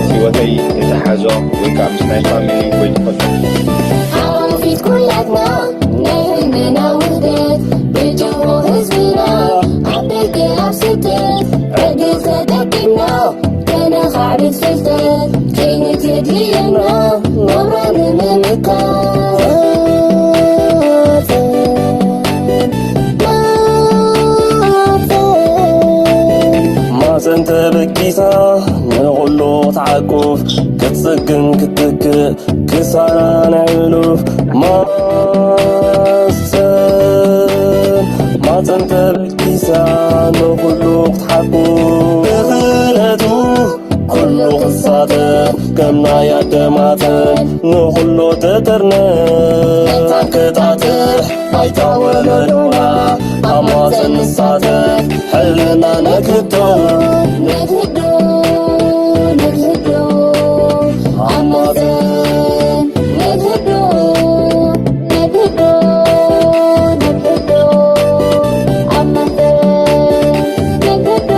ህይወተይ የተሓዞ ወይ ከዓ ምስ ናይ ፋሚሊ ወይ ተፈጥሮ ዓወት ፊት ኩላትና ናይ ህዝብና ውህደት ብጅሆ ህዝብና ኣብ ደገ ኣብ ስደት ዕድል ተጠቂምና ከነኻዕብት ፍልጠት ከይንትድልየና ናብራ ንምምካት ማፀን ተበጊሳ ንኹሉ ክትዓቁፍ ክትፅግን ክትትክእ ክሳራ ናይ ህሉፍ ማፀን ማፀን ተበጊሳ ንኹሉ ክትሓቁፍ ብኽእለቱ ኩሉ ክሳተፍ ከም ናይ ኣደማተን ንኹሉ ትጥርነፍ መታን ክጣጥሕ ባይታ ወለዶና ኣብ ማፀን ንሳተፍ ሕልና ነግህዶ ነግህዶ ነግህዶ ኣብ ማፀን ነግህዶ ነግህዶ ነግህዶ ኣብ ማፀን ነግህዶ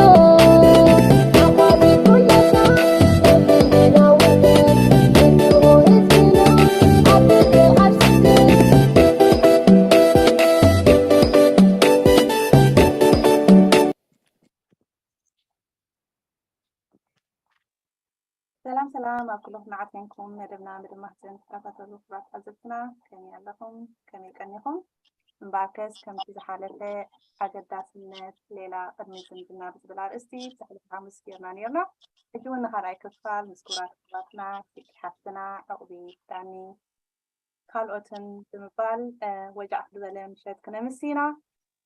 ሰላም ሰላም ኣብ ኩሉ ኩነታት ኮንኩም መደብና ምድማፅን ትከታተሉ ክቡራት ተዓዘብትና ከመይ ኣለኹም? ከመይ ቀኒኹም? እምበኣርከስ ከምቲ ዝሓለፈ ኣገዳስነት ሌላ ቅድሚ ዝምድና ብዝብል ኣርእስቲ ዝሓለፈ ሓሙስ ጌርና ነይርና። ሕጂ እውን ንኻልኣይ ክፋል ምስ ክቡራት ኣሕዋትና ፊቂ ሓፍትና ዕቑቢ ዳኒ ካልኦትን ብምባል ወጃዕ ዝበለ ምሸት ክነምሲ ኢና።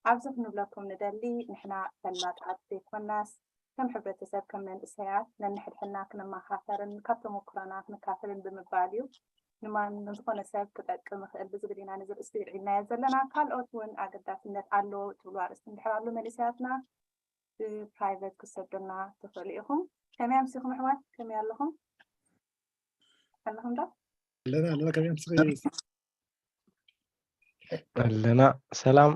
ኣብዚ ክንብለኩም ንደሊ ንሕና ፈላጣት ዘይኮናስ ከም ሕብረተሰብ ከም መንእሰያት ነንሕድሕድና ክነመኻኸርን ካብ ተመኩሮና ክንካፈልን ብምባል እዩ። ንማን ንዝኾነ ሰብ ክጠቅም ይኽእል ብዝብል ኢና ነዚ ርእስቲ ውዒልናዮ ዘለና። ካልኦት እውን ኣገዳስነት ኣለዎ ትብሉ ኣርእስቲ እንድሕር ኣሎ መንእሰያትና ብፕራይቨት ክትሰዱልና ትኽእሉ ኢኹም። ከመይ ኣምሲኹም ኣሕዋት? ከመይ ኣለኹም? ኣለኹም ዶ? ኣለና ኣለና። ከመይ ኣምስኺ? ኣለና ሰላም።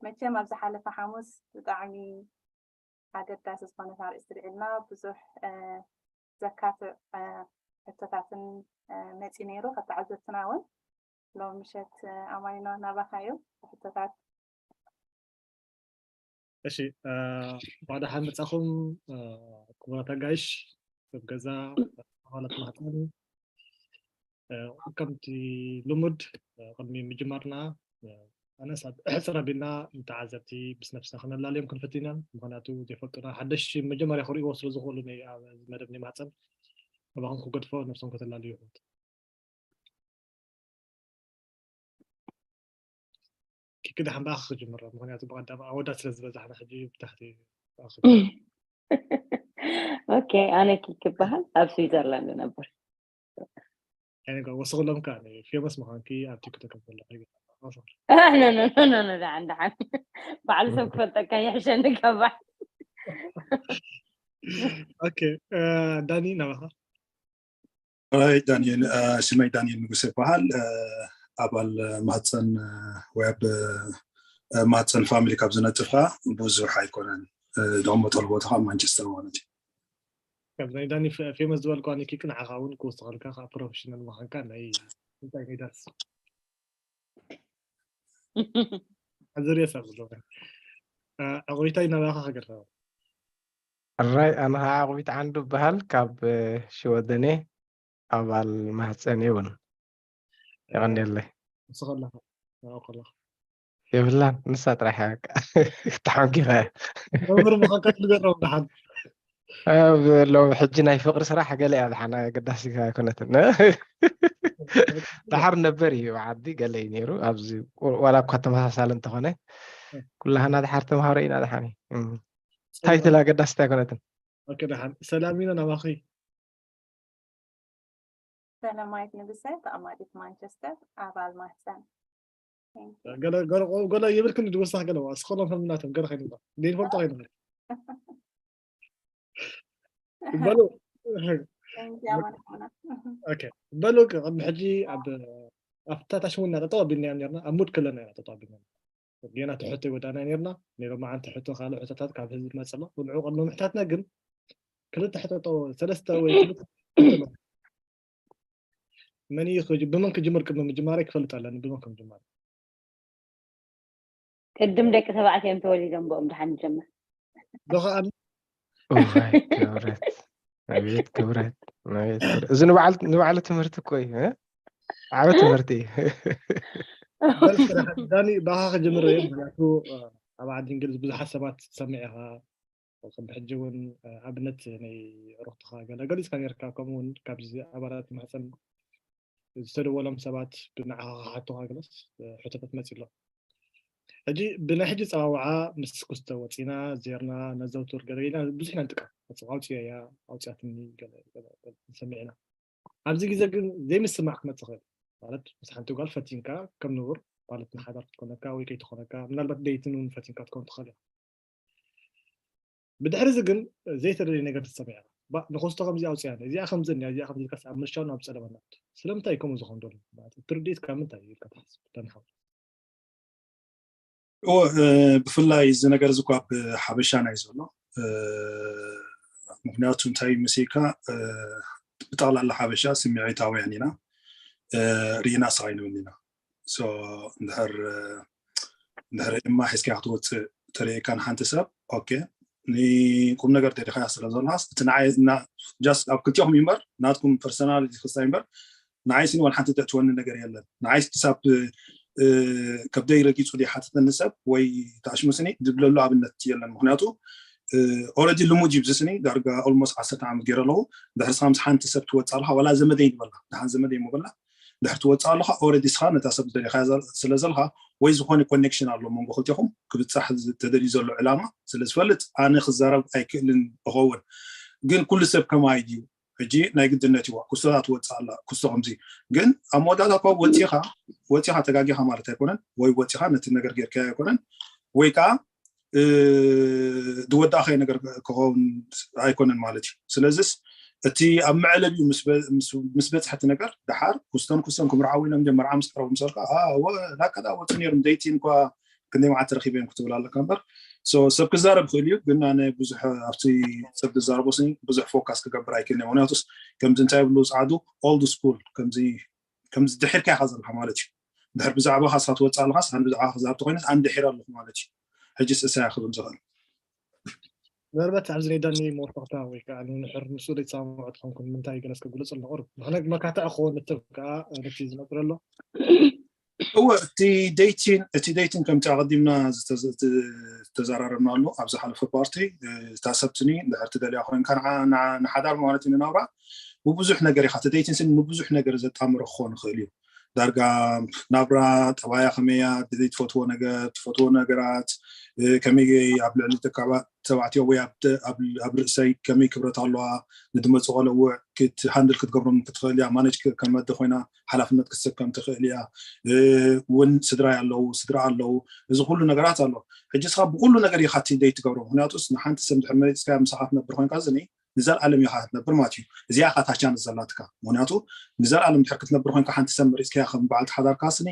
መቸም ኣብ ዝሓለፈ ሓሙስ ብጣዕሚ ኣገዳሲ ዝኾነት ኣርእስቲ ልዒልና ብዙሕ ዘካትዕ ሕቶታትን መፂኡ ነይሩ ካብ ተዓዘብትና እውን። ሎም ምሸት ኣማኒኖ ናባኻ እዩ ሕቶታት። እሺ፣ እንኳዕ ደሓን መጻኹም ክቡራት ኣጋይሽ፣ ሰብ ገዛ፣ ኣባላት ማህጸን። ከምቲ ልሙድ ቅድሚ ምጅማርና ኣነስ ኣብ ሕጽር ኣቢልና ንተዓዘብቲ ምስ ነብስና ክነላልዮም ክንፍትን ኢና። ምኽንያቱ ዘይፈልጡና ሓደሽቲ መጀመርያ ክርእይዎ ስለ ዝኽእሉ ናይ ኣብ መደብ ናይ ማህጸን ካባኹም ክገድፎ ነብሶም ከተላልዩ ይኽእሉ። ኪኪ ደሓን ብኣኺ ክጅምር ምኽንያቱ ብቐዳም ኣወዳት ስለ ዝበዛሕና ሕጂ ብታሕቲ ኦኬ ኣነ ኪኪ ይበሃል ኣብ ስዊዘርላንድ ነበር ወስኽሎም ከ ፌመስ ምዃንኪ ኣብ ቲክቶክ ዘለኹ ደሓን ደሓን ባዕሉ ሰብ ክፈልጠካ ይሕሸኒ ካብ ባዕሉ ኦኬ ዳኒ ናባኻ ራይ ዳንኤል ሽመይ ዳንኤል ንጉስ ይበሃል። ኣባል ማህፀን ወይ ኣብ ማህፀን ፋሚሊ ካብ ዝነጥፍ ከዓ ብዙሕ ኣይኮነን። ደቕመጠሉ ቦታ ከዓ ማንቸስተር ማለት እዩ። ካብ ናይ ዳኒ ፌመስ ዝበልኳ ኒኪ ንዓኻ እውን ክውስኸልካ ከዓ ፕሮፌሽናል ምዃንካ ናይ እንታይ ናይ ዳንስ ሕዝር የሳብ ዝለካ ዕቑሪታይ ናባኻ ክገርኸባ ሕራይ ኣነ ከዓ ዕቑቢት ዓንዱ እበሃል ካብ ሽወደን እየ ኣባል ማህፀን እውን የቐንየለይ ንስኻ ኣለኻ ናብኡ ከለኻ የብላን ንሳ ጥራሕ እያ በቃ ተሓንኪኻ እያ መምህር ምዃንካ ትንገሮም ደሓን ሎም ሕጂ ናይ ፍቅሪ ስራሕ ገለ እያ ዝሓና ኣገዳሲ ኣይኮነትን ድሓር ነበር እዩ ዓዲ ገለ እዩ ነይሩ ኣብዚ ዋላ እኳ ተመሳሳሊ እንተኾነ ኩላህና ድሓር ተምሃሮ ኢና ድሓን እዩ። ታይትል ኣገዳሲት ኣይኮነትን። ኦኬ፣ ደሓን። ሰላም ኢና ናባኺ። ሰላማዊት ንጉሰ፣ ተቐማጢት ማንቸስተር፣ ኣባል ማህፀን። Thank you። ገለ ገለ ገለ የብልክን ድወሳኽ ገለ ዋ ስኸሎም ከም ናቶም ገለ ኸይኑ ባ ዘይፈልጦ ኸይኑ በሉ Thank you፣ ኣማን ኣማን። ኦኬ በሉ ቅድሚ ሕጂ ኣብ ኣብታ ታሽሙና ጠጠው ኣቢልና ኢና ነርና ኣብ ሙድ ከለና ኢና ጠጠው ኣቢልና ጌና ትሕቶ ይወዳና ነርና ነይሮ መዓንቲ ሕቶ ካልእ ሕቶታት ካብ ህዝቢ መጸሎ ብልዑ ቀድሞ ምሕታትና ግን ክልተ ሕቶ ጠው ሰለስተ ወይ ክልተ መን እዩ ክጅ- ብመን ክጅምር ቅድሚ ምጅማረይ ክፈልጥ ኣለኒ ብመን ከም ጅማር ቅድም ደቂ ተባዕትዮ እዮም ተወሊዶም ብኦም ድሓን ንጀምር። ዶ ከዓ እዋይ ክብረት፣ ኣቤት ክብረት፣ ኣቤት ክብረት። እዚ ንባዕል ንባዕሉ ትምህርቲ እኮ እዩ እ? ዓቢ ትምህርቲ እዩ። በል ስራሕ ዳኒ ባኻ ክጅምር እየ ምክንያቱ ኣብ ዓዲ እንግሊዝ ብዙሓት ሰባት ትሰምዕ ኢኻ ከም ሕጂ እውን ኣብነት ናይ ሩኽትኻ ገለ ገሊፅካ ነርካ ከምኡ እውን ካብዚ ኣባላት ማሕፀን ዝተደወሎም ሰባት ብንዓኻ ክሓቱኻ ገለስ ሕቶታት መፂ ኣሎ ሕጂ ብናይ ሕጂ ፀዋውዓ ምስ ኩስተ ወፂና ዜርና ነዘውትር ገለ ኢልና ብዙሕ ኢና ንጥቀም ኣውፅያ እያ ኣውፅያትኒ ገለ ገለ ገለ ንሰምዕ ኢና ኣብዚ ግዜ ግን ዘይምስማዕ ክመፅእ ይኽእል ማለት ምስ ሓንቲ ጓል ፈቲንካ ከም ንቡር ማለት ንሓዳር ክትኮነካ ወይ ከይትኾነካ ምናልባት ደይትን እውን ፈቲንካ ትከውን ትኽእል ኢኻ ብድሕሪ እዚ ግን ዘይተደለየ ነገር ትሰምዕ ኢኻ ባ ንኸስቶ ከምዚ ኣውፅያ እዚኣ ከምዚ እኒኣ እዚኣ ከምዚ ኢልካስ ኣብ ምርሻውን ኣብ ፀለመና ስለምንታይ ከምኡ ዝኾን ዘሎ ማለት እቲ ርድኢት ካብ ምንታይ እዩ ኢልካ ትሓስብ ተንሓው እወ እ፣ ብፍላይ እዚ ነገር እዚ እኳ ኣብ ሓበሻና እዩ ዘሎ እ፣ ምክንያቱ እንታይ መሲልካ እ፣ ብጠቕላላ ሓበሻ ስምዒታውያን ኢና እ፣ ርኢና ስቕ ኣይንብልን ኢና So እንድሕር እ፣ እንድሕር ድማ ሒዝካያ ክትወፅእ ተርእየካ ንሓንቲ ሰብ ኦኬ ንቁም ነገር ደሊኻያ ስለ ዘለኻስ እቲ ንዓይ እና just ኣብ ክልቲኹም ይምበር ናትኩም personality ክስታይ ይምበር ንዓይ ስኒ ዋላ ሓንቲ ዘእትወኒ ነገር የለን ንዓይ ክሳብ እ፣ ከብደይ ረጊፁ ድዩ ሓተተኒ ሰብ ወይ ተኣሽሙ ስኒ ዝብለሉ ኣብነት የለን ምክንያቱ ኦረዲ ልሙድ እዩ ብዚ ስኒ ዳርጋ almost ዓሰርተ ዓመት ገይረ ኣለኹ ድሕሪ ስኻ ምስ ሓንቲ ሰብ ትወፅእ ኣለካ ዋላ ዘመደይ ንበላ ደሓን ዘመደይ ምበላ ድሕሪ ትወፅእ ኣለካ ኦረዲ ስኻ ነታ ሰብ ዝደሊኻያ ስለ ዘለካ ወይ ዝኾነ connection ኣሎ መንጎ ክልቲኹም ክብፃሕ ተደልዩ ዘሎ ዕላማ ስለ ዝፈልጥ ኣነ ክዛረብ ኣይክእልን እኸውን ግን ኩሉ ሰብ ከማይ ድዩ ሕጂ ናይ ግድነት ይዋ ኩስቶታት ትወፅእ ኣላ ኩስቶ ከምዚ ግን ኣብ መወዳእታ እኳ ወፂኻ ወፂኻ ተጋጊኻ ማለት ኣይኮነን ወይ ወፂኻ ነቲ ነገር ጌርካዮ ኣይኮነን ወይ ከዓ እ፣ ዝወዳእኻዮ ነገር ክኸውን ኣይኮነን ማለት እዩ ስለዚስ እቲ ኣብ መዕለቢኡ ምስ በ- ምስ- ምስ በፅሐ እቲ ነገር ደሓር ኩስቶን ኩስቶን ክምርዓው ኢሎም ጀመር ዓምስ ቀረቡ ምሰልካ ኣወ ላካ ዳ ወፁ ነይሮም ደይቲን እኳ ክንደይ መዓልቲ ረኪበ እዮም ክትብል ኣለካ እምበር So ሰብ ክዛረብ ይኽእል እዩ ግን ኣነ ብዙሕ ኣብቲ ሰብ ዝዛረቦ ስኒ ብዙሕ focus ክገብር ኣይክእልን እየ ምክንያቱስ ከምዚ እንታይ ይብሉ ፀዓዱ old school ከምዚ ከምዚ ድሒርካ ኢኻ ዘለካ ማለት እዩ ድሕር ብዛዕባ ካስካ ትወፅእ ኣለካስ ኣነ ብዛዕባ ክዛረብ ተኮይነስ ኣነ ድሒር ኣለኩ ማለት እዩ ሕጂ ስእሳያ ክብል ዝኽእል ምናልባት ኣብዚ ናይ ዳኒ መወሰኽታ ወይ ከዓ ንድሕር ምስኡ ዘይተሰማምዑ ትኾንኩም ንምንታይ ገለስ ክግለፅ ኣለቑር ምክንያት መካትዕ ክኸውን ንትብ ከዓ ነቲ ዝነጥረ ኣሎ እወ እቲ ደይቲን እቲ ደይቲን ከምቲ ኣቐዲምና ዝተዘ- ተ- ዝተዘራረብናሉ ኣብ ዝሓለፈ ፓርቲ እታ ሰብትኒ እንድሕር ትደልያ ኮይንካ ንዓ- ንዓ- ንሓዳር ማለት እዩ ንናብራ ብብዙሕ ነገር ኢኻ እቲ ደይቲን ስኒ ንብዙሕ ነገር ዘጣምሮ ክኸውን ይኽእል እዩ ዳርጋ ናብራ ጠባያ ከመያ ድሌት ትፈትዎ ነገር ትፈትዎ ነገራት እ፣ ከመይ ኣብ ልዕሊ ደቂ ተባዕትዮ ወይ ኣብ ደ- ኣብ- ኣብ ርእሰይ ከመይ ክብረት ኣለዋ ንድመፁ ቆለውዕ ክትሃንድል ክትገብሮም ክትኽእል እያ ማነጅ ከመደ ኮይና ሓላፍነት ክትስከም ትኽእል እያ እውን ስድራይ ኣለዉ ስድራ ኣለዉ እዚ ኩሉ ነገራት ኣሎ ሕጂ ስኻ ብኩሉ ነገር ኢኻ እቲ ደይ ትገብሮ ምክንያቱስ ንሓንቲ ሰብ ድሕር መሪፅካ ምሳኻ ትነብር ኮይንካ ዝኒ ንዘለኣለም ኢኻ ክትነብር ማለት እዩ እዚኣ ኢኻ ታቻንስ ዘላትካ ምክንያቱ ንዘለኣለም ድሕር ክትነብር ኮይንካ ሓንቲ ሰብ መሪፅካ ከም በዓልቲ ሓዳርካ ስኒ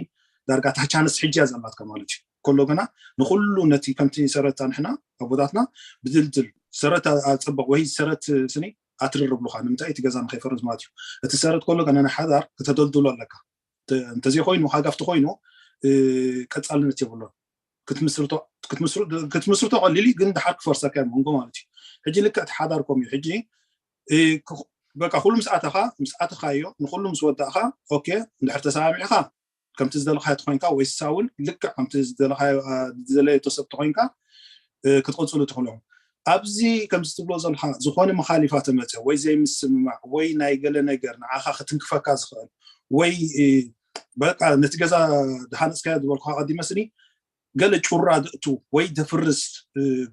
ዳርጋ ታቻንስ ሕጂ እያ ዘላትካ ማለት እዩ ከሎ ግና ንኩሉ ነቲ ከምቲ ሰረት ኣንሕና ኣቦታትና ብድልድል ሰረት ኣፀበቕ ወይ ሰረት ስኒ ኣትርርብሉካ ንምንታይ እቲ ገዛ ንከይፈርስ ማለት እዩ እቲ ሰረት ከሎ ገና ናይ ሓዳር ክተደልድሎ ኣለካ እንተዘይኮይኑ ሃጋፍቲ ኮይኑ ቀፃልነት የብሎን ክትምስርቶ ቀሊል ግን ድሓር ክፈርሰካ መንጎ ማለት እዩ ሕጂ ልክዕ እቲ ሓዳር ከም እዩ ሕጂ በቃ ኩሉ ምስ ኣተኻ ምስ ኣተኻዮ ንኩሉ ምስ ወዳእኻ ኦኬ እንድሕር ተሰማሚዕኻ ከምቲ ዝደለኻዮ ተኮይንካ ወይ ንሳ እውን ልክዕ ከምቲ ዝደለኻዮ ዝደለየቶ ሰብ ተኮይንካ ክትቕፅሉ ትኽእሉ ኢኹም ኣብዚ ከምዚ ትብሎ ዘለካ ዝኾነ መኻሊፋ ተመፀ ወይ ዘይምስምማዕ ወይ ናይ ገለ ነገር ንዓኻ ክትንክፈካ ዝኽእል ወይ በቃ ነቲ ገዛ ድሃነፅካዮ ዝበልኩካ ቀዲመ ስኒ ገለ ጩራ ድእቱ ወይ ድፍርስ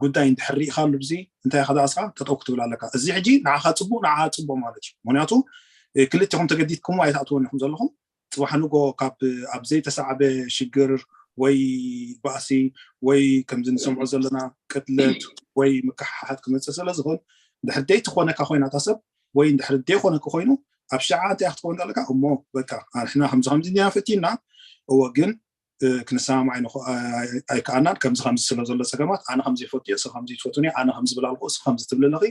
ጉዳይ እንድሕር ርኢኻሉ ብዚ እንታይ ከዳስካ ጠጠው ክትብል ኣለካ። እዚ ሕጂ ንዓኻ ፅቡቅ ንዓኻ ፅቡቅ ማለት እዩ። ምክንያቱ ክልቲኹም ተገዲድኩም ኣይትኣትዎን ኢኹም ዘለኹም። ፅባሕ ንጎ ካብ ኣብ ዘይተሳዕበ ሽግር ወይ ባእሲ ወይ ከምዚ ንሰምዖ ዘለና ቅትለት ወይ ምክሓሓት ክመፅእ ስለ ዝኽእል፣ እንድሕር ደይትኾነካ ኮይና እታ ሰብ ወይ እንድሕር ደይኮነኪ ኮይኑ ኣብ ሽዓ እንታይ ክትኸውን ኣለካ እሞ በቃ ንሕና ከምዚ ከምዚ እንዲና ፈቲና እወ ግን ክንሰማማዕ ኣይከኣናን። ከምዚ ከምዚ ስለ ዘሎ ፀገማት ኣነ ከምዚ ይፈቱ እየ፣ እሱ ከምዚ ይፈቱኒ፣ ኣነ ከምዚ ብላልኩ እሱ ከምዚ ትብልለኺ።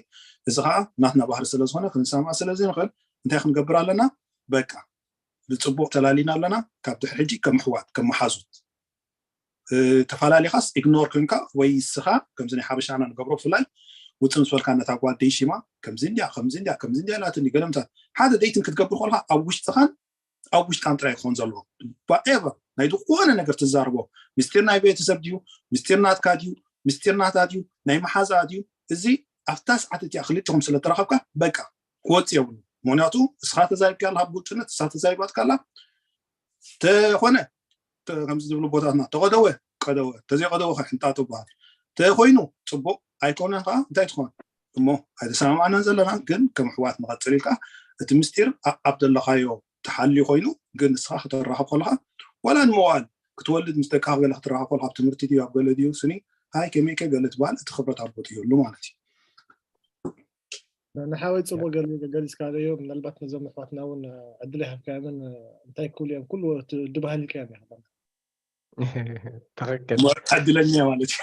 እዚ ከዓ ናትና ባህሪ ስለ ዝኾነ ክንሰማማዕ ስለ ዘይንኽእል እንታይ ክንገብር ኣለና? በቃ ብፅቡቅ ተላሊና ኣለና። ካብ ድሕሪ ሕጂ ከም ኣሕዋት ከም መሓዙት ተፈላሊኻስ ኢግኖር ኮንካ ወይ እስኻ ከምዚ ናይ ሓበሻና ንገብሮ ብፍላይ ውፅም ዝበልካ ነታ ጓል ደይሺማ ከምዚ እንዲያ ከምዚ እንዲያ ከምዚ እንዲያ ኢላትኒ ገለምታት ሓደ ደይትን ክትገብር ከልካ ኣብ ውሽጥኻን ኣብ ውሽጣን ጥራይ ክኾን ዘለዎ ባኤቨር ናይ ዝኾነ ነገር ትዛርቦ ምስጢር ናይ ቤተሰብ ድዩ ምስጢር ናትካ ድዩ ምስጢር ናታ ድዩ ናይ መሓዛ ድዩ እዚ ኣብታ ሰዓት እቲኣ ክልቲኹም ስለ ተራኸብካ በቃ ክወፅ የብሉ። ምክንያቱ እስኻ ተዛሪብካ ኣለካ ብግልፅነት እሳ ተዛሪባትካ ኣላ ተኾነ ከምዚ ዝብሉ ቦታትና ተቆደወ ቀደወ ተዘይቀደወ ከ ሕንጣጡ በሃል ተኮይኑ ፅቡቅ ኣይኮነን ከዓ እንታይ ትኾን እሞ ኣይተሰማማዕናን ዘለና ግን ከም ኣሕዋት ንቐፅል ኢልካ እቲ ምስጢር ኣብ ዘለኻዮ ተሓልዩ ኮይኑ ግን ንስኻ ክትራኸብ ከለካ ዋላ ንመዋል ክትወልድ ምስ ደቅኻ ገለ ክትራኸብ ከለካ ኣብ ትምህርቲ ድዩ ኣብ ገለ ድዩ ስኒ ሃይ ከመይ ከ ገለ ትበሃል እቲ ክብረት ኣቦት ይህሉ ማለት እዩ። ንሓወይ ፅቡቅ ገሊፅካለዮ ምናልባት ነዞም ኣሕዋትና እውን ዕድል ይሃብካዮምን እንታይ ክብሉ እዮም ኩሉ ድባህል ኢልካዮም ኢኻ ትኽክል ዕድለኛ ማለት እዩ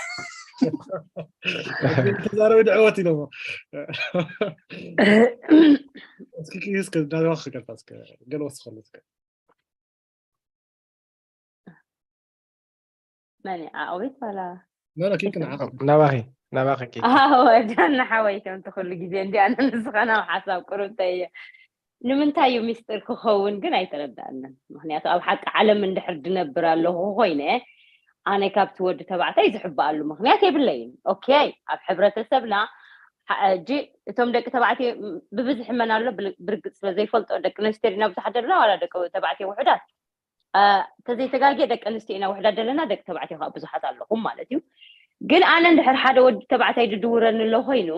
ተዛረቢ ድዕወት ኢሎሞ እስኪ እስከ ዳረባ ክገልፋ እስከ ገለ ወስኸሉ እስከ መን ዓቕቤት ባላ መለኪ ክንዓቐብ ናባኺ ናባኺ ኪኪ ወዳና ሓወይ ከምቲ ኩሉ ግዜ እንዲ ኣነ ንስኻ ናብ ሓሳብ ቁሩብ እንታይ እየ ንምንታይ እዩ ሚስጥር ክኸውን ግን ኣይተረዳእንን ምክንያቱ ኣብ ሓቂ ዓለም እንድሕር ድነብር ኣለኹ ኮይነ ኣነ ካብቲ ወዲ ተባዕታይ ዝሕበኣሉ ምክንያት የብለይን ኦኬ ኣብ ሕብረተሰብና ሕጂ እቶም ደቂ ተባዕትዮ ብብዝሒ መን ኣሎ ብርግፅ ስለ ዘይፈልጦ ደቂ ኣንስትዮ ዲና ብዙሓት ዘለና ዋላ ደቂ ተባዕትዮ ውሑዳት ተዘይተጋግየ ደቂ ኣንስትዮ ኢና ውሕዳት ዘለና ደቂ ተባዕትዮ ከዓ ብዙሓት ኣለኹም ማለት እዩ ግን ኣነ እንድሕር ሓደ ወዲ ተባዕታይ ድድውረኒ ኣሎ ኮይኑ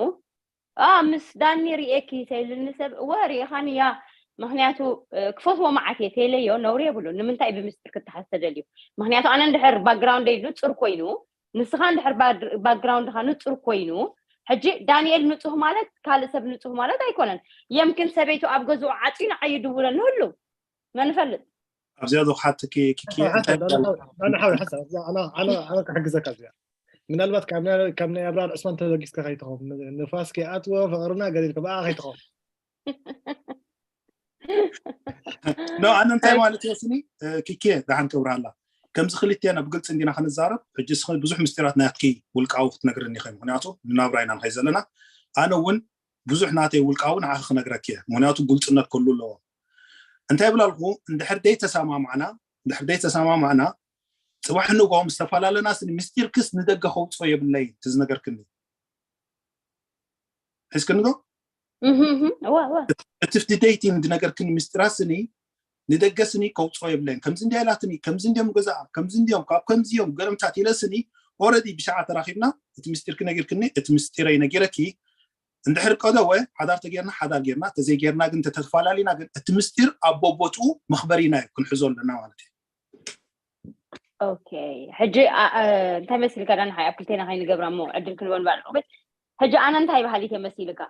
ምስ ዳኒ ርኤኪ ተይልኒ ሰብ እወ ርኢኻኒ እያ ምክንያቱ ክፈትዎ መዓት እየ ተይለዮ ነውሪ የብሉ ንምንታይ ብምስጢር ክተሓዝ ተደልዩ ምክንያቱ ኣነ እንድሕር ባክግራውንደይ ንፁር ኮይኑ ንስኻ እንድሕር ባክግራውንድካ ንፁር ኮይኑ ሕጂ ዳንኤል ንፁህ ማለት ካልእ ሰብ ንፁህ ማለት ኣይኮነን የምክን ሰበይቱ ኣብ ገዝኡ ዓፅዩ ንዓይ ይድውረኒ ህሉ መን ይፈልጥ ኣብዚኣ ዶ ክሓተኪ ኪኪ እንታይ ኣነ ክሕግዘካ እዚኣ ምናልባት ካብ ናይ ኣብራር ዕስማን ተበጊስካ ከይትኸውን ንፋስ ከይኣትዎ ፍቅርና ገሊልካ ብኣ ከይትኸውን ኖ ኣነ እንታይ ማለት እየ ስኒ ኪኬ ደሓን ክብርሃላ ከምዚ ክልቴና ብግልፂ እንዲና ክንዛረብ ሕጂ ስኸ ብዙሕ ምስጢራት ናትኪ ውልቃዊ ክትነግርኒ ኢኸ ምክንያቱ ንናብራ ኢና ንኸይ ዘለና ኣነ እውን ብዙሕ ናተይ ውልቃዊ ንዓኺ ክነግረኪ እየ ምክንያቱ ግልፅነት ክህሉ ኣለዎ እንታይ ብላልኩ እንድሕር ደይ ተሰማማዕና እንድሕር ደይ ተሰማማዕና ፅባሕ ንጎ ምስ ተፈላለና ስኒ ምስጢርክስ ንደገ ከውፅኦ የብለይ እቲ ዝነገርክኒ ሒዝክኒ ዶ እቲ ፍቲ ደይቲንግ ዝነገርክኒ ምስጢራት ስኒ ንደገ ስኒ ከውፅኦ የብለይን ከምዚ እንዲያ ኢላትኒ ከምዚ እንዲዮም ገዛኣ ከምዚ እንዲዮም ካብ ከምዚ እዮም ገለምታት ኢለ ስኒ ኦረዲ ብሻዓ ተራኪብና እቲ ምስጢርኪ ነጊርክኒ እቲ ምስጢረይ ነጊረኪ እንድሕር ቀደወ ሓዳር ተጌርና ሓዳር ጌርና ተዘይጌርና ግን ተተፈላለና ግን እቲ ምስጢር ኣብ ቦቦትኡ መኽበሪና እዩ ክንሕዞ ኣለና ማለት እዩ ኦኬ ሕጂ እንታይ መሲልካ ዳንሓይ ኣብ ክልቴና ከይንገብራ እሞ ዕድል ክንበን ባል ዑቤት ሕጂ ኣነ እንታይ ባህሊት መሲልካ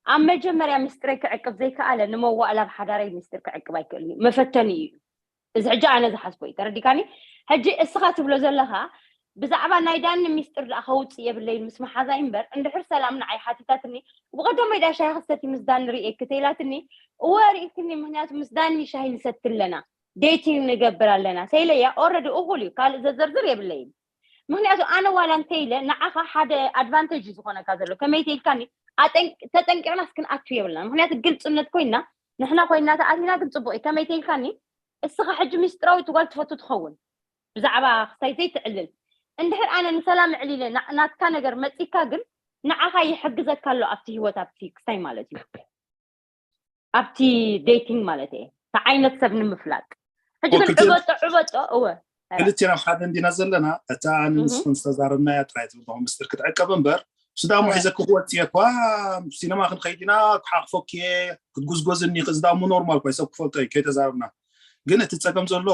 ኣብ መጀመርያ ምስጢረይ ክዕቅብ ዘይከኣለ ንመዋእል ኣብ ሓዳረይ ምስጢር ክዕቅብ ኣይክእልን እዩ መፈተኒ እዩ እዚ ሕጂ ኣነ ዝሓስቦ እዩ ተረዲካኒ ሕጂ እስኻ ትብሎ ዘለኻ ብዛዕባ ናይ ዳኒ ሚስጥር ደኣ ከውፅእ የብለይን ምስ መሓዛይ እምበር እንድሕር ሰላም ንዓይ ሓቲታትኒ ብቐደመይ ዳ ሻሂ ክሰቲ ምስ ዳኒ ርእየኪ ተይላትኒ እወ ርእይክኒ ምክንያቱ ምስ ዳኒ ሻሂ ንሰቲ ኣለና ዴቲንግ ንገብር ኣለና ተይለያ ኦረዲ እኹል እዩ ካልእ ዘዘርዝር የብለይን ምክንያቱ ኣነ ዋላ እንተይለ ንዓኻ ሓደ ኣድቫንቴጅ እዩ ዝኾነካ ዘሎ ከመይ ተይልካኒ ተጠንቂቕናስ ክንኣቱ የብልና ምክንያቱ ግልፅነት ኮይና ንሕና ኮይና ተኣቲና ግን ፅቡቅ እዩ ከመይ ተይልካኒ እስኻ ሕጂ ሚስጥራዊ ትጓል ትፈቱ ትኸውን ብዛዕባ ክሳይ ዘይትዕልል እንድሕር ኣነ ንሰላም እዕሊለ ናትካ ነገር መፂካ ግን ንዓኻ ይሕግዘካ ኣሎ ኣብቲ ህይወት ኣብቲ ክሳይ ማለት እዩ ኣብቲ ዴቲንግ ማለት እየ እቲ ዓይነት ሰብ ንምፍላጥ ሕጂ ግን ዕበጦ ዕበጦ እወ ክልቴና ኣብ ሓደ እንዲና ዘለና። እታ ኣነ ንስኽን ዝተዛረብናያ ጥራይ ትብልኹም ምስጢር ክትዕቀብ እምበር፣ ሱዳሞ ሒዘ ክወፅእ እኳ፣ ሲነማ ክንኸይድ ኢና፣ ክሓኽፈኪ እየ፣ ክትጉዝጎዝኒ ይኽእል። ሱዳሞ ኖርማል እኳ እዩ፣ ሰብ ክፈልጦ እዩ ከይተዛረብና። ግን እቲ ፀገም ዘሎ፣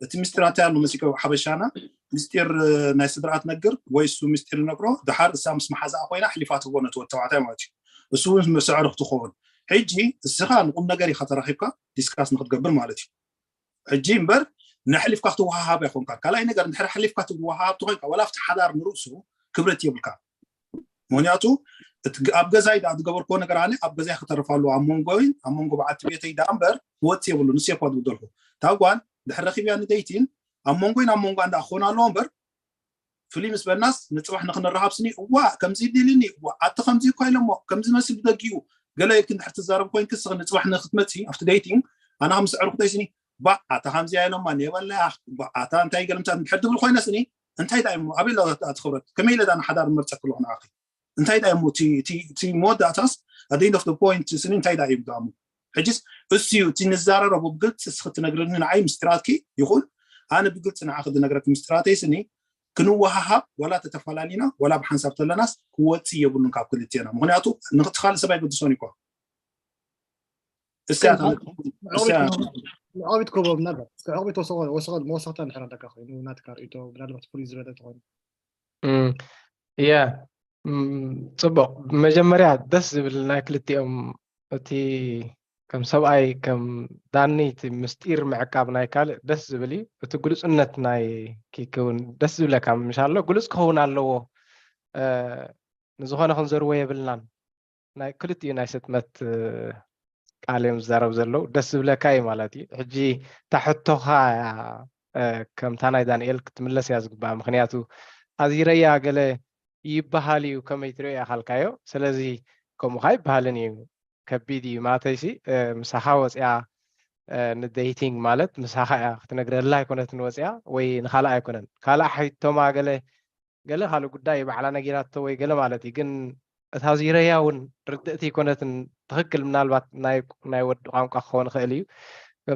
እቲ ምስጢራት ኣሎ መሲከ ሓበሻና ምስጢር ናይ ስድራ ትነግር ወይ እሱ ምስጢር ይነግሮ፣ ድሓር እሳ ምስ መሓዛኣ ኮይና ኣሕሊፋ ትህቦ ነቲ ወዲ ተባዕታይ ማለት እዩ። እሱ እውን ምስ ኣዕሩኽቱ ክኸውን። ሕጂ እስኻ ንቁም ነገር ኢኻ ተራኺብካ ዲስካስ ንክትገብር ማለት እዩ። ሕጂ እምበር ነሕሊፍካ ክትወሃሃብ ኣይኮንካ። ካልኣይ ነገር እንድሕር ሓሊፍካ ትወሃሃብ ተኮይንካ ዋላ ኣብቲ ሓዳር ንርእሱ ክብረት የብልካ። ምክንያቱ ኣብ ገዛይ ዳ ዝገበርክዎ ነገር ኣነ ኣብ ገዛይ ክተርፍ ኣለዎ ኣብ መንጎይን ኣብ መንጎ በዓልቲ ቤተይ ዳ እምበር ክወፅ የብሉ። ንሱ የኳ ዝብደልኩ እታ ጓል ድሕር ረኪብያ ንደይቲን ኣብ መንጎይን ኣብ መንጎ እንዳ ክኾን ኣለዎ እምበር ፍልይ ምስ በልናስ ንፅባሕ ንክንረሃብ ስኒ እዋ ከምዚ ድልኒ እዋ ኣቲ ከምዚ እኳ ኢሎሞ ከምዚ መስል ብደጊኡ ገለ ኢልክ እንድሕር ትዛረብ ኮይንክ ስኽ ንፅባሕ ንክትመፂ ኣብቲ ደይቲንግ ኣና ምስ ዕርኩተይ ስኒ ባ ኣታ ከምዚ ኢሎማ ኔበላ ኣታ እንታይ ገልምታት እንድሕር ትብል ኮይነ ስኒ እንታይ ዳ እሞ ኣበይ ኣለዋ እቲ ክብረት ከመይ ኢለ ዳ ንሓዳር መርፀ ክልኹ ንዓኺ እንታይ ዳ እሞ እቲ መወዳእታስ ኣደይንዶ ፖይንት ስኒ እንታይ ዳ እዩ ዳሞ ሕጅስ እሱ እዩ እቲ ንዛረረቡ ብግልፂ እስኺ ትነግርኒ ንዓይ ምስጢራትኪ ይኹን ኣነ ብግልፂ ንዓኺ ዝነግረኪ ምስጢራተይ ስኒ ክንወሃሃብ ዋላ ተተፈላሊና ዋላ ብሓንሳብ ተለናስ ክወፅእ የብሉን ካብ ክልቴና ምክንያቱ ንክትካል ሰብ ኣይገድሶን ይኮ እስያ ንዕቢት ኮቦ ምናልባት እስከ ዕቕቢት ወሰቐ ወሰቐ መወሰኽታ እንድሕር ኣለካ ኮይኑ ናትካ ርእይቶ ምናልባት ፍሉይ ዝበለ ተኾይኑ ያ ጽቡቕ መጀመርያ ደስ ዝብል ናይ ክልቲኦም እቲ ከም ሰብኣይ ከም ዳኒ እቲ ምስጢር ምዕቃብ ናይ ካልእ ደስ ዝብል እዩ እቲ ግሉጽነት ናይ ኪኪ እውን ደስ ዝብለካ ምሻሎ ግሉጽ ክኸውን ኣለዎ ንዝኾነ ክንዘርዎ የብልናን ናይ ክልቲኡ ናይ ስጥመት ቃል እዮም ዝዛረቡ ዘለዉ ደስ ዝብለካ እዩ ማለት እዩ ሕጂ እታ ሕቶኻ ከምታ ናይ ዳንኤል ክትምለስ እያ ዝግባእ ምክንያቱ ኣዚረያ ገለ ይበሃል እዩ ከመይ ትሪኦ ያካልካዮ ስለዚ ከምኡ ካ ይበሃልን እዩ ከቢድ እዩ ማለተይሲ ምሳኻ ወፅያ ንደይቲንግ ማለት ምሳኻ እያ ክትነግረላ ኣይኮነትን ወፅያ ወይ ንካልእ ኣይኮነን ካልእ ሓይቶማ ገለ ገለ ካልእ ጉዳይ ባዕላ ነጊራቶ ወይ ገለ ማለት እዩ ግን እታ ዚረያ እውን ርድእቲ ይኮነትን ትክክል ምናልባት ናይ ወዲ ቋንቋ ክኸውን ይኽእል እዩ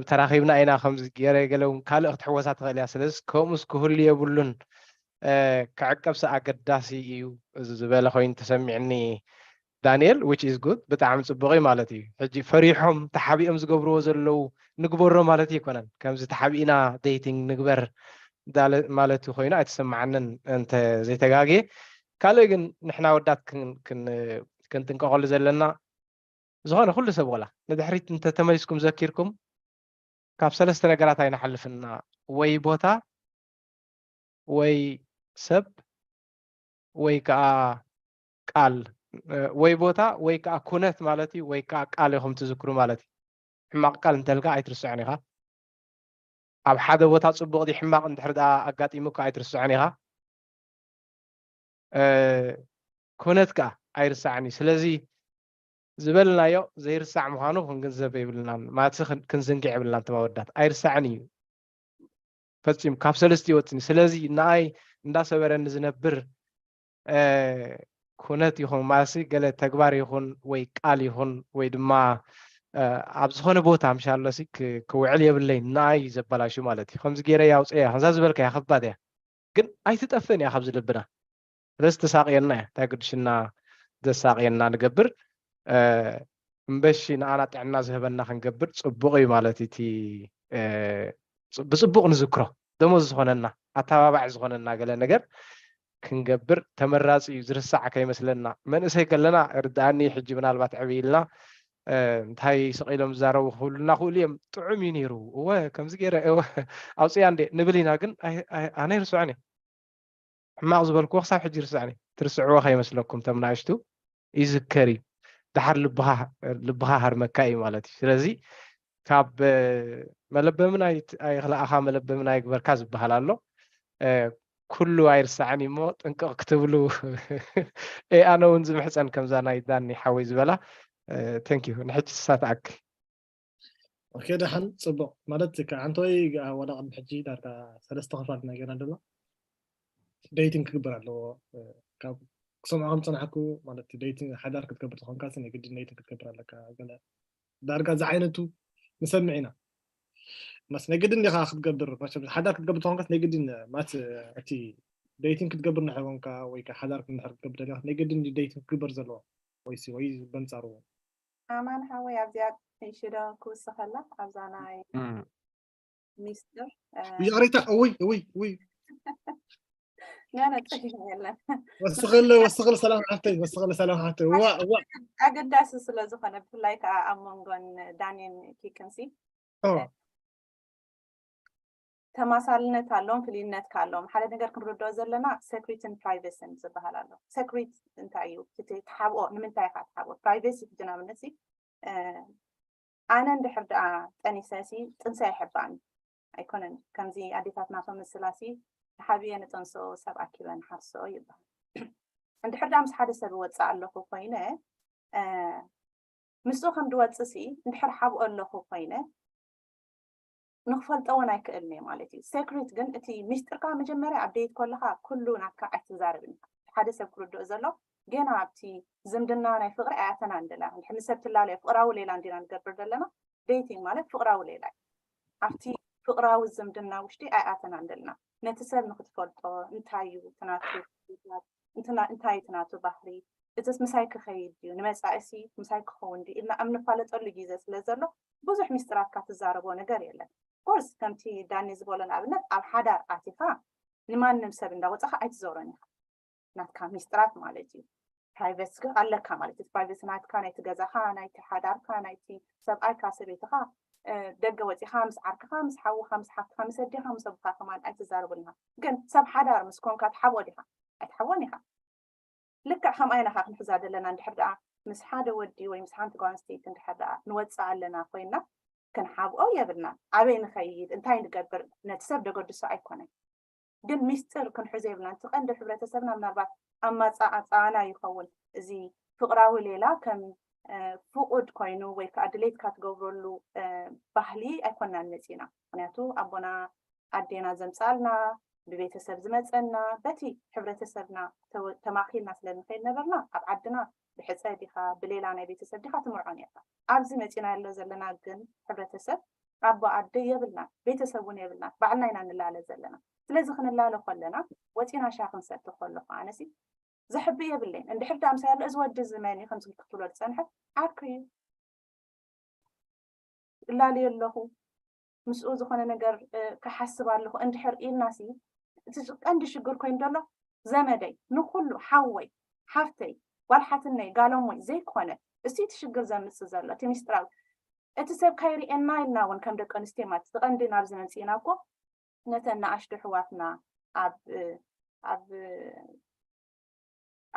ተራኺብና ኢና ከምዚ ገረ ገለ እውን ካልእ ክትሕወሳ ትኽእል እያ ስለዚ ከምኡስ ክህሉ የብሉን ክዕቀብሲ ኣገዳሲ እዩ ዝበለ ኮይኑ ተሰሚዕኒ ዳንኤል which is good ብጣዕሚ ፅቡቅ እዩ ማለት እዩ ሕጂ ፈሪሖም ተሓቢኦም ዝገብርዎ ዘለዉ ንግበሮ ማለት ይኮነን ከምዚ ተሓቢእና dating ንግበር ማለት ኮይኑ ኣይተሰማዓንን እንተ ዘይተጋግየ ካልእ ግን ንሕና ወዳት ክንጥንቀቀሉ ዘለና ዝኾነ ኩሉ ሰብ ወላ ንድሕሪት እንተተመሊስኩም ዘኪርኩም ካብ ሰለስተ ነገራት ኣይንሓልፍና ወይ ቦታ ወይ ሰብ ወይ ከዓ ቃል ወይ ቦታ ወይ ከዓ ኩነት ማለት እዩ ወይ ከዓ ቃል ኢኹም ትዝክሩ ማለት እዩ ሕማቕ ቃል እንተልካ ኣይትርስዖን ኢኻ ኣብ ሓደ ቦታ ፅቡቕ ዲ ሕማቕ እንድሕር ዳ ኣጋጢሙካ ኣይትርስዖን ኢኻ ኩነት ከዓ ኣይርሳዕን እዩ ስለዚ ዝበልናዮ ዘይርሳዕ ምዃኑ ክንግንዘብ የብልናን ማለት ክንዝንግዕ የብልናን ተማወዳት ኣይርሳዕን እዩ ፈፂም ካብ ሰለስቲ ይወፅኒ ስለዚ ንኣይ እንዳሰበረኒ ዝነብር ኩነት ይኹን ማለሲ ገለ ተግባር ይኹን ወይ ቃል ይኹን ወይ ድማ ኣብ ዝኾነ ቦታ ምሻለሲ ክውዕል የብለይ ንኣይ ዘበላሹ ማለት እዩ ከምዚ ገይረ ያውፀያ ከምዛ ዝበልካ እያ ከባድ እያ ግን ኣይትጠፍእን እያ ካብዚ ልብና ስለዚ ተሳቅየና እያ እንታይ ግድሽና ዘሳቅየና ንገብር እምበሺ ንኣና ጥዕና ዝህበና ክንገብር ፅቡቅ እዩ ማለት እቲ ብፅቡቅ ንዝክሮ ደሞዝ ዝኾነና ኣተባባዕ ዝኾነና ገለ ነገር ክንገብር ተመራፂ እዩ ዝርሳዕ ከይመስለና መንእሰይ ከለና ርድኣኒ ሕጂ ምናልባት ዕብይ ኢልና እንታይ ስቂሎም ዝዛረቡ ክህሉና ክእሉ እዮም ጥዑም እዩ ነይሩ እወ ከምዚ ገይረ እወ ኣውፅያ እንዴ ንብል ኢና ግን ኣነ ይርስዖን እየ ሕማቕ ዝበልክዎ ክሳብ ሕጂ ይርስዕኒ ትርስዕዎ ከይመስለኩም ተም ንኣሽቱ ይዝከር እዩ ድሓር ልብኻ ሃርመካ እዩ ማለት እዩ ስለዚ ካብ መለበምን ኣይክልኣኻ መለበምን ኣይግበርካ ዝበሃል ኣሎ ኩሉ ኣይርሳዕን እሞ ጥንቅቕ ክትብሉ ኣነ እውን ዝምሕፀን ከምዛ ናይ ዳኒ ሓወይ ዝበላ ተንኪዩ ንሕጂ ስሳትኣክ ኦኬ ደሓን ፅቡቅ ማለት ከዓንተወይ ዋላ ቅድሚ ሕጂ ዳርጋ ሰለስተ ክፋል ናይ ገና ድማ ደይቲንግ ክግበር ኣለዎ ካብ ክሰምዖ ከም ፀናሕኩ ማለት ደይቲንግ ሓዳር ክትገብር ተኾንካ ናይ ግድን ደይቲንግ ክትገብር ኣለካ ገለ ዳርጋ እዚ ዓይነቱ ንሰምዕ ኢና ማስ ናይ ግድን ዲኻ ክትገብር? መቸም ሓዳር ክትገብር ተኾንካስ ናይ ግድን፣ ማት፣ እቲ ዴቲንግ ክትገብር እንድሕር ኮንካ ወይ ከዓ ሓዳር እንድሕር ክትገብር ደሊኻ ናይ ግድን ዴቲንግ ክግበር ዘለዎ ወይሲ ወይ በንጻሩ? ኣማን ሓወይ ኣብዚኣ ንእሽዶ ክውስኸላ ኣብዛ ናይ ሚስጥር ይቕሬታ። እውይ እውይ እውይ ነነጥሕ የለን ወስኸለ ወስኸለ ሰላም ሓፍተይ፣ ወስኸለ ሰላም ሓፍተይ። ዋ ዋ ኣገዳሲ ስለ ዝኾነ ብፍላይ ከዓ ኣብ መንጎን ዳንኤል ኪክንሲ ኦ ተማሳልነት ኣለዎም፣ ፍልይነት ካለዎም ሓደ ነገር ክንርድኦ ዘለና secret ን privacy ን ዝበሃል ኣሎ። Secret እንታይ እዩ? እቲ ትሓብኦ ንምንታይ ኢኻ ትሓብኦ? Privacy ሕጂ ንኣብነት ሲ ኣነ እንድሕር ደኣ ጠኒሰ ሲ ጥንሲ ኣይሕባእን ኣይኮነን። ከምዚ ኣዴታትና ከምስላ ሲ ተሓቢኤ ንጠንሶ ሰብ ኣኪበ ንሓርሶ ይበሃል። እንድሕር ደኣ ምስ ሓደ ሰብ እወፅእ ኣለኹ ኮይነ ምስኡ ከም ድወፅእ ሲ እንድሕር ሓብኦ ኣለኹ ኮይነ ንክፈልጦ እውን ኣይክእልን እየ ማለት እዩ። Secret ግን እቲ ሚስጥርካ መጀመርያ ኣብ date ከለኻ ኩሉ ናትካ ኣይትዛረብን ኢኻ። ሓደ ሰብ ክርድኦ ዘሎ ገና ኣብቲ ዝምድና ናይ ፍቕሪ ኣይኣተናን ዘለና። ንድሕር ንሰብ ትላለዮ ፍቕራዊ ሌላ እንዲና ንገብር ዘለና። Dating ማለት ፍቕራዊ ሌላ እዩ። ኣብቲ ፍቕራዊ ዝምድና ውሽጢ ኣይኣተናን ዘለና። ነቲ ሰብ ንክትፈልጦ እንታይ እዩ ትናቱ እንታይ እዩ ትናቱ ባህሪ እዚስ ምሳይ ክኸይድ ድዩ ንመፃኢሲ ምሳይ ክኸውን ድዩ ኢልና ኣብ ንፋለጠሉ ግዜ ስለ ዘሎ ብዙሕ ሚስጥራትካ ትዛረቦ ነገር የለን። ኮርስ ከምቲ ዳኒ ዝበሎ ንኣብነት ኣብ ሓዳር ኣቲኻ ንማንም ሰብ እንዳወፃኻ ኣይትዘውሮን ኢኻ። ናትካ ሚስጥራት ማለት እዩ። ፕራይቨሲ ኣለካ ማለት እዩ። ፕራይቨሲ ናትካ ናይቲ ገዛኻ፣ ናይቲ ሓዳርካ፣ ናይቲ ሰብኣይካ፣ ሰበይትኻ ደገ ወፂኻ ምስ ዓርክኻ፣ ምስ ሓውኻ፣ ምስ ሓፍትኻ፣ ምስ ኣዴኻ፣ ምስ ኣቦኻ ከማን ኣይትዛረቡን ኢኻ። ግን ሰብ ሓዳር ምስ ኮንካ ትሓቦ ዲኻ? ኣይትሓቦን ኢኻ። ልክዕ ከምኣ ኢና ክንሕዛ ዘለና እንድሕር ደኣ ምስ ሓደ ወዲ ወይ ምስ ሓንቲ ጓል ኣንስተይቲ እንድሕር ደኣ ንወፅእ ኣለና ኮይና ክንሓብኦ የብልና። ኣበይ ንኸይድ እንታይ ንገብር ነቲ ሰብ ደገድሶ ኣይኮነን። ግን ሚስጥር ክንሕዞ የብልና። እቲ ቀንዲ ሕብረተሰብና ምናልባት ኣማፃፃና ይኸውን እዚ ፍቕራዊ ሌላ ከም ፍቁድ ኮይኑ ወይ ከዓ ድሌትካ ትገብረሉ ባህሊ ኣይኮናን መፂና። ምክንያቱ ኣቦና ኣዴና ዘምፃልና ብቤተሰብ ዝመፀና በቲ ሕብረተሰብና ተማኪልና ስለ ንኸይድ ነበርና ኣብ ዓድና ብሕፀ ዲኻ ብሌላ ናይ ቤተሰብ ዲኻ ትምርዖ ነርካ። ኣብዚ መፂና ያለ ዘለና ግን ሕብረተሰብ ኣቦ ኣደ የብልና፣ ቤተሰብ እውን የብልና፣ ባዕልና ኢና ንላለ ዘለና። ስለዚ ክንላለ ከለና ወፂና ሻ ክንሰቲ ከለኹ ኣነሲ ዘሕቢ የብለይን። እንድሕር ዳኣ ምሳይ ኣሎ እዚ ወዲ እዚ መን እዩ ከምዚ ክትብሎ ዝፀንሐ ዓርኩ እዩ እላለዮ ኣለኹ ምስኡ ዝኾነ ነገር ክሓስብ ኣለኹ እንድሕር ኢልናሲ እቲ ቀንዲ ሽግር ኮይኑ ዘሎ ዘመደይ ንኩሉ ሓወይ ሓፍተይ ጓልሓትነይ ጋሎሞይ ዘይኮነ እሱ እቲ ሽግር ዘምፅእ ዘሎ እቲ ሚስጥራዊ እቲ ሰብ ካይሪኤና ኢልና እውን ከም ደቂ ኣንስትዮ ማለት እቲ ቀንዲ ናብዚ መምፅእና እኮ ነተን ንኣሽቱ ኣሕዋትና ኣብ ኣብ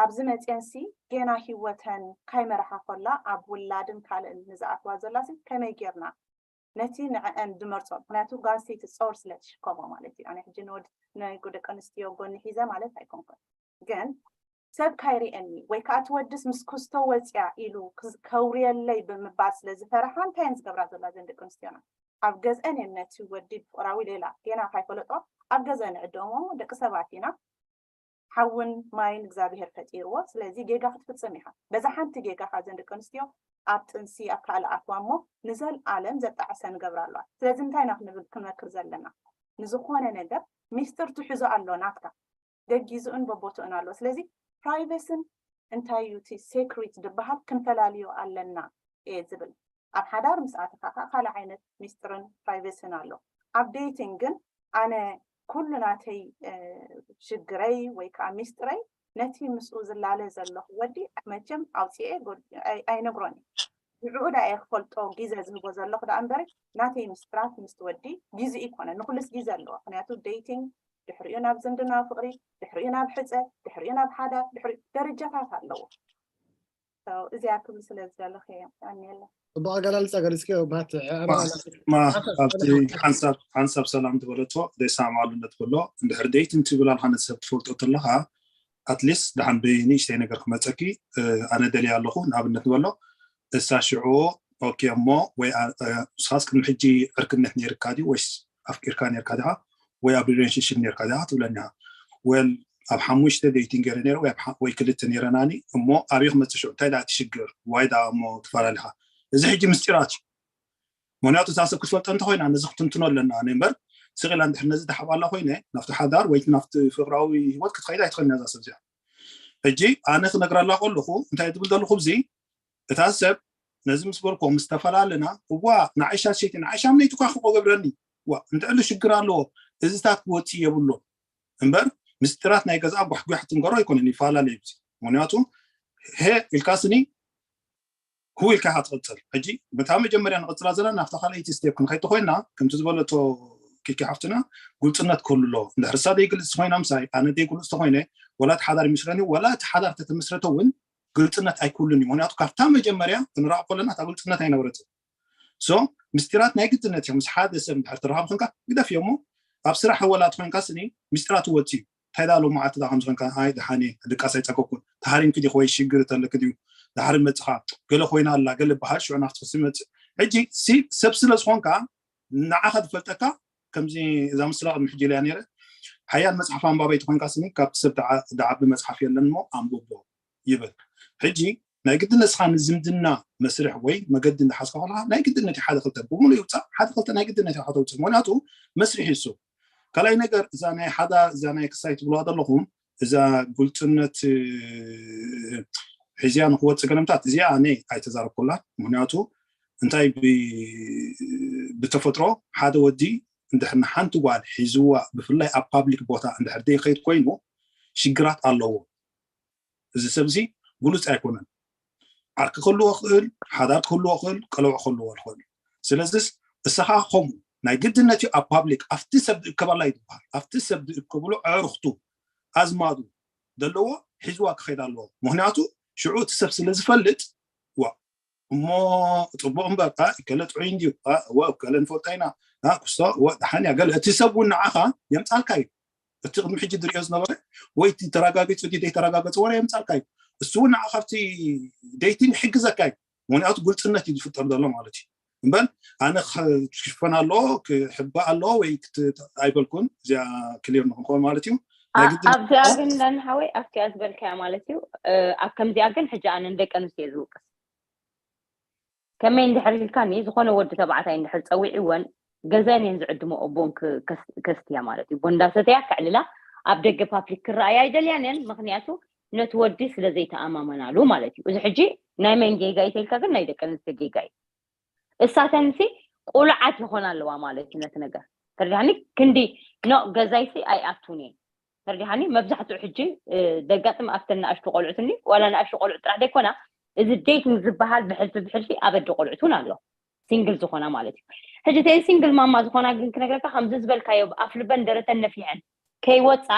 ኣብዚ መፅየንሲ ጌና ሂወተን ካይመርሓ ከላ ኣብ ውላድን ካልእን ንዝኣትዋ ዘላሲ ከመይ ጌርና ነቲ ንዕአን ድመርፆ ምክንያቱ ጓል ኣንስተይቲ ፀወር ስለ ትሽከሞ ማለት እዩ ኣነ ሕጂ ንወድ ናይ ደቂ ኣንስትዮ ጎኒ ሒዘ ማለት ኣይኮንኩን ግን ሰብ ካይሪኤኒ ወይ ከዓ ትወድስ ምስ ክስቶ ወፅያ ኢሉ ከውርየለይ ብምባል ስለ ዝፈረሓ እንታይ እየን ዝገብራ ዘላ ዘን ደቂ ኣንስትዮና ኣብ ገዝአን እየን ነቲ ወዲ ብፍቅራዊ ሌላ ጌና ካይፈለጦ ኣብ ገዝአን ዕደሞ ደቂ ሰባት ኢና ሓውን ማይን እግዚኣብሄር ፈጢርዎ ስለዚ ጌጋ ክትፍፅም ኢኻ በዛ ሓንቲ ጌጋ ካብዘን ደቂ ኣንስትዮ ኣብ ጥንሲ ኣብ ካልእ ኣትዋ እሞ ንዘልኣለም ዘጣዕሰ ንገብራ ኣለዋ ስለዚ እንታይ ኢና ክንብል ክንመክር ዘለና ንዝኾነ ነገር ሚስጥር ትሕዞ ኣሎ ናትካ ገጊዝኡን በቦትኡን ኣሎ ስለዚ ፕራይቬስን እንታይ እዩ እቲ ሴክሪት ዝበሃል ክንፈላልዮ ኣለና እየ ዝብል ኣብ ሓዳር ምስ ኣተኻ ከዓ ካልእ ዓይነት ሚስጥርን ፕራይቬስን ኣሎ ኣብ ዴቲንግ ግን ኣነ ኩሉ ናተይ ሽግረይ ወይ ከዓ ሚስጥረይ ነቲ ምስኡ ዝላለ ዘለኹ ወዲ መቸም ኣውፅኤ ኣይነግሮን እዩ ንዕኡ ዳ እየ ክፈልጦ ግዜ ዝህቦ ዘለኹ ዳ እምበሪ ናተይ ምስጥራት ምስ ወዲ ግዜ ይኮነ ንኩልስ ግዜ ኣለዎ ምክንያቱ ዴቲንግ ድሕሪኡ ናብ ዝምድና ፍቅሪ ድሕሪኡ ናብ ሕፀ ድሕሪኡ ናብ ሓዳር ድሕሪኡ ደረጃታት ኣለዎ እዚኣ ክብል ስለ ዝደለኹ እየ ኣኒለ ጽቡቅ ኣገላልጻ ገሊጽክዮ ባት ሓንሳብ ሰላም ዝበለቶ ዘይሰማማሉ ነትበሎ እንድሕር ዴይት እንትብል ኣልካ ነቲ ሰብ ትፈልጦ ተለካ ኣትሊስት ደሓን ብንእሽተይ ነገር ክመፀኪ ኣነ ደልየ ኣለኹ ንኣብነት ንበሎ እሳ ሽዑ ኦኬ እሞ ወይ ንስኻስ ቅድሚ ሕጂ ዕርክነት ነይርካ ድዩ ወይስ ኣፍቂርካ ነይርካ ዲኻ ወይ ኣብ ሪሌሽንሽፕ ነይርካ ዲኻ ትብለኒ ኢኻ ወል ኣብ ሓሙሽተ ዴይቲንግ ገይረ ነይረ ወይ ክልተ ነይረናኒ እሞ ኣበይ ክመፅእ ሽዑ እንታይ ደኣ ትሽግር ዋይ ደኣ እሞ ትፈላለኻ እዚ ሕጂ ምስጢራት እዩ ምክንያቱ እዛ ሰብ ክትፈልጠ እንተኮይና ነዚ ክትንትኖ ኣለና። ኣነ እምበር ስቕ ኢላ እንድሕር ነዚ ትሓባላ ኮይነ ናብቲ ሓዳር ወይ ናብቲ ፍቅራዊ ህይወት ክትኸይድ ኣይትኽእልን እያ እዛ ሰብ እዚኣ። ሕጂ ኣነ ክነግራላ ከለኹ እንታይ ትብል ዘለኹ እዚ እታ ሰብ ነዚ ምስ በልኮ ምስ ተፈላለና እዋ ንዓይሻ ሸይቲ ንዓይሻ ምነይቲ እኳ ክቆ ገብረኒ ዋ እንድዕሉ ሽግር ኣለዎ። እዚታት ክወፅእ የብሎ እምበር ምስጢራት ናይ ገዛ ጓሕጓሕ ትንገሮ ኣይኮነን ይፈላለ ይብዚ። ምክንያቱ ሄ ኢልካ ስኒ ሁ ኢልካ ኢኻ ትቕፅል። ሕጂ በታ መጀመርያ ንቕፅላ ዘለና ናብታ ካልኣይቲ ስቴፕ ክንኸይድ ተኮይና ከምቲ ዝበለቶ ኪኪ ሓፍትና ግልፅነት ክህሉ ኣለዎ። እንድሕር እሳ ዘይግልፅ ተኮይና ምሳይ ኣነ ዘይግልፅ ተኮይነ ወላ እቲ ሓዳር ይምስረኒ ወላ እቲ ሓዳር ተተመስረተ እውን ግልፅነት ኣይክህሉን እዩ። ምክንያቱ ካብታ መጀመርያ ክንረኣ ከለና እታ ግልፅነት ኣይነበረትን። ሶ ምስጢራት ናይ ግድነት እዮም። ምስ ሓደ ሰብ እንድሕር ትረኻብ ኮንካ ግደፍ እዮም። ኣብ ስራሕ ወላ ትኮንካ ስኒ ምስጢራት ትወፅ እዩ። እንታይ ዳ ሎማዓንቲ ዳ ከምዚ ኮንካ ኣይ ደሓን እየ ድቃስ ኣይፀገኩን ተሃሪምኪ ዲኺ ወይ ሽግር ተለኪ ድዩ ድሓሪ መፅኻ ገለ ኮይና ኣላ ገለ በሃል ሽዑ ናፍቲ ክስመፅእ ሕጂ ሰብ ስለ ዝኾንካ ንዓኻ ዝፈልጠካ ከምዚ እዛ ምስላ ቅድሚ ሕጂ ኢለያ ነይረ ሓያል መፅሓፍ ኣንባባይ ተኮንካ ስኒ ካብቲ ሰብ ዝዓቢ መፅሓፍ የለን እሞ ኣንብቦ ይብል። ሕጂ ናይ ግድን ንስኻ ንዝምድና መስርሕ ወይ መገዲ እንዳሓዝካ ከለካ ናይ ግድን እቲ ሓደ ክልተ ብምሉ ይውፃእ ሓደ ክልተ ናይ ግድን እቲ ሓደ ውፅእ ምክንያቱ መስርሕ ይሱ ካልኣይ ነገር እዛ ናይ ሓዳ እዛ ናይ ክሳይ ትብልዋ ዘለኹም እዛ ጉልፅነት ሒዝያ ንክወፅእ ገለምታት እዚኣ ኣነ ኣይተዛረብኩላ ምክንያቱ እንታይ ብተፈጥሮ ሓደ ወዲ እንድሕር ንሓንቲ ጓል ሒዝዋ ብፍላይ ኣብ ፓብሊክ ቦታ እንድሕር ዘይከይድ ኮይኑ ሽግራት ኣለዎ። እዚ ሰብ እዚ ግሉፅ ኣይኮነን። ዓርኪ ክህልዎ ክእል፣ ሓዳር ክህልዎ ክእል፣ ቀለዖ ክህልዎ ክእል። ስለዚስ እሰኻ ከምኡ ናይ ግድነት እዩ ኣብ ፓብሊክ ኣብቲ ሰብ ዝእከበላ ይትበሃል ኣብቲ ሰብ ዝእከብሉ ኣዕሩኽቱ ኣዝማዱ ዘለዎ ሒዝዋ ክኸይድ ኣለዎ። ምክንያቱ ሽዑ እቲ ሰብ ስለ ዝፈልጥ ዋ እሞ ፅቡቅ እምበር እከለ ጥዑይ እንድዩ እወ እከለ ንፈልጦ ኢና ክስቶ እወ ደሓን እያ ገለ እቲ ሰብ እውን ንዓኻ የምፃልካ እዩ። እቲ ቅድሚ ሕጂ ዝሪኦ ዝነበረ ወይ እቲ ተረጋጊፁ እቲ ዘይተረጋገፀ ወረ የምፃልካ እዩ። እሱ እውን ንዓኻ ኣብቲ ዴይቲን ይሕግዘካ እዩ። ምክንያቱ ግልፅነት እዩ ዝፍጠር ዘሎ ማለት እዩ። እምበር ኣነ ክሽፈን ኣለዎ ክሕባእ ኣለዎ ወይ ኣይበልኩን። እዚኣ ክሊር ንክንከውን ማለት እዩ። ኣብዚኣ ግን ነንሃወይ ኣብቲኣ ዝበልካያ ማለት እዩ። ኣብ ከምዚኣ ግን ሕጂ ኣነ ንደቂ ኣንስትዮ ዝውቅስ ከመይ እንድሕር ኢልካኒ ዝኾነ ወዲ ተባዕታይ እንድሕር ፀዊዕወን ገዘን እየን ዝዕድሞ ቡን ከስትያ ማለት እዩ። ቡን እንዳሰተያ ክዕልላ ኣብ ደገ ፓብሊክ ክረኣያ ኣይደልያን እየን። ምክንያቱ ነቲ ወዲ ስለ ዘይተኣማመናሉ ማለት እዩ። እዚ ሕጂ ናይ መን ጌጋ እዩ ተልካ ግን ናይ ደቂ ኣንስትዮ ጌጋ እዩ። እሳተንሲ ቁሉዓት ይኾና ኣለዋ ማለት እዩ ነቲ ነገር ተረዲሓኒ። ክንዲ ኖ ገዛይሲ ኣይኣቱን እየን ተረዲሓኒ። መብዛሕትኡ ሕጂ ደጋጥም ኣብተን ንኣሽቱ ቆልዑት እኒ ዋላ ንኣሽቱ ቆልዑት ጥራሕ ዘይኮና እዚ ዴቲንግ ዝበሃል ብሕልፊ ብሕልፊ ኣብ ኣደ ቆልዑት እውን ኣሎ ሲንግል ዝኾና ማለት እዩ። ሕጂ ተይ ሲንግል ማማ ዝኾና ግን ክነግረካ ከምዚ ዝበልካዮ ኣፍልበን ደረተን ነፊሐን ከይወፃ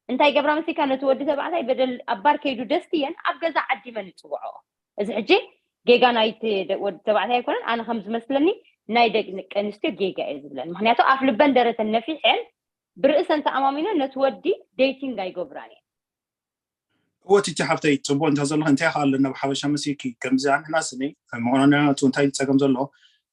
እንታይ ገብራ መሲካ ነቲ ወዲ ተባዕታይ በደል ኣብ ባር ከይዱ ደስትየን ኣብ ገዛ ዓዲመን ይፅውዖ። እዚ ሕጂ ጌጋ ናይቲ ወዲ ተባዕታይ ኣይኮነን። ኣነ ከም ዝመስለኒ ናይ ደቂ ኣንስትዮ ጌጋ እየ ዝብለን። ምክንያቱ ኣፍልበን ደረተን ነፊሐን ብርእሰን ተኣማሚነን ነቲ ወዲ ዴቲንግ ኣይገብራን እየን። እወ ቲቲ ሓፍተይ ፅቡቅ እንተ ዘለኹ እንታይ ከ ኣለና ብሓበሻ መሲልኪ ከምዚ ንሕና ስኒ ምክንያቱ እንታይ ፀገም ዘሎ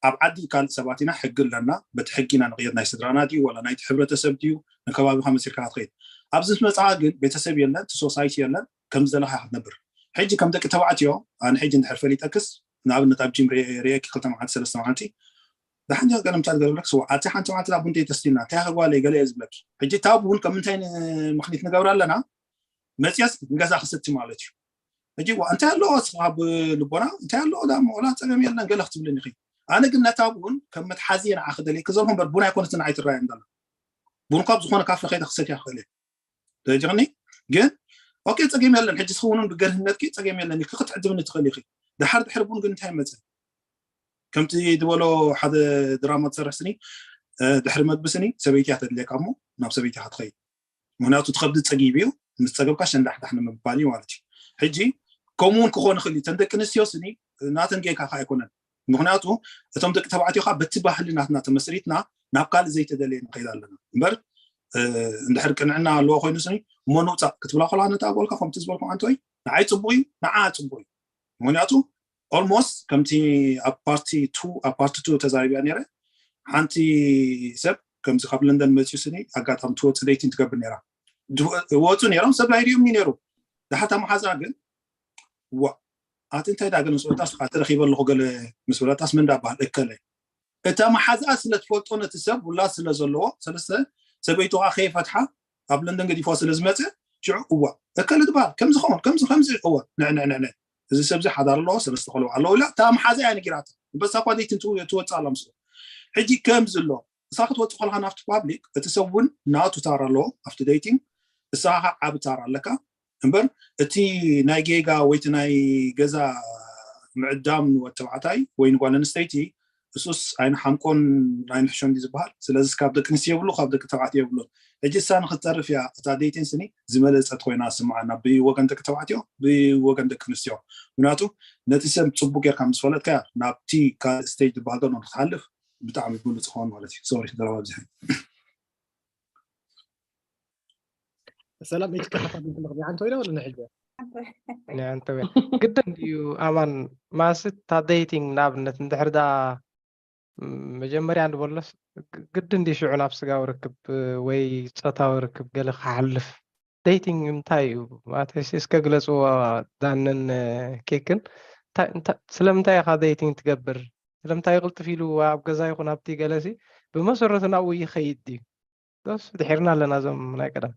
ኣብ ዓዲ ካልእ ሰባት ኢና ሕጊ ኣለና በቲ ሕጊ ኢና ንቅየድ ናይ ስድራና ድዩ ወላ ናይቲ ሕብረተሰብ ድዩ ንከባቢካ መሲልካ ክትኸይድ ኣብዚ ምስ መፅኻ ግን ቤተሰብ የለን እቲ ሶሳይቲ የለን ከምዚ ዘለካ ክትነብር ሕጂ ከም ደቂ ተባዕትዮ ኣነ ሕጂ እንድሕር ፈሊጠክስ ንኣብነት ኣብ ጂም ሪኤኪ ክልተ መዓልቲ ሰለስተ መዓልቲ ብሓንቲ ገለምታ ገለብለክ ስዋ ኣቲ ሓንቲ መዓልቲ ቡን ተይተስቲና እንታይ ከጓለ ገለ እየ ዝብለኪ ሕጂ እታ ቡን ከም ምንታይ ምክኒት ንገብራ ኣለና መፅያስ ንገዛ ክሰቲ ማለት እዩ። ሕጂ ዋ እንታይ ኣለዎ እስኻ ብልቦና እንታይ ኣለዎ ዳ ወላ ፀገም የለን ገለ ክትብልኒ ኢኺ። ኣነ ግን ነታ ቡን ከም መትሓዚ እየ ንዓኺ ደልየኪ ዘለኹ እምበር ቡን ኣይኮነትን ንዓይ ትረኣየኒ ዘላ። ቡን እኳ ኣብ ዝኾነ ካፈ ከይደ ክሰትያ ክኽእል እየ። ተረዲእኽኒ? ግን ኦኬ ፀገም የለን ሕጂ እስኺ እውን ብገርህነትኪ ፀገም የለን ኢልኪ ክትዕድምኒ ትኽእሊ ኢኺ። ድሓር ድሕሪ ቡን ግን እንታይ መፀ? ከምቲ ዝበሎ ሓደ ድራማ ትሰርሕ ስኒ ድሕሪ መግቢ ስኒ ሰበይቲ እያ ተድልየካ እሞ ናብ ሰበይቲ ኢኻ ትኸይድ። ምክንያቱ እቲ ከብዲ ፀጊቡ እዩ ምስ ፀገብካ ሸንዳሕዳሕ ንምባል እዩ ማለት እዩ። ሕጂ ከምኡ እውን ክኾን ይኽእል እዩ። እተን ደቂ ኣንስትዮ ስኒ ናተን ጌጋ ከዓ ኣይኮነን። ምክንያቱ እቶም ደቂ ተባዕትዮ ከዓ በቲ ባህሊ ናትና ተመስሪትና ናብ ካልእ ዘይተደለየ ንኸይድ ኣለና እምበር እንድሕር ቅንዕና ኣለዎ ኮይኑ ስኒ እሞ ንውፃእ ክትብላ ከለካ ነታ ጓልካ ከምቲ ዝበልኩም ኣንተ ወይ ንዓይ ፅቡቅ እዩ ንዓ ፅቡቅ እዩ። ምክንያቱ almost ከምቲ ኣብ ፓርቲ ቱ ኣብ ፓርቲ ቱ ተዛሪብያ ነይረ ሓንቲ ሰብ ከምዚ ካብ ለንደን መፅዩ ስኒ ኣጋጣሚ ትወፅእ ደይቲን ትገብር ነይራ ወፁ ነይሮም ሰብ ኣይሪኦም እዩ ነይሩ። ድሓታ መሓዛ ግን ዋ ኣቲ እንታይ ዳ ገለ ምስ በለታስ ኣቲ ረኪበ ኣለኹ ገለ ምስ በለታስ መን ዳ በሃል እከለ እታ መሓዝኣ ስለ ትፈልጦ ነቲ ሰብ ውላድ ስለ ዘለዎ ሰለስተ ሰበይቱ ከዓ ከይፈትሓ ኣብ ለንደን ገዲፎ ስለ ዝመፀ ሽዑ እዋ እከለ ትበሃል ከምዚ ኸውን ከምዚ ከምዚ እወ ንዕንዕንዕንዕ እዚ ሰብዚ ሓዳር ኣለዎ ሰለስተ ቆልዑ ኣለዎ ኢላ እታ መሓዝኣ እያ ነጊራታ። በሳ እኳ ደይትን ትወፅእ ኣላ ምስሉ ሕጂ ከምዚ ኣሎ እሳ ክትወፅእ ከለካ ናብቲ ፓብሊክ እቲ ሰብ እውን ናቱ ታራ ኣለዎ ኣብቲ ደይቲንግ እሳ ከዓ ዓብ ታራ ኣለካ እምበር እቲ ናይ ጌጋ ወይ እቲ ናይ ገዛ ምዕዳም ንወተባዕታይ ወይ ንጓል ኣንስተይቲ እሱስ ኣይንሓምቆን ኣይንሕሾን ድዩ ዝበሃል። ስለዚ ካብ ደቂ ኣንስትዮ የብሉ ካብ ደቂ ተባዕትዮ የብሉን። ሕጂ እሳ ንክትተርፍ እያ እታ ደይቲንግ ስኒ ዝበለፀት ኮይና ስምዓና ብወገን ደቂ ተባዕትዮ ብወገን ደቂ ኣንስትዮ ምክንያቱ ነቲ ሰብ ፅቡቅ ጌርካ ምስ ፈለጥካ ናብቲ ካልእ ስቴጅ ዝበሃል ዶ ንክትሓልፍ ብጣዕሚ ብሉፅ ክኸውን ማለት እዩ። ሶሪ ዘረባ ኣብዚሐ። ሰላም ኢትካ ሓሳብ ንክንቕኒ ዓንቶ ኢለ ወለ ንሕልበ ንዓንተወ ግድን ድዩ ኣማን ማስት ታደይቲንግ ንኣብነት እንድሕር ዳ መጀመርያ ንበሎስ ግድን ድዩ ሽዑ ናብ ስጋዊ ርክብ ወይ ፆታዊ ርክብ ገለ ክሓልፍ ደይቲንግ እንታይ እዩ ማለት እስከ ግለፅዎ ዳንን ኬክን ስለምንታይ ኢኻ ደይቲንግ ትገብር ስለምንታይ ቅልጥፍ ኢሉ ኣብ ገዛ ይኹን ኣብቲ ገለሲ ብመሰረቱ ናብኡ ይኸይድ ድዩ ዶስ ድሒርና ኣለና እዞም ናይ ቀደም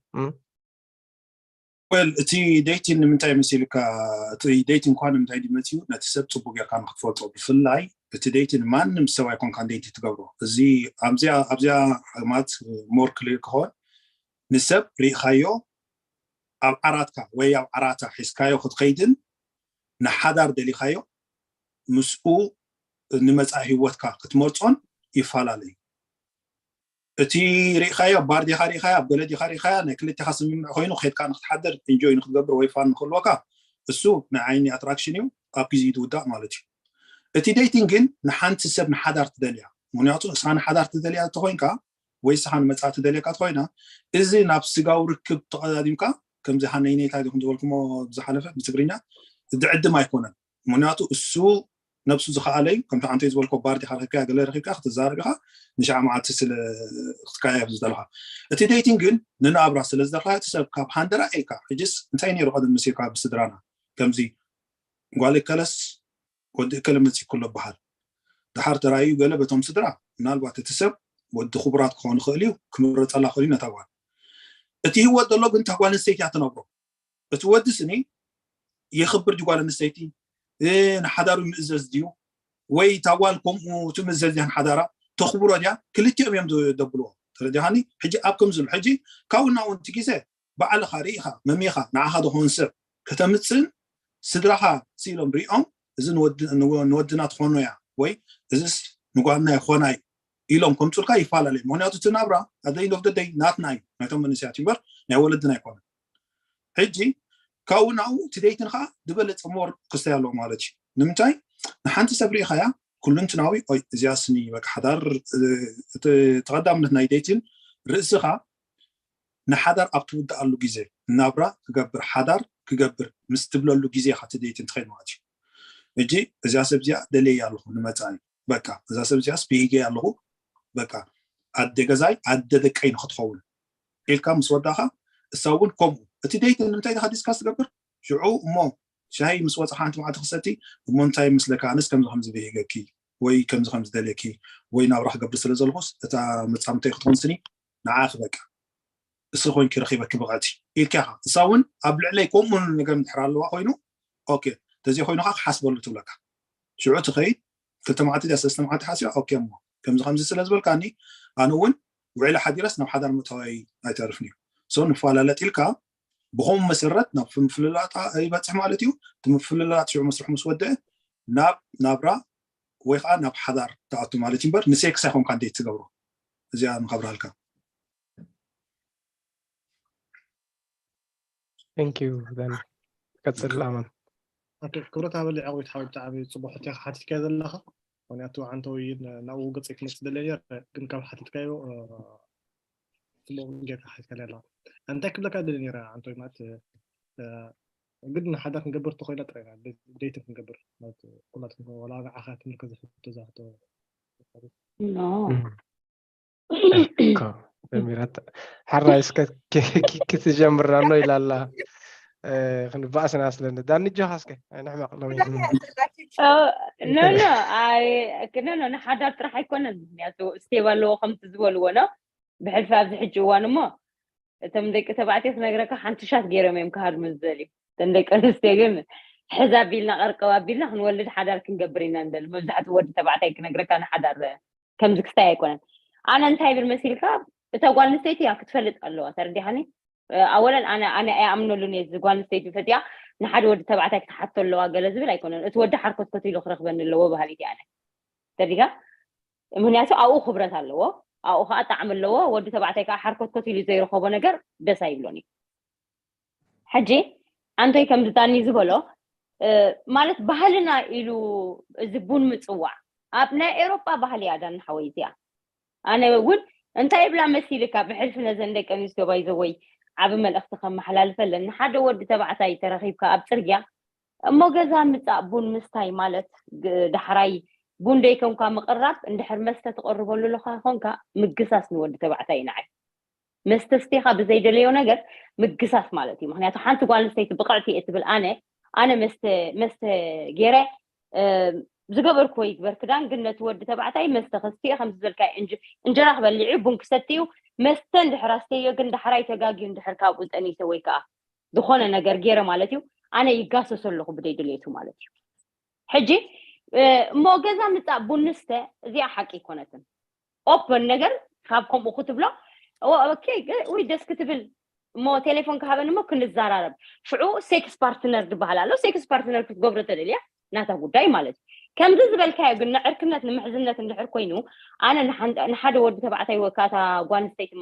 ወል እቲ ደይቲን ንምንታይ መሲልካ እቲ ደይቲን እኳ ንምንታይ ድመፅኡ ነቲ ሰብ ፅቡቅ ጌርካ ንክትፈልጦ ብፍላይ እቲ ደይቲን ማንም ሰብ ኣይኮንካን ደይቲ ትገብሮ እዚ ኣብዚኣ ኣብዚኣ ማለት ሞር ክሊር ክኾን ንሰብ ርኢኻዮ ኣብ ዓራትካ ወይ ኣብ ዓራታ ሒዝካዮ ክትኸይድን ንሓዳር ደሊኻዮ ምስኡ ንመፃኢ ህይወትካ ክትመርፆን ይፈላለዩ እቲ ርኢኻዮ ኣብ ባር ዲኻ ርኢኻዮ ኣብ ገለ ዲኻ ርኢኻዮ ናይ ክልቴኻ ስምምዕ ኮይኑ ከድካ ንክትሓድር ኢንጆይ ንክትገብር ወይ ፋን ንክህልወካ እሱ ናይ ዓይኒ ኣትራክሽን እዩ ኣብ ግዜ ዝውዳእ ማለት እዩ እቲ ደይቲንግ ግን ንሓንቲ ሰብ ንሓዳር ትደልያ ምክንያቱ እሳ ንሓዳር ትደልያ እንተኮይንካ ወይ ስኻ ንመፃ ትደልየካ ተኮይና እዚ ናብ ስጋዊ ርክብ ተቀዳዲምካ ከምዚ ሃነይነይታ ዲኹም ዝበልኩሞ ብዝሓለፈ ብትግርኛ ድዕድም ኣይኮነን ምክንያቱ እሱ ነብሱ ዝኸኣለ እዩ ከምቲ ዓንተይ ዝበልኮ ባር ዲካ ረኪብካ ገለ ረኪብካ ክትዛረብ ኢካ ንሽዓ መዓልቲ ስለ ክትከያየፍ ዝደለካ እቲ ደይቲንግ ግን ንናብራ ስለ ዝደልካ እቲ ሰብ ካብ ሃንደራ ኢልካ ሕጅስ እንታይ ነይሩ ቀደም መሲልካ ብስድራና ከምዚ ጓል እከለስ ወዲ እከለ መፂ ኩሎ በሃል ድሓር ተራዩ ገለ በቶም ስድራ ምናልባት እቲ ሰብ ወዲ ክቡራት ክኾን ይኽእል እዩ ክምረፀላ ክእል ነታ ጓል እቲ ህይወት ዘሎ ግን እታ ጓል ኣንስተይቲ እያ ትነብሮ እቲ ወዲ ስኒ የኽብር ድዩ ጓል ኣንስተይቲ ንሓዳሩ ምእዘዝ ድዩ ወይ እታ ጓል ከምኡ ትምእዘዝ ድያ ንሓዳራ ተኽብሮ ድያ ክልቲኦም እዮም ዘብልዎ ተረዲኻኒ ሕጂ ኣብ ከም ዝብሉ ሕጂ ካብኡ ናብኡ እቲ ግዜ ባዕልኻ ርኢኻ መሚኻ ንዓኻ ዝኾን ሰብ ከተምፅእን ስድራኻ ስኢሎም ሪኦም እዚ ንወድና ትኾኖ እያ ወይ እዚስ ንጓልና ይኾና እዩ ኢሎም ከምፁልካ ይፈላለዩ ምክንያቱ እቲ ናብራ ኣደይንዶፍ ደደይ ናትና እዩ ናይቶም መንስያት እምበር ናይ ወለድና ኣይኮነን ሕጂ ካብኡ ናብኡ እቲ ደይትን ከዓ ዝበለፀ ሞር ክስተይ ኣለዎ ማለት እዩ ንምንታይ ንሓንቲ ሰብ ርኢኻያ ኩልንትናዊ ኦይ እዚኣ ስኒ በቃ ሓዳር እቲ ተቐዳምነት ናይ ደይትን ርእስኻ ንሓዳር ኣብ ትውድኣሉ ግዜ ናብራ ክገብር ሓዳር ክገብር ምስ ትብለሉ ግዜ ኢኻ እቲ ደይትን ትኸይድ ማለት እዩ ሕጂ እዚኣ ሰብ እዚኣ ደልየ ኣለኹ ንመፃኢ በቃ እዛ ሰብ እዚኣስ ብሂገይ ኣለኹ በቃ ኣደ ገዛይ ኣደ ደቀይ ንክትኸውን ኢልካ ምስ ወዳእካ እሳ እውን ከምኡ እቲ ደይት ንምንታይ ኢኻ ዲስካስ ትገብር ሽዑ እሞ ሻሂ ምስ ወፅኻ ሓንቲ መዓልቲ ክሰቲ እሞ እንታይ ምስለካ ኣነስ ከምዚ ከምዚ ብሂገኪ ወይ ከምዚ ከምዚ ደልየኪ ወይ ናብራ ክገብር ስለ ዘለኹስ እታ መፃምተይ ክትኾን ስኒ ንዓኺ በቃ እሱ ኮይንኪ ረኺበኪ ብቕዕቲ ኢልካ ኢኻ እሳ እውን ኣብ ልዕለይ ከምኡ ነገር እንድሕር ኣለዋ ኮይኑ ኦኬ ተዘይ ኮይኑካ ክሓስበሉ ትብለካ ሽዑ ትኸይድ ክልተ መዓልቲ ድያ ሰለስተ መዓልቲ ሓሲባ ኦኬ እሞ ከምዚ ከምዚ ስለ ዝበልካኒ ኣነ እውን ውዕሊ ሓዲረስ ናብ ሓዳር ምእታዋይ ኣይተርፍን እዩ ሶ ንፈላለጥ ኢልካ ብኸምኡ መሰረት ናብ ምፍልላጥ ይበፅሕ ማለት እዩ እቲ ምፍልላጥ ሽዑ መስርሑ ምስ ወደአ ናብ ናብራ ወይ ከዓ ናብ ሓዳር ትኣቱ ማለት እዩ እምበር ንሴክስ ኣይኮንካ እንዴት ትገብሮ እዚኣ ንከብርሃልካ Thank you then ቀፅል ኣማን ክብረት ኣበል ዕቑቢት ሓወይ ብጣዕሚ ፅቡቅ ሕቶ ሓቲትካዮ ዘለካ ምክንያቱ ዓንተው ናብኡ ገፀይ ክመፅእ ደለ ነረ ግን ካብ ሓቲትካዮ ፅቡቅ ጌርካ ሓቲትካ ኣለካ እንታይ ክብለካ ደለ ነረ ዓንተው ማለት ግድ ንሓዳር ክንገብር ተኮይና ጥራይ ኢና ደይትን ክንገብር ማለት ኩላትኩም ወላ ንዓኻ ትምልከት ዝሕቶ ዝሕቶ No. ጀሚራት ሓራይ እስከ ክትጀምር ኣሎ ኢላ ኣላ ክንበኣስና ስለኒ ዳኒ ጆኻ እስከ ኣይንሕመቕ ሎሚ ኖ ኖ ኣይ ኖ ኖ ንሓዳር ጥራሕ ኣይኮነን። ምክንያቱ ስቴብ ኣለዎ ከምቲ ዝበልዎ ነው። ብሕልፊ ኣብዚ ሕጂ እዋን እሞ እቶም ደቂ ተባዕትዮ ክነግረካ ሓንቲ ሻት ገይሮም እዮም ክሃድሙ ዝደልዩ። እተን ደቂ ኣንስትዮ ግን ሕዛ ኣቢልና ቀርቀብ ኣቢልና ክንወልድ ሓዳር ክንገብር ኢና ንደሊ። መብዛሕትኡ ወዲ ተባዕታይ ክነግረካ ንሓዳር ከምዚ ክስታይ ኣይኮነን። ኣነ እንታይ ብል መሲልካ እታ ጓል ኣንስተይቲ እያ ክትፈልጥ ኣለዋ። ተረዲኻኒ? ኣወለን ኣነ ኣነ ኣይኣምነሉን እየ። እዚ ጓል ኣንስተይቲ ፈቲያ ንሓደ ወዲ ተባዕታይ ክትሓቶ ኣለዋ ገለ ዝብል ኣይኮነን። እቲ ወዲ ሓርኮትኮት ኢሉ ክረኽበኒ ኣለዎ በሃሊት እየ ኣነ። ተረዲኻ? ምክንያቱ ኣብኡ ክብረት ኣለዎ፣ ኣብኡ ከዓ ጣዕሚ ኣለዎ። ወዲ ተባዕታይ ከዓ ሓርኮትኮት ኢሉ ዘይረኸቦ ነገር ደስ ኣይብሎን እዩ። ሕጂ ኣንቶይ ከምዚ ዳኒ ዝበሎ ማለት ባህልና ኢሉ እዚ ቡን ምፅዋዕ ኣብ ናይ ኤሮጳ ባህሊ እያ ዳኒ ሓወይ እዚኣ። ኣነ እውን እንታይ ይብላ መሲልካ ብሕልፊ ነዘን ደቂ ኣንስትዮ ባይዘወይ ዓብ መልእኽቲ ከመሓላልፈለን። ንሓደ ወዲ ተባዕታይ ተረኺብካ ኣብ ፅርግያ እሞ ገዛ ምፃእ ቡን ምስታይ ማለት ዳሕራይ ቡን ደይኮንካ ምቕራብ እንድሕር መስተ ትቐርበሉ ኣለኻ ኮንካ ምግሳስ ንወዲ ተባዕታይ ንዓይ መስተ ስቴኻ ብዘይደለዮ ነገር ምግሳስ ማለት እዩ። ምክንያቱ ሓንቲ ጓል ኣንስተይቲ ብቕዕቲ እየ ትብል ኣነ ኣነ መስተ መስተ ገይረ ዝገበርኩዎ ይግበር ክዳን ግን ነቲ ወዲ ተባዕታይ መስተ ከስትዮ ከም ዝበልካ እንጀራ ክበልዕ እዩ ቡን ክሰቲ እዩ መስተ እንድሕር ኣስተዮ ግን ዳሕራይ ተጋግዩ እንድሕር ካብኡ ጠኒሰ ወይ ከዓ ዝኾነ ነገር ገይረ ማለት እዩ ኣነ ይጋሰሶ ኣለኹ ብደይ ድሌቱ ማለት እዩ። ሕጂ እሞ ገዛ ምፃእ ቡን ንስተ እዚኣ ሓቂ ኣይኮነትን። ኦፐን ነገር ካብ ከምኡ ክትብሎ ወይ ደስ ክትብል እሞ ቴሌፎን ክሃበኒ እሞ ክንዘራረብ። ሽዑ ሴክስ ፓርትነር ዝበሃል ኣሎ። ሴክስ ፓርትነር ክትገብሮ ተደልያ ናታ ጉዳይ ማለት እዩ። ከምዚ ዝበልካዮ ግን ንዕርክነት ንምሕዝነት እንድሕር ኮይኑ ኣነ ንሓደ ወዲ ተባዕታይ ወካታ ጓንስተይቲ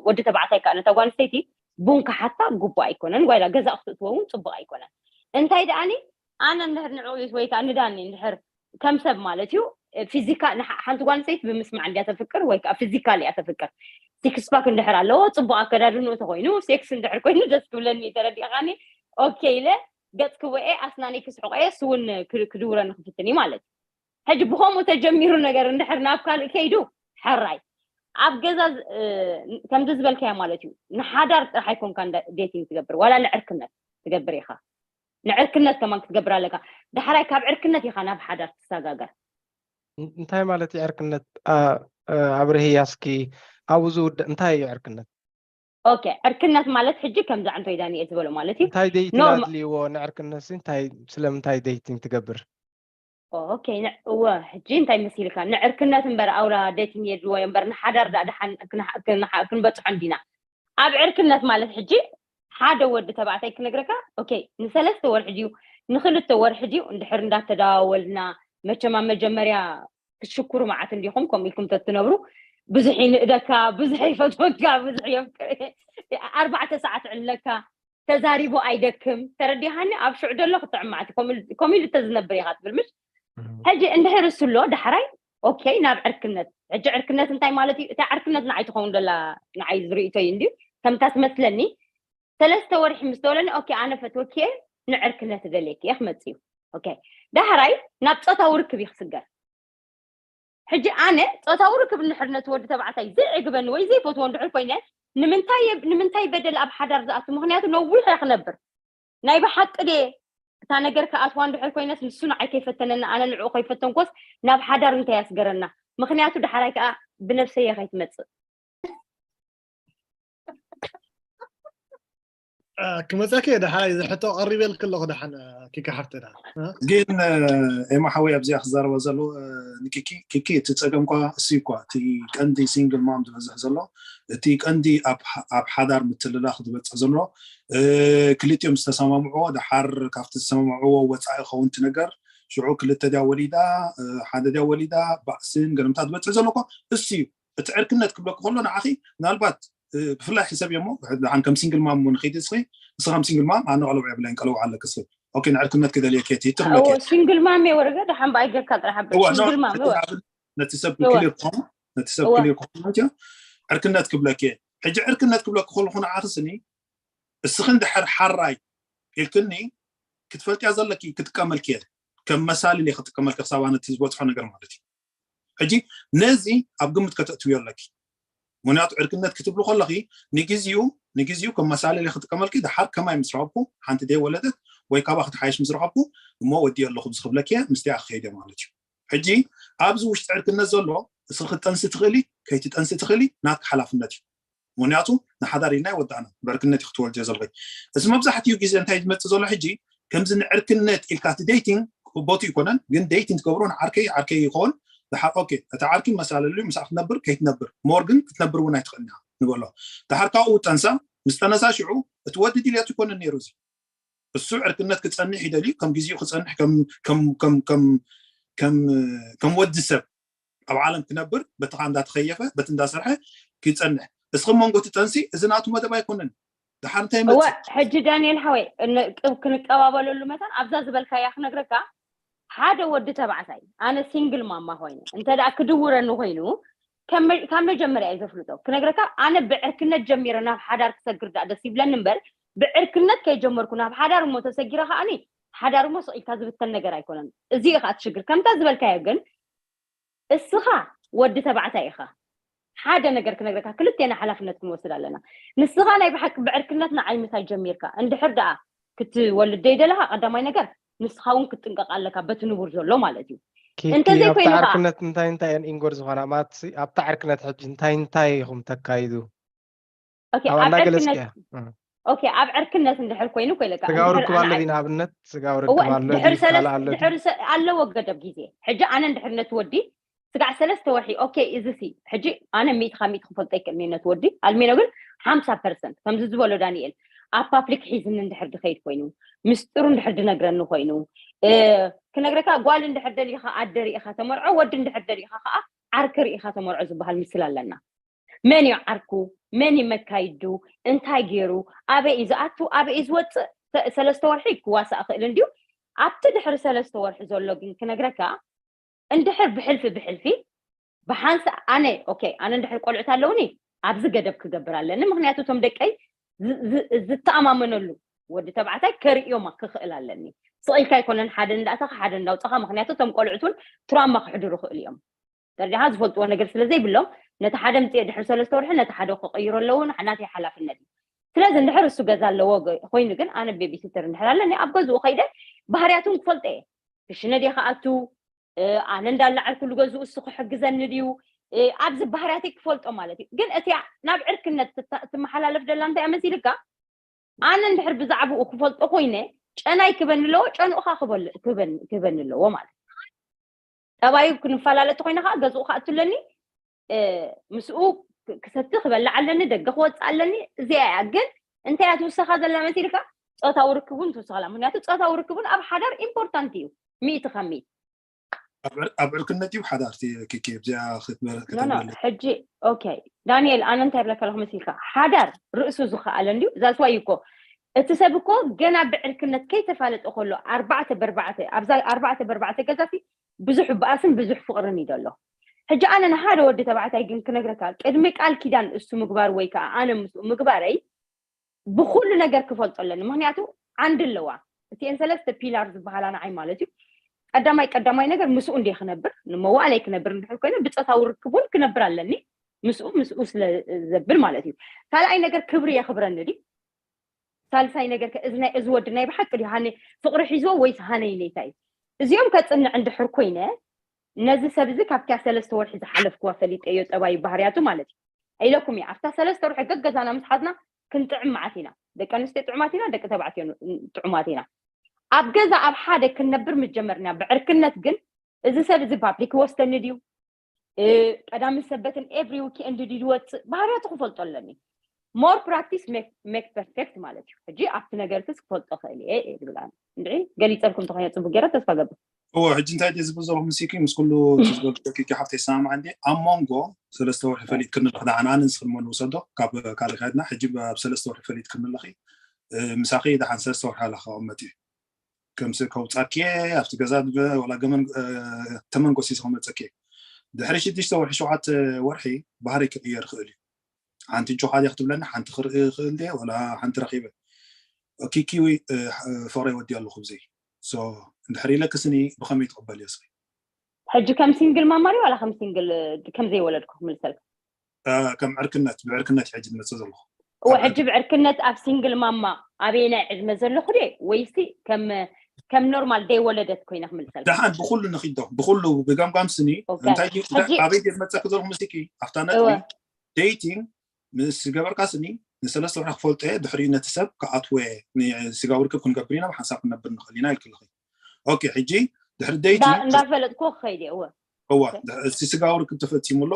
ወዲ ተባዕታይ ከዓ ነታ ጓንስተይቲ ቡን ክሓታ ግቡእ ኣይኮነን። ጓይላ ገዛ ክትእትዎ እውን ፅቡቅ ኣይኮነን። እንታይ ደኣኒ ኣነ እንድሕር ንዕኡት ወይ ከዓ ንዳኒ እንድሕር ከም ሰብ ማለት እዩ ፊዚካ ሓንቲ ጓል ኣንስተይቲ ብምስማዕ እንድያ ተፍቅር ወይ ከዓ ፊዚካል እያ ተፍቅር። ሲክስፓክ እንድሕር ኣለዎ ፅቡቅ ኣከዳድንኡ ተኮይኑ ሴክስ እንድሕር ኮይኑ ደስ ክብለኒ ተረዲእካኒ። ኦኬ ኢለ ገፅ ክወኤ ኣስናነይ ክስሕቆ እየ እሱ እውን ክድውረኒ ክፍትን እዩ ማለት እዩ። ሕጂ ብከምኡ ተጀሚሩ ነገር እንድሕር ናብ ካልእ ከይዱ ሕራይ ኣብ ገዛ ከምዚ ዝበልካያ ማለት እዩ ንሓዳር ጥራሕ ኣይኮንካ ዴቲንግ ትገብር ዋላ ንዕርክነት ትገብር ኢኻ። ንዕርክነት ከማን ክትገብር ኣለካ። ዳሕራይ ካብ ዕርክነት ኢኻ ናብ ሓዳር ትሰጋገር። እንታይ ማለት እዩ ዕርክነት? ኣብርህያ እስኪ ኣብኡ ዝውዳእ እንታይ እዩ ዕርክነት? ኦኬ ዕርክነት ማለት ሕጂ ከምዚ ኣንቶይ ዳንኤል ዝበሎ ማለት እዩ። እንታይ ደይቲንግ ኣድልይዎ ንዕርክነት? እንታይ ስለምንታይ ደይቲንግ ትገብር? ኦኬ እወ ሕጂ እንታይ መሲልካ ንዕርክነት እምበር ኣውራ ደይቲንግ የድልዎ እምበር ንሓዳር ዳ ድሓን ክንበፅሖ እንዲና። ኣብ ዕርክነት ማለት ሕጂ ሓደ ወዲ ተባዕታይ ክነግረካ ኦኬ ንሰለስተ ወርሒ ድዩ ንክልተ ወርሒ ድዩ እንድሕር እንዳተዳዋወልና መቸም ኣብ መጀመርያ ክትሽኩሩ መዓት እንዲኹም ከምኡ ኢልኩም ተትነብሩ ብዙሕ ይንእደካ ብዙሕ ይፈትወካ ብዙሕ የፍቅር ኣርባዕተ ሰዓት ዕለካ ተዛሪቡ ኣይደክም ተረዲኻኒ ኣብ ሽዑ ደሎ ክጥዕም መዓት ከምኡ ኢሉ ተዝነብር ኢኻ ትብል ምሽ ሕጂ እንድሕር እሱ ኣሎ ዳሕራይ ኦኬ ናብ ዕርክነት ሕጂ ዕርክነት እንታይ ማለት እዩ እታ ዕርክነት ንዓይ ትኸውን ደላ ንዓይ ዝርእቶ እዩ እንድዩ ከምታ ትመስለኒ ሰለስተ ወርሒ ምስ ተወለኒ ኦኬ ኣነ ፈትወኪ እየ ንዕርክነት እደልየኪ እየ ክመፅእ እዩ ኦኬ ዳሕራይ ናብ ፆታዊ ርክብ እዩ ክስገር ሕጂ ኣነ ፆታዊ ርክብ እንድሕር ነቲ ወዲ ተባዕታይ ዘይዕግበኒ ወይ ዘይፈትዎ እንድሕር ኮይነ ንምንታይ በደል ኣብ ሓዳር ዝኣቱ ምክንያቱ ነዊሕ እያ ክነብር ናይ ብሓቂ ድየ እታ ነገር ክኣትዋ እንድሕር ኮይነስ ንሱ ንዓይ ከይፈተነኒ ኣነ ንዕኡ ከይፈተንኮስ ናብ ሓዳር እንታይ ያስገረና ምክንያቱ ዳሕራይ ከዓ ብነብሰየ ከይትመፅእ ክመፀኪ እየ ደሓ እዚ ሕቶ ቀሪበልኪ ኣለኹ ደሓን ኪካ ሓፍትና ግን ኤማ ሓወይ ኣብዚኣ ክዛረባ ዘሎ ኪኪ እቲ ፀገም ኳ እሱ እኳ እቲ ቀንዲ ሲንግል ማም ዝበዝሕ ዘሎ እቲ ቀንዲ ኣብ ሓዳር ምትልላኽ ዝበፅሕ ዘሎ ክልቲኦም ዝተሰማምዕዎ ደሓር ካብቲ ዝሰማምዕዎ ወፃኢ ኸውን ትነገር ሽዑ ክልተ ድያ ወሊዳ ሓደ ድያ ወሊዳ ባእስን ገለምታ ዝበፅሕ ዘሎ እኳ እሱ እዩ እቲ ዕርክነት ክብለኪ ከሎ ንዓኺ ምናልባት ብፍላይ ሕሰብ እሞ ድሓን ከም ሲንግል ማም ንኸይድ እስኺ ንስ ከም ሲንግል ማም ኣነ ቀለውዕ የብለይን ቀለውዕ ኣለክ እስኺ ኦኬ ንዕርክነት ክደልየ ኬቲ ትኽብለኪ ሲንግል ማም የወረገ ድሓን ብኣይ ጌርካ ጥራሕ ኣበል ሲንግል ማም ነቲ ሰብ ክሊር ክኾኑ ነቲ ሰብ ክሊር ክኾኑ ማለት እዩ ዕርክነት ክብለኪ ሕጂ ዕርክነት ክብለኪ ከለኹ ንዓኺ ስኒ እስኺ እንድሕር ሓራይ ኢልክኒ ክትፈልጥያ ዘለኪ ክጥቀመልኪ እየ ከም መሳልል እየ ክጥቀመልኪ ክሳብ ኣነ እቲ ዝበፅሖ ነገር ማለት እዩ ሕጂ ነዚ ኣብ ግምት ከተእትውዮ ኣለኪ ምክንያቱ ዕርክነት ክትብሉ ከለኺ ንግዜኡ ንግዜኡ ከም መሳለሊ ክጥቀመልኪ፣ ድሓር ከማይ ምስ ረኸብኩ፣ ሓንቲ ደይ ወለደት ወይ ካባ ክትሓይሽ ምስ ረኸብኩ፣ እሞ ወዲኦ ኣለኹ ብዝኽብለኪ ምስቲኣ ክኸይደ ማለት እዩ። ሕጂ ኣብዚ ውሽጢ ዕርክነት ዘሎ፣ እስኺ ክትጠንሲ ትኽእሊ ከይትጠንሲ ትኽእሊ ናትኪ ሓላፍነት እዩ። ምክንያቱ ንሓዳር ኢልና ይወዳእና፣ ብዕርክነት እዩ ክትወልድዮ ዘለኺ። እዚ መብዛሕትኡ ግዜ እንታይ ዝመፅእ ዘሎ ሕጂ፣ ከምዚ ንዕርክነት ኢልካ እቲ ዴይቲንግ ቦቱ ይኮነን፣ ግን ዴይቲንግ ትገብሮ ንዓርከይ ዓርከይ ይኸውን። ድሓር ኦኬ፣ እቲ ዓርኪ መሳለሉ ምስኣ ክትነብር ከይትነብር ሞር ግን ክትነብር እውን ኣይትኽእልን ኢኻ ንበሎ። ድሓር ካብኡ ጠንሳ፣ ምስ ጠነሳ ሽዑ እቲ ወዲ ድልየቱ ይኮነን ነይሩ። እዚ እሱ ዕርክነት ክጸንሕ ይደልዩ፣ ከም ግዜኡ ክጸንሕ፣ ከም ከም ከም ከም ከም ከም ወዲ ሰብ ኣብ ዓለም ክነብር፣ በቲ ኸኣ እንዳተኸየፈ፣ በቲ እንዳሰርሐ ክጸንሕ። እስኺ መንጎ ትጠንሲ፣ እዚ ናቱ መደብ ኣይኮነን። ድሓር እንታይ እወ ይመጽእ? ሕጂ ዳንኤል ሓወይ እነ- ቅ- ክንቀባበለሉ መታን ኣብዛ ዝበልካያ ክነግረካ ሓደ ወዲ ተባዕታይ ኣነ ሲንግል ማማ ኮይነ እንተ ደኣ ክድውረኒ ኮይኑ ከም መ- ካብ መጀመርያ እዩ ዘፍልጦ ክነግረካ ኣነ ብዕርክነት ጀሚረ ናብ ሓዳር ክሰግር ደኣ ደስ ይብለኒ እምበር ብዕርክነት ከይጀመርኩ ናብ ሓዳር እሞ ተሰጊረ ከኣኒ ሓዳር እሞ ስቕ ኢልካ ዝብተን ነገር ኣይኮነን እዚ እዩ ከዓ ትሽግር ከምታ ዝበልካዮ ግን እስኻ ወዲ ተባዕታይ ኢኻ ሓደ ነገር ክነግረካ ክልቴና ሓላፍነት ክንወስድ ኣለና ንስኻ ናይ ብሓቂ ብዕርክነት ንዓይ ምሳይ ጀሚርካ እንድሕር ደኣ ክትወልድ ደይደለኻ ቀዳማይ ነገር ንስኻ እውን ክትጥንቀቕ ኣለካ በቲ ንቡር ዘሎ ማለት እዩ ኪኪ እንተዘይኮይኑ ኣብታ ኸዓ- ዕርክነት እንታይ እንታይ እየን ኢንጎር ዝኾና ማለት ኣብታ ዕርክነት ሕጂ እንታይ እንታይ ኢኹም ተካይዱ ኦኬ፣ ኣብ ኣንዳ ኣብ ገለጽ ዕርክነት እያ ኦኬ ኣብ ዕርክነት እንድሕር ኮይኑ ኮይለካ ስጋው እንድሕር ርክብ ኣሎ ኣነ- ድዩ ንኣብነት ስጋው እወ ርክብ ኣሎ ድዩ ድሕር ካልእ ሰለስ- ኣሎ ድዩ ድሕር ሰ- ኣለዎ ገደብ ግዜ ሕጂ ኣነ እንድሕር ነቲ ወዲ ስጋዕ ሰለስተ ወርሒ ኦኬ እዚ ሲ ሕጂ ኣነ ሚእቲ ካብ ሚእቲ ክፈልጦ ይክእል ነቲ ወዲ ኣልሜኖ ግን ሓምሳ ፐርሰንት ከምዚ ዝበሎ ዳንኤል ኣብ ፓብሊክ ሒዝኒ እንድሕር ድኸይድ ኮይኑ ምስጢሩ እንድሕር ድነግረኒ ኮይኑ እ፣ ክነግረካ ጓል እንድሕር ደሊኻ ኣደ ርኢኻ ተመርዖ ወዲ እንድሕር ደሊኻ ከዓ ዓርኪ ርኢኻ ተመርዖ ዝበሃል ምስል ኣለና መን እዩ ዓርኩ መን እዩ መካይዱ እንታይ ገይሩ ኣበይ እዩ ዝኣቱ ኣበይ እዩ ዝወፅእ ሰ- ሰለስተ ወርሒ ክዋሳእ ክእል እንድዩ ኣብቲ ድሕሪ ሰለስተ ወርሒ ዘሎ ግን ክነግረካ እንድሕር ብሕልፊ ብሕልፊ ብሓንሳ ኣነ ኦኬ ኣነ እንድሕር ቆልዑት ኣለውኒ ኣብዚ ገደብ ክገብር ኣለኒ ምክንያቱ እቶም ደቀይ ዝ- ዝ- ዝተኣማመነሉ ወዲ ተባዕታይ ከርእዮማ ክኽእል ኣለኒ ስቕ ኢልካ ኣይኮነን ሓደ እንዳእተኻ ሓደ እንዳውፅኻ ምክንያቱ እቶም ቆልዑት እውን ትራማ ክሕድሩ ክእል እዮም ተረዲኻ ዝፈልጥዎ ነገር ስለ ዘይብሎም ነቲ ሓደ ምፅኦ ድሕሪ ሰለስተ ወርሒ ነቲ ሓደ ክቕይሮ ኣለዎ ናተይ ሓላፍነት እዩ ስለዚ እንድሕር እሱ ገዛ ኣለዎ ገ- ኮይኑ ግን ኣነ ቤቢሲተር እንድሕር ኣለኒ ኣብ ገዝኡ ከይደ ባህርያቱን ክፈልጦ እየ ክሽነ ድየ ክኣቱ እ፣ ኣነ እንዳላዓልኩሉ ገዝኡ እሱ ክሕግዘኒ ድዩ እ፣ ኣብዚ ባህርያተይ ክፈልጦ ማለት እዩ ግን እቲያ ናብ ዕርክነት ትታ- ትመሓላለፍ ደላ እንታይ እያ መሲልካ ኣነ እንድሕር ብዛዕባኡ ክፈልጦ ኮይነ ጨናይ ክበኒ ኣለዎ ጨንኡ ከዓ ክበል- ክበን- ክበኒ ኣለዎ ማለት እዩ ጠባዩ ክንፈላለ ተኮይነ ከዓ ገዝኡ ክኣቱ ኣለኒ እ፣ ምስኡ ክ- ክሰቲ ክበልዕ ኣለኒ ደገ ክወፅእ ኣለኒ እዚኣ እያ ግን እንታይ እያ ትውሰኻ ዘላ መሲልካ ፆታዊ ርክቡን ትውስኸላ ምክንያቱ ፆታዊ ርክቡን ኣብ ሓዳር ኢምፖርታንት እዩ ሚእቲ ካብ ሚእቲ ኣብ ዕር- ኣብ ዕርክነት እዩ ሓዳርቲ ኪኪ ኣብዚኣ ክትበረ- ኖ ኖ ከተብረለ ሕጂ ኦኬ ዳንኤል ኣነ እንታይ ብለካ ኣለኹ መሲልካ ሓዳር ርእሱ ዝኸኣለ እንድዩ ዛስዋይ እኮ እቲ ሰብ እኮ ገና ብዕርክነት ከይተፋለጠ ከሎ ኣርባዕተ በርባዕተ ኣብዛ ኣርባዕተ በርባዕተ ገዛሲ ብዙሕ በኣስን ብዙሕ ፍቕርን እዩ ዘሎ ሕጂ ኣነ ንሓደ ወዲ ተባዕታይ ግን ክነግረካ ቅድሚ ቃል ኪዳን እሱ ምግባር ወይ ከዓ ኣነ ምስኡ ምግባረይ ብኩሉ ነገር ክፈልጦ ኣለኒ ምክንያቱ ዓንዲ ኣለዋ እቲአን ሰለስተ ፒላር ዝበሃላ ንዓይ ማለት እዩ ቀዳማይ ቀዳማይ ነገር ምስኡ እንደ ክነብር ንመዋእለይ ክነብር እንድሕር ኮይነ ብፆታዊ ርክብ እውን ክነብር ኣለኒ ምስኡ ምስኡ ስለ ዘብል ማለት እዩ ካልኣይ ነገር ክብሪ የኽብረኒ ድዩ ሳልሳይ ነገር ከ እዚ ናይ እዚ ወዲ ናይ ብሓቂ ድዩ ሃነ ፍቕሪ ሒዝዎ ወይስ ሃነይ ነይታ እዩ እዚኦም ከፅንዕ እንድሕር ኮይነ ነዚ ሰብ እዚ ካብቲያ ሰለስተ ወርሒ ዝሓለፍክዋ ፈሊጠዮ ጠባዩ ባህርያቱ ማለት እዩ ኢለኩም እየ ኣብታ ሰለስተ ወርሒ ገገዛና ምስ ሓዝና ክንጥዕም መዓት ኢና ደቂ ኣንስትዮ ጥዑማት ኢና ደቂ ተባዕትዮ ጥዑማት ኢና ኣብ ገዛ ኣብ ሓደ ክንነብር ምስ ጀመርና ብዕርክነት ግን እዚ ሰብ እዚ ፓብሊክ ይወስደኒ ድዩ ቀዳምን ሰበትን every weekend ድዩ ዝወፅእ ባህርያቱ ክፈልጦ ኣለኒ more practice make perfect ማለት እዩ ሕጂ ኣብቲ ነገር ክስ ክፈልጦ ክእል እየ እየ ዝብል ኣነ እንድዒ ገሊፀልኩም ተኮይነ ፅቡቅ ገይረ ተስፋ ገብር እዎ ሕጂ እንታይ ድየ ዝብል ዘለኹ ምስኪ ምስ ኩሉ ትዝበሉ ደቂቂ ሓፍተ ይሰማማዕ እንዲ ኣብ መንጎ ሰለስተ ወርሒ ፈሊጥክኒ ኣለኹ ንዓና ንስኽን እሞ ንውሰዶ ካብ ካልእ ካድና ሕጂ ኣብ ሰለስተ ወርሒ ፈሊጥክኒ ኣለኺ ምሳኺ ደሓን ሰለስተ ወርሒ ኣለኻ መፅኡ ከምዚ ከውፃኪ ኣብቲ ገዛ ወላ ገመን ተመንጎሲ ዝኸመፀኪ ድሕሪ ሽዱሽተ ወርሒ ሸውዓተ ወርሒ ባህሪ ክቅየር ይኽእል እዩ ሓንቲ ጆኻ ድያ ክትብለኒ ሓንቲ ክርኢ ይኽእል ድየ ወላ ሓንቲ ረኺበ ኪኪ ፍቕረይ ወዲ ኣለኹ ብዘይ እንድሕር ኢለክስኒ ብኸመይ ትቕበል እየ ስኺ ሕጂ ከም ሲንግል ማማሪ ዋላ ከም ሲንግል ከም ዘይወለድኩ ክምልሰልካ ከም ዕርክነት ብዕርክነት ሕጂ ዝመፅእ ዘለኹ እወ፣ ሕጂ ብዕርክነት ኣብ ሲንግል ማማ ኣበየናይ ዕድመ ዘለኹ ድየ? ወይሲ ከም ከም ኖርማል ደይ ወለደት ኮይነ ክምልሰልካ? ደሓን ብኩሉ ንኺዶ ብኩሉ ብጋምጋም ስኒ ኦኬ። እንታይ ድዩ- እንታይ- ሕጂ- ኣበይ ድየ ዝመፀኪ ዘለኹ ምስኪ ኣብታ ነጥቢ እወ። ዴይቲንግ ምስ ገበርካ ስኒ ንሰለስተ ወርሒ ክፈልጦ እየ ድሕሪኡ ነቲ ሰብ ክኣትወ ስጋዊ ርክብ ክንገብር ኢና ብሓንሳብ ክነብር ንኽእል ኢና ኢልክልኺ። ኦኬ ሕጂ ድሕሪ እንዳ- ዴይቲንግ እንዳፈለጥኩ ክኸይድ እየ። እወ እዋ ኦኬ። እቲ ስጋዊ ርክብ ተፈፂሙ ኣሎ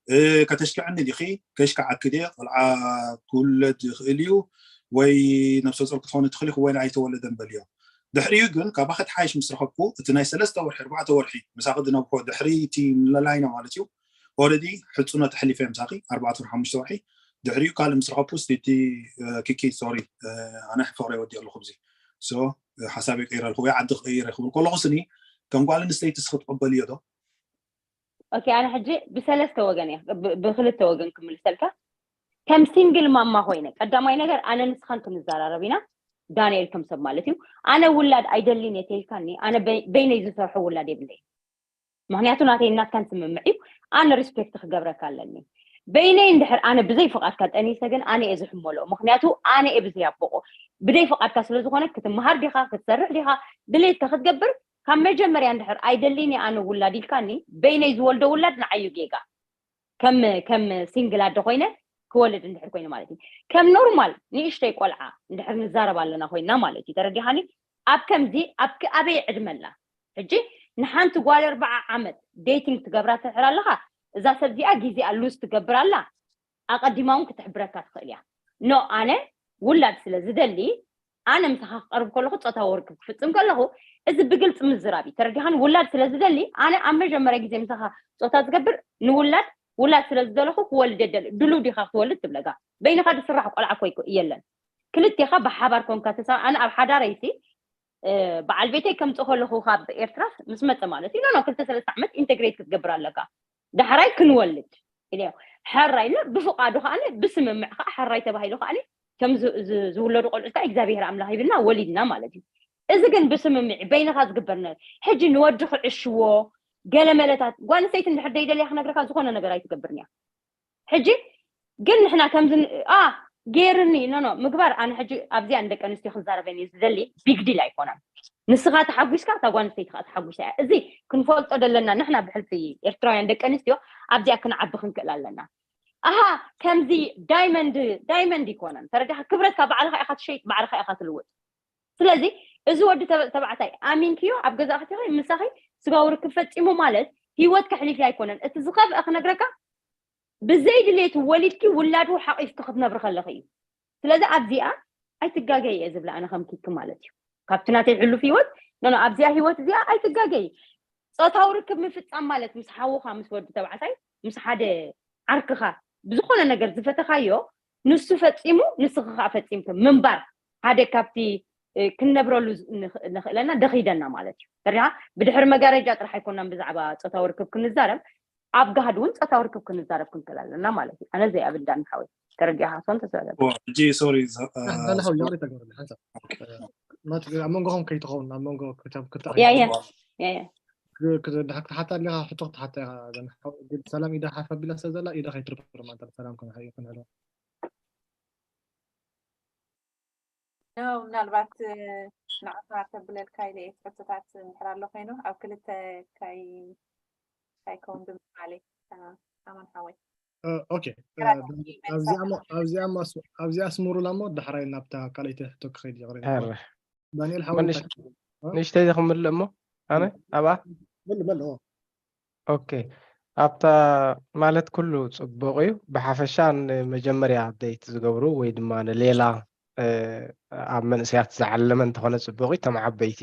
እ፣ ከተሽክዕኒ ዲኺ ከሽክዓኪ ድየ ቆልዓ ክውለድ ይኽእል እዩ ወይ ነብሰ ፆር ክትኾኒ ትኽእል ኢኹ ወይ ኣይተወለደን በልዮ። ድሕሪኡ ግን ካባኺ ትሓይሽ ምስ ረኸብኩ እቲ ናይ ሰለስተ ወርሒ ኣርባዕተ ወርሒ ምሳኺ ዝነብሖ ድሕሪ እቲ ምልላይና ማለት እዩ። ኦረዲ ሕፁነት ኣሕሊፈ ምሳኺ ኣርባዕተ ወርሒ ሓሙሽተ ወርሒ ድሕሪኡ ካልእ ምስ ረኸብኩ ስቲቲ ኪኪ ሶሪ ኣነ ፍቕሪ ወዲ ኣለኹ ብዚ ሶ ሓሳብ ይቀይረልኩ ወይ ዓዲ ክቀይረ ክብል ከለኹ ስኒ ከም ጓል ኣንስተይቲ ስኺ ትቕበልዮ ዶ? ኦኬ ኣነ ሕጂ ብሰለስተ ወገን እየ ብ- ብክልተ ወገን ክምልሰልካ። ከም ሲንግል ማማ ኮይነ ቀዳማይ ነገር ኣነ ንስኻን ክንዘራረብ ኢና። ዳንኤል ከም ሰብ ማለት እዩ። ኣነ ውላድ ኣይደልን እየ ተይልካኒ ኣነ በይ- በይነይ ዝሰርሖ ውላድ የብለይ። ምክንያቱ ናተይ ናትካን ስምምዕ እዩ። ኣነ ሪስፔክት ክገብረካ ኣለኒ። በይነይ እንድሕር ኣነ ብዘይ ፍቃድካ ጠኒሰ ግን ኣነ እየ ዝሕመሎ። ምክንያቱ ኣነ እየ ብዘይ ኣቦቆ ብደይ ፍቃድካ ስለዝኮነ ክትመሃር ዲካ ክትሰርሕ ዲካ ድሌትካ ክትገብር ካብ መጀመርያ እንድሕር ኣይደልይን ኣነ ውላድ ኢልካኒ በይነይ ዝወልዶ ውላድ ንዓዩ ጌጋ ከም ከም ሲንግል ኣደ ኮይነ ክወልድ እንድሕር ኮይነ ማለት እዩ ከም ኖርማል ንእሽተይ ቆልዓ እንድሕር ንዛረብ ኣለና ኮይና ማለት እዩ ተረዲኻኒ ኣብ ከምዚ ኣብ ኣበይ ዕድመ ኣላ ሕጂ ንሓንቲ ጓል ኣርባዓ ዓመት ዴቲንግ ትገብራ ትሕር ኣለኻ እዛ ሰብ እዚኣ ግዜኣ ሉዝ ትገብር ኣላ ኣቐዲማ እውን ክትሕብረካ ትኽእል እያ ኖ ኣነ ውላድ ስለ ዝደሊ ኣነ ምሳኻ ክቐርብ ከለኹ ፆታዊ ርክብ ክፍፅም ከለኹ እዚ ብግልፂ ምዝራብ እዩ ተረዲኻን ውላድ ስለ ዝደሊ ኣነ ኣብ መጀመርያ ግዜ ምሳኻ ፆታ ዝገብር ንውላድ ውላድ ስለ ዝደለኹ ክወልድ የደሊ ድሉ ዲኻ ክትወልድ ትብለካ በይንኻ ዝስራሕ ቆልዓ ኮይ የለን ክልቴኻ ብሓባር ኮንካ ተሳ ኣነ ኣብ ሓዳረይሲ በዓል ቤተይ ከምፅእ ከለኹ ካብ ኤርትራ ምስ መፀ ማለት እዩ ኖ ክልተ ሰለስተ ዓመት ኢንቴግሬት ክትገብር ኣለካ ዳሕራይ ክንወልድ ኢለ ሕራይ ብፍቃዱ ከዓ ብስምምዕ ከዓ ሕራይ ተባሂሉ ከዓ ከም ዝውለዱ ቆልዑት ከዓ እግዚኣብሔር ኣምላኽ ሂብና ወሊድና ማለት እዩ እዚ ግን ብስምምዕ በይንኻ ዝግበር ሕጂ ንወዲ ክዕሽዎ ገለ መለታት ጓል ኣንስተይቲ እንድሕር ደይደልያ ክነግረካ ዝኾነ ነገር ኣይትገብርን እያ ሕጂ ግን ንሕና ከምዚ ገይርኒ ኖ ኖ ምግባር ኣነ ሕጂ ኣብዚኣ ንደቂ ኣንስትዮ ክዛረበን እዩ ዝደሊ ቢግ ዲል ኣይኮነን ንስኻ ተሓጒስካ እታ ጓል ኣንስተይቲ ከዓ ተሓጒሳ እያ እዚ ክንፈልጦ ዘለና ንሕና ብሕልፊ ኤርትራውያን ደቂ ኣንስትዮ ኣብዚኣ ክንዓቢ ክንክእል ኣለና ኣሃ ከምዚ ዳይመንድ ዳይመንድ ይኮነን ተረዲኻ ክብረትካ ባዕልኻ ኢኻ ትሸይጥ ባዕልኻ ኢኻ ትልውጥ ስለዚ እዚ ወዲ ተባዕታይ ኣሚንክዮ ኣብ ገዛእኽቲ ምሳኺ ስጋዊ ርክብ ፈፂሙ ማለት ሂወት ከሕሊፊ ኣይኮነን እቲ ዝኸፍአ ክነግረካ ብዘይ ድሌቱ ወሊድኪ ውላዱ ሓቂፍኪ ክትነብሪ ከለኺ እዩ ስለዚ ኣብዚኣ ኣይትጋገይ እየ ዝብላ ኣነ ከም ኪኪ ማለት እዩ ካብቲ ናተይ ሕሉፍ ሂወት ኖ ኣብዚኣ ሂወት እዚኣ ኣይትጋገይ ፆታዊ ርክብ ምፍፃም ማለት ምስ ሓውኻ ምስ ወዲ ተባዕታይ ምስ ሓደ ዓርክኻ ብዝኾነ ነገር ዝፈተኻዮ ንሱ ፈፂሙ ንስኺ ከዓ ፈፂምኪ ምንባር ሓደ ካብቲ ክንነብረሉ ንኽእለና ደኺደና ማለት እዩ ተሪኻ ብድሕሪ መጋረጃ ጥራሕ ኣይኮናን ብዛዕባ ፆታዊ ርክብ ክንዛረብ ኣብ ጋህዲ እውን ፆታዊ ርክብ ክንዛረብ ክንክእል ኣለና ማለት እዩ ኣነ ዘይ ኣብ እንዳን ሓወይ ተረዲኻ ሶን ተሰለ ሕጂ ሶሪ ዳንሓው ይቕሬታ ግበረኒ ሓንሳብ ኣብ መንጎኹም ከይትኸውን ኣብ መንጎ ያያ ክትሓታ ኣለኻ ሕቶ ክትሓታ ሰላም ኢዳ ሓፍ ኣቢላ ስለ ዘላ ኢዳ ከይትርብር ማለት ሰላም ክንሕሎ ምናልባት ንዓኻ ከብለልካ ኢለ እየ ሕቶታት እንድሕር ኣሎ ኮይኑ ኣብ ክልተ ካይ ካይከውን ብምባል ኣማን ሓወይ ኦኬ ኣብዚኣ ኣስምሩላ እሞ ዳሕራይ ናብታ ካልኣይቲ ሕቶ ክኸይድ ይቕረ ዳንኤል ሓወይ ንእሽተይ ክምልእ እሞ ኣነ ኣብኣ በል በል ኦኬ ኣብታ ማለት ኩሉ ፅቡቅ እዩ ብሓፈሻ ንመጀመርያ ደይት ዝገብሩ ወይ ድማ ንሌላ ኣብ መንእሰያት ዝዓለመ እንተኾነ ፅቡቅ እዩ እቶም ዓበይቲ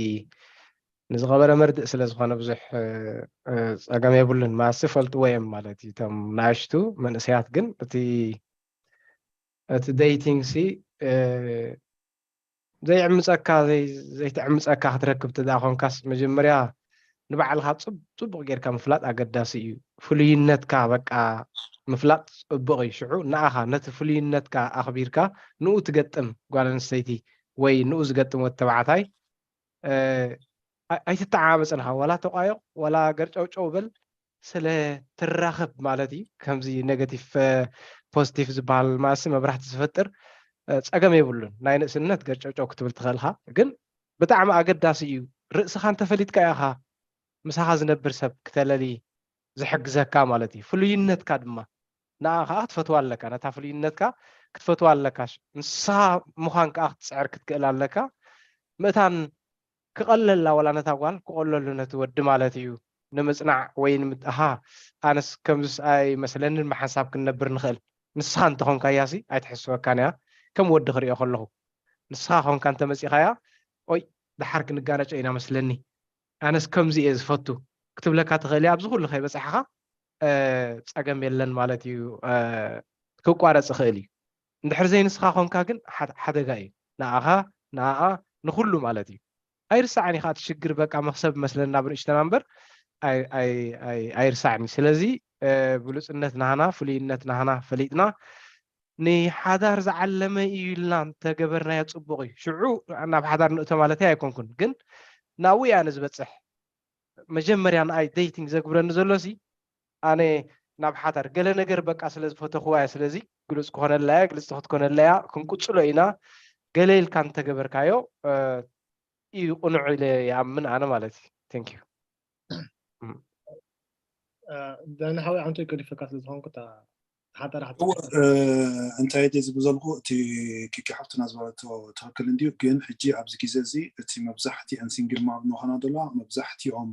ንዝኸበረ መርድእ ስለ ዝኾነ ብዙሕ ፀገም የብሉን ማስ ፈልጥዎ እዮም ማለት እዩ እቶም ናእሽቱ መንእሰያት ግን እቲ እቲ ደይቲንግ ሲ ዘይዕምፀካ ዘይተዕምፀካ ክትረክብ ትዳ ኮንካስ መጀመርያ ንባዕልካ ፅቡቅ ጌርካ ምፍላጥ ኣገዳሲ እዩ ፍሉይነትካ በቃ ምፍላጥ ፅቡቅ እዩ ሽዑ ንኣኻ ነቲ ፍሉይነትካ ኣኽቢርካ ንኡ ትገጥም ጓል ኣንስተይቲ ወይ ንኡ ዝገጥም ወተባዕታይ ኣይትተዓባበፅን ኢኻ ዋላ ተቋየቕ ዋላ ገርጨውጨው በል ስለ ትራኸብ ማለት እዩ ከምዚ ኔጋቲቭ ፖዚቲቭ ዝበሃል ማእሲ መብራህቲ ዝፈጥር ጸገም የብሉን። ናይ ንእስነት ገርጨውጨው ክትብል ትኽእልካ፣ ግን ብጣዕሚ ኣገዳሲ እዩ። ርእስኻ እንተፈሊጥካ ኢኻ ምሳኻ ዝነብር ሰብ ክተለሊ ዝሕግዘካ ማለት እዩ። ፍሉይነትካ ድማ ንኣ ከዓ ክትፈትዋ ኣለካ። ነታ ፍሉይነትካ ክትፈትዋ ኣለካ። ንስኻ ምዃን ከዓ ክትፅዕር ክትክእል ኣለካ። ምእታን ክቐለላ ዋላ ነታ ጓል ክቐለሉ ነቲ ወዲ ማለት እዩ ንምፅናዕ ወይ ንምትሃ ኣነስ ከምዝስ ኣይመስለንን ብሓንሳብ ክንነብር ንኽእል። ንስኻ እንተኾንካያሲ ኣይትሕስበካን እያ። ከም ወዲ ክሪኦ ከለኹ ንስኻ ኾንካ እንተመፂኻያ ኦይ ደሓር ክንጋነጨ ኢና መስለኒ ኣነስ ከምዚ እየ ዝፈቱ ክትብለካ ትኽእል እያ። ኣብዚ ኩሉ ከይበፃሕኻ ፀገም የለን ማለት እዩ። ክቋረፅ ይኽእል እዩ። እንድሕር ዘይንስኻ ኮንካ ግን ሓደጋ እዩ ንኣኻ ንኣኣ ንኩሉ ማለት እዩ። ኣይርሳዕን ኢኻ እቲ ሽግር በቃ መክሰብ መስለና ብንእሽተና እምበር ኣይርሳዕን እዩ። ስለዚ ብሉፅነት ናህና ፍሉይነት ናህና ፈሊጥና ንሓዳር ዝዓለመ እዩ ኢልና እንተገበርናዮ ፅቡቕ እዩ። ሽዑ ናብ ሓዳር ንእቶ ማለተይ ኣይኮንኩን፣ ግን ናብኡ እያ ንዝበፅሕ። መጀመርያ ንኣይ ዴይቲንግ ዘግብረኒ ዘሎ ሲ ኣነ ናብ ሓዳር ገለ ነገር በቃ ስለ ዝፈተኽዋ እያ። ስለዚ ግሉፅ ክኾነላ እያ፣ ግልፅቲ ክትኮነላ እያ፣ ክንቅፅሎ ኢና ገለ ኢልካ እንተገበርካዮ እዩ ቅኑዕ ኢለ ይኣምን ኣነ ማለት እዩ። ቴንክ ዩ። ዳኒ ሓወይ ኣንቶይ ገዲፈካ ስለ ዝኾንኩ እታ ሓጠራ ሓጠራ እንታይ ደ ዝብል ዘለኹ እቲ ኪኪ ሓፍትና ዝበለቶ ትኽክል እንድዩ። ግን ሕጂ ኣብዚ ግዜ እዚ እቲ መብዛሕቲአን ሲንግል ማም ዝኾና ዘለዋ መብዛሕቲኦም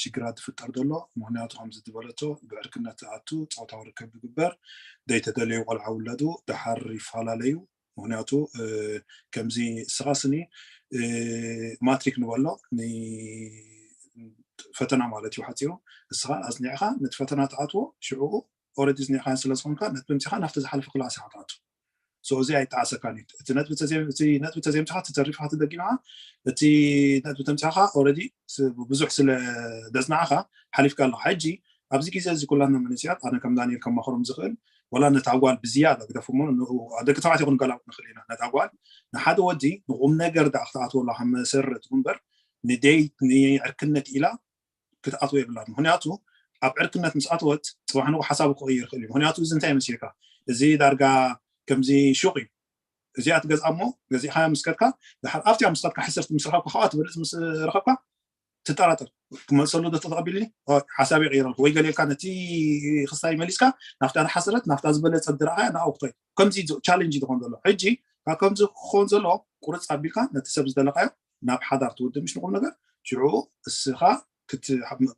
ሽግራት ዝፍጠር ዘሎ ምክንያቱ ከምዚ ዝበለቶ ብዕርክነት ኣቱ ፆታዊ ርከብ ዝግበር ዘይተደለዩ ቆልዓ ውለዱ ድሓር ይፈላለዩ። ምክንያቱ ከምዚ እስኻ ስኒ ማትሪክ ንበሎ ፈተና ማለት እዩ ሓፂሩ እስኻ ኣፅኒዕኻ ነቲ ፈተና ትኣትዎ ሽዕኡ ኦረዲ ዝኒዕኻን ስለ ዝኾንካ ነቲ ብምፅኻ ናብቲ ዝሓለፈ ክላስ ኢኻ ትኣቱ። እዚ ኣይጠዓሰካን እዩ። እቲ ነጥቢ ተዘይምፅኻ ትተሪፍካ ትደጊምካ እቲ ነጥቢ ተምፅኻ ኦረዲ ብዙሕ ስለ ደፅናዕኻ ሓሊፍካ ኣለኻ። ሕጂ ኣብዚ ግዜ እዚ ኩላትና መንእሰያት ኣነ ከም ዳንኤል ከማኽሮም ዝኽእል ወላ ነታ ጓል ብዝያዳ ግደፎሞ ደቂ ተባዕትዮ ክንገላብጥ ንኽእል ኢና። ነታ ጓል ንሓደ ወዲ ንቁም ነገር ዳ ክትኣትወላ ከም መሰረት እምበር ንደይት ንዕርክነት ኢላ ክትኣትዎ የብላን። ምክንያቱ ኣብ ዕርክነት ምስ ኣተወት ፅባሕ ንጎ ሓሳቡ ክቕይር ይኽእል እዩ። ምክንያቱ እዚ እንታይ መሲልካ እዚ ዳርጋ ከምዚ ሹቕ እዩ። እዚኣ ትገዝኣ እሞ ገዚእካ ምስ ከድካ ድሓር ኣብቲኣ ምስ ከድካ ሕስርቲ ምስ ረኸብካ ካብኣ ትበልፅ ምስ ረኸብካ ትጠራጠር ክመልሰሉ ዶ ተተቐቢልኒ ሓሳብ ይቕይረልኩ ወይ ገሌልካ ነቲ ክስታይ መሊስካ ናፍታ ዝሓሰረት ናፍታ ዝበለፀት ዝረኣያ ንኣው ክቶ ከምዚ ቻለንጅ ዝኾን ዘሎ ሕጂ ካብ ከምዚ ክኾን ዘሎ ቁርፅ ኣቢልካ ነቲ ሰብ ዝደለካዮ ናብ ሓዳር ትውድእ ምሽ ንቁም ነገር ሽዑ እስኻ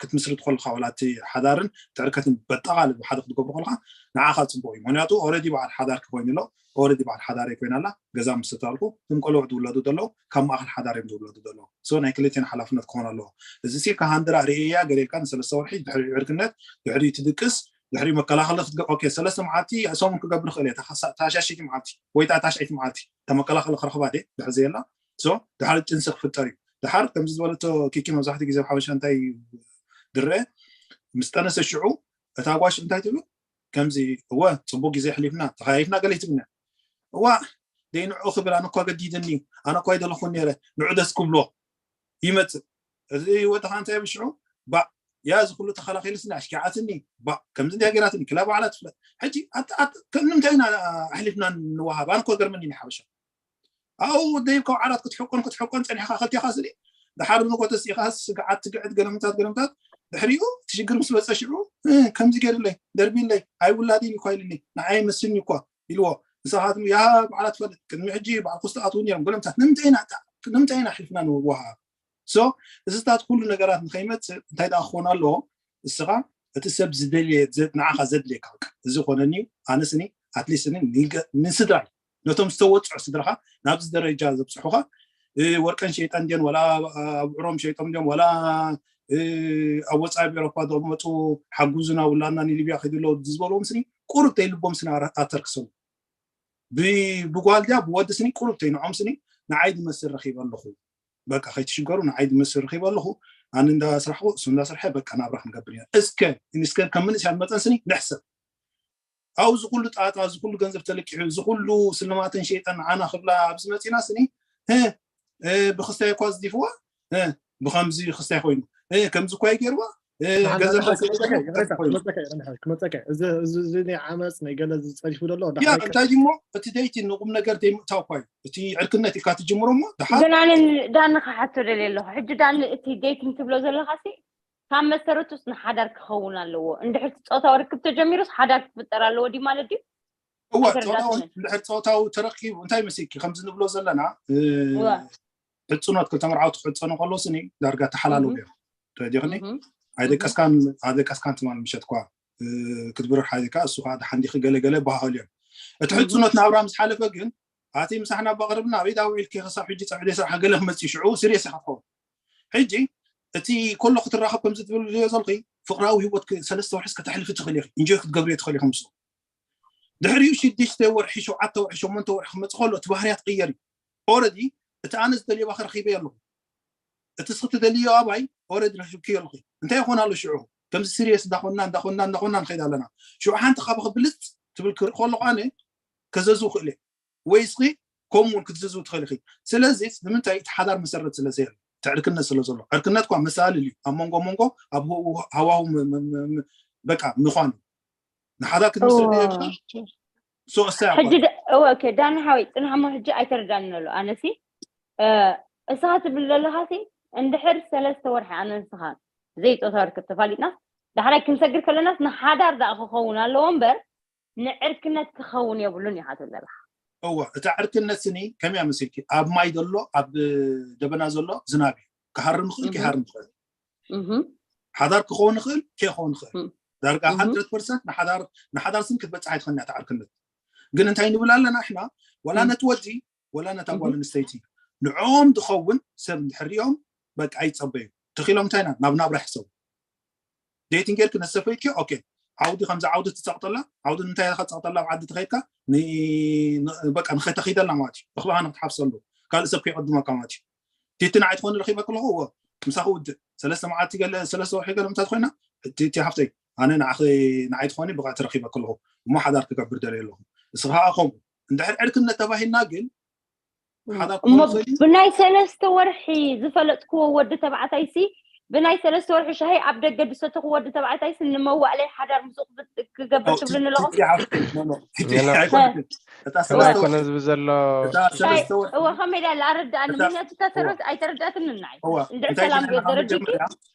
ክትምስርት ከለካ ዋላ እቲ ሓዳርን ትዕርከትን በጠቓሊ ብሓደ ክትገብሩ ከለካ ንዓኻ ፅቡቅ እዩ። ምክንያቱ ኦረዲ በዓል ሓዳር ክኮይን ኣሎ ኦረዲ በዓል ሓዳር ኮይና ኣላ ገዛ ምስ ተታልኩ እቶም ቆልዑ ዝውለዱ ዘለዉ ካብ ማእከል ሓዳር እዮም ዝውለዱ ዘለዉ። ሶ ናይ ክልቴን ሓላፍነት ክኾን ኣለዎ። እዚ ሲ ካሃንድራ ርእያ ገሌልካ ንሰለስተ ወርሒ ድሕሪ ዕርክነት ድሕሪ ትድቅስ ድሕሪ መከላኸሊ ክትገ ኦኬ ሰለስተ መዓልቲ ሰሙን ክገብር ይኽእል እየ ታሻሽይቲ መዓልቲ ወይ ታሻይቲ መዓልቲ ተመከላኸሊ ክረኽባ ድሕር ዘየላ ሶ ድሓር ጥንሲ ክፍጠር እዩ። ድሓር ከምዚ ዝበለቶ ኪኪ መብዛሕትኡ ግዜ ኣብ ሓበሻ እንታይ ድረአ ምስ ጠነሰ ሽዑ እታ ጓሽ እንታይ ትብሉ ከምዚ እወ ፅቡቅ ግዜ ኣሕሊፍና ተኸያይፍና ገለ ይትብልና እዋ ደይ ንዑ ክብል ኣነ እኳ ገዲድኒ ኣነ እኳ ይደለኹን ነይረ ንዑ ደስ ክብሎ ይመፅእ እዚ ወዲ ከዓ እንታይ ብሽዑ ባዕ ያ እዚ ኩሉ ተኸላኺልስኒ ኣሽኪዓትኒ ባዕ ከምዚ እንዲያ ገይራትኒ ክላ ባዕላ ትፍለጥ ሕጂ ንምንታይ ኢና ኣሕሊፍና ንወሃብ ኣነ እኳ ገርመኒ ሓበሻ ኣብኡ ደይብ ካብ ዓራት ክትሕቆን ክትሕቆን ፀኒሕካ ከልቲኻ ስኒ ድሓር ንጎ ተሲኢኻ ስግዓት ትግዕት ገለምታት ገለምታት ድሕሪኡ እቲ ሽግር ምስ በፀ ሽዑ ከምዚ ገይርለይ ደርቢለይ ኣይውላድን እኳ ኢልኒ ንዓይ መስኒ እኳ ኢልዎ ንስኻትም ያ በዓላ ትፈልጥ ቅድሚ ሕጂ በዓል ኩስቲ ኣትው ነይሮም ገለምታት ንምንታይ ኢና ኣሕልፍና ንወሃብ ሶ እዚታት ኩሉ ነገራት ንኸይመፅእ እንታይ ደኣ ክኾን ኣለዎ እስኻ እቲ ሰብ ዝደልየ ንዓኻ ዘድልየካ እዚ ኮነኒ ኣነስኒ ኣትሊስት ንስድራይ ነቶም ዝተወፅዑ ስድራኻ ናብዚ ደረጃ ዘብፅሑኻ ወርቀን ሸይጠን ድን ወላ ኣብዕሮም ሸይጦም ድም ወላ ኣብ ወፃኢ ኣብ ኤሮፓ ዝቕመጡ ሓጉዙና ውላና ንሊብያ ከይዱ ኣለዉ ዝበልዎም ስኒ ቁሩብ ተይልቦም ስኒ ኣተርክሰሉ ብጓል ድያ ብወዲ ስኒ ቁሩብ ተይንዖም ስኒ ንዓይ ዝመስል ረኺበ ኣለኹ በቃ ከይትሽገሩ ንዓይ ዝመስል ረኺበ ኣለኹ ኣነ እንዳስራሕኩ እሱ እንዳስርሐ በቃ ናብራ ክንገብር ኢና እስከ እስከ ከም መንእሰያት መጠን ስኒ ንሕሰብ ኣብዚ ኩሉ ጣጣ እዚ ኩሉ ገንዘብ ተለቂሑ እዚ ኩሉ ስልማትን ሸይጠን ንዓና ክብላ ኣብዚ መፂና ስኒ ብክስታይ እኳ ዝዲፍዋ ብከምዚ ክስታይ ኮይኑ ከምዚ እኳ ይገይርዋ ገንዘብ ክመፀካ እዚ ናይ ዓመፅ ናይ ገለ ዝፀሪፉ ዘሎ ዳሓይ እንታይ ድሞ እቲ ደይቲ ንቁም ነገር ዘይምእታው እኳ እዩ። እቲ ዕርክነት ኢልካ ትጅምሮ እሞ ዳሓር ግን ኣነ ዳኒ ክሓቶ ደልየ ኣለኹ። ሕጂ ዳኒ እቲ ደይቲንግ ትብሎ ዘለካ ሲ ካብ መሰረቱስ ንሓዳር ክኸውን ኣለዎ። እንድሕር እቲ ፆታዊ ርክብ ተጀሚሩስ ሓዳር ክፍጠር ኣለዎ ድዩ ማለት ድዩ? እወ ፆታዊ እንድሕር ፆታዊ ተረኪቡ እንታይ መሲልኪ ከምዚ ንብሎ ዘለና ሕፅኖት ክልተ መርዓውቲ ክሕፀኑ ከለዉ ስኒ ዳርጋ ተሓላለዉ እዮም። ተረዲኽኒ? ኣይደቀስካን ኣይደቀስካን ትማል ምሸት ኳ ክትብርር ሓዚካ እሱ ከዓ ደሓን ዲኺ ገለገለ ባህል እዮም። እቲ ሕፅኖት ናብራ ምስ ሓለፈ ግን ኣቲ ምሳሕና ባቕርብና ኣበይ ዳ ውዒልኪ ክሳብ ሕጂ ፀዕደ ስራሕ ገለ ክመፅእ ሽዑ ስርየስ ኢኻ ትኸውን። ሕጂ እቲ ከሎ ክትራኸብ ከምዚ ትብል ዝዮ ዘልኺ ፍቕራዊ ህይወት ሰለስተ ወርሒ ከተሕልፊ ትኽእል ኢኺ። እንጆይ ክትገብሪ ትኽእል ኢኺ ምስኡ። ድሕሪኡ ሽዱሽተ ወርሒ ሸውዓተ ወርሒ ሸሞንተ ወርሒ ክመፅእ ከሎ እቲ ባህርያት ቅየር እዩ። ኦረዲ እቲ ኣነ ዝደልዮ ባኺ ረኺበ ኣለኹ። እቲ ስኽቲ ደልዮ ኣባይ ኦረዲ ረኺብክዮ ኣለኹ። እንታይ ይኾን ኣሎ ሽዑ ከምዚ ሲሪየስ እንዳኾንና እንዳኾንና እንዳኾንና ንኸይድ ኣለና። ሽዑ ሓንቲ ካባኺ ብልፅ ትብል ክርኢ ከለኹ ኣነ ከዘዝው ክእል እየ። ወይ እስኺ ከምኡ እውን ክትዝዝው ትኽእል ኢኺ። ስለዚ ንምንታይ እቲ ሓዳር መሰረት ስለ ዘየለ እቲ ዕርክነት ስለ ዘሎ ዕርክነት ኳ መሳልል እዩ ኣብ መንጎ መንጎ ኣብ ሃዋሁ በቃ ምዃኑ ንሓዳር ክትምስርት ሶስተ ሕጂ ዳኒ ሓወይ ፅንሓሞ ሕጂ ኣይተረዳን ኣሎ ኣነሲ እስኻ ትብል ዘለኻሲ እንድሕር ሰለስተ ወርሒ ኣነ ንስኻ ዘይፆታ ርክብ ተፋሊጥና ዳሕራይ ክንሰግር ከለናስ ንሓዳር ዳኣ ክኸውን ኣለዎ እምበር ንዕርክነት ክኸውን የብሉን ኢኻ ትብል ዘለኻ። እወ እታ ዕርክነት ስኒ ከመይ መሲልኪ ኣብ ማይ ዘሎ ኣብ ደበና ዘሎ ዝናብ እዩ። ክሃርም ይኽእል ከይሃርም ይኽእል። ሓዳር ክኸውን ይኽእል ከይኸውን ይኽእል። ዳርጋ ሓንድረድ ፐርሰንት ንሓዳር ንሓዳር ስኒ ክትበፅሕ ኣይትኽእልን እያ እታ ዕርክነት። ግን እንታይ ንብል ኣለና ንሕና ዋላ ነቲ ወዲ ወላ ነታ ጓል ኣንስተይቲ ንዕኦም ዝኸውን ሰብ እንድሕር ሪኦም በቃ ኣይፀበዩ። ተኺሎም እንታይ ኢና ናብ ናብራ ይሕሰቡ። ዴቲንግ ጌርኪ ነቲ ሰብ ፈይድኪ ኦኬ ዓውዲ ከምዚ ዓውዲ ትፀቕጠላ ዓውዲ ንምንታይ ኢኻ ትፀቕጠላ ኣብ ዓዲ ተኸይድካ በቃ ንኸይተኺደላ ማለት እዩ። እኽልኻ ንክትሓፍሰሉ ካልእ ሰብ ከይቐድመካ ማለት እዩ። ቲቲ ንዓይ ትኾኒ ረኺበ ከለኹ እወ ምሳኺ ውድእ ሰለስተ መዓልቲ ገለ ሰለስተ ወርሒ ገለ ምንታይ ትኾይና ቲቲ ሃፍተይ ኣነ ንዓኺ ንዓይ ትኾኒ ብቕዕቲ ረኺበ ከለኹ እሞ ሓዳር ክገብር ደልየ ኣለኹ። እስኺ ከዓ ከምኡ እንድሕር ዕርክነት ተባሂልና ግን ሓዳር እሞ ክኾን ይኽእል እዩ። ብናይ ሰለስተ ወርሒ ዝፈለጥክዎ ወዲ ተባዕታይ ሲ ብናይ ሰለስተ ወርሒ ሻሂ ኣብ ደገ ዝሰተኹ ወዲ ተባዕታይ ሲ ንመዋእለይ ሓዳር ምስኡ ክብ- ክገብር ትብልኒ ኣለኹም? ቲቲ ሃፍተይ ኖ ኖ ቲቲ ኖ ኖ። ኣይኮነትን። እታ ከመይ ሰለስተ ኣይኮነ ወርሒ ዝብል ዘሎ እታ ሰለስተ ወርሒ እወ ከመይ ኢላ ኣላ ኣረድኣኒ እታ- ምክንያቱ እታ ሰረት ኣይተረዳእትኒ ንዓይ እወ እንድሕር እንታይ ሰላም ጌርና ካብ ገደረድኪ መጀመርያ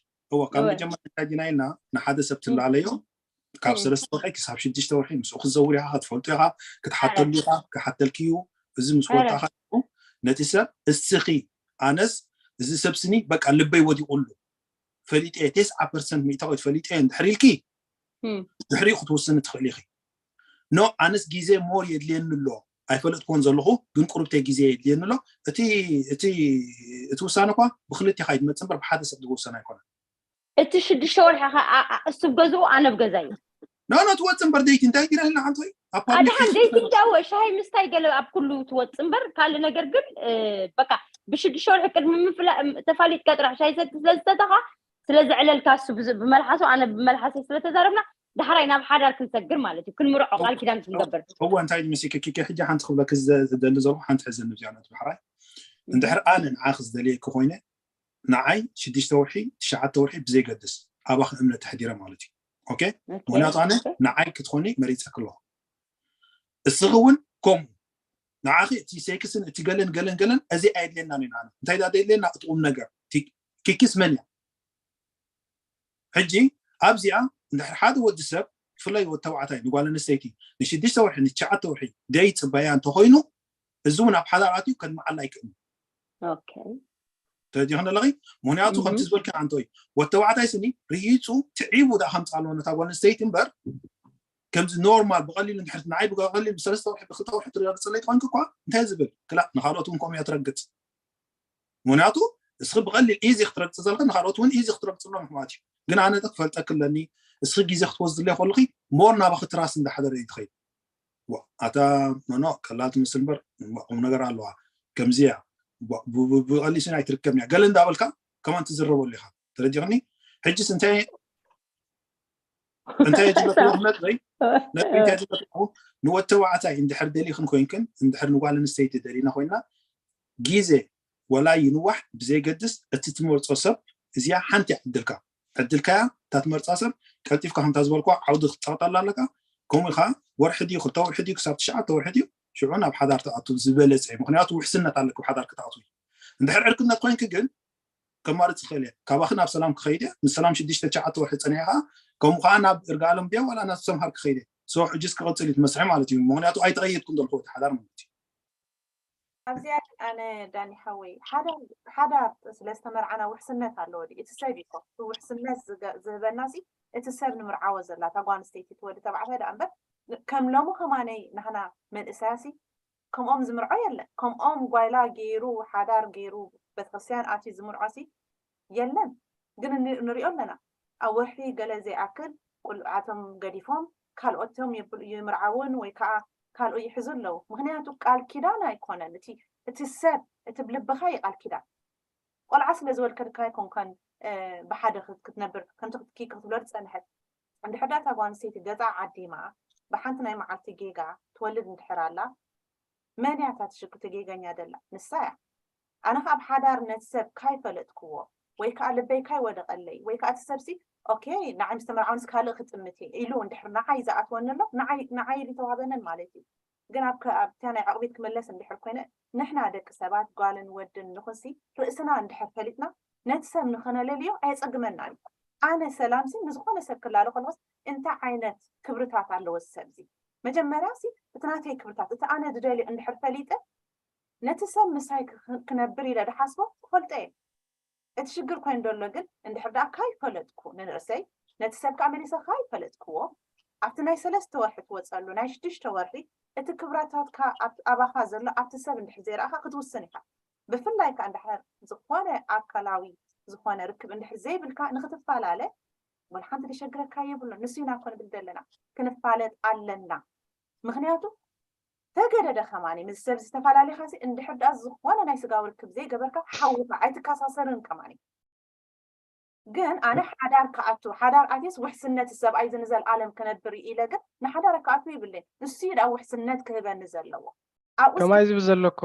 እወ ካብ እወ። መጀመርያ እንታይ ጌርና ኢልና ንሓደ ሰብ ትላለዮ ካብ እም። ሰለስተ ወርሒ ክሳብ ሽዱሽተ ወርሒ ምስኡ ክትዘውር ኢኻ ክትፈልጦ ኢኻ ክትሓተሉ ኢኻ ክሓተልኪ እዩ። እዚ ምስ ኣረ። ወዳእኻ ነቲ ሰብ እስኺ ኣነስ እዚ ሰብ ስኒ በቃ ልበይ ወዲቑሉ ፈሊጠ እየ ተስዓ ፐርሰንት ሚእታዊት ፈሊጠ እየ እንድሕር ኢልኪ እም። ድሕሪኡ ክትውስኒ ትኽእል ኢኺ። ኖ ኣነስ ግዜ ሞር የድልየኒ ኣሎ ኣይፈለጥክዎን ዘለኹ ግን ቁርብተይ ግዜ የድልየኒ ኣሎ። እቲ እቲ እቲ ውሳነ እኳ ብክልቲኻ ይመፅእ እምበር ብሓደ ሰብ ዝውሰን ኣይኮነን። እቲ ሽዱሽተ ወርሒ ኸ ኣ- ኣ- እሱ ብ ገዝኡ ኣነ ብ ገዛይ ኖ ኖ ትወፅእ እምበር ደይቲ እንታይ ጊራ ኢልና ሓንቲ ኣብ ፓብሊክ ኣድሓን ደይቲ ዳወ ሻሂ ምስታይ ገለ ኣብ ኩሉ ትወፅእ እምበር ካልእ ነገር ግን እ፣ በቃ ብሽዱሽተ ወርሒ ቅድሚ ምፍላ- ተፋሊጥካ ጥራሕ ሻሂ ሰቲ ስለ ዝሰተኻ ስለ ዘዕለልካ እሱ ብዝ- ብመልሓሱ ኣነ ብመልሓሰይ ስለ ተዛረብና ዳሕራይ ናብ ሓዳር ክንሰግር ማለት እዩ ክንምርዖ ቃል ኪዳን ክንገብር እወ እንታይ መሲልኪ ኪኪ ሕጂ ሓንቲ ክብለኪ ዘ- ዝደሊ ዘለኹ ሓንቲ ሕዘኒ ብዚኣ ነቲ ባሕራይ እንድሕር ኣነ ንዓኺ ዝደልየኪ ኮይነ ንዓይ ሽዱሽተ ወርሒ ትሽዓተ ወርሒ ብዘይገድስ ኣባኺ እምነት ተሕዲረ ማለት እዩ። ኦኬ ምክንያቱ ኣነ ንዓይ ክትኾኒ መሪፀኪ ኣለኹ። እስኺ እውን ከምኡ ንዓኺ እቲ ሴክስን እቲ ገለን ገለን ገለን እዚ ኣየድልየናን እዩ ንዓና እንታይ ዳ ኣየድልየና እቲ ቁም ነገር እቲ ኪኪስ መን እያ ሕጂ ኣብዚኣ እንድሕር ሓደ ወዲ ሰብ ብፍላይ ወዲ ተባዕታይ ንጓል ኣንስተይቲ ንሽዱሽተ ወርሒ ንትሽዓተ ወርሒ ደይፅበያ እንተኾይኑ እዚ እውን ኣብ ሓዳር ኣትዩ ከድምዓላ ኣይክእልን። ኦኬ ተረዲኽኒ ኣለኺ? ምክንያቱ ከምቲ ዝበልኪ ኣንተ እዩ ወዲ ተባዕታይ ስኒ ርሂፁ ትዒቡ ደኣ ከምፃ ኣለዎ ነታ ጓል ኣንስተይቲ እምበር ከምዚ ኖርማል ብቐሊሉ እንድሕር ንዓይ ብቐሊሉ ብሰለስተ ወርሒ ብክልተ ወርሒ ትረግፅለይ ትኾንኪ እኳ እንታይ ዝብል ክላእ ንካልኦት እውን ከምኡ እያ ትረግፅ። ምክንያቱ እስኺ ብቐሊል ኢዚ ክትረግፂ ዘለኺ ንካልኦት እውን ኢዚ ክትረግፅሎም ማለት እዩ። ግን ኣነ ክፈልጠኪ ኣለኒ እስኺ ግዜ ክትወስድለይ ከለኺ ሞር ናባኺ ትራስ እንዳሓደረ እዩ ትኸይድ። ዋ፣ ኣታ ኖኖ ቀላል ትመስል እምበር ቁም ነገር ኣለዋ። ከምዚ እያ ብ- ብ- ብቐሊል ስኒ ኣይትርከብን እያ ገለ እንዳበልካ ከማን ትዝረበሉ ኢኻ። ተረዲኽኒ? ሕጅስ እንታይ እንታይ የድለኩ ነጥበይ ነጥበይ እንታይ የድለኩ ንወዲ ተባዕታይ እንድሕር ደሊኽን ኮይንክን እንድሕር ንጓል ኣንስተይቲ ደሊና ኮይና ግዜ ወላ ይንዋሕ ብዘይገድስ እቲ ትመርፆ ሰብ እዚኣ ሓንቲ እያ ዕድልካ ዕድልካያ እታ ትመርፃ ሰብ ቀልጢፍካ ከምታ ዝበልኩ ዓውዲ ክትፀቕጠላ ኣለካ። ከምኡ ኢኻ ወርሒ ድዩ ክልተ ወርሒ ድዩ ክሳብ ትሽዓተ ወርሒ ድዩ ሽዑ ናብ ሓዳር ትኣቱ ዝበለፀ እዩ። ምክንያቱ ውሕስነት ኣለካ ኣብ ሓዳር ክትኣትዊ። እንድሕር ዕርክነት ኮይንኪ ግን ከማርፅ ይኽእል እየ። ካባኺ ናብ ሰላም ክኸይድ እየ። ምስ ሰላም ሽዱሽተ ትሽዓተ ወርሒ ፀኒሕኻ ከምኡ ከዓ ናብ እርጋኣሎም ድያ ዋላ ናብ ሰምሃር ክኸይድ እየ። ሶ ሕጅስ ክቐፅል እዩ ትመስሒ ማለት እዩ። ምክንያቱ ኣይተቐየድኩን ዘለኹ እቲ ሓዳር ማለት እዩ። ኣብዚኣ ግን ኣነ ዳኒ ሓወይ ሓዳር ሓዳር ስለ ዝተመርዓና ውሕስነት ኣለዎ ድዩ? እቲ ሰብ እዩ እቲ ውሕስነት ዝህበና ሲ እቲ ሰብ ንምርዓዎ ዘላ እታ ጓል ኣንስተይቲ እቲ ወዲ ተባዕታይ ደኣ እምበር ከም ሎሚ ከማነይ ናህና መንእሰያ ሲ ከምኦም ዝምርዖ የለን። ከምኦም ጓይላ ገይሩ ሓዳር ገይሩ ቤተክርስትያን ኣትዩ ዝምርዖ ሲ የለን። ግን ንሪኦ ኣለና ኣብ ወርሒ ገለ ዘይኣክል ቁልዓቶም ገዲፎም ካልኦቶም ይምርዓውን ወይ ከዓ ካልኦ ይሕዙ ኣለዉ። ምክንያቱ ቃል ኪዳን ኣይኮነን እቲ እቲ ሰብ እቲ ብልብኻ እዩ ቃል ኪዳን። ቆልዓ ስለ ዝወልከድካ ኣይኮንካን ብሓደ ክትነብር ከምቲ ክትኪ ክትብሎ ዝፀንሐት። እንድሕር ዳታ ጓል ኣንስተይቲ ገፃ ዓዲማ ብሓንቲ ናይ መዓልቲ ጌጋ ትወልድ እንድሕር ኣላ መን እያ እታ ትሽኩ ትጌገኛ ደላ ንሳ እያ። ኣነ ካብ ሓዳር ነቲ ሰብ ካይፈለጥክዎ ወይ ከዓ ልበይ ካይወደቀለይ ወይ ከዓ እቲ ሰብሲ ኦኬ ንዓይ ምስ ተመርዓውንስ ካልእ ክጥምት እየ ኢሉ እንድሕር ንዓይ ዝኣትወኒ ኣሎ ንዓይ ኢሉ ተዋህበነን ማለት እዩ። ግን ኣብ ኣብታ ናይ ዕቕቢት ክምለስ እንድሕር ኮይነ ንሕና ደቂ ሰባት ጓልን ወድን ንኹንሲ ርእስና እንድሕር ፈሊጥና ነቲ ሰብ ንኸነለልዮ ኣየፀግመና እዩ። ኣነ ሰላምሲ ንዝኾነ ሰብ ክላለ ከለኹስ እንታይ ዓይነት ክብርታት ኣለዎ እዚ ሰብዚ መጀመርያ ሲ እቲ ናተይ ክብርታት እቲ ኣነ ዝደልዮ እንድሕር ፈሊጠ ነቲ ሰብ ምሳይ ክነብር ኢለ ድሓስቦ ክፈልጦ እየ። እቲ ሽግር ኮይኑ ዘሎ ግን እንድሕር ደኣ ካይፈለጥኩ ንርእሰይ ነቲ ሰብ ከዓ መሊሰ ካይፈለጥክዎ ኣብቲ ናይ ሰለስተ ወርሒ ትወፀሉ ናይ ሽዱሽተ ወርሒ እቲ ክብረታትካ ኣባኻ ዘሎ ኣብቲ ሰብ እንድሕር ዘይረኣኻ ክትውስን ኢኻ። ብፍላይ ከዓ እንድሕር ዝኾነ ኣካላዊ ዝኾነ ርክብ እንድሕር ዘይብልካ ንክትፈላለ ወላ ሓንቲ ደሸግረካ የብሉን። ንሱ ኢና እኮ ንብል ዘለና ክንፋለጥ ኣለና። ምክንያቱ ተገደደ ከማኒ ምስ ሰብ ዝተፈላለኻ ሲ እንድሕር ደኣ ዝኾነ ናይ ስጋዊ ርክብ ዘይገበርካ ሓውኻ ኣይትከሳሰርን ከማኒ። ግን ኣነ ሓዳር ክኣቱ ሓዳር ኣትየስ ውሕስነት ሰብኣይ ዝንዘል ኣለም ክነብር ኢለ ግን ንሓዳር ክኣቱ ይብለይ። ንሱ እዩ ደኣ ውሕስነት ክህበኒ ዘለዎ። ኣብኡ ከማይ ዝብል ዘሎ እኮ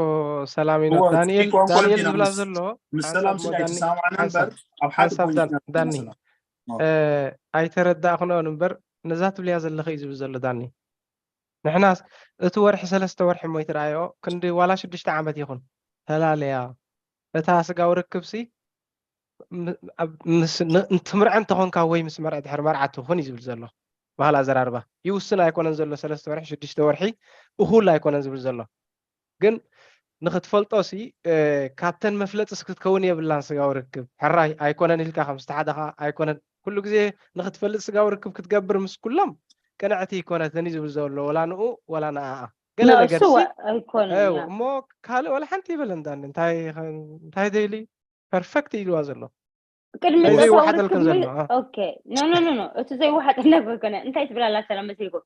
ሰላም እዩ። ዳንኤል ዳንኤል ዝብላ ዘሎ ምስ ሰላም ስለ ተሰማማዕና እምበር ኣብ ሓደ ሓንሳብ ዳኒ ኣይተረዳእክንኦን እምበር ነዛ ትብልያ ዘለኺ እዩ ዝብል ዘሎ ዳኒ። ንሕናስ እቲ ወርሒ ሰለስተ ወርሒ እሞ ይትረኣዮ ክንዲ ዋላ ሽዱሽተ ዓመት ይኹን ተላለያ እታ ስጋዊ ርክብሲ ትምርዐ እንተኾንካ ወይ ምስ መርዐ ድሕሪ መርዓ ትኹን እዩ ዝብል ዘሎ። ባህል ኣዘራርባ ይውስን ኣይኮነን ዘሎ ሰለስተ ወርሒ ሽዱሽተ ወርሒ እኹል ኣይኮነን ዝብል ዘሎ። ግን ንክትፈልጦ ሲ ካብተን መፍለጥስ ክትከውን የብላን ስጋዊ ርክብ ሕራይ ኣይኮነን ኢልካ ከም ዝተሓደኻ ኣይኮነን ኩሉ ግዜ ንክትፈልጥ ስጋዊ ርክብ ክትገብር ምስ ኩሎም ቅንዕቲ ይኮነትን እዩ ዝብል ዘሎ ወላ ንኡ ወላ ንኣኣ ገለ ነገር ኣይኮነ እሞ ካልእ ወላ ሓንቲ ይበለን ዳኒ እንታይ ደይሊ ፐርፌክት ኢልዋ ዘሎ ቅድሚ ዘይወሓደልክን ዘሎ ኖ ኖ ኖ እቲ ዘይወሓጠልና ኮነ እንታይ ትብላላ ሰላም መሲልኩም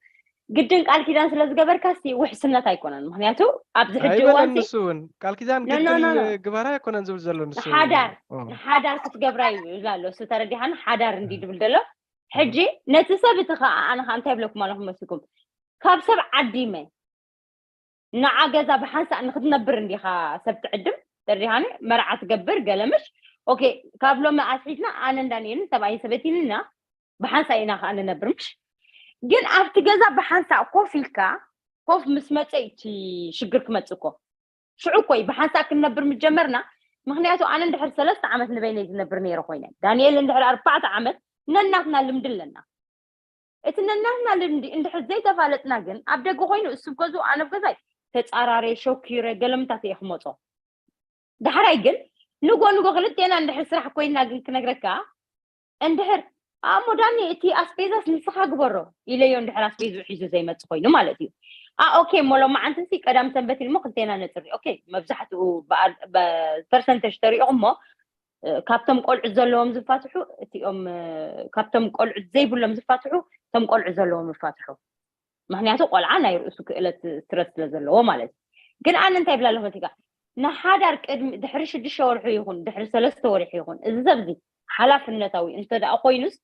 ግድን ቃል ኪዳን ስለ ዝገበርካ ሲ ውሕስነት ኣይኮነን ምክንያቱ ኣብዚ ሕጂ እዋን ንሱ እውን ቃል ኪዳን ግድን ግበራ ኣይኮነን ዝብል ዘሎ ንሱ ሓዳር ንሓዳር ክትገብራ ይብል ኣሎ እሱ ተረዲሓን ሓዳር እንዲ ድብል ዘሎ ሕጂ ነቲ ሰብ እቲ ከዓ ኣነ ከዓ እንታይ ብለኩም ኣለኹም መሲልኩም ካብ ሰብ ዓዲመ ንዓ ገዛ ብሓንሳእ ንክትነብር እንዲኻ ሰብ ትዕድም ተሪሃኒ መርዓ ትገብር ገለምሽ ኦኬ ካብ ሎሚ ኣስሒትና ኣነን ዳንኤልን ሰብኣይን ሰበይትን ኢና ብሓንሳእ ኢና ከዓ ንነብር ምሽ ግን ኣብቲ ገዛ ብሓንሳእ ኮፍ ኢልካ ኮፍ ምስ መፀ እቲ ሽግር ክመፅእ እኮ ሽዑ እኮ እዩ ብሓንሳእ ክንነብር ምጀመርና ምክንያቱ ኣነ እንድሕር ሰለስተ ዓመት ንበይነይ ዝነብር ነይረ ኮይነ ዳንኤል እንድሕር ኣርባዕተ ዓመት ነናትና ልምዲ ኣለና እቲ ነናትና ልምዲ እንድሕር ዘይተፋለጥና ግን ኣብ ደገ ኮይኑ እሱ ገዝኡ ኣነ ኣብ ገዛይ ተፃራርየ ሸኪረ ገለምታት እየ ክመፆ ዳሕራይ ግን ንጎ ንጎ ክልቴና እንድሕር ስራሕ ኮይንና ግን ክነግረካ እንድሕር ኣሞ ዳኒ እቲ ኣስቤዛስ ንስኻ ግበሮ ኢለዮ እንድሕር ኣስቤዝኡ ሒዙ ዘይመፅእ ኮይኑ ማለት እዩ ኦኬ እሞ ሎማዓንቲ ሲ ቀዳም ሰንበት ኢልሞ ክልቴና ነፅሪ ኦኬ መብዛሕትኡ ፐርሰንተጅ ተሪኢኹሞ ካብቶም ቆልዑት ዘለዎም ዝፋትሑ እቲኦም ካብቶም ቆልዑት ዘይብሎም ዝፋትሑ እቶም ቆልዑት ዘለዎም ይፋትሑ ምክንያቱ ቆልዓ ናይ ርእሱ ክእለት ስትረስ ስለ ዘለዎ ማለት እዩ ግን ኣነ እንታይ ይብላ ኣለኹ እዚጋ ንሓዳር ቅድሚ ድሕሪ ሽዱሽተ ወርሒ ይኹን ድሕሪ ሰለስተ ወርሒ ይኹን እዚ ሰብ እዚ ሓላፍነታዊ እንተ ደኣ ኮይኑስ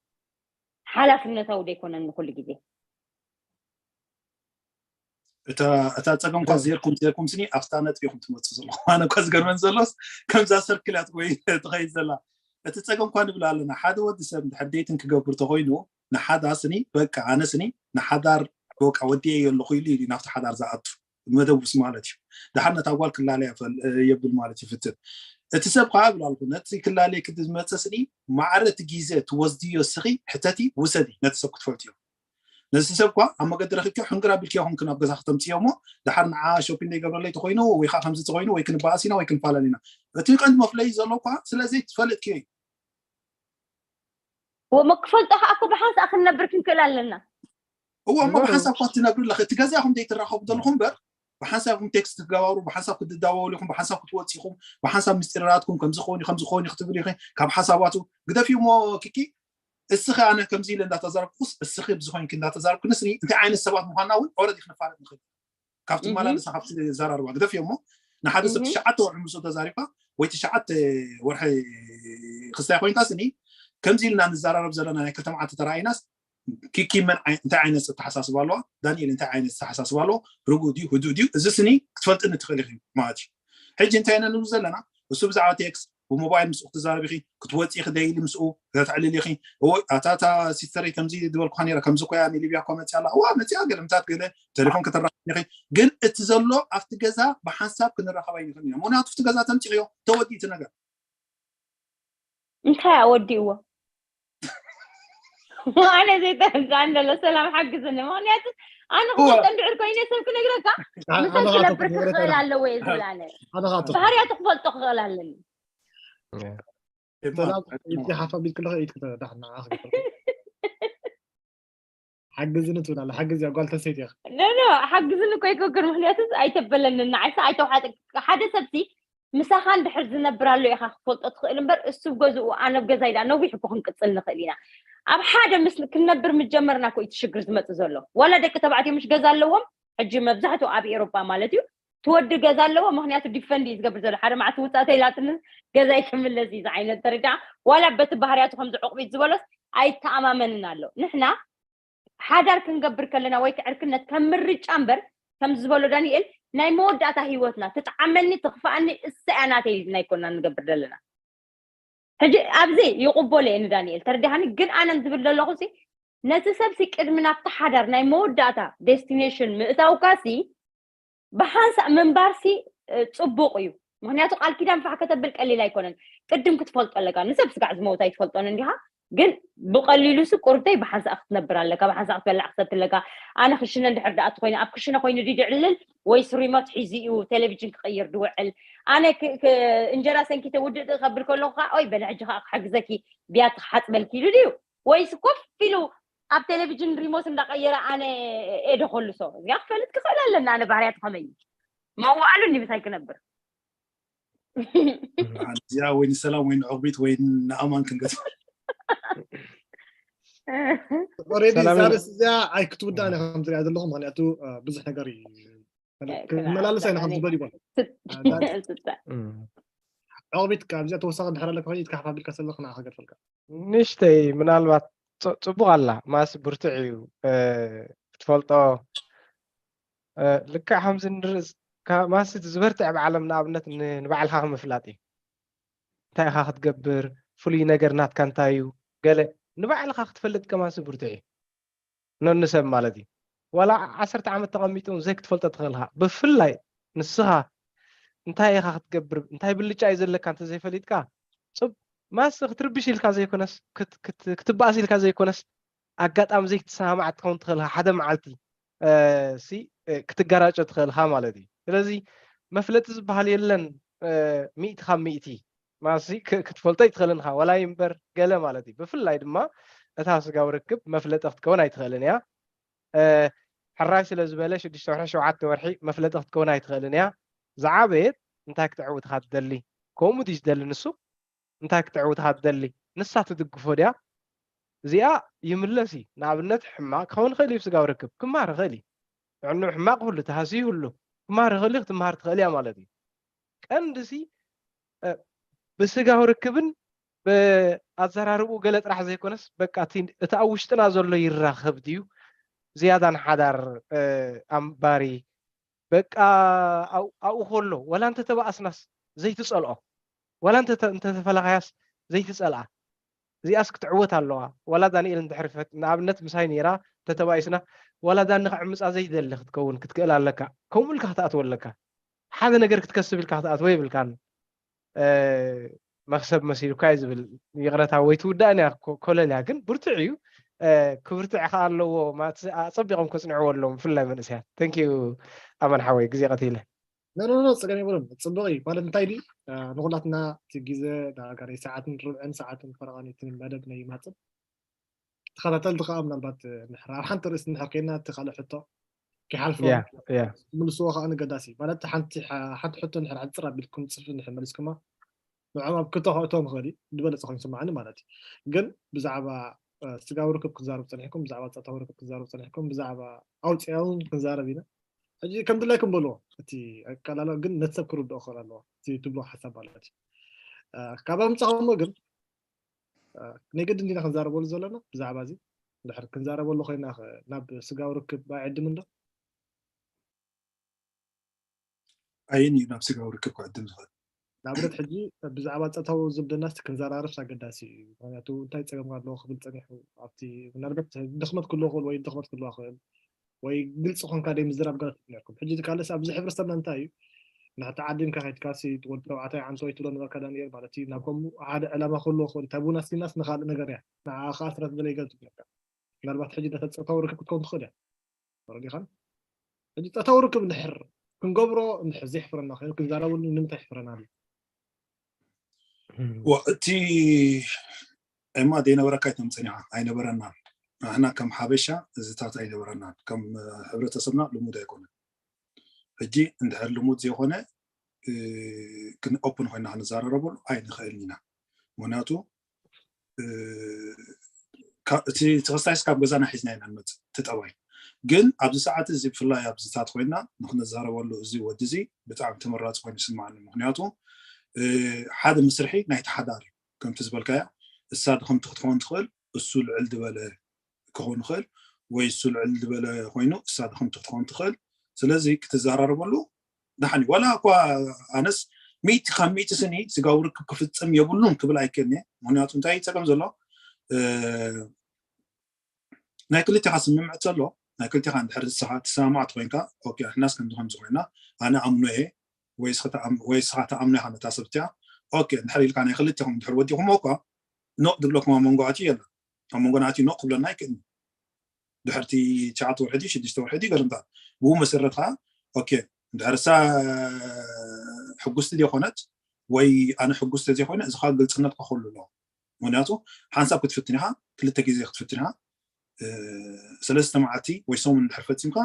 ሓላፍነታዊ ዘይኮነን ንኩሉ ግዜ እታ ጸገም ኳ ዜርኩም ዜርኩም ስኒ ኣብታ ነጥቢ ኢኹም ትመፁ ዘለኹም ኣነ ኳ ዝገርመን ዘሎስ ከምዛ ሰርክላት ወይ ትኸይድ ዘላ እቲ ፀገም እኳ ንብል ኣለና። ሓደ ወዲ ሰብ እንድሕር ዴትን ክገብር ተኮይኑ ንሓዳ ስኒ በቃ ኣነ ስኒ ንሓዳር በቃ ወዲኤ ኣለኹ ኢሉ እዩ ናብቲ ሓዳር ዝኣቱ መደቡስ ማለት እዩ። ድሓር ነታ ጓል ክላለያ የብል ማለት ይፍትን። እቲ ሰብ ከዓ እብል ኣለኩ ነቲ ክላለየኪ ዝመፀ ስኒ ማዕረ እቲ ግዜ ትወስድዮ ስኺ ሕተቲ ውሰዲ ነቲ ሰብ ክትፈልጥዮ። ነዚ ሰብ እኳ ኣብ መገዲ ረኪብኪዮ ሕንግር ኣቢልኪዮ ኮንክ ናብ ገዛ ክተምፅዮ እሞ ድሓር ንዓ ሾፒንግ ዘይገብረለይ ተኮይኑ ወይ ከዓ ከምዚ ተኮይኑ ወይ ክንበኣስ ኢና ወይ ክንፋለል ኢና። እቲ ቀንዲ መፍለይ ዘሎ እኳ ስለ ዘይትፈልጥኪዮ እዩ። ወሞ ክፈልጦ ከዓ እኮ ብሓንሳእ ክንነብር ክንክእል ኣለና። እዎ እሞ ብሓንሳብ እኳ ትነብሩ ኣለኺ እቲ ገዛ ኢኹም ዘይትራኸቡ ዘለኹም እምበር ብሓንሳብ ኢኹም ቴክስት ክትገባሩ ብሓንሳብ ክትደዋወሉ ኢኹም ብሓንሳብ ክትወፅ ኢኹም ብሓንሳብ ምስጢራትኩም ከምዝኾን ከምዝኾን ክትብሉ ኢኹ ካብ ሓሳባቱ ግደፍ እዩ እሞ ኪኪ እስኺ ኣነ ከምዚ ኢለ እንዳተዛረብኩስ እስኺ ብዝኾይንኪ እንዳተዛረብኩ ንስኒ እንታይ ዓይነት ሰባት ምዃንና እውን ኦረዲ ክንፋለጥ ንኽእል ካብቲ መላለሳ ካብቲ ዘራርባ ግደፍ እሞ ንሓደ ሰብ ትሽዓተ ወርሒ ምስኡ ተዛሪብካ ወይ ትሽዓተ ወርሒ ክስታይ ኮይንካ ስኒ ከምዚ ኢልና ንዘራረብ ዘለና ናይ ክልተ መዓልቲ ተራኢናስ ኪኪ መን እንታይ ዓይነት ኣተሓሳስባ ኣለዋ ዳንኤል እንታይ ዓይነት ኣተሓሳስባ ኣለዎ ርጉእ ድዩ ህዱእ ድዩ እዚ ስኒ ክትፈልጥኒ ትኽእል ኢኺ ማለት እዩ ሕጂ እንታይ ኢና ንብል ዘለና እሱ ብዛዕባ ቴክስ ብሞባይል ምስኡ ክትዛረብ ኢኺ ክትወፂ ኢኺ ደይሊ ምስኡ ከተዕልል ኢኺ እወ ኣታ እታ ሲስተረይ ከምዚ ዝበልኩኻ ነይረ ከምዚ ኮያ ንሊብያ እኳ መፅያ ኣላ እዋ መፅያ ገለ ምታት ገለ ቴሌፎን ከተራኽብ ኢኺ ግን እቲ ዘሎ ኣብቲ ገዛ ብሓንሳብ ክንራኸብ ኣይንኽእል ኢና ምክንያቱ ኣብቲ ገዛ ተምፂኽዮ ተወዲኡ እቲ ነገር እንታይ ኣወዲእዎ ኣነ ዘይተረዳእን ዘሎ ሰላም ሓግዝኒ ምክንያቱ ኣነ ክፈልጦ እንድዕር ኮይነ ሰብ ክነግረካ ምሰብ ክነብር ክኽእል ኣለዎ እየ ዝብል ኣነ ባህርያቱ ክፈልጦ ክኽእል ኣለኒ ሰላም ኢድኪ ሓፍ ኣቢልኪ ኣለኺ ኢድኪ ተዳሕና ሓግዝኒ ትብል ኣላ ሓግዝ እያ ጓል ተሰይቲ ኢኻ ኖ ሓግዝኒ እኮ ይገብር ምክንያቱ ኣይተበለኒ ንዓይሳ ኣይተውሓጥ ሓደ ሰብሲ ምሳኻ እንድሕር ዝነብር ኣሎ ኢኻ ክፈልጦ ትኽእል እምበር እሱ ገዝኡ ኣነ ገዛ ኢዳ ነዊሕ እኮ ክንቅፅል ንኽእል ኢና ኣብ ሓደ ምስ ክንነብር ምጀመርና እኮ እቲ ሽግር ዝመፅእ ዘሎ ዋላ ደቂ ተባዕትዮ ምሽ ገዛ ኣለዎም ሕጂ መብዛሕትኡ ኣብ ኤሮጳ ማለት እዩ ትወዲ ገዛ ኣለዎ ምክንያቱ ዲፈንድ እዩ ዝገብር ዘሎ ሓደ መዓልቲ ውፃእ ተይላትኒ ገዛይ ክምለስ እዩ ዝዓይነት ደረጃ ዋላ በቲ ባህርያቱ ከምዚ ዕቑቢት ዝበሎስ ኣይተኣማመንን ኣሎ ንሕና ሓዳር ክንገብር ከለና ወይ ከዕርክነት ከም ምርጫ እምበር ከምዚ ዝበሎ ዳንኤል ናይ መወዳእታ ህይወትና ትጥዓመኒ ትኽፍኣኒ እሰያ ናተይ ኢልና ኣይኮና ንገብር ዘለና ሕጂ ኣብዚ ይቕበሎ እየ ንዳንኤል ተረዲሃኒ ግን ኣነን ዝብል ዘለኹ ነቲ ሰብሲ ቅድሚ ናብቲ ሓዳር ናይ መወዳእታ ዴስቲኔሽን ምእታውካሲ ብሓንሳእ ምንባርሲ ፅቡቕ እዩ ምክንያቱ ቃል ኪዳን ፋሕ ከተብል ቀሊል ኣይኮነን ቅድም ክትፈልጦ ኣለካ ንሰብ ስጋዕ ዝመውት ኣይትፈልጦን እንዲኻ ግን ብቀሊሉ ሲ ቁርብተይ ብሓንሳእ ክትነብር ኣለካ ብሓንሳእ ክትበልዕ ክሰቲ ኣለካ ኣነ ክሽነ እንድሕር ደኣ ትኮይነ ኣብ ክሽነ ኮይኑ ድዩ ድዕልል ወይስ ሪሞት ሒዙ እዩ ቴሌቪዥን ክቅይር ድውዕል ኣነ እንጀራ ሰንኪተ ውድእ ከብል ከለኩ ከዓ ኦይ በለ ሕጂ ከዓ ክሓግዘኪ ብያ ትሓፅበልኪ ኢሉ ድዩ ወይስ ኮፍ ኢሉ ኣብ ቴሌቪዥን ሪሞት እንዳቀየረ ኣነ ኤደ ከልሶ እዚኣ ክፈልጥ ክኽእል ኣለና ኣነ ባህርያት ከመይ መዋኣሉ ኒ ምሳይ ክነብር እዚኣ ወይ ንሰላም ወይ ንዕቑቢት ወይ ንኣማን ክንገት ኦሬዲ እዛ ርስ እዚኣ ኣይክትውዳእ ነ ከም ዝሪኣ ዘለኹ ምክንያቱ ብዙሕ ነገር እዩ ክመላለስ ኣይነ ከም ዝበል ይበል ዕቑቢት ካብዚኣ ተወሳኺ ድሕር ኣለካ ኢትካ ሓፍ ኣቢልካ ዘለኽ ንዓኻ ገድፈልካ ንእሽተይ ምናልባት ጽቡቕ ኣላ ማስ ብርቱዕ እዩ ክትፈልጦ ልክዕ ከምዚ ንርኢ ማስ ዝበርትዕ ብዓለም ንኣብነት ንባዕልካ ምፍላጥ እዩ እንታይ ኢኻ ክትገብር ፍሉይ ነገር ናትካ እንታይ እዩ ገለ ንባዕልካ ክትፈልጥ ከማስ ብርቱዕ እዩ ነንሰብ ማለት እዩ ዋላ ዓሰርተ ዓመት ተቐሚጡ ዘይክትፈልጦ ትኽእልካ ብፍላይ ንስኻ እንታይ ኢኻ ክትገብር እንታይ ብልጫ እዩ ዘለካ እንተዘይፈሊጥካ ማስ ክትርብሽ ኢልካ ዘይኮነስ ክትበኣስ ኢልካ ዘይኮነስ ኣጋጣሚ ዘይትሰማማዕ ትኸውን ትኽእልካ ሓደ መዓልቲ ክትጋራጮ ትኽእልካ ማለት እዩ ስለዚ መፍለጢ ዝበሃል የለን ሚእቲ ካብ ሚእቲ ማሲ ክትፈልጦ ኣይትኽእልን ኢኻ ዋላ እምበር ገለ ማለት እዩ ብፍላይ ድማ እታ ስጋዊ ርክብ መፍለጢ ክትከውን ኣይትኽእልን እያ ሕራይ ስለ ዝበለ ሽዱሽተ ወርሒ ሸውዓተ ወርሒ መፍለጢ ክትከውን ኣይትኽእልን እያ ዝዓበየት እንታይ ክተዕውት ኢኻ ትደሊ ከምኡ ድዩ ዝደሊ ንሱ እንታይ ክተዕውት ኢኻ ትደሊ ንሳ ትድግፎ ድያ እዚኣ ይምለስ እዩ ንኣብነት ሕማቕ ክኸውን ይኽእል እዩ ስጋዊ ርክብ ክማር ይኽእል እዩ ጥዕንኡ ሕማቕ ይህሉ ተሃስዩ ይህሉ ክማር ይኽእል እዩ ክትምሃር ትኽእል እያ ማለት እዩ ቀንድሲ ብስጋዊ ርክብን ብኣዘራርብኡ ገለ ጥራሕ ዘይኮነስ በቃ እቲ ኣብ ውሽጥና ዘሎ ይራኸብ ድዩ ዝያዳ ንሓዳር ኣምባሪ በቃ ኣብኡ ከሎ ወላ እንተተባኣስናስ ዘይትፀልኦ ወላ እንተተፈላኻያስ ዘይትፀልኣ። እዚኣስ ክትዕወት ኣለዋ። ዋላ ዳንኤል እንድሕር ፈት ንኣብነት ምሳይ ነይራ ተተባኢስና ዋላ ዳኒ ከዕምፃ ዘይደሊ ክትከውን ክትክእል ኣለካ። ከምኡ ኢልካ ክትኣትወ ኣለካ። ሓደ ነገር ክትከስብ ኢልካ ክትኣትወ ይብልካን። መክሰብ መሲሉካ እዩ ዝብል ይቕረታ ወይ ትውዳእን እያ ኮለል እያ ግን ብርቱዕ እዩ። ክብርትዕ ከዓ ኣለዎ። ኣፀቢቖም ከፅንዕዎ ኣለዎም ብፍላይ መንእሰያት። ተንኪዩ ኣመን ሓወይ ግዜ ቀቲለ። ነኖኖ ፀገም የብሉን። ፅቡቅ እዩ ማለት እንታይ ድዩ ንኩላትና እቲ ግዜ ዳርጋ ናይ ሰዓትን ርብዕን ሰዓትን ፈረቃኒትን መደብ ናይ ይማፅእ። ተኸታተልቲ ከዓ ምናልባት ንድሕር ኣብ ሓንቲ ርእሲ እንድሕር ኮይና እቲ ካልእ ሕቶ ክሓልፎ ምልስዎ ከዓ ንገዳሲ ማለት ሓንቲ ሓንቲ ሕቶ እንድሕር ዓፅር ኣቢልኩም ፅፍፍ እንድሕር መሊስኩማ ንዕኦም ኣብ ክልተ ከእትዎም ይኽእል እዩ ዝበለፀ ኮይኑ ይስማዓኒ ማለት እዩ። ግን ብዛዕባ ስጋዊ ርክብ ክትዛረቡ ፀኒሕኩም ብዛዕባ ፆታዊ ርክብ ክትዛረቡ ፀኒሕኩም ብዛዕባ ኣውፅኦም ክንዛረብ ኢና። ሕጂ ከም ድላይኩም በልዎ እቲ ኣቀላልዋ ግን ነቲ ሰብ ክርድኦ ክኽእል ኣለዎ እቲ ትብልዎ ሓሳብ ማለት እዩ። ካብ ኣምፃኹሞ ግን ናይ ግድን ዲና ክንዛረበሉ ዘለና ብዛዕባ እዚ ድሕር ክንዛረበሉ ኮይና ናብ ስጋዊ ርክብ ኣይዕድምን ዶ? ኣየን እዩ ናብ ስጋዊ ርክብ ክዕድም ዝኽእል? ንኣብነት ሕጂ ብዛዕባ ፆታዊ ዝምድናስ ክንዘራረብስ ኣገዳሲ እዩ። ምክንያቱ እንታይ ፀገም ኣለዎ ክብል ፀኒሑ ኣብቲ ምናልባት ድኽመት ክህልዎ ክእል ወይ ድኽመት ክህልዋ ክእል ወይ ግልፂ ኮንካ ደይ ምዝራብ ገለት ነርኩም። ሕጂ ካልስ ኣብዚ ሕብረተሰብና እንታይ እዩ ንሕቲ ዓዲምካ ከይድካሲ ወዲ ተባዕታይ ዓንተ ወይ ትብሎ ነበርካ ዳንኤል ማለት እዩ ናብ ከምኡ ሓደ ዕላማ ክህልዎ ክእል እንታይ ቡና ሲናስ ንካልእ ነገር እያ ንዓ ከዓ ስረት ዝበለ ይገልፅ ነርካ። ምናልባት ሕጂ ነተ ፆታዊ ርክብ ክትከውን ትኽእል እያ። ተረዲኻን? ሕጂ ፆታዊ ርክብ እንድሕር ክንገብሮ እንድሕር ዘይሕፍረና ኮይኑ ክንዛረበሉ ንምንታይ ይሕፍረና ኣሎ? እቲ ዕማ ዘይነበረካ ኣይተምፅን ኢኻ ኣይነበረናን። ንሕና ከም ሓበሻ እዚታት ኣይነበረናን። ከም ሕብረተሰብና ልሙድ ኣይኮነን። ሕጂ እንድሕር ልሙድ ዘይኮነ ኦፕን ኮይና ክንዘራረበሉ ኣይንኽእልን ኢና። ምክንያቱ እቲ ተኸስታይስ ካብ ገዛና ሒዝና ኢና ንመፅእ እቲ ጠባይ። ግን ኣብዚ ሰዓት እዚ ብፍላይ ኣብዚታት ኮይና ንክንዛረበሉ እዚ ወዲ እዚ ብጣዕሚ ተመራፂ ኮይኑ ይስማዓኒ። ምክንያቱ ሓደ መስርሒ ናይቲ ሓዳር እዩ። ከምቲ ዝበልካያ እሳ ድኽምቲ ክትኸውን ትኽእል፣ እሱ ልዕል ዝበለ ክኸውን ይኽእል ወይ እሱ ልዕል ዝበለ ኮይኑ እሳ ድኽምቲ ክትኸውን ትኽእል። ስለዚ ክትዘራረበሉ ደሓን እዩ። ዋላ እኳ ኣነስ ሚእቲ ካብ ሚእቲ ስኒ ስጋዊ ርክብ ክፍፅም የብሉን ክብል ኣይክእልን እየ። ምክንያቱ እንታይ እዩ ፀገም ዘሎ ናይ ክልቴኻ ስምምዕ ዘሎ ናይ ክልቴኻ እንድሕር ንስኻ ትሰማማዕ ተኮይንካ ኦኬ ንሕናስ ከምዚ ከምዚ ኮይና ኣነ ኣምኖ እየ ወይ ስኻ ተኣምኖ ኢኻ ነታ ሰብ እቲኣ ኦኬ እንድሕር ኢልካ ናይ ክልቴኹም እንድሕር ወዲኹሞ እኳ ኖ ድብለኩም ኣብ መንጎ ኣትዩ የለን። ኣብ መንጎ ናትዩ ኖ ክብለና ኣይክእልን። ድሕርቲ ትሽዓተ ወርሒ ድዩ ሽዱሽተ ወርሒ ድዩ ገለምታት ብኡ መሰረት ከዓ ኦኬ እንድሕር እሳ ሕጉስቲ ዘይኮነት ወይ ኣነ ሕጉስቲ ዘይኮይነ እዚ ከዓ ግልፅነት ክኸሉ ኣለዎ። ምክንያቱ ሓንሳብ ክትፍትን ኢኻ ክልተ ግዜ ክትፍትን ኢኻ ሰለስተ መዓልቲ ወይ ሰሙን እንድሕር ፈፂምካ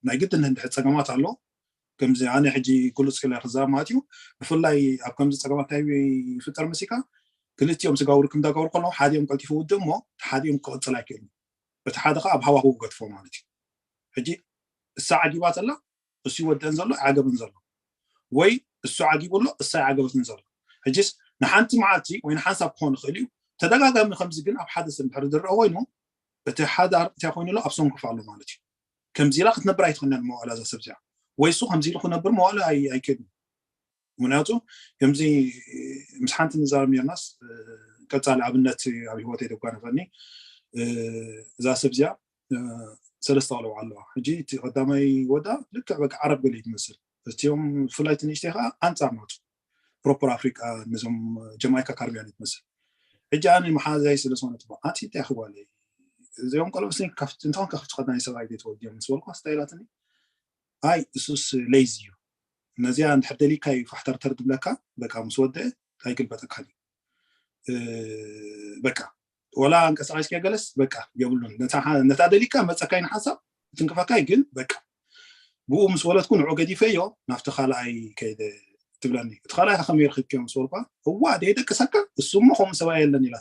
ናይ ግድን እንድሕር ፀገማት ኣሎ ከምዚ ኣነ ሕጂ ግሉፅ ኢለ ክዛረብ ማለት እዩ። ብፍላይ ኣብ ከምዚ ፀገማት እንታይ ይፍጠር መሲካ ክልቲኦም ስጋዊ ርክብ እንዳገበሩ ከለዉ ሓዲኦም ቀልጢፉ ውድእ እሞ እቲ ሓዲኦም ክቕፅል ኣይክእልን። እቲ ሓደ ከዓ ኣብ ሃዋህው ገድፎ ማለት እዩ። ሕጂ እሳ ዓጊባ ዘላ እሱ ይወደን ዘሎ ይዓገብን ዘሎ ወይ እሱ ዓጊቡ ኣሎ እሳ ይዓገበትን ዘሎ። ሕጂስ ንሓንቲ መዓልቲ ወይ ንሓንሳብ ክኾን ይኽእል እዩ። ተደጋጋሚ ከምዚ ግን ኣብ ሓደ ሰብ እንድሕር ዝረአ ኮይኑ እቲ ሓዳር እንታይ ኮይኑ ኣሎ ኣብ ሰንኩፍ ኣሎ ማለት እዩ። ከምዚ ኢላ ክትነብር ኣይትኽእልን መዋእላ እዛ ሰብ እዚኣ ወይ እሱ ከምዚ ኢሉ ክነብር መዋእላ ኣይክእልን። ምክንያቱ ከምዚ ምስ ሓንቲ ንዛረብ ኔርናስ ቀፃሊ ኣብነት ኣብ ሂወተይ ደጓነፈኒ እዛ ሰብ እዚኣ ሰለስተ ቆልዑ ኣለዋ። ሕጂ እቲ ቀዳማይ ወዳ ልክዕ በቃ ዓረብ ገለ ትመስል እቲኦም ብፍላይ ትንእሽተይ ከዓ ኣንፃር ናቱ ፕሮፐር ኣፍሪቃ ነዞም ጀማይካ ካርቢያን ትመስል። ሕጂ ኣነ መሓዛይ ስለ ዝኾነት ኣንቲ እንታይ ክጓለይ እዚኦም ቆልዑ እንተኾን ካብቲ ቀዳማይ ሰብኣይ ዘይተወልድዮም ምስ በልኳ ስታይላትኒ ኣይ እሱስ ሌዚ እዩ ነዚኣ እንድሕር ደሊካ እዩ ፋሕተርተር ዝብለካ በቃ ምስ ወደአ ኣይግልበጠካን እዩ በቃ ወላ እንቀሳቀስኪያ ገለስ በቃ የብሉን ነታ ደሊካ መፀካይ ንሓሳብ ትንቅፈካይ ግን በቃ ብኡ ምስ ወለድኩ ንዑ ገዲፈዮ ናብቲ ካልኣይ ከይደ ትብለኒ እቲ ካልኣይ ከመይ ረኪብክዮ ምስ በልኳ እዋ ደይደቅሰካ እሱ እሞ ከምኡ ሰብኣይ የለን ኢላ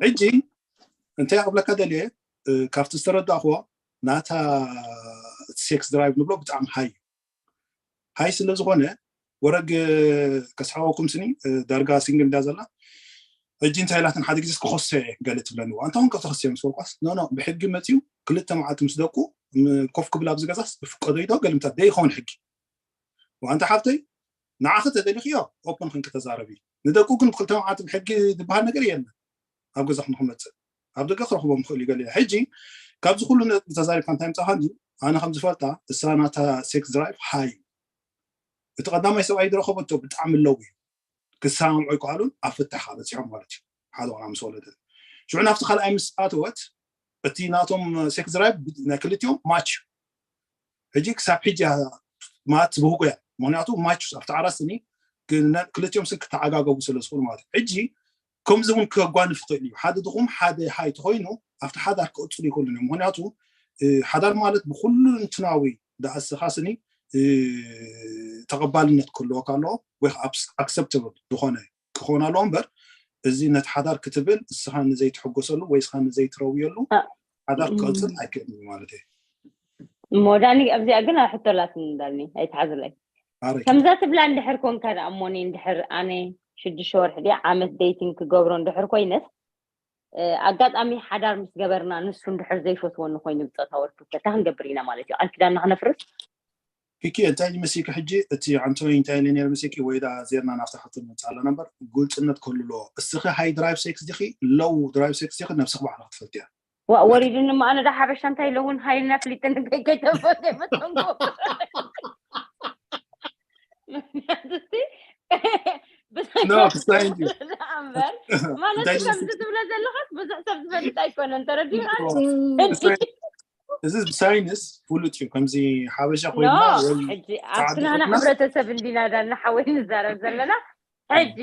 ሕጂ እንታይ ክብለካ ደልየ ካብቲ ዝተረዳእክዎ ናታ ሴክስ ድራይቭ ንብሎ ብጣዕሚ ሃይ ሃይ ስለ ዝኾነ ወረግ ከስሓወኩም ስኒ ዳርጋ ሲንግል እንዳ ዘላ ሕጂ እንታይ ኢላትን ሓደ ግዜ ክኸሶ እየ ገለ ትብለኒ እዋ እንታይ ውን ከተኸስዮ ምስ በልኳስ ኖ ኖ ብሕጊ መፅዩ ክልተ መዓልቲ ምስ ደቁ ኮፍ ክብል ኣብ ዝገዛስ ብፍቀዶ ኢዶ ገልምታት ደይኸውን ሕጊ ዋንታ ሓፍተይ ንዓኺ ተደሊኽዮ ኦፕን ኮንኪ ተዛረቢ ንደቁ ግን ብክልተ መዓልቲ ብሕጊ ዝበሃል ነገር የለን። ኣብ ገዛኹም ንክመፅእ ኣብ ደገ ክረኽቦም ይኽእል እዩ ገለ። ሕጂ ካብዚ ኩሉ ነጥቢ ተዛሪብካ እንታይ ምፃኻ እንዲ ኣነ ከም ዝፈልጣ እሳ ናታ ሴክስ ድራይቭ ሃይ እዩ። እቲ ቀዳማይ ሰብኣይ ዝረኸበቶ ብጣዕሚ ለው እዩ። ክሰማምዑ ኣይከኣሉን። ኣብ ፍታሕ ከዓ በፂሖም ማለት እዩ። ሓደ ቆልዓ ምስ ወለደት ሽዑ ናብቲ ካልኣይ ምስ ኣተወት እቲ ናቶም ሴክስ ድራይቭ ናይ ክልቲኦም ማች እዩ። ሕጂ ክሳብ ሕጂ እያ ማለት ብህጉ እያ። ምክንያቱ ማች ኣብቲ ዓራት ስኒ ክልቲኦም ስን ክተዓጋገቡ ስለ ዝኽእሉ ማለት እዩ። ሕጂ ከምዚ እውን ከጓንፍ ይኽእል እዩ። ሓደ ድኹም ሓደ ሃይ ተኮይኑ ኣብቲ ሓዳር ክቕፅሉ ይኽእሉን እዮም። ምክንያቱ ሓዳር ማለት ብኩሉ እንትናዊ ዳእስኻ ስኒ ተቐባልነት ክህልወካ ኣለዎ ወይ ኣክሰፕተብል ዝኾነ ክኾን ኣለዎ እምበር እዚ ነቲ ሓዳር ክትብል እስኻ ንዘይትሕጎሰሉ ወይ እስኻ ንዘይትረውየሉ ሓዳር ክቕፅል ኣይክእልን እዩ ማለት እዩ። እሞ ዳኒ ኣብዚኣ ግን ኣብ ሕቶላት እንዳልኒ ኣይትሓዝለይ። ከምዛ ትብላ እንድሕር ኮንካ ደኣ እሞኒ እንድሕር ኣነ ሽዱሽተ ወርሒ ድያ ዓመት ዴይቲንግ ክገብሮ እንድሕር ኮይነስ ኣጋጣሚ ሓዳር ምስ ገበርና ንሱ እንድሕር ዘይፈትወኒ ኮይኑ ብፆታዊ ርክብ ከታ ክንገብር ኢና ማለት እዩ። ቃል ኪዳንና ክነፍርስ ኪኪ እንታይ ይመስልኪ ሕጂ እቲ ኣንቶኒ እንታይ ኢለ ነይረ መስልኪ ወይ ዳ ዜርና ናብታ ሕቶ ንመፅእ ኣለና እምበር ግልፅነት ክህሉ ኣለዎ። እስኺ ሃይ ድራይቭ ሴክስ ዲኺ ሎው ድራይቭ ሴክስ ዲኺ ነብስኺ ባዕልኺ ትፈልጥያ። ዋ ወሪዱኒ እሞ ኣነ ዳ ሓበሻ እንታይ ኢለ እውን ሃይልና ፍሊጥኒ ከይከይተፈ ከይመፀንጎ No, it's fine. እምበር ማለት ከምዚ ትብሎ ዘለኻስ ብዙሕ ሰብ ዝፈልጥ ኣይኮነን ተረዲኻ እዚ ብሳይንስ ፍሉጥ እዩ። ከምዚ ሓበሻ ኮይና ሕጂ ኣብ ክናና ሕብረተሰብ እንዲና ዳና ሓወይ ንዛረብ ዘለና ሕጂ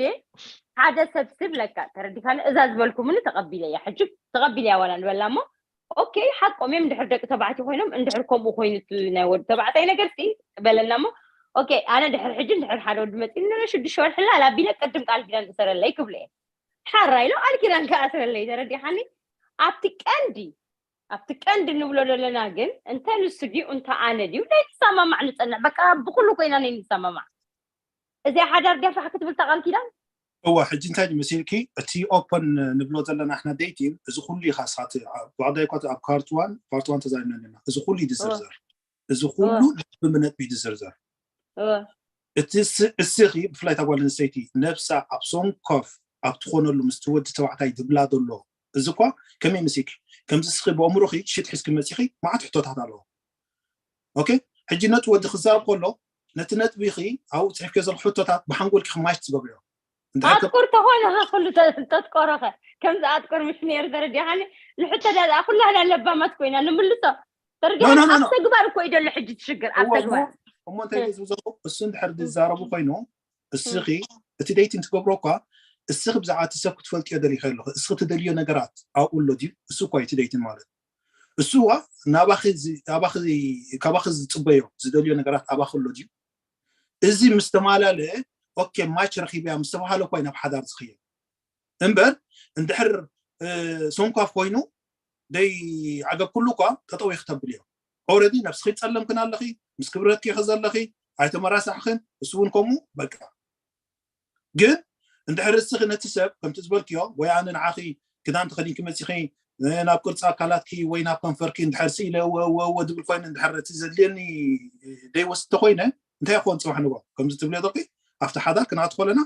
ሓደ ሰብ ስብ ለካ ተረዲኻኒ እዛ ዝበልኩምኒ ተቐቢለ እያ ሕጂ ተቐቢለ እያ ዋላ ንበላ እሞ ኦኬ ሓቆም እዮም እንድሕር ደቂ ተባዕትዮ ኮይኖም እንድሕር ከምኡ ኮይኑ ናይ ወዲ ተባዕታይ ነገር ሲ በለና እሞ ኦኬ ኣነ ድሕር ሕጂ እንድሕር ሓደ ወዲ መፂ ሽዱሽተ ወርሒ ላቢለ ቅድም ቃል ኪዳን እሰረለይ ክብለ እየ ሓራ ኢሎ ቃል ኪዳን ከኣስረለይ ተረዲኻኒ ኣብቲ ቀንዲ ኣብቲ ቀንዲ ንብሎ ዘለና ግን እንተ ንሱ ድዩ እንተ ኣነ ድዩ ናይ ንሰማማዕ ንፀንዕ በቃ ብኩሉ ኮይና ናይ ንሰማማዕ እዚኣ ሓዳር ገፋሕ ክትብል ተቃል ኪዳን እዋ ሕጂ እንታይ መሲልኪ እቲ ኦፐን ንብሎ ዘለና ኣሕና ዴይቲንግ እዚ ኩሉ ኢኻ ስኻት ብዕዳይ ኳ ኣብ ካርትዋን ፓርትዋን ተዛሪብና ኣለና እዚ ኩሉ እዩ ዝዝርዘር እዚ ኩሉ ነጥቢ ብነጥቢ እዩ ዝዝርዘር እቲ እስኺ ብፍላይ እታ ጓል ኣንስተይቲ ነብሳ ኣብ ሶንኮፍ ኣብ ትኾነሉ ምስቲ ወዲ ተባዕታይ ዝብላ ዘሎ እዚ እኳ ከመይ መሲልኪ ከምዚ እስኺ ብኣእምሮኺ ሽት ሒዝኪ መፂኺ መዓት ሕቶታት ኣለዎ ኦኬ ሕጂ ነቲ ወዲ ክዛረብ ከሎ ነቲ ነጥቢ ኺ ኣብኡ ፅሒፍኪ ዘለኹ ሕቶታት ብሓንጎልኪ ክማሽ ትገብርዮ ኣጥቁር ተኾነ ኩሉ ተጥቆረኸ ከምዚ ኣጥቁር ምሽ ነይሩ ተረዲኻኒ ንሕቶ ዳኣ ኩላህና ለባማት ኮይና ንምልሶ ተረዲኻ ኣብ ተግባር እኮ እዩ ዘሎ ሕጂ ትሽግር ኣብ ተግባር እሞ እንታይ ዝብዘኹ እሱ እንድሕር ዝዛረቡ ኮይኑ እስኺ እቲ ደይቲን ትገብሮ እኳ እስኺ ብዛዕባ እቲ ሰብ ክትፈልጥዮ ደሊኸ ኣለኹ እስኺ ትደልዮ ነገራት ኣብኡ ኣሎ ድዩ እሱ እኳ እቲ ደይቲን ማለት እሱ ዋ ናባኺ ናባኺ ካባኺ ዝፅበዮ ዝደልዮ ነገራት ኣባኺ ኣሎ ድዩ እዚ ምስ ተማላለአ ኦኬ ማች ረኺብያ ምስ ተባሃለ እኳ ናብ ሓዳር ዝኽየድ እምበር እንድሕር ሶንኳፍ ኮይኑ ደይ ዓገብ ኩሉ እኳ ጠጠው ይክተብል እዮም ኦረዲ ነብስኺ ጸለምክን ኣለኺ ምስ ክብረትኪ ኢኺ ዘለኺ ኣይተመራሳሕኽን እሱ እውን ከምኡ በቃ ግን እንድሕር እስኺ ነቲ ሰብ ከምቲ ዝበልክዮ ወይ ኣነ ንዓኺ ክዳን ተኸዲንኪ መፂኺ ናብ ቅርፂ ኣካላትኪ ወይ ናብ ከንፈርኪ እንድሕር ስኢለ ወወወ ድብል ኮይኑ እንድሕር እቲ ዘድልየኒ ደይወስድ ተኮይነ እንታይ ይኸውን ፅባሕ ንግሆ ከምዚ ትብልዮ ዘለኺ ኣብቲ ሓዳር ክንኣት ከለና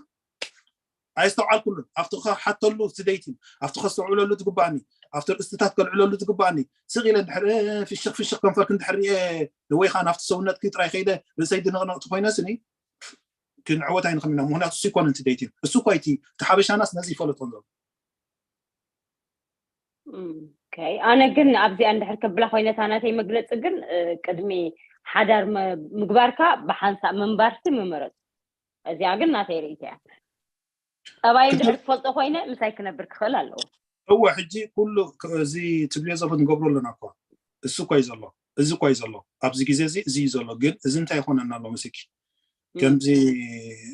ኣይስተውዓልኩሉን ኣብቲ ክሓተሉ ዝደይትን ኣብቲ ከስተውዕለሉ ዝግባኣኒ ኣብቲ ርእስትታት ከልዕለሉ ዝግባኣኒ ስቕ ኢለ እንድሕር ፍሽኽ ፍሽኽ ከንፈርክ እንድሕር ርየ ወይ ከዓ ናብቲ ሰውነትኪ ጥራይ ከይደ ርእሰይ ድንቕንቕቲ ኮይነ ስኒ ክንዕወት ኣይንኽእል ኢና ምክንያቱ እሱ ይኮነ እቲ ደይትን እሱ እኳ እቲ እቲ ሓበሻናስ ነዚ ይፈለጦ ዘሎ ኣነ ግን ኣብዚኣ እንድሕር ከብላ ኮይነታ ናተይ መግለፂ ግን ቅድሚ ሓዳር ምግባርካ ብሓንሳእ ምንባርሲ ምመረፁ እዚኣ ግን ናተይ ርእይቶ እያ ጠባይ እንድሕር ትፈልጦ ኮይነ ምሳይ ክነብር ክኽእል ኣለዎ እወ ሕጂ ኩሉ እዚ ትብልዮ ዘሎ ንገብሮ ኣለና እኳ እሱ እኳ እዩ ዘሎ እዚ እኳ እዩ ዘሎ ኣብዚ ግዜ እዚ እዚ እዩ ዘሎ ግን እዚ እንታይ ይኮነና ኣሎ ምስኪ ከምዚ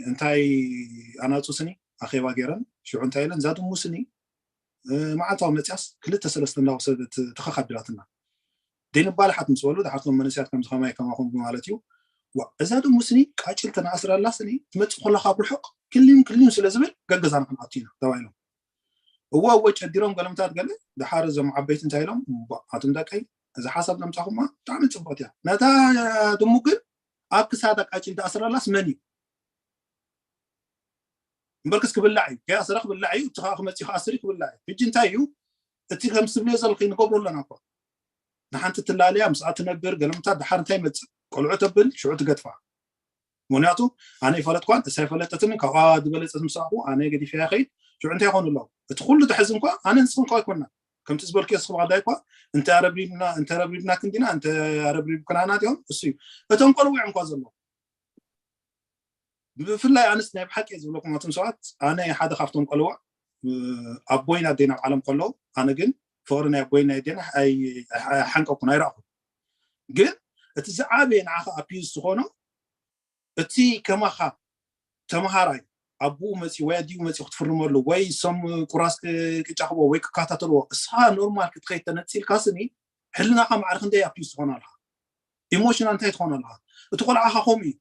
እንታይ ኣናፁ ስኒ ኣኼባ ገይረን ሽዑ እንታይ ኢለን እዛ ድሙ ስኒ መዓልታዊ መፅያስ ክልተ ሰለስተ እንዳወሰደት ተኸኻቢራትና ደይንባልሓት ምስ በሉ ድሓርቶም መንእስያት ከምዚ ከማይ ከማኹም ማለት እዩ እዛ ድሙ ስኒ ቃጭል ተናኣስራላ ስኒ ትመፅእ ከላ ካብ ርሑቕ ክልም ክልም ስለ ዝብል ገገዛና ክንኣቱ ኢና ተባሂሎም እወ እወ ጨዲሮም ገለምታት ገለ ድሓር እዞም ዓበይቲ እንታይ ኢሎም ኣቱም ደቀይ እዚ ሓሳብ ዘምፃኹማ ብጣዕሚ ፅቡቅ እያ ነታ ድሙ ግን ኣብ ክሳዳ ቃጭል ተኣስራላስ መን እዩ እምበርክስ ክብላዕ እዩ፣ ከይኣሰረ ክብላዕ እዩ። እቲ ከዓ ክመፅእ ክኣስር እዩ፣ ክብላዕ እዩ። ሕጂ እንታይ እዩ እቲ ከም ዝብልዮ ዘለኺ ንገብሮ ኣለና እኳ። ንሓንቲ ትላለያ ምስኣ ትነብር ገለምታ ድሓር እንታይ ይመፅእ? ቆልዑ ተብል ሽዑ ትገድፋ። ምክንያቱ ኣነ ይፈለጥኳን እሳ ይፈለጠትን ካብኣ ዝበለፀት ምስኣኹ ኣነ ገዲፈያ ከይድ ሽዑ እንታይ ይኾኑ ኣለዉ? እቲ ኩሉ ተሕዚ እንኳ ኣነ ንስኽን ከ ኣይኮንና ከምቲ ዝበልክዮ ስኽባዳይ እኳ እንተ ኣረብሪብና እንተ ረብሪብና ክንዲና እንተ ኣረብሪብ ክናና ዲሆም እሱ እዩ። እቶም ቆልዑ እዮም እኳ ዘለዉ። ብፍላይ ኣንስ ናይ ብሓቂ ዝብለኩም ኣቶም ሰባት ኣነ ሓደ ካብቶም ቆልዋ ኣቦይን ኣደይን ኣብ ዓለም ከለዉ ኣነ ግን ፍቕሪ ናይ ኣቦይን ናይ ኣደይን ሓንቀኩን ኣይረእኹን። ግን እቲ ዝዓበየ ንዓኻ ኣቢዩዝ ዝኾኖ እቲ ከማኻ ተምሃራይ ኣቦኡ መፂኡ ወይ ኣዲኡ መፂኡ ክትፍርመሉ ወይ ሰም ቁራስ ክጫኽቦ ወይ ክከታተልዎ እስኻ ኖርማል ክትኸይድ ተነፂልካ ስኒ ሕልናኻ ማዕረ ክንደይ ኣቢዩዝ ትኾን ኣለኻ? ኢሞሽናል እንታይ ትኾን ኣለኻ? እቲ ቆልዓኻ ከምኡ እዩ።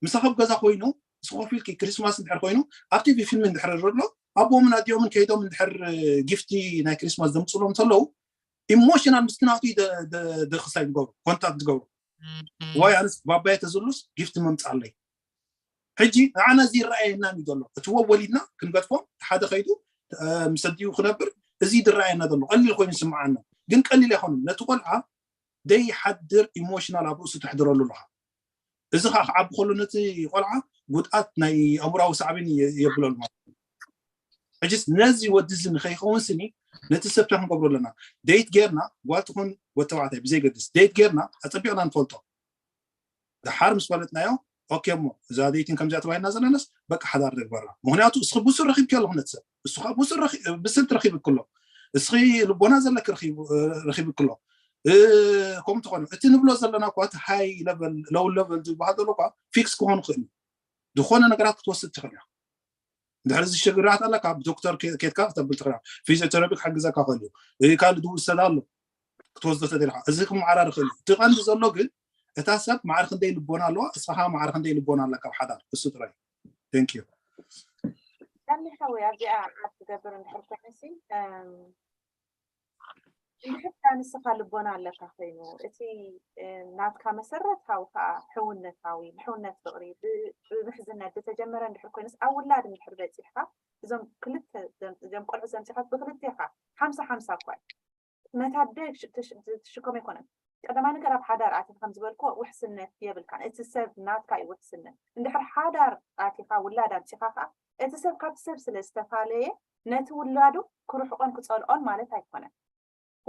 ምሳኻ ኣብ ገዛ ኮይኑ ምስ ኮፍ ኢልኪ ክሪስማስ እንድሕር ኮይኑ ኣብ ቲቪ ፊልም እንድሕር ዘሎ ኣቦምን ኣዲኦምን ከይዶም እንድሕር ጊፍቲ ናይ ክሪስማስ ዘምፅሎም እንተለዉ ኢሞሽናል ምስቲ ናቱ ደክሳይ ዝገብሩ ኮንታክት ዝገብሩ ዋይ ኣንስ ባባየ ተዝሉስ ጊፍቲ መምፃለይ። ሕጂ ንዓና እዚ ይረኣየና እዩ ዘሎ። እቲ ወብ ወሊድና ክንገድፎም ሓደ ከይዱ ምስ ኣዲኡ ክነብር እዚ ዝረኣየና ዘሎ ቀሊል ኮይኑ ይስምዓና፣ ግን ቀሊል ኣይኮነን። ነቲ ቆልዓ ደይሓድር ኢሞሽናል ኣብ ርእሱ ተሕድረሉ ኣለኻ። እዚ ከዓ ክዓቢ ከሎ ነቲ ቆልዓ ጉድኣት ናይ ኣእምራዊ ሳዕቤን የብለሉ ማለት እዩ። ሕጅስ ነዚ ወዲ እዚ ንኸይኸውን ስኒ ነቲ ሰብታ ክንገብሮ ኣለና። ደይት ጌርና ጓል ትኹን ወተባዕታይ ብዘይገድስ ደይት ጌርና ኣፀቢቕና ንፈልጦ። ድሓር ምስ ፈለጥናዮ ኦኬ እሞ እዛ ደይትን ከምዚኣ ተባሂልና ዘለናስ በቃ ሓዳር ንግበራ። ምክንያቱ እስኺ ብሱር ረኺብኪ ኣለኹ ነቲ ሰብ እሱ ከዓ ብሱር ብስልቲ ረኺብኪ ኣሎ። እስኺ ልቦና ዘለኪ ረኺብኪ ኣሎ። ከምኡ ተኾነ እቲ ንብሎ ዘለና እኳ እቲ ሃይ ለቨል ሎው ለቨል ዝበሃል ዘሎ እኳ ፊክስ ክኾን ይኽእል እዩ። ዝኾነ ነገራት ክትወስድ ትኽእል እያ። እንድሕር እዚ ሽግራት ኣለካ ብዶክተር ኬትካ ክተብል ትኽእል ፊዚዮቴራፒ ክሕግዘካ ክእል እዩ። ካልእ ድውሰድ ኣሎ ክትወስዶ ተደሊኻ እዚ ክመዓራር ይኽእል እዩ። እቲ ቀንዲ ዘሎ ግን እታ ሰብ ማዕረ ክንደይ ልቦና ኣለዋ፣ እስኻ ማዕረ ክንደይ ልቦና ኣለካ ኣብ ሓዳር እሱ ጥራይ። Thank you። ዳኒ ሓወይ ኣብዚኣ ኣብ ትገብር እንድሕር ኮይነሲ እንድሕር ንስኻ ልቦና ኣለካ ኮይኑ እቲ ናትካ መሰረታዊ ከዓ ሕውነታዊ ብሕውነት ፍቅሪ ብምሕዝነት ዝተጀመረ እንድሕር ኮይነስ ኣብ ውላድ እንድሕር በፂሕካ እዞም ክልተ እዞም ቆልዑ ዘምፂኻት ብክልቴኻ ሓምሳ ሓምሳ እኳ ነታ ኣደ ትሽከም ኣይኮነን። ቀዳማይ ነገር ኣብ ሓዳር ኣቲ ከም ዝበልኮ ውሕስነት የብልካን። እቲ ሰብ ናትካ እዩ ውሕስነት። እንድሕር ሓዳር ኣቲኻ ውላድ ኣምፂኻ ከዓ እቲ ሰብ ካብቲ ሰብ ስለ ዝተፋለየ ነቲ ውላዱ ክርሕቆን ክፀልኦን ማለት ኣይኮነን።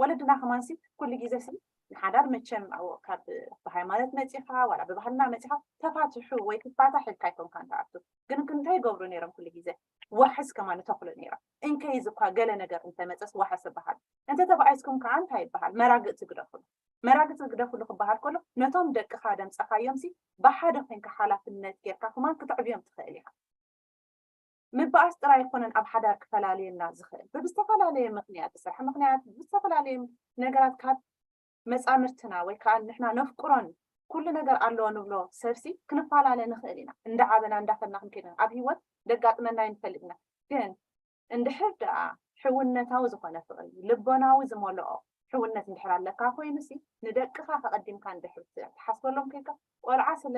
ወለድና ከማንሲ ኩሉ ግዜ ሲ ንሓዳር መቸም ካብ ብሃይማኖት መፂኻ ዋላ ብባህልና መፂኻ ተፋትሑ ወይ ክፋታሕ ኢልካ ኣይኮንካ ንትኣቱ ግን ክንታይ ይገብሩ ነይሮም ኩሉ ግዜ ዋሕስ ከማን ተኽሉ ነይሮም። እንከይዝ እኳ ገለ ነገር እንተመፀስ ዋሕስ ይበሃል። እንተ ተባኢስኩም ከዓ እንታይ ይበሃል? መራግእ ትግደፍሉ። መራግእ ትግደፍሉ ክበሃል ከሎ ነቶም ደቅኻ ደምፀኻዮም ሲ ብሓደ ኮይንካ ሓላፍነት ጌርካ ከማን ክትዕብዮም ትኽእል ኢኻ። ምባኣስ ጥራይ ኣይኮነን ኣብ ሓዳር ክፈላልየና ዝኽእል ብብዝተፈላለየ ምክንያት ብስራሕ ምክንያት ብዝተፈላለየ ነገራት ካብ መፃምርትና ወይ ከዓ ንሕና ነፍቅሮን ኩሉ ነገር ኣለዎ ንብሎ ሰብሲ ክንፈላለ ንኽእል ኢና። እንዳዓበና እንዳኸድና ክንከይድ ኣብ ሂወት ደጋጥመና ይንፈልጥ ኢና። ግን እንድሕር ደኣ ሕውነታዊ ዝኾነ ፍቕሪ ልቦናዊ ዝመልኦ ሕውነት እንድሕር ኣለካ ኮይኑሲ ንደቅኻ ከቐዲምካ እንድሕር ትሓስበሎም ኮይንካ ቆልዓ ስለ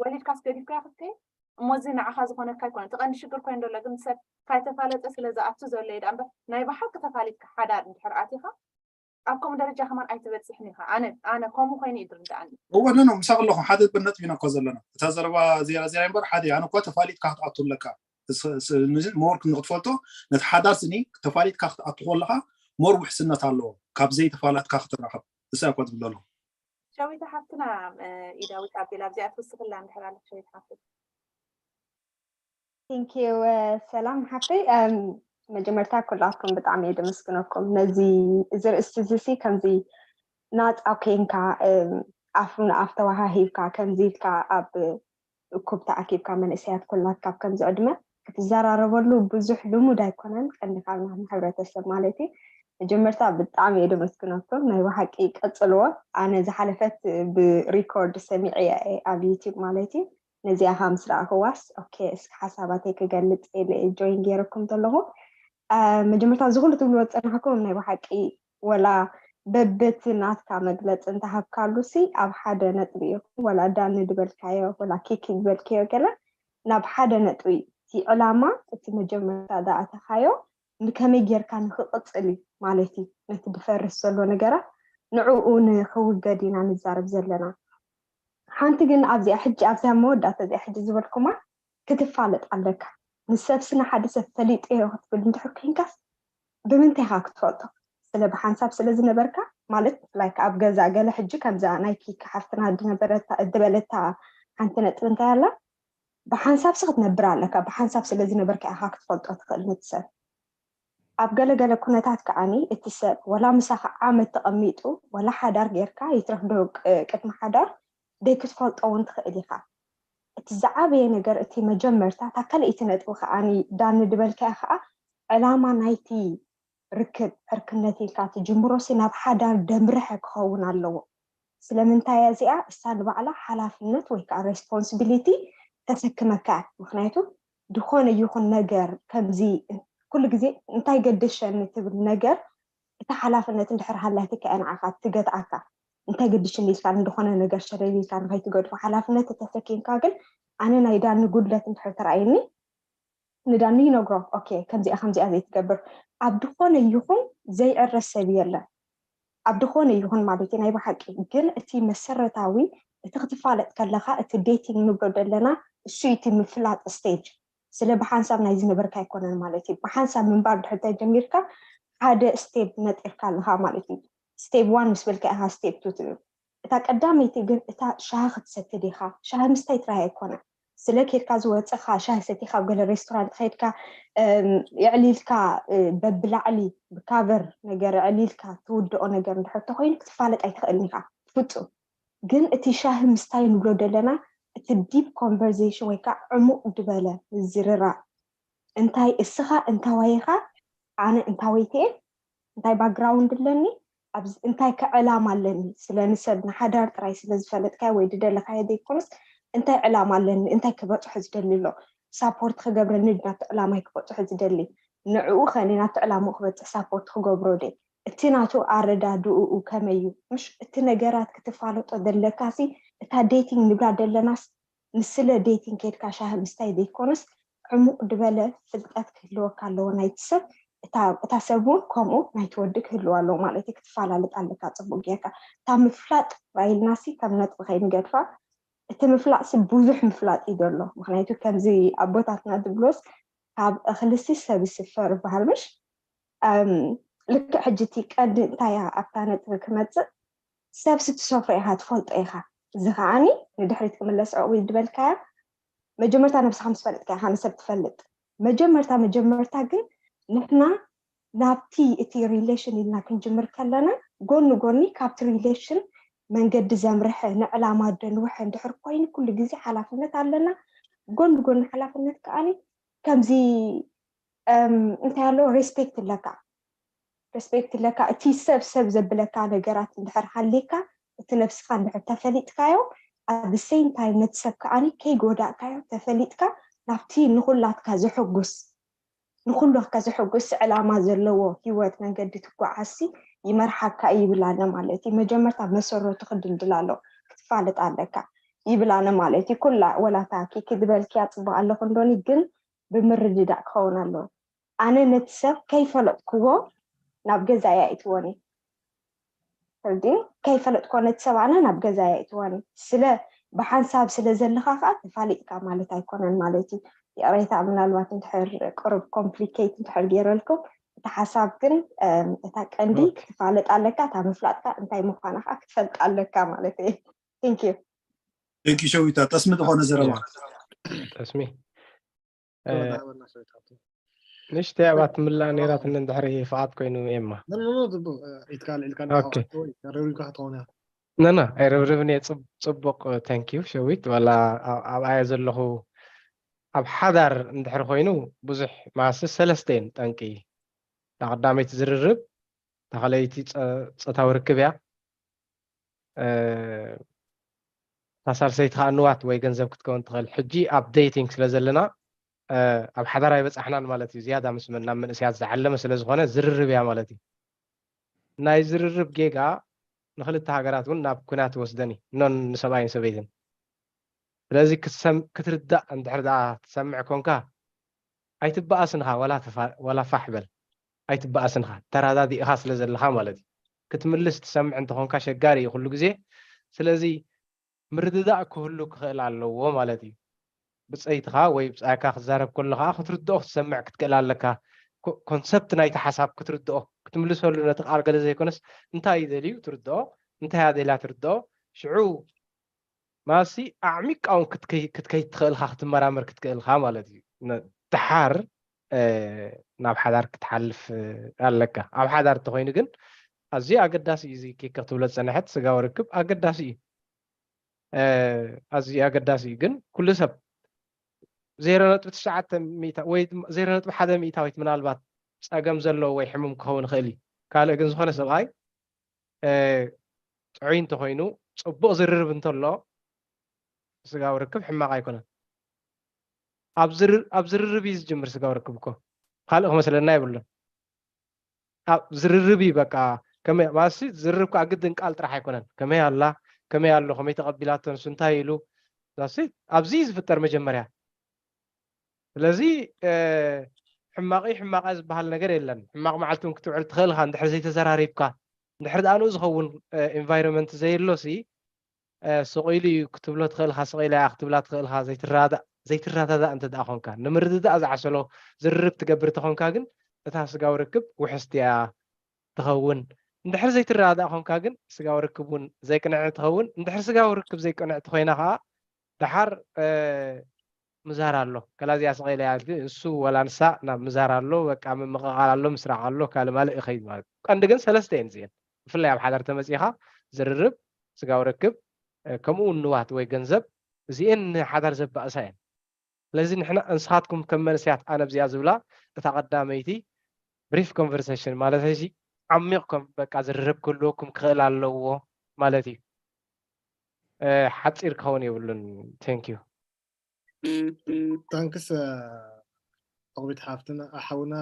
ወሊድካስ ገዲፍካዮ ክትከይድ እሞ እዚ ንዓኻ ዝኾነካ ኣይኮነ እቲ ቀንዲ ሽግር ኮይኑ ዘሎ ግን ሰብ ካይተፋለጠ ስለ ዝኣቱ ዘሎ እዩ ደኣ እምበር ናይ ብሓቂ ተፋሊጥካ ሓዳር እንድሕር ኣቲኻ ኣብ ከምኡ ደረጃ ከማን ኣይትበፅሕን ኢኻ ኣነ ኣነ ከምኡ ኮይኑ እዩ ዝርድኣኒ እወ ኖ ኖ ምሳኽ ኣለኹ ሓደ ነጥቢ ኢና እኮ ዘለና እታ ዘረባ ዜራ ዜራ እምበር ሓደ ኣነ እኮ ተፋሊጥካ ክትኣቱ ኣለካ ሞር ንክትፈልጦ ነቲ ሓዳር ስኒ ተፋሊጥካ ክትኣቱ ከለኻ ሞር ውሕስነት ኣለዎ ካብ ዘይተፋላጥካ ክትራኸብ እሳ እኮ ትብል ኣለኹ ሸዊት ሓፍትና ኢዳዊት ኣቢላ ኣብዚኣ ትውስኽላ እንድሕር ኣለክ ሸዊት ሓፍት Thank you ሰላም ሓፍተይ መጀመርታ ኩላትኩም ብጣዕሚ እየ ደመስግነኩም ነዚ እዚ ርእስቲ እዚ ሲ ከምዚ ናፃ ኮንካ ኣፍ ንኣፍ ተወሃሂብካ ከምዚ ኢልካ ኣብ እኩብ ተኣኪብካ መንእሰያት ኩላትካ ኣብ ከምዚ ዕድመ ክትዘራረበሉ ብዙሕ ልሙድ ኣይኮነን ቀንዲ ካብ ናትና ሕብረተሰብ ማለት እዩ መጀመርታ ብጣዕሚ እየ ደመስግነኩም ናይ ብሓቂ ቀፅልዎ ኣነ ዝሓለፈት ብሪኮርድ ሰሚዐ እየ ኣብ ዩቲብ ማለት እዩ ነዚኣ ከዓ ምስ ረኣኽዋስ ኦኬ እስኪ ሓሳባተይ ክገልፅ ኢለ እየ ጆይን ገይረኩም ዘለኹ መጀመርታ እዚ ኩሉ ትብልዎ ዝፀናሕኩም ናይ ብሓቂ ወላ በበቲ ናትካ መግለፂ እንተሃብካሉ ሲ ኣብ ሓደ ነጥቢ ኢኹም ወላ ዳኒ ዝበልካዮ ወላ ኪኪ ዝበልካዮ ገለ ናብ ሓደ ነጥቢ እቲ ዕላማ፣ እቲ መጀመርታ ዝኣተኻዮ ንከመይ ጌርካ ንክቕፅል እዩ ማለት እዩ። ነቲ ዝፈርስ ዘሎ ነገራት ንዕኡ ንክውገድ ኢና ንዛረብ ዘለና። ሓንቲ ግን ኣብዚኣ ሕጂ ኣብዚኣ መወዳእታ እዚኣ ሕጂ ዝበልኩማ ክትፋለጥ ኣለካ። ንሰብ ስነ ሓደ ሰብ ፈሊጠዮ ክትብል እንድሕር ኮይንካስ ብምንታይ ኢኻ ክትፈልጦ? ስለ ብሓንሳብ ስለ ዝነበርካ ማለት ላይክ ኣብ ገዛ ገለ ሕጂ ከምዛ ናይ ኪክ ሓፍትና ዝነበረታ ዝበለታ ሓንቲ ነጥቢ እንታይ ኣላ? ብሓንሳብ ሲ ክትነብር ኣለካ። ብሓንሳብ ስለ ዝነበርካ ኢኻ ክትፈልጦ ትኽእል ነቲ ሰብ። ኣብ ገለገለ ኩነታት ከዓኒ እቲ ሰብ ወላ ምሳኻ ዓመት ተቐሚጡ ወላ ሓዳር ጌርካ ይትረፍ ዶ ቅ- ቅድሚ ሓዳር ደይክትፈልጦ እውን ትኽእል ኢኻ። እቲ ዝዓበየ ነገር እቲ መጀመርታ እታ ካልኣይቲ ነጥቢ ከዓኒ ዳኒ ድበልካያ ከዓ ዕላማ ናይቲ ርክብ ዕርክነት ኢልካ ትጅምሮ ሲ ናብ ሓዳር ደምርሐ ክኸውን ኣለዎ። ስለምንታይ እያ እዚኣ እሳ ንባዕላ ሓላፍነት ወይ ከዓ ሬስፖንሲቢሊቲ ተሰክመካ እያ። ምክንያቱ ዝኾነ ይኹን ነገር ከምዚ ኩሉ ግዜ እንታይ ገደሸኒ ትብል ነገር እታ ሓላፍነት እንድሕር ሃላትካ እያ ንዓኻ ትገትኣካ። እንታይ ገድሽኒ ኢልካ ንዝኾነ ነገር ሸለል ኢልካ ንኸይትገድፎ ሓላፍነት ተተሰኪምካ ግን ኣነ ናይ ዳኒ ጉድለት እንድሕር ተረኣየኒ ንዳኒ ይነግሮ ኦኬ ከምዚኣ ከምዚኣ ዘይትገብር ኣብ ዝኾነ ይኹን ዘይዕረስ ሰብ የለን ኣብ ዝኾነ ይኹን ማለት ናይ ብሓቂ ግን እቲ መሰረታዊ እቲ ክትፋለጥ ከለካ እቲ ዴቲንግ ንብሎ ዘለና እሱ እቲ ምፍላጥ ስቴጅ ስለ ብሓንሳብ ናይ ዝነበርካ ኣይኮነን ማለት እዩ ብሓንሳብ ምንባር ድሕር ተጀሚርካ ሓደ ስቴፕ ነጢርካ ኣለካ ማለት እዩ ስቴፕ ዋን ምስ በልካ ኢካ ስቴፕ ቱ ትብል እታ ቀዳመይቲ ግን እታ ሻሂ ክትሰቲ ዲኻ? ሻሂ ምስታይ ጥራይ ኣይኮነን። ስለ ኬድካ ዝወፅኻ ሻሂ ሰቲኻ ኣብ ገለ ሬስቶራንት ኸይድካ የዕሊልካ በብላዕሊ ብካቨር ነገር የዕሊልካ ትውድኦ ነገር እንድሕር ተኾይኑ ክትፋለጥ ኣይትኽእልን ኢኻ ፍፁም። ግን እቲ ሻሂ ምስታይ ንብሎ ዘለና እቲ ዲፕ ኮንቨርዜሽን ወይ ከዓ ዕሙቕ ዝበለ ምዝርራብ እንታይ እስኻ እንታዋይ ኢኻ ኣነ እንታወይቲ እየ እንታይ ባክግራውንድ ኣለኒ እንታይ ከ ዕላማ ኣለኒ ስለ ንሰብ ንሓዳር ጥራይ ስለ ዝፈለጥካዮ ወይ ዝደለካዮ ዘይኮነስ እንታይ ዕላማ ኣለኒ እንታይ ክበፅሖ ዝደሊ ኣሎ ሳፖርት ክገብረኒ ናብቲ ዕላማይ ክበፅሖ ዝደሊ ንዕኡ ከኒ ናብቲ ዕላምኡ ክበፅሕ ሳፖርት ክገብሮ ደ እቲ ናቱ ኣረዳድኡ ከመይ እዩ ምሽ እቲ ነገራት ክትፋለጦ ዘለካሲ እታ ዴቲንግ ንብላ ዘለናስ ንስለ ዴቲንግ ኬድካ ሻሂ ምስታይ ዘይኮነስ ዕሙቕ ዝበለ ፍልጠት ክህልወካ ኣለዎ ናይቲ ሰብ እታ ሰብ እውን ከምኡ ናይቲ ወዲ ክህልዋ ኣለዎ ማለት እዩ ክትፈላለጥ ኣለካ ፅቡቅ ጌርካ እታ ምፍላጥ ራይልናሲ ከም ነጥቢ ከይንገድፋ እቲ ምፍላጥ ሲ ብዙሕ ምፍላጥ እዩ ዘሎ ምክንያቱ ከምዚ ኣቦታትና ዝብሎስ ካብ እክልሲ ሰብ ይስፈር ይበሃል ምሽ ልክዕ ሕጂ እቲ ቀንዲ እንታይ ኣብታ ነጥቢ ክመፅእ ሰብ ስትሰፍሮ ኢኻ ትፈልጦ ኢኻ እዚ ከዓኒ ንድሕሪት ክምለስ ዕቑብ ዝበልካያ መጀመርታ ነብስኻ ምስ ፈለጥካ ኢኻ ንሰብ ትፈልጥ መጀመርታ መጀመርታ ግን ንሕና ናብቲ እቲ relation ኢልና ክንጅምር ከለና ጎኒ ጎኒ ካብቲ relation መንገዲ ዘምርሐ ንዕላማ ደንውሐ እንድሕር ኮይኑ ኩሉ ግዜ ሓላፍነት ኣለና ጎኒ ጎኒ ሓላፍነት ከዓኒ ከምዚ እንታይ ኣሎ respect ኣለካ respect ኣለካ እቲ ሰብ ሰብ ዘብለካ ነገራት እንድሕር ሃሊካ እቲ ነብስካ እንድሕር ተፈሊጥካዮ at the same time ነቲ ሰብ ከዓኒ ከይጎዳእካዮ ተፈሊጥካ ናብቲ ንኩላትካ ዘሐጉስ ንኩላትካ ዘሐጉስ ዕላማ ዘለዎ ሂወት መንገዲ ትጓዓዝሲ ይመርሓካ ይብል ኣለ ማለት እዩ መጀመርታ መሰረቱ ክድልድል ኣሎ ክትፋልጥ ኣለካ ይብል ኣነ ማለት እዩ ኩላ ወላታ ኪኪ ዝበልክያ ፅቡቅ ኣለኩ እንዶኒ ግን ብምርድዳእ ክኸውን ኣለዎ ኣነ ነቲ ሰብ ከይፈለጥክዎ ናብ ገዛይ ኣይእትዎን እየ ሕጂ ከይፈለጥክዎ ነቲ ሰብ ኣነ ናብ ገዛይ ኣይእትዎን እየ ስለ ብሓንሳብ ስለ ዘለካ ከዓ ተፋሊጥካ ማለት ኣይኮነን ማለት እዩ ይቕሬታ ምናልባት እንድሕር ቅሩብ ኮምፕሊኬት እንድሕር ገይረልኩም እቲ ሓሳብ ግን እታ ቀንዲ ክትፋለጥ ኣለካ እታ ምፍላጥካ እንታይ ምዃና ከዓ ክትፈልጥ ኣለካ ማለት እየ thank you thank you ሸዊታ ጠስሚ ዝኾነ ዘረባ ጠስሚ ንእሽተይ ኣብኣ ትምላእ ነይራትኒ እንድሕሪ ፍቓድ ኮይኑ ኤማ ኢትካ ልዕልካ ነና ኣይርብርብን እየ ፅቡቅ ተንኪዩ ሸዊት ዋላ ኣብኣየ ዘለኹ ኣብ ሓዳር እንድሕር ኮይኑ ብዙሕ ማስ ሰለስተ እየን ጠንቂ እታ ቀዳመይቲ ዝርርብ እታ ካልኣይቲ ፆታዊ ርክብ እያ እታ ሳልሰይቲ ከዓ ንዋት ወይ ገንዘብ ክትከውን ትኽእል ሕጂ ኣብ ዴቲንግ ስለ ዘለና ኣብ ሓዳር ኣይበፃሕናን ማለት እዩ ዝያዳ ምስ ናብ መንእስያት ዝዓለመ ስለ ዝኾነ ዝርርብ እያ ማለት እዩ ናይ ዝርርብ ጌጋ ንክልተ ሃገራት እውን ናብ ኩናት ይወስደን እዩ ኖን ንሰብኣይን ሰበይትን ስለዚ ክትርዳእ እንድሕር ደኣ ትሰምዕ ኮንካ ኣይትበኣስንኻ ዋላ ፋሕ በል ኣይትበኣስንኻ ተራዳዲእኻ ስለ ዘለኻ ማለት እዩ ክትምልስ ትሰምዕ እንተኾንካ ሸጋሪ እዩ ኩሉ ግዜ ስለዚ ምርድዳእ ክህሉ ክኽእል ኣለዎ ማለት እዩ ብፀይትኻ ወይ ብፃይካ ክዛረብ ከሎ ከዓ ክትርድኦ ክትሰምዕ ክትክእል ኣለካ ኮንሰፕት ናይቲ ሓሳብ ክትርድኦ ክትምልሰሉ ነቲ ቃል ገለ ዘይኮነስ እንታይ እዩ ደልዩ ትርድኦ እንታይ እያ ደልያ ትርድኦ ሽዑ ማሲ ኣዕሚቃውን ክትከይድ ትኽእልካ ክትመራመር ክትክእልካ ማለት እዩ ድሓር ናብ ሓዳር ክትሓልፍ ኣለካ ኣብ ሓዳር እንተኮይኑ ግን ኣዝዩ ኣገዳሲ እዩ እዚ ኬክ ክትብሎ ዝፀንሐት ስጋዊ ርክብ ኣገዳሲ እዩ ኣዝዩ ኣገዳሲ እዩ ግን ኩሉ ሰብ ዜሮ ነጥቢ ትሽዓተ ወይ ዜሮ ነጥቢ ሓደ ሚእታዊት ምናልባት ፀገም ዘለዎ ወይ ሕሙም ክኸውን ይኽእል እዩ ካልእ ግን ዝኾነ ሰብኣይ ጥዑይ እንተኮይኑ ፅቡቅ ዝርርብ እንተሎ ስጋዊ ርክብ ሕማቅ ኣይኮነን ኣብ ዝርርብ እዩ ዝጅምር ስጋዊ ርክብ እኮ ካልእ ክመስለና የብሉን ኣብ ዝርርብ እዩ በቃ ከመይ ማለትሲ ዝርርብ ከዓ ግድን ቃል ጥራሕ ኣይኮነን ከመይ ኣላ ከመይ ኣሎ ከመይ ተቐቢላቶ ንሱ እንታይ ኢሉ ዛሲ ኣብዚ እዩ ዝፍጠር መጀመርያ ስለዚ ሕማቂ ሕማቃ ዝበሃል ነገር የለን ሕማቅ መዓልቲ እውን ክትውዕል ትኽእል ኢኻ እንድሕር ዘይተዘራሪብካ እንድሕር ደኣ ንኡ ዝኸውን environment ዘየሎ ሲ ስቕ ኢሉ እዩ ክትብሎ ትኽእል ኢኻ ስቕ ኢላ እያ ክትብላ ትኽእል ኢኻ ዘይትረዳዳእ ዘይትረዳዳእ እንተ ደኣ ኾንካ ንምርድዳእ ዝዓሰሎ ዝርርብ ትገብር ተኾንካ ግን እታ ስጋዊ ርክብ ውሕስቲ እያ ትኸውን እንድሕር ዘይትረዳዳእ ኾንካ ግን ስጋዊ ርክብ እውን ዘይቅንዕ ትኸውን እንድሕር ስጋዊ ርክብ ዘይቅንዕ ትኾይና ከዓ ደሓር ምዛር ኣሎ ከላዚኣ ስቕ ኢላ እያ ንሱ ወላ ንሳ ናብ ምዛር ኣሎ በቃ ምምቕቓል ኣሎ ምስራቕ ኣሎ ካልእ ማልእ ይኸይድ ማለት እዩ ቀንዲ ግን ሰለስተ እየን እዚአን ብፍላይ ኣብ ሓዳር ተመፂኻ ዝርርብ ስጋዊ ርክብ ከምኡ እውን ንዋት ወይ ገንዘብ እዚአን ንሓዳር ዘባእሳ እየን ስለዚ ንሕና እንስኻትኩም ከም መንእስያት ኣነ ኣብዚኣ ዝብላ እታ ቀዳመይቲ brief conversation ማለት እዚ ዓሚቕ ከም በቃ ዝርርብ ክህልወኩም ክኽእል ኣለዎ ማለት እዩ ሓፂር ክኸውን የብሉን thank you ታንክስ ኦቢት ሓፍትና ሓውና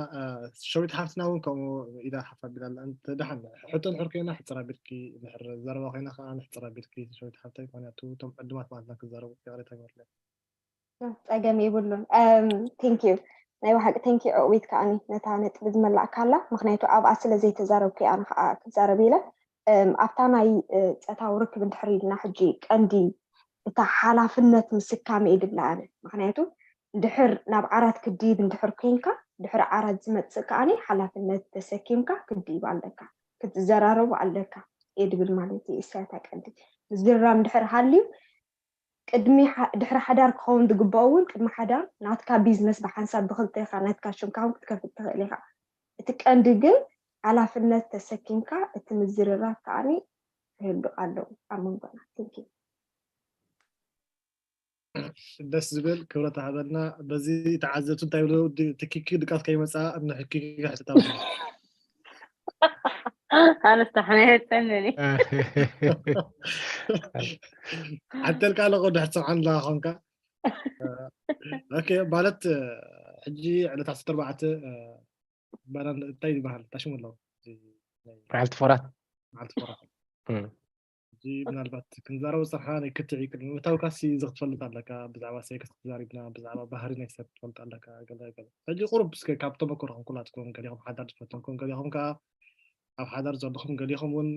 ሸዊት ሓፍትና እውን ከምኡ ኢዳ ሓፍ ኣቢላ ኣላ ደሓን ሕቶ ንሕር ኮይና ሕፅር ኣቢልኪ ድሕር ዘረባ ኮይና ከዓ ንሕፅር ኣቢልኪ ሸዊት ሓፍታይ ምክንያቱ እቶም ዕዱማት ማለትና ክዛረቡ ይቅሬታ ይበለ ፀገም የብሉን thank you ናይ ብሓቂ thank you ኦቢት ከዓ ነታ ነጥቢ ዝመላእካ ኣላ ምክንያቱ ኣብኣ ስለ ዘይተዛረብኩ ኣነ ከዓ ክዛረብ ኢለ ኣብታ ናይ ፆታዊ ርክብ እንድሕር ኢልና ሕጂ ቀንዲ እታ ሓላፍነት ምስካም እየ ድብላ ኣነ ምክንያቱ ድሕር ናብ ዓራት ክድይብ እንድሕር ኮንካ ድሕሪ ዓራት ዝመፅእ ከዓኒ ሓላፍነት ተሰኪምካ ክድይብ ኣለካ ክትዘራረቡ ኣለካ እየ ድብል ማለት እዩ እሳያታ ቀንዲ ምዝርራብ እንድሕር ሃልዩ ቅድሚ ድሕሪ ሓዳር ክኸውን ዝግበኦ እውን ቅድሚ ሓዳር ናትካ ቢዝነስ ብሓንሳብ ብክልተ ኢካ ናትካ ሽምካ እውን ክትከፍት ትኽእል ኢካ እቲ ቀንዲ ግን ሓላፍነት ተሰኪምካ እቲ ምዝርራብ ከዓኒ ክህሉ ኣለዉ ኣብ መንጎና ቲንኪ ደስ ዝብል ክብረት ሃበልና በዚ ተዓዘብቲ እንታይ ብሉ ትኪኪ ድቃስ ከይመፃ ንሕኪኪ ሕተታ ኣነስ ታሕና የህፀንኒ ሓተልካ ኣለኹ ድሕር ሰምዓን ኣለካ ኮንካ ኦኬ ማለት ሕጂ ዕለት ዓሰርተ ኣርባዕተ ባና እንታይ ዝበሃል ታሽሙ ኣለዉ መዓልቲ ፎራት መዓልቲ ፎራት እዚ ምናልባት ክንዛረቦ ዝፀናሕና ናይ ክትዕ ቅድሚ ምእታውካሲ እዚ ክትፈልጥ ኣለካ ብዛዕባ ሴክስ ተዛሪብና ብዛዕባ ባህሪ ናይ ሰብ ክትፈልጥ ኣለካ ገለ ገለ ሕጂ ቁሩብ እስከ ካብ ተመክሮኹም ኩላትኩም ገሊኹም ሓዳር ዝፈተንኩም ገሊኹም ከዓ ኣብ ሓዳር ዘለኹም ገሊኹም እውን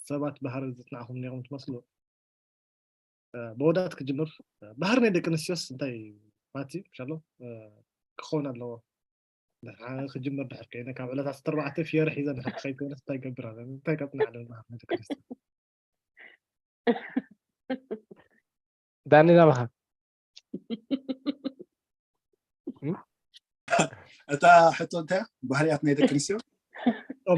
ሰባት ባህሪ ዝፅናዕኹም ነይሮም ትመስሉ መወዳእት ክጅምር ባህሪ ናይ ደቂ ኣንስትዮስ እንታይ ማቲ ሻሎ ክኸውን ኣለዎ ክጅምር ድሕር ከይነ ካብ ዕለት ዓሰርተ ኣርባዕተ ፍየር ሒዘ ድሕር ክኸይድ ከይነስ እንታይ ገብር ኣለ እንታይ ከፅናዕ ኣለና ዳኒ ናባኻ እታ ሕቶ እንታይ ባህርያት ናይ ደቂ ኣንስትዮ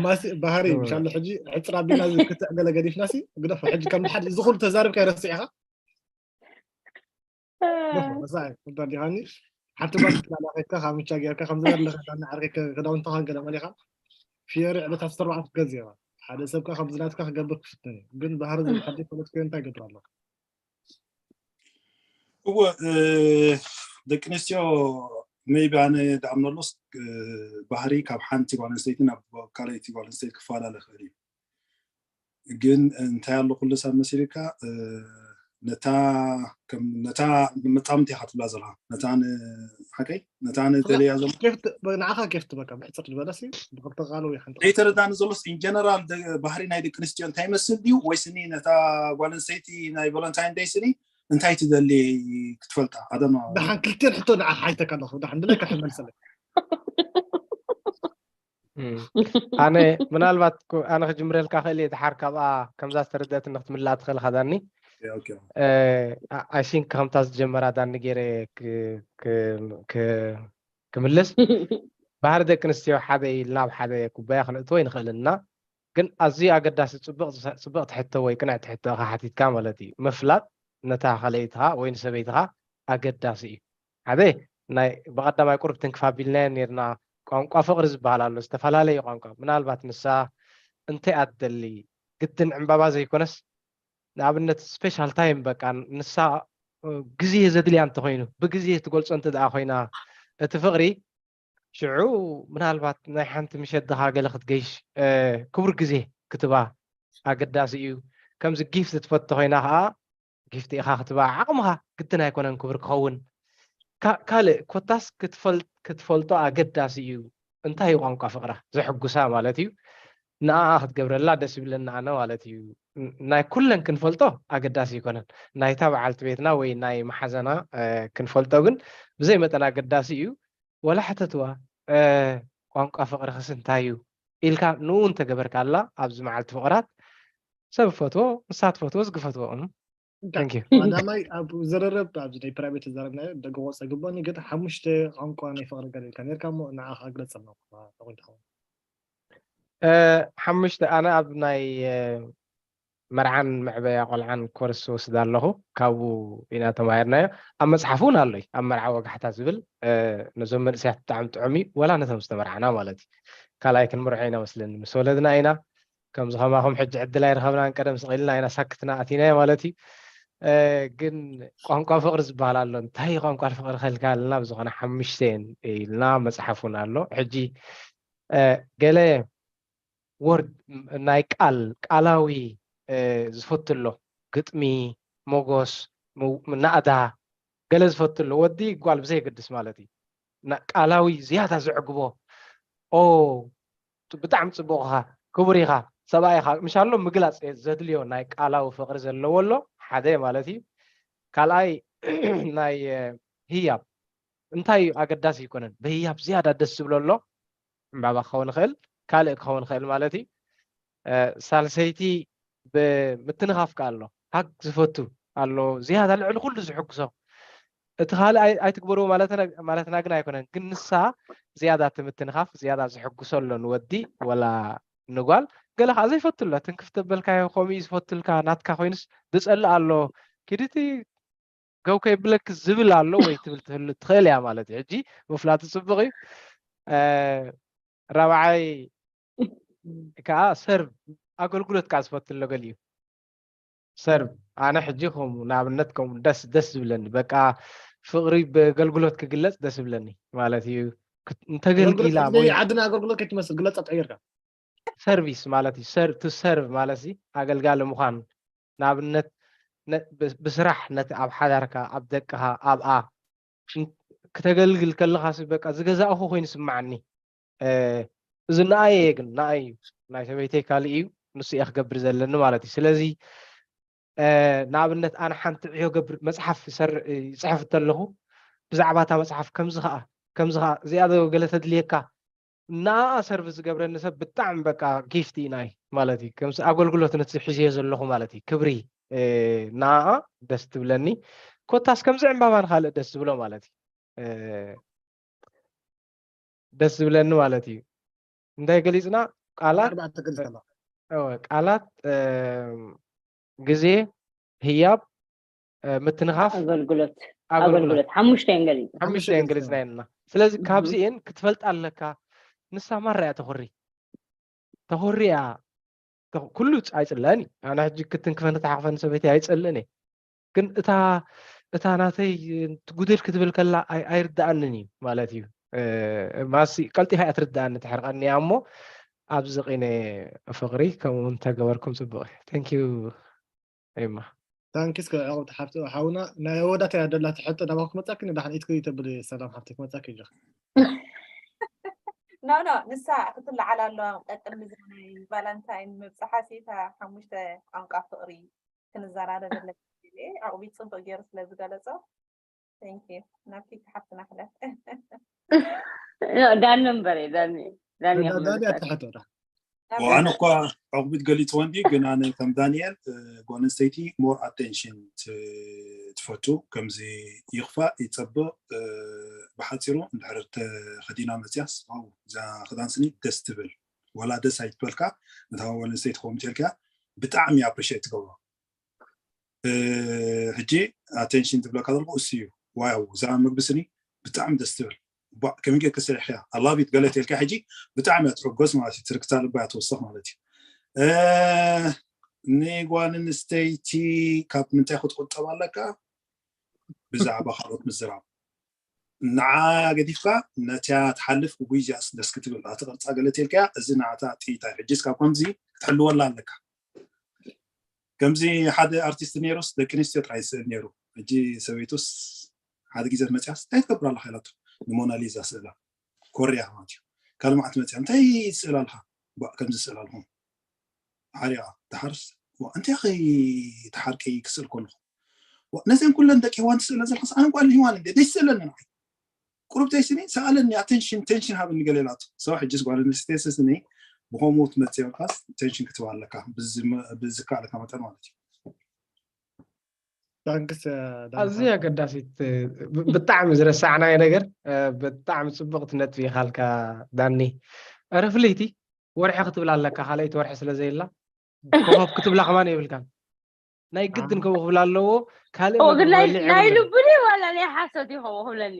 ማሲ ባህሪ ምሻሎ ሕጂ ዕፅር ኣቢልና ክትዕ ገለ ገዲፍናሲ ግደፎ ሕጂ ከም ድሓድ እዚ ኩሉ ተዛርብካ ይረስዕ ኢኻ ዲኻኒ ሓንቲ ጓል ትላላ ከይድካ ካብ ምቻ ጌርካ ከምዚ ገለካ ዳና ዓርከ ክዳውንትኻ ገለ መሊኻ ፍየሪ ዕለት ዓሰርተ ኣርባዕተ ክትገዝ ኢኻ ሓደ ሰብካ ከምዚ ናትካ ክገብር ክፍትን እዩ ግን ባህሪ ዝብል ሓዲ ፈለጥኩዮ እንታይ ይገብር ኣሎ እወ ደቂ ኣንስትዮ maybe ኣነ ዝኣምነሉስ ባህሪ ካብ ሓንቲ ጓል ኣንስተይቲ ናብ ካልኣይቲ ጓል ኣንስተይቲ ክፈላለ ይኽእል እዩ ግን እንታይ ኣሎ ኩሉ ሰብ መሲልካ ነታ ከም ነታ መጻምቲ ኢኻ ትብላ ዘለኻ፣ ነታ ን-፣ ሓቀይ፣ ነታ ንደልያ ዘሎ ኬፍ ት-፣ ብ-፣ ንዓኻ ኬፍ ትበካ ብሕጽር ዝበለሲ ብክልተ ቃል ወይ ሓንቲ ቃል። ዘይተረዳኒ ዘሎስ ኢን ጀነራል ደ-፣ ባህሪ ናይ ደቂ ኣንስትዮ እንታይ ይመስል ድዩ? ወይስ እኒ ነታ ጓል ኣንስተይቲ ናይ ቫለንታይን ደይ ስኒ እንታይ ትደሊ ክትፈልጣ? ኣደማ ደሓን ክልቲኦን ሕቶ ንዓኻ ሓይተካ ኣለኹ። ደሓን ድለካ ሕመልሰለ። እም። ኣነ ምናልባት ኮ-፣ ኣነ ክጅምረልካ ክእል እየ፣ ድሓር ካብኣ ከምዛ ዝተረደእትኒ ክትምላእ ትኽእል ኢኻ ዳኒ። ኦኬ። እ፣ አ-፣ I think ከምታ ዝጀመራ ዳኒ ገይረ ክ-፣ ክ-፣ ክ-፣ ክምልስ። ባህሪ ደቂ ኣንስትዮ ሓደ ኢልና ኣብ ሓደ ኩባያ ክንእትዎ ይንኽእልና። ግን ኣዝዩ ኣገዳሲ ጽቡቕ ዝሰ-፣ ጽቡቕቲ ሕቶ ወይ ቅንዕቲ ሕቶ ኢኻ ሓቲትካ ማለት እዩ። ምፍላጥ ነታ ካልኣይትኻ ወይ ንሰበይትኻ ኣገዳሲ እዩ። ሓደ ናይ ብቐዳማይ ቁሩብ ትንክፍ ኣቢልናዮ ኔርና። ቋንቋ ፍቕሪ ዝበሃል ኣሎ፣ ዝተፈላለዩ ቋንቋ። ምናልባት ንሳ እንታይ እያ ትደሊ? ግድን ዕምባባ ዘይኮነስ ንኣብነት ስፔሻል ታይም በቃ ንሳ፣ እ፣ ግዜ ዘድልያ እንተኾይኑ ብግዜ ትገልጾ እንተ ደኣ ኮይና እቲ ፍቕሪ ሽዑ ምናልባት ናይ ሓንቲ ምሸት ድኻ ገለ ክትገይሽ፣ እ፣ ክቡር ግዜ ክትባ ኣገዳሲ እዩ። ከምዚ ጊፍት ትፈቶ ኮይና ከዓ ጊፍት ኢኻ ክትባ ዓቕምኻ ግድን ኣይኮነን ክቡር ክኸውን። ካ-፣ ካልእ ኮታስ ክትፈል-፣ ክትፈልጦ ኣገዳሲ እዩ። እንታይ እዩ ቋንቋ ፍቕራ? ዘሕጉሳ ማለት እዩ። ንኣኣ ክትገብረላ ደስ ይብለኒ ኣነ ማለት እዩ። ን-፣ ናይ ኩለን ክንፈልጦ ኣገዳሲ ኣይኮነን። ናይታ በዓልቲ ቤትና ወይ ናይ መሓዘና፣ እ፣ ክንፈልጦ ግን ብዘይ መጠን ኣገዳሲ እዩ። ወላ ሕተትዋ፣ እ፣ ቋንቋ ፍቕርኽስ እንታይ እዩ? ኢልካ ንኡ እንተገበርካላ ኣብዚ መዓልቲ ፍቕራት ሰብ ፈትዎ፣ ንሳ ትፈትዎ፣ ዝግፈትዎ። እም፣ thank you። ቀዳማይ ኣብ ዝርርብ ኣብዚ ናይ ፕራይቬት ተዛረብናዮ ደገ ቆጸ ግባኒ፣ ግን ሓሙሽተ ቋንቋ ናይ ፍቕሪ ገለ ኢልካ ኔርካ እሞ ንዓኻ ግለጸልና እኳ ተኾይኑ ትኸውን። እ፣ ሓሙሽተ ኣነ ኣብ ናይ፣ እ፣ መርዓን መዕበያ ቆልዓን ኮርስ ወስድ ኣለኹ። ካብኡ ኢና ተማሂርናዮ። ኣብ መጽሓፍ እውን ኣሎ እዩ። ኣብ መርዓ ወጋሕታ ዝብል፣ እ፣ ነዞም መንእሰያት ብጣዕሚ ጥዑም እዩ። ወላ ነቶም ዝተመርዓና ማለት እዩ። ካልኣይ ክንምርዖ ኢና መስለኒ ምስ ወለድና ኢና። ከምዚ ከማኹም ሕጂ ዕድል ኣይረኸብናን፣ ቀደም ስቕ ኢልና ኢና ሳክትና ኣቲናዮ ማለት እዩ። እ፣ ግን ቋንቋ ፍቕሪ ዝበሃል ኣሎ። እንታይ እዩ ቋንቋ ፍቕሪ ከልካልና? ብዝኾነ ሓሙሽተ እየን ኢልና መጽሓፍ እውን ኣሎ። ሕጂ፣ እ፣ ገለ ወርድ ናይ ቃል፣ ቃላዊ፣ እ፣ ዝፈቱ ኣሎ። ግጥሚ፣ ሞጎስ፣ ም-፣ ናእዳ፣ ገለ ዝፈቱ ኣሎ። ወዲ ጓል ብዘየገድስ ማለት እዩ። ና-፣ ቃላዊ ዝያዳ ዘዕግቦ፣ ኦ፣ ብጣዕሚ ጽቡቕ ኢኻ፣ ክቡር ኢኻ፣ ሰብኣይ ኢኻ፣ ምሻሎ ምግላጽ ዘድልዮ ናይ ቃላዊ ፍቕሪ ዘለዎ ኣሎ፣ ሓደ ማለት እዩ። ካልኣይ ናይ፣ እ፣ ህያብ እንታይ እዩ ኣገዳሲ ኣይኮነን። ብህያብ ዝያዳ ደስ ዝብሎ ኣሎ፣ ዕምባባ ክኸውን ይኽእል፣ ካልእ ክኸውን ይኽእል ማለት እዩ። እ፣ ሳልሰይቲ ብምትንኻፍ ከኣ ኣሎ፣ ሃግ ዝፈቱ ኣሎ፣ ዝያዳ ልዕሊ ኩሉ ዝሕጉሶ። እቲ ካልእ ኣይ-፣ ኣይትግበርዎ ማለትና፣ ማለትና ግን ኣይኮነን። ግን ንሳ ዝያዳ እቲ ምትንኻፍ ዝያዳ ዝሕጉሶ ኣሎ ንወዲ ወላ ንጓል። ገለ ከዓ ዘይፈቱ ኣሎ፣ ትንክፍ ተበልካዮ ከምኡ እዩ ዝፈቱልካ፣ ናትካ ኮይኑስ ዝጸልእ ኣሎ፣ ኪድቲ ገው ከይብለክ ዝብል ኣሎ ወይ ትብል ትህሉ ትኽእል እያ ማለት እዩ። ሕጂ ምፍላጥ ጽቡቕ እዩ። እ፣ ራብዓይ ከዓ ሰርቭ፣ ኣገልግሎት ከዓ ዝፈቱ ኣሎ ገሊኡ። ሰርቭ፣ ኣነ ሕጂ ከምኡ ንኣብነት ከምኡ ደስ፣ ደስ ዝብለኒ በቃ ፍቕሪ ብኣገልግሎት ክግለጽ ደስ ዝብለኒ ማለት እዩ። ክት-፣ እንተገልጊላ ኣገልግሎት ወይ ዓድና ኣገልግሎት ከይትመስል ግለጻ ተቐይርካ። ሰርቪስ ማለት እዩ። ሰር-፣ ቱ ሰርቭ ማለት እዚ ኣገልጋሊ ምዃን። ንኣብነት ነ-፣ ብ-፣ ብስራሕ ነቲ ኣብ ሓዳርካ፣ ኣብ ደቅኻ፣ ኣብኣ እን-፣ ክተገልግል ከለኻሲ በቃ ዝገዛእኹ ኮይኑ ይስምዓኒ። እ፣ እዚ ንኣየ እየ ግን፣ ንኣይ እዩ። ናይ ሰበይተይ ካልእ እዩ፣ ንሱ እየ ክገብር ዘለኒ ማለት እዩ። ስለዚ፣ እ፣ ንኣብነት ኣነ ሓንቲ ዕዮ ገብር፣ መጽሓፍ ይሰር-፣ ይጽሕፍ እንተለኹ፣ ብዛዕባ እታ መጽሓፍ ከምዚ ኸኣ፣ ከምዚ ኸኣ፣ እዚኣ ዶ ገለ ተድልየካ፣ ንኣኣ ሰርቭ ዝገብረኒ ሰብ ብጣዕሚ በቃ ጊፍት እዩ ናይ ማለት እዩ። ከምዚ ኣገልግሎት ነቲ ሒዝዮ ዘለኹ ማለት እዩ። ክብሪ፣ እ፣ ንኣኣ ደስ ትብለኒ። ኮታስ ከምዚ ዕምባባ ንኻልእ ደስ ዝብሎ ማለት እዩ። እ፣ ደስ ዝብለኒ ማለት እዩ። እንታይ ገሊጽና? ቃላት፣ ኣርባዕተ ገሊጽና። እወ፣ ቃላት፣ እ፣ ግዜ፣ ህያብ፣ እ፣ ምትንኻፍ፣ ኣገልግሎት፣ ኣገልግሎት። ኣገልግሎት። ሓሙሽተ እየን ገሊጽ። ሓሙሽተ እየን ገሊጽና። ገሊጽና ኣለና። ስለዚ እህ። ካብዚኤን ክትፈልጥ ኣለካ። ንሳ ማራ እያ ተኹሪ። ተኹሪ እያ። ተኹ-፣ ኩሉ ፅ-፣ ኣይጽልእን እዩ። ኣነ ሕጂ ክትንክፈኒ ተሓኽፈኒ ሰበይቲ ኣይጸልእን እየ። ግን እታ፣ እታ ናተይ ትጉድል ክትብል ከላ ኣይ-፣ ኣይርድኣንን እዩ ማለት እዩ። እ፣ ማሲ ቀልጢፋ እያ ትርድኣኒ፣ ተሕርቐኒ እያ እሞ፣ ኣብዚ ቂነ ፍቕሪ ከምኡ እንተገበርኩም ጽቡቕ እዩ። Thank you ኤማ። ታንኪስ ከ ዕቕብቲ ሓፍቲ ሓውና። ናይ ወዳት እያ ደላ ትሕቶ ናባኹ ክመጻኪ ንዳሕን ኢትክ ተብል። ሰላም ሓፍቲ ክመጻኪ ኢለኽ። ኖ ኖ ንሳ ክትለዓል ኣለዋ። ቀጥል። ንዛ ናይ ቫለንታይን ምብጻሓ ሲ እታ ሓሙሽተ ቋንቋ ፍቕሪ ክንዘራረበለ። ዕቕቢት ጽቡቕ ገይሩ ስለ ዝገለጾ ናብቲ ሓፍትና ክለፍ። ዳኒ እምበር ዳኒ ዳኒ ኣትሕቶ ዳ ኣነ እኳ ዕቑቢት ገሊፅዎ እንዲ ግን ኣነ ከም ዳንኤል ጓል ኣንስተይቲ more attention ትፈቱ። ከምዚ ይኽፋእ ይፀብቕ። ብሓፂሩ እንድሕር ተኸዲና መፅያስ ዋው እዛ ክዳን ስኒ ደስ ትብል። ዋላ ደስ ኣይትበልካ፣ ነታ ጓል ኣንስተይቲ ከምኡ ተልካ ብጣዕሚ appreciate ትገብሮ። ሕጂ attention ትብለካ ዘለኹ እሱ እዩ። ዋው እዛ ምግቢ ስኒ ብጣዕሚ ደስ ትብል። ከመይ ጌርካ ሰሪሕያ ኣላቪት ገለ ተልካ ሕጂ ብጣዕሚ እያ ትሕጎስ ማለት እዩ። ትርክታ ልባ እያ ትወስኽ ማለት እዩ። ንጓል ኣንስተይቲ ካብ ምንታይ ክትቁጠብ ኣለካ? ብዛዕባ ካልኦት ምዝራብ ንዓ ገዲፍካ ነቲያ ትሓልፍ እጉይ እዚኣስ ደስ ክትብል ኣቲ ቅርፃ ገለ ተልካያ እዚ ንዓታ ጥይታ እዩ። ሕጂስ ካብ ከምዚ ክትሕልወላ ኣለካ። ከምዚ ሓደ ኣርቲስት ነይሩስ ደቂ ኣንስትዮ ጥራይ ይስእል ነይሩ። ሕጂ ሰበይቱስ ሓደ ግዜ መፅያስ እንታይ ትገብር ኣለካ ኢላቶ ንሞናሊዛ ስእላ ኮርያ ማለት እዩ። ካልእ መዓልቲ መፅያ እንታይ ትስእል ኣለካ? ባእ ከምዚ ስእል ኣለኹም ሓሪቓ ድሓርስ እንታይ ኸይ ትሓርቀይ ክስእል ከለኹ ነዘን ኩለን ደቂ ህዋን ትስእለን ዘለካ ኣነ ጓል ህዋን እንደ ደይስእለን ንዓይ ቁሩብ ተይስኒ ሰኣለኒ ኣቴንሽን ቴንሽን ሃብኒ ገለ ኢላቶ ሰው ሕጅስ ጓል ኣንስተይቲ ስኒ ብኸምኡ ትመፅእ ኢልካስ ቴንሽን ክትህባ ኣለካ ብዝከኣለካ መጠን ማለት እዩ። ታንክስ ኣዝዩ ኣገዳሲት ብጣዕሚ ዝረሳዕናዮ ነገር ብጣዕሚ ፅቡቅ ትነጥፍ ኢኻልካ ዳኒ። ኧረ ፍልይቲ ወርሒ ክትብላ ኣለካ ካልኣይቲ ወርሒ ስለ ዘየላ ኮኸብ ክትብላ ከማን የብልካን። ናይ ግድን ከምኡ ክብላ ኣለዎ። ካልእ እዎ መግቢ ግን ናይ ክበልዕ ናይ የብሉን። ልቡ ድዩ ዋላ ናይ ሓሶት እዩ ከምኡ ክብለኒ?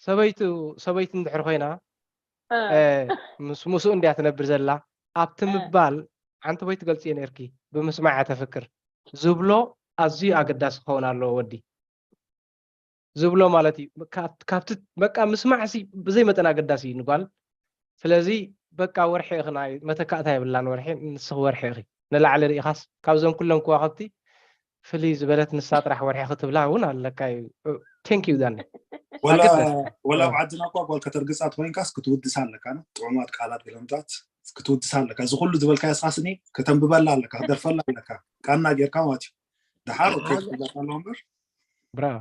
ሰበይቱ ሰበይቲ እንድሕር ኮይና እ፣ ምስ ምስኡ እንድያ ትነብር ዘላ ኣብቲ እ። ምባል ሓንቲ ወይ ትገልፅዮ ነርኪ ብምስማዕ እያ ተፍክር ዝብሎ ኣዝዩ ኣገዳሲ ክኸውን ኣለዎ ወዲ ዝብሎ ማለት እዩ። ካብ- ካብቲ በቃ ምስማዕ ሲ ብዘይ መጠን ኣገዳሲ እዩ ንጓል። ስለዚ በቃ ወርሒ ኢኺ ናይ መተካእታ የብላን ወርሒ ንስኺ ወርሒ ኢኺ ንላዕሊ ርኢኻስ ካብዞም ኩሎም ከዋኸብቲ ፍልይ ዝበለት ንሳ ጥራሕ ወርሒ ክትብላ እውን ኣለካ እዩ። ቴንክ ዩ ዳኒ። ወላ ኣገዳሲ። ወላ ኣብ እ። ዓድና እኳ ጓል ከተርግፃ ተኮይንካስ ክትውድሳ ኣለካ ነው ጥዑማት ቃላት ገለምታት ክትውድሳ ኣለካ እዚ ኩሉ ዝበልካዮ ስኻስኒ ከተንብበላ ኣለካ ክደርፈላ ኣለካ ቃና ጌርካ ማለት እዩ። ድሓር ኦኬ ክትብላ ኣለዎ እምበር ብራቮ።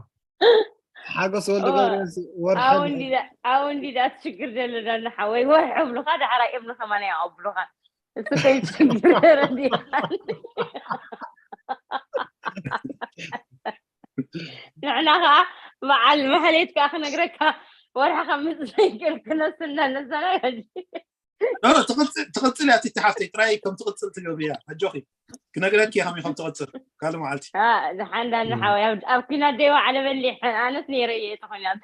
ሓጎስ ወልደ እወ። ገብርኤል ወርሒ ኣው እንዲዳ ኣው እንዲዳ ትሽግር ዘሎ ዳኒ ሓወይ ወርሒ እብሉኻ ዳሕራይ እብሉ ከማን ይቐብሉኻ። እሱ ከይትሽግር ተረዲኻ። ንሕና ከዓ በዓል ማህሌት ከዓ ክነግረካ ወርሒ ከምፅእ ዘይክእል ክነስና ነዛና ኖ፣ ኖ፣ ትቕፅል ትቕፅል እያ ቲቲ ሓፍተይ ጥራይ ከም ትቕፅል ትገብርያ ኣጆኺ ክነግረኪ እየ ከመይ ከም ትቕፅል ካልእ መዓልቲ ደሓን ዳኒ ሓወይ ኣብ- ኣብ ኲናት ደይዋ ዓለ በሊሕ ኣነስ ነይረ እየ እቲ ኲናት።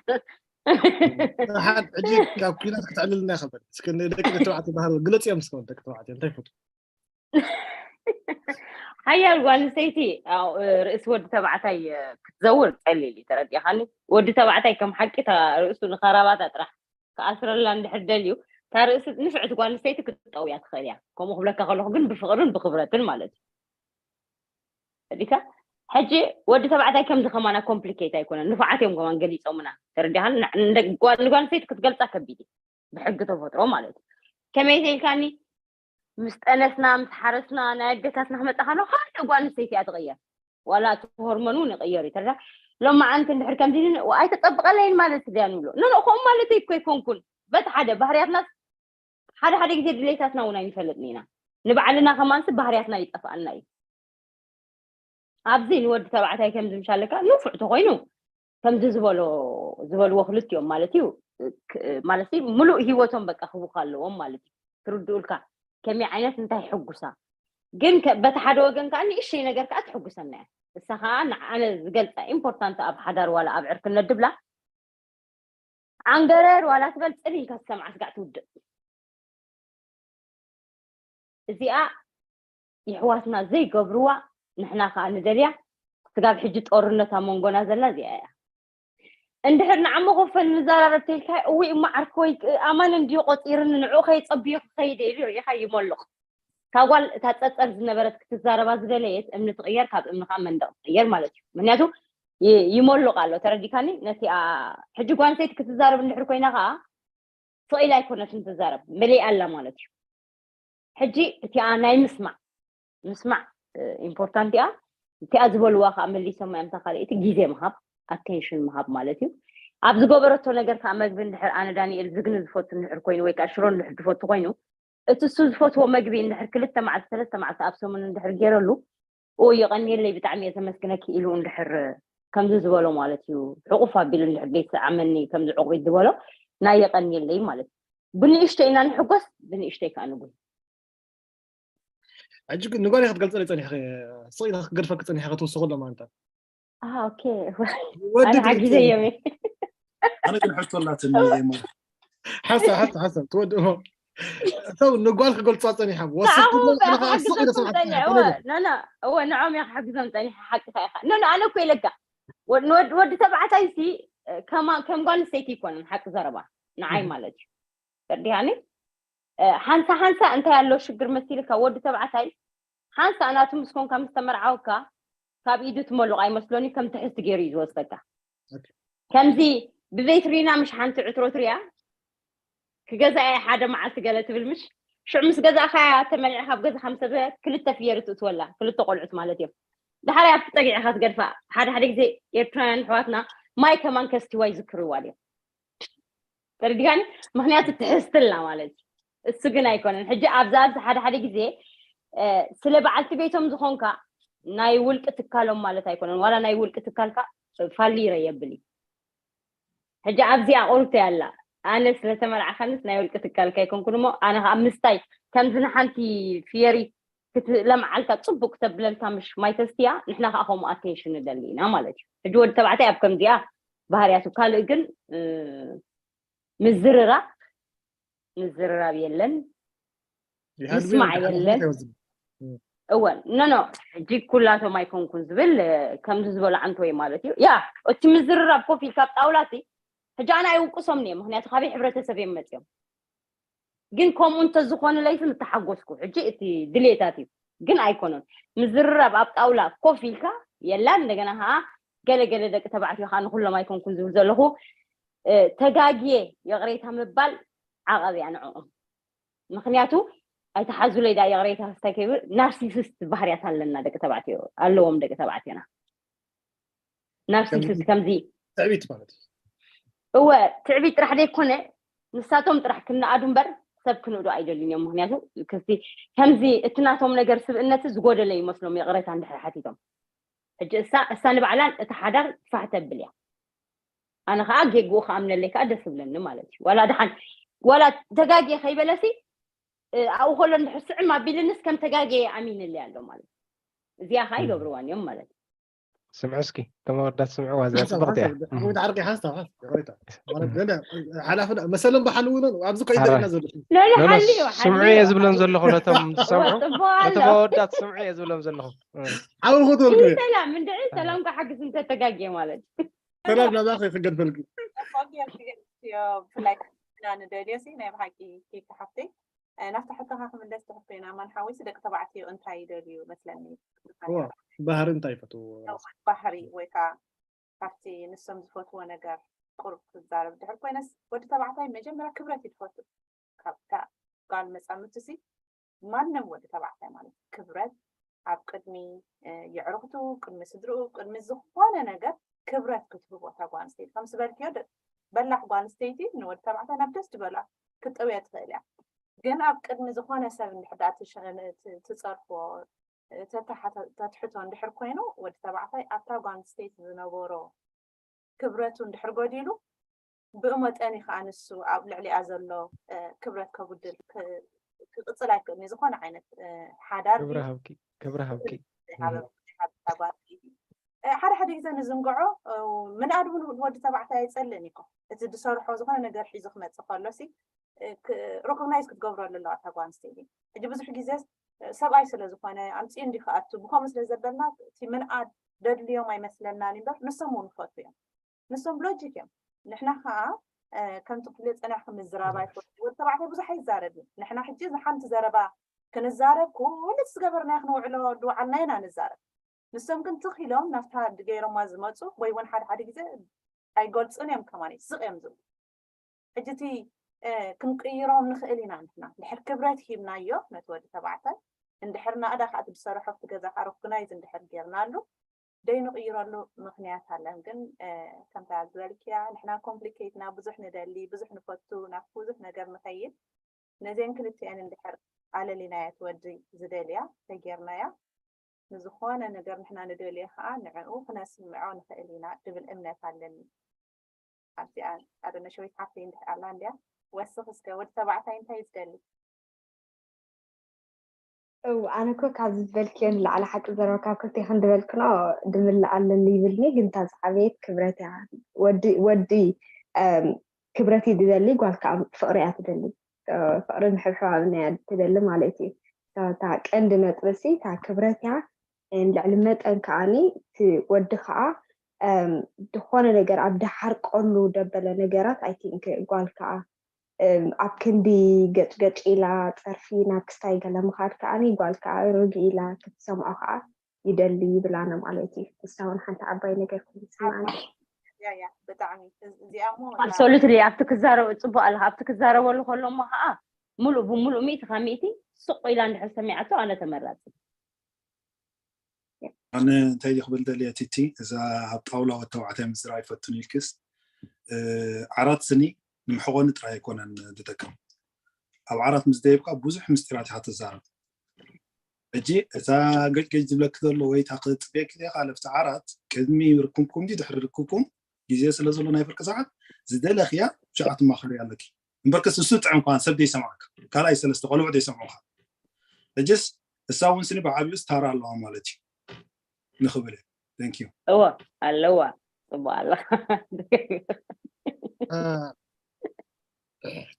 ደሓን ሕጂ ካብ ኩናት ክትዕልልና ይኸበል እስኪ ንደቂ ተባዕትዮ ባህል ግለፅዮም እስከ ደቂ ተባዕትዮ እንታይ ይፈቱ ሓያል ጓል ኣንስተይቲ ርእሲ ወዲ ተባዕታይ ክትዘውር ቀሊል እዩ ተረዲእኻኒ። ወዲ ተባዕታይ ከም ሓቂ እታ ርእሱ ንኸራባታ ጥራሕ ክኣስረላ እንድሕር ደልዩ እታ ርእሲ ንፍዕቲ ጓል ኣንስተይቲ ክትጠውያ ትኽእል እያ። ከምኡ ክብለካ ከለኹ ግን ብፍቕርን ብክብረትን ማለት እዩ። ተረዲእካ? ሕጂ ወዲ ተባዕታይ ከምዚ ከማና ኮምፕሊኬት ኣይኮነን። ንፉዓት እዮም ከማን ገሊፆምና ተረዲእኻኒ። ንጓል ኣንስተይቲ ክትገልፃ ከቢድ እዩ ብሕጊ ተፈጥሮ ማለት እዩ። ከመይ ተይልካኒ ምስ ጠነስና ምስ ሓረስና ናይ ኣደታትና ክመፃ ከሎ ካልእ ጓል ኣንስተይቲ እያ ትቕየር። ዋላ እቲ ሆርሞን እውን ይቕየር እዩ ተረዳ። ሎማዓንቲ እንድሕር ከምዚ ኣይተፀብቐለይን ማለት ድያ ንብሎ ኖኖ ከምኡ ማለት እኮ ኣይኮንኩን። በቲ ሓደ ባህርያትና ሓደ ሓደ ግዜ ድሌታትና እውን ኣይንፈልጥን ኢና። ንባዕልና ከማንስ ባህርያትና ይጠፍኣና እዩ። ኣብዚ ንወዲ ተባዕታይ ከምዚ ምሻለካ ንፉዕ ተኮይኑ ከምዚ ዝበሎ ዝበልዎ ክልቲኦም ማለት እዩ ማለት ሙሉእ ሂወቶም በቃ ክቡ ኣለዎም ማለት እዩ። ትርድኡልካ ከመይ ዓይነት እንታይ ይሕጉሳ ግን በቲ ሓደ ወገን ከዓ ንእሽተይ ነገር ከዓ ትሕጉሰና እያ። እሳ ከዓ ንዓነ ዝገልፃ ኢምፖርታንት ኣብ ሓዳር ዋላ ኣብ ዕርክነት ድብላ ዓንገረር ዋላ ትበል ፅን ኢልካ ዝሰምዓ ስጋዕ ትውድእ። እዚኣ ይሕዋትና ዘይገብርዋ ንሕና ከዓ ንደልያ ስጋብ ሕጂ ጦርነት ኣብ መንጎና ዘላ እዚኣ እያ። እንድሕር ንዓሞ ኮፈን ንዘራረብ ተልካ እዊ እሞ ዓርኪ ወይ ኣማን እንድዩ ቆፂርኒ ንዑ ከይፀብዮ ክኸይደ ኢሉ ርኢኻ ይመልቕ። ካብ ጓል እታ ፀፀር ዝነበረት ክትዛረባ ዝደለየት እምኒ ትቕየር፣ ካብ እምኒ ከዓ መንደቕ ትቕየር ማለት እዩ። ምክንያቱ ይሞልቕ ኣሎ። ተረዲካኒ? ነቲ ሕጂ ጓል ኣንስተይቲ ክትዛረብ እንድሕር ኮይና ከዓ ስቕ ኢላ ኣይኮነትን ትዛረብ፣ መሊኣ ኣላ ማለት እዩ። ሕጂ እቲኣ ናይ ምስማዕ ምስማዕ ኢምፖርታንት እያ። እቲኣ ዝበልዋ ከዓ መሊሶም እዮም። እታ ካልኣይቲ ግዜ ምሃብ፣ ኣቴንሽን ምሃብ ማለት እዩ። ኣብ ዝገበረቶ ነገር ከዓ መግቢ እንድሕር ኣነ ዳንኤል ዝግኒ ዝፈቱ እንድሕር ኮይኑ ወይ ከዓ ሽሮ እንድሕር ዝፈቱ ኮይኑ እቲ እሱ ዝፈትዎ መግቢ እንድሕር ክልተ መዓልቲ ሰለስተ መዓልቲ ኣብ ሰሙን እንድሕር ገይረሉ ኡ የቐንየለይ ብጣዕሚ እየ ዘመስግነኪ ኢሉ እንድሕር ከምዚ ዝበሎ ማለት እዩ። ሕቑፍ ኣቢሉ እንድሕር ዘይሰዓመኒ ከምዚ ዕቑቢት ዝበሎ ናይ የቐንየለይ ማለት እዩ። ብንእሽተይ ኢና ንሕጎስ፣ ብንእሽተይ ከዓ ንጉሂ። ሕጂ ግን ንጓል ክትገልፀለይ ፀኒሕኪ ስቕ ኢለ ክገድፈኪ ፀኒሐ ክትውስኹ ኣሎ ማለት ኦኬ ኣነ ሓጊዘ እዮም ኣነ ግን ሕቶ ኣላትኒ ሓሳብ ሓሳብ ሓሳብ ትወድእሞ ሰብ ንጓል ክገልፃ ፀኒሖም ወሰድኩ እወ ንዖም እያ ክሓግዞም ፀኒሐ ሓቂ ኢኻ ኖ ኣነ እኮ ኢለካ ወዲ ተባዕታይ ሲ ከም ጓል ኣንስተይቲ ይኮነን ሓቂ ዘረባ ንዓይ ማለት እዩ ተርዲሃኒ ሓንሳ ሓንሳ እንታይ ኣሎ ሽግር መሲልካ ወዲ ተባዕታይ ሓንሳ ናቱ ምስ ኮንካ ምስ ተመርዓወካ ካብ ኢዱ ትመልቕ ኣይመስሎን እዩ ከም ትሕዝቲ ገይሩ እዩ ዝወስደካ ከምዚ ብቤት ሪና ምሽ ሓንቲ ዕትሮ ትሪያ ክገዛእ ሓደ መዓልቲ ገለ ትብል ምሽ ሽዑ ምስ ገዛእካያ ተመሊዕካ ኣብ ገዛኻ ምስ ኣተወያ ክልተ ፍየር ትእትወላ ክልተ ቆልዑት ማለት እዮም ድሓር ኣብቲ ፀግዒኻ ትገድፋ ሓደ ሓደ ግዜ ኤርትራውያን ኣሕዋትና ማይ ከማን ከስትዋ ይዝክርዋ ድዮም ተረዲካኒ ምክንያቱ ትሕዝትልና ማለት እዩ እሱ ግን ኣይኮነን ሕጂ ኣብዚ ኣብዚ ሓደ ሓደ ግዜ ስለ በዓልቲ ቤቶም ዝኾንካ ናይ ውልቂ ትካሎም ማለት ኣይኮነን ዋላ ናይ ውልቂ ትካልካ ፋሊረ የብል እዩ ሕጂ ኣብዚኣ ቁርተ ኣላ ኣነ ስለተመርዓኻንስ ናይ ውልቂ ትካልካ ኣይኮንኩን እሞ ኣነ ከዓ ምስታይ ከምዚ ንሓንቲ ፍየሪ ክትለምዓልካ ፅቡቅ ክተብለልካ ምሽ ማይ ተስትያ ንሕና ከዓ ከምኡ ኣቴንሽን ንደሊ ኢና ማለት እዩ ሕጂ ወዲ ተባዕታይ ኣብ ከምዚኣ ባህርያቱ ካልእ ግን ምዝርራብ ምዝርራብ የለን ምስማዕ የለን እወ ኖኖ ሕጂ ኩላቶም ኣይኮንኩን ዝብል ከምዚ ዝበሉ ዓንተወይ ማለት እዩ ያ እቲ ምዝርራብ ኮፍ ኢልካ ኣብ ጣውላ እቲ ሕጂ ኣነ ኣይውቅሶም እየ ምክንያቱ ካበይ ሕብረተሰብ እዮም መፅኦም ግን ከምኡ እንተዝኾኑለይሲ ምተሓጎስኩ ሕጂ እቲ ድሌታት እዩ ግን ኣይኮነን ምዝርራብ ኣብ ጣውላ ኮፍ ኢልካ የላ እንደገና ከዓ ገለ ገለ ደቂ ተባዕትዮ ከዓ ንኩሎም ኣይኮንኩን ዝብል ዘለኹ ተጋግየ ይቕሬታ ምባል ዓቐብ እያ ንዕኦም ምክንያቱ ኣይተሓዙለይ ዳ ይቕሬታ ክስታይ ከይብል ናርሲሲስት ባህርያት ኣለና ደቂ ተባዕትዮ ኣለዎም ደቂ ተባዕትዮና ናርሲሲስት ከምዚ ትዕቢት ማለት እወ ትዕቢት ጥራሕ ዘይኮነ ንሳቶም ጥራሕ ክነኣዱ እምበር ሰብ ክንእዶ ኣይደልን እዮም ምክንያቱ ክስቲ ከምዚ እቲ ናቶም ነገር ስብእነት ዝጎደለ ይመስሎም ይቕሬታ እንድሕር ሓቲቶም ሕጂ እሳ እሳ ንባዕላን እቲ ሓዳር ፋሕ ተብል እያ ኣነ ከዓ ጌግኡ ከኣምነለይ ከዓ ደስ ዝብለኒ ማለት እዩ ዋላ ድሓን ዋላ ተጋግየ ከይበለሲ ኣብኡ ከሎ እንድሕር ስዕም ኣቢልንስ ከም ተጋግየ ኣሚንለይ ኣሎ ማለት እዚኣ ከዓ ይገብርዋን እዮም ማለት ስምዑ እስኪ እቶም ኣወዳት ስምዑዋ እዚኣ ፅብቕቲ እያ ዓርቂ ሓንሳ ይቕሬታ ሓላፍና መሰለን ብሓልውኖን ኣብዚ ከይደና ዘሎ ስምዑ እየ ዝብሎም ዘለኹ ነቶም ዝሰምዑ ነቶም ኣወዳት ስምዑ እየ ዝብሎም ዘለኹ ዓብኹ ትበልኩ ሰላም እንድዒ ሰላም ክሓግዝ እንተተጋግየ ማለት ሰላም ናባኺ ክገድፈልኪ ብፍላይ ንደልዮ ሲ ናይ ብሓቂ ኬክ ሓፍተይ ናብቲ ሕቶኻ ክምለስ ትሕቶ ኢና ማን ሓወይሲ ደቂ ተባዕትዮ እንታይ ይደልዩ መስለኒ ባህሪ እንታይ ይፈትዎ ባህሪ ወይ ከዓ ካብቲ ንሶም ዝፈትዎ ነገር ቁሩብ ክዛረብ ድሕር ኮይነስ ወዲ ተባዕታይ መጀመርያ ክብረት እዩ ትፈቱ ካብታ ጓል መፃምድቲ ሲ ማንም ወዲ ተባዕታይ ማለት ክብረት ኣብ ቅድሚ የዕርክቱ ቅድሚ ስድርኡ ቅድሚ ዝኾነ ነገር ክብረት ክትህቦ እታ ጓል ኣንስተይቲ ከም ዝበልክዮ በላሕ ጓል ኣንስተይቲ ንወዲ ተባዕታይ ናብ ደስ ዝበላ ክትጠውያ ትኽእል እያ ግን ኣብ ቅድሚ ዝኾነ ሰብ እንድሕር ትፀርፎ ተትሕቶ እንድሕር ኮይኑ ወዲ ተባዕታይ ኣብታ ጓል ኣንስተይቲ ዝነበሮ ክብረቱ እንድሕር ጎዲሉ ብእመጠን እዩ ከዓ ንሱ ኣብ ልዕሊኣ ዘሎ ክብረት ከጉድል ክቅፅል ኣይክእልን እዩ ዝኾነ ዓይነት ሓዳር ክብረ ሃብኪ ክብረ ሃብኪ ሓደ ሓደ ግዜ ንዝንግዖ ምንኣድ እውን ወዲ ተባዕታይ ኣይፀልእን እዩ እቲ ዝሰርሖ ዝኾነ ነገር ሒዙ ክመፅእ ከሎ ሲ ሪኮግናይዝ ክትገብሮ ኣለዋ እታ ጓል ኣንስተይቲ ሕጂ ብዙሕ ግዜ ሰብኣይ ስለ ዝኾነ ኣምፅኡ እንዲ ክኣቱ ብከምኡ ስለ ዘበልና እቲ ምንኣድ ደድልዮም ኣይመስለናን እምበር ንሶም እውን ይፈቱ እዮም ንሶም ሎጂክ እዮም ንሕና ከዓ ከምቲ ክፍለ ፀናሕ ምዝራብ ኣይኮ ወዲ ተባዕታይ ብዙሕ ኣይዛረብ እዩ ንሕና ሕጂ እዚ ሓንቲ ዘረባ ክንዛረብ ኩሉ ዝገበርናዮ ክንውዕሎ ድውዓልና ኢና ንዛረብ። ንሶም ግን ትኽ ኢሎም ናብታ ድገይሮማ ዝመፁ ወይ እውን ሓደ ሓደ ግዜ ኣይገልፁን እዮም ከማን ስቕ እዮም ዝብሉ። ሕጂ እቲ ክንቅይሮም ንኽእል ኢና ንሕና እንድሕር ክብረት ሂብናዮ ነቲ ወዲ ተባዕታይ እንድሕር ናእዳ ከዓ እቲ ዝሰርሖ ኣብቲ ገዛ ከዓ ርኩናይዝ እንድሕር ጌርናሉ ደይንቕይረሉ ምኽንያት ኣለን። ግን ከምታ ዝበልክያ ንሕና ኮምፕሊኬትና ብዙሕ ንደሊ ብዙሕ ንፈቱ ናብ ብዙሕ ነገር ንኸይድ ነዚአን ክልቲአን እንድሕር ኣለሊናያ እቲ ወዲ ዝደልያ ተጌርናያ ንዝኾነ ነገር ንሕና ንደልዮ ከዓ ንዕኡ ክነስምዖ ንኽእል ኢና ድብል እምነት ኣለኒ። ኣብዚኣ ኣደነሸዊት ሓፍተይ እንድሕር ኣላ እንድያ ወስኽ እስከ ወዲ ተባዕታይ እንታይ እዩ ዝደሊ? እው ኣነ እኮ ካብዚ ዝበልክዮ ንላዕሊ ሓቂ ዘረባ ካብ ክልቴ ክንድበልክኖ ድምልእ ኣለኒ ይብልኒ ግን እታ ዝዓበየት ክብረት እያ ወዲ ወዲ ክብረት እዩ ዝደሊ ጓል ከዓ ፍቅሪ እያ ትደሊ ፍቅሪ ምሕብሕባብ እያ ትደሊ ማለት እዩ እታ ቀንዲ ነጥቢ ሲ እታ ክብረት እያ ልዕሊ መጠን ከዓኒ እቲ ወዲ ከዓ ዝኾነ ነገር ኣብ ድሓርቀሉ ደበለ ነገራት I think ጓል ከዓ ኣብ ክንዲ ገጭገጭ ኢላ ፀርፊ ናብ ክስታይ ገለ ምኻድ ከዓ ጓል ከዓ ርግ ኢላ ክትሰምዖ ከዓ ይደሊ ይብላና ማለት እዩ። ንሳ እውን ሓንቲ ዓባይ ነገር ኮይኑ ይስምዓኒ። ያ ያ ብጣዕሚ እዚኣ እሞ ኣብሶሉትሊ ኣብቲ ክዛረብ ፅቡቅ ኣለካ ኣብቲ ክዛረበሉ ከሎ እሞ ከዓ ሙሉእ ብሙሉእ ሚእቲ ካብ ሚእቲ ስቕ ኢላ እንድሕር ሰሚዓቶ ኣነ ተመራፂ ኣነ እንታይ ክብል ደልየ ቲቲ እዛ ኣብ ጣውላ ወተባዕታይ ምዝራብ ኣይፈቱን ኢልክስ ዓራት ስኒ ንምሕቆኒ ጥራይ ኣይኮነን ዝጠቅም ኣብ ዓራት ምስ ደየብካ ብዙሕ ምስጢራት ኢካ ትዛረብ ሕጂ እዛ ገጭገጭ ዝብለክ ዘሎ ወይ እታ ክፅበየክ ዘይካ ለፍቲ ዓራት ቅድሚ ርኩብኩም ድዩ ድሕሪ ርኩብኩም ግዜ ስለ ዘሎ ናይ ፍርቂ ሰዓት ዝደለክያ ብሻዕ ትማኸሪ ኣለኪ እምበርከስ እሱ ጥዕም ከዋን ሰብ ደይሰምዓካ ካልኣይ ሰለስተ ቆልዑ ደይሰምዑካ ሕጅስ እሳ እውን ስኒ ብዓብዩ ስታራ ኣለዋ ማለት እዩ ንኽብል እዩ thank you እወ ኣለዋ ፅቡቅ ኣለካ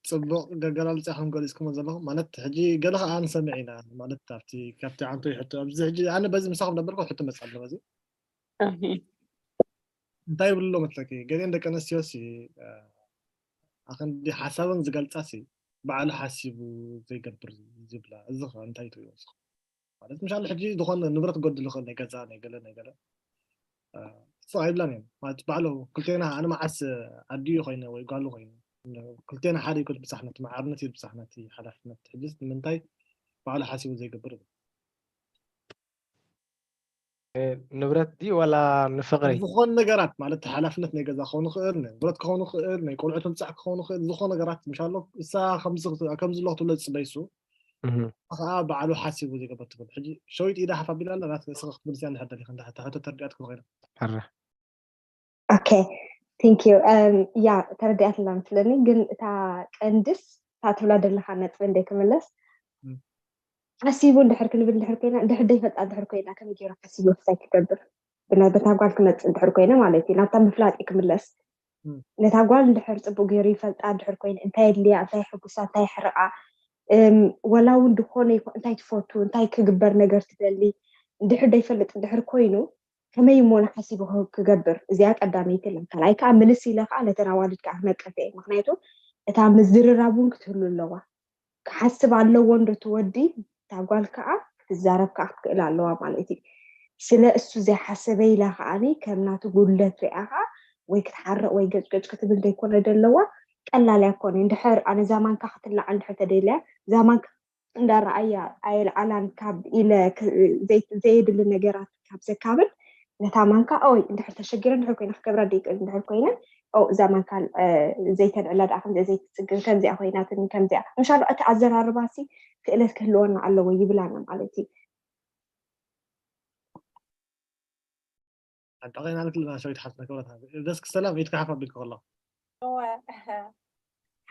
ፅቡቅ ገገላልፃ ከም ገሊፅኩሞ ዘለኹም ማለት ሕጂ ገለ ከዓ ንሰምዕ ኢና ማለት ኣብቲ ካብቲ ዓንቶ ይሕቶ ኣብዚ ሕጂ ኣነ በዚ ምሳኹም ነበርኩ ሕቶ መፅእ ኣለዎ እዚ እንታይ ይብሉ መስለኪ ገሊአን ደቂ ኣንስትዮ ሲ ኣክንዲ ሓሳበን ዝገልፃ ሲ ባዕሉ ሓሲቡ ዘይገብር ዝብላ እዚ ከ እንታይ ትብሉ ንስኹም ማለት ምሻሉ ሕጂ ዝኾነ ንብረት ክጎድል ይኽእል ናይ ገዛ ናይ ገለ ናይ ገለ ስቕ ኣይብላን እየን ማለት ባዕሉ ክልቴና ኣነ መዓስ ኣዲኡ ኮይነ ወይ ጓሉ ኮይነ ክልቴና ሓደ ይኮን ብፃሕነት መዓርነት እዩ ብፃሕነት ሓላፍነት ሕጅስ ንምንታይ ባዕሉ ሓሲቡ ዘይገብር ንብረት ድዩ ዋላ ንፍቅሪ ዝኾን ነገራት ማለት ሓላፍነት ናይ ገዛ ክኸውን ይኽእል ናይ ንብረት ክኸውን ይኽእል ናይ ቆልዑ ትምፃዕ ክኸውን ይኽእል ዝኾን ነገራት ምሻሎ እሳ ከምዚ ኣሎ ክትብለ ዝፅበይ እሱ ከዓ ባዕሉ ሓሲቡ ዘይገበር ትብል ሕጂ ሸዊጥ ኢዳ ሓፍ ኣቢላ ኣላ ናት ስኻ ክትምልስያ እንድሕር ደሊኻ እንዳ ሕቶ ተርዲኣት ክኾይና ሕረ okay thank you ያ ተረዲኣትና መስለኒ ግን እታ ቀንድስ እታ ትብላ ደለኻ ነጥቢ እንደይ ክምለስ ሓሲቡ እንድሕር ክንብል እንድሕር ኮይና እንድሕር ደይፈልጣ እንድሕር ኮይና ከመይ ገይሩ ሓሲቡ ክሳይ ክገብር ብናይ በታ ጓል ክመፅእ እንድሕር ኮይነ ማለት እዩ ናብታ ምፍላጥ እዩ ክምለስ ነታ ጓል እንድሕር ፅቡቅ ገይሩ ይፈልጣ እንድሕር ኮይነ እንታይ የድልያ እንታይ ሕጉሳ እንታይ ሕርቃ ወላ እውን ድኾነ ይኮ እንታይ ትፈቱ እንታይ ክግበር ነገር ትደሊ እንድሕር ደይፈልጥ እንድሕር ኮይኑ ከመይ እሞ ንሓሲቡ ክገብር እዚኣ ቀዳመይቲ ለም ካልኣይ ከዓ ምልስ ኢለ ከዓ ነተን ኣዋልድ ከዓ ክነቅፍ እየ ምክንያቱ እታ ምዝርራብ እውን ክትህሉ ኣለዋ ክሓስብ ኣለዎ እንዶ ትወዲ እታ ጓል ከዓ ክትዛረብ ከዓ ክትክእል ኣለዋ ማለት እዩ ስለ እሱ ዘይሓሰበ ኢላ ከዓኒ ከም ናቱ ጉድለት ሪኣ ከዓ ወይ ክትሓርቕ ወይ ገጭገጭ ክትብል ዘይኮነ ደለዋ ቀላል እያ ኮነ እንድሕር ኣነ ዛማንካ ክትላዕ እንድሕር ተደልያ ዛማንካ እንዳረኣያ ኣየልዓላን ካብ ኢለ ዘየድሊ ነገራት ካብ ዘካብድ ነታ ማንካ ኦይ እንድሕር ተሸጊረ እንድሕር ኮይነ ክገብራ ደይክእል እንድሕር ኮይነ እዛ ማንካ ዘይተልዕላ ደኣ ከምዚኣ ዘይትፅግን ከምዚኣ ኮይናትኒ ከምዚኣ ምሻሉ እቲ ኣዘራርባሲ ክእለት ክህልወና ኣለዎ ይብላና ማለት እዩ ኣዳቒና ንክልና ሸዊት ሓፍትና ክብረት ደስክ ሰላም ኢድካ ሓፍ ኣቢልክ ከሎ እወ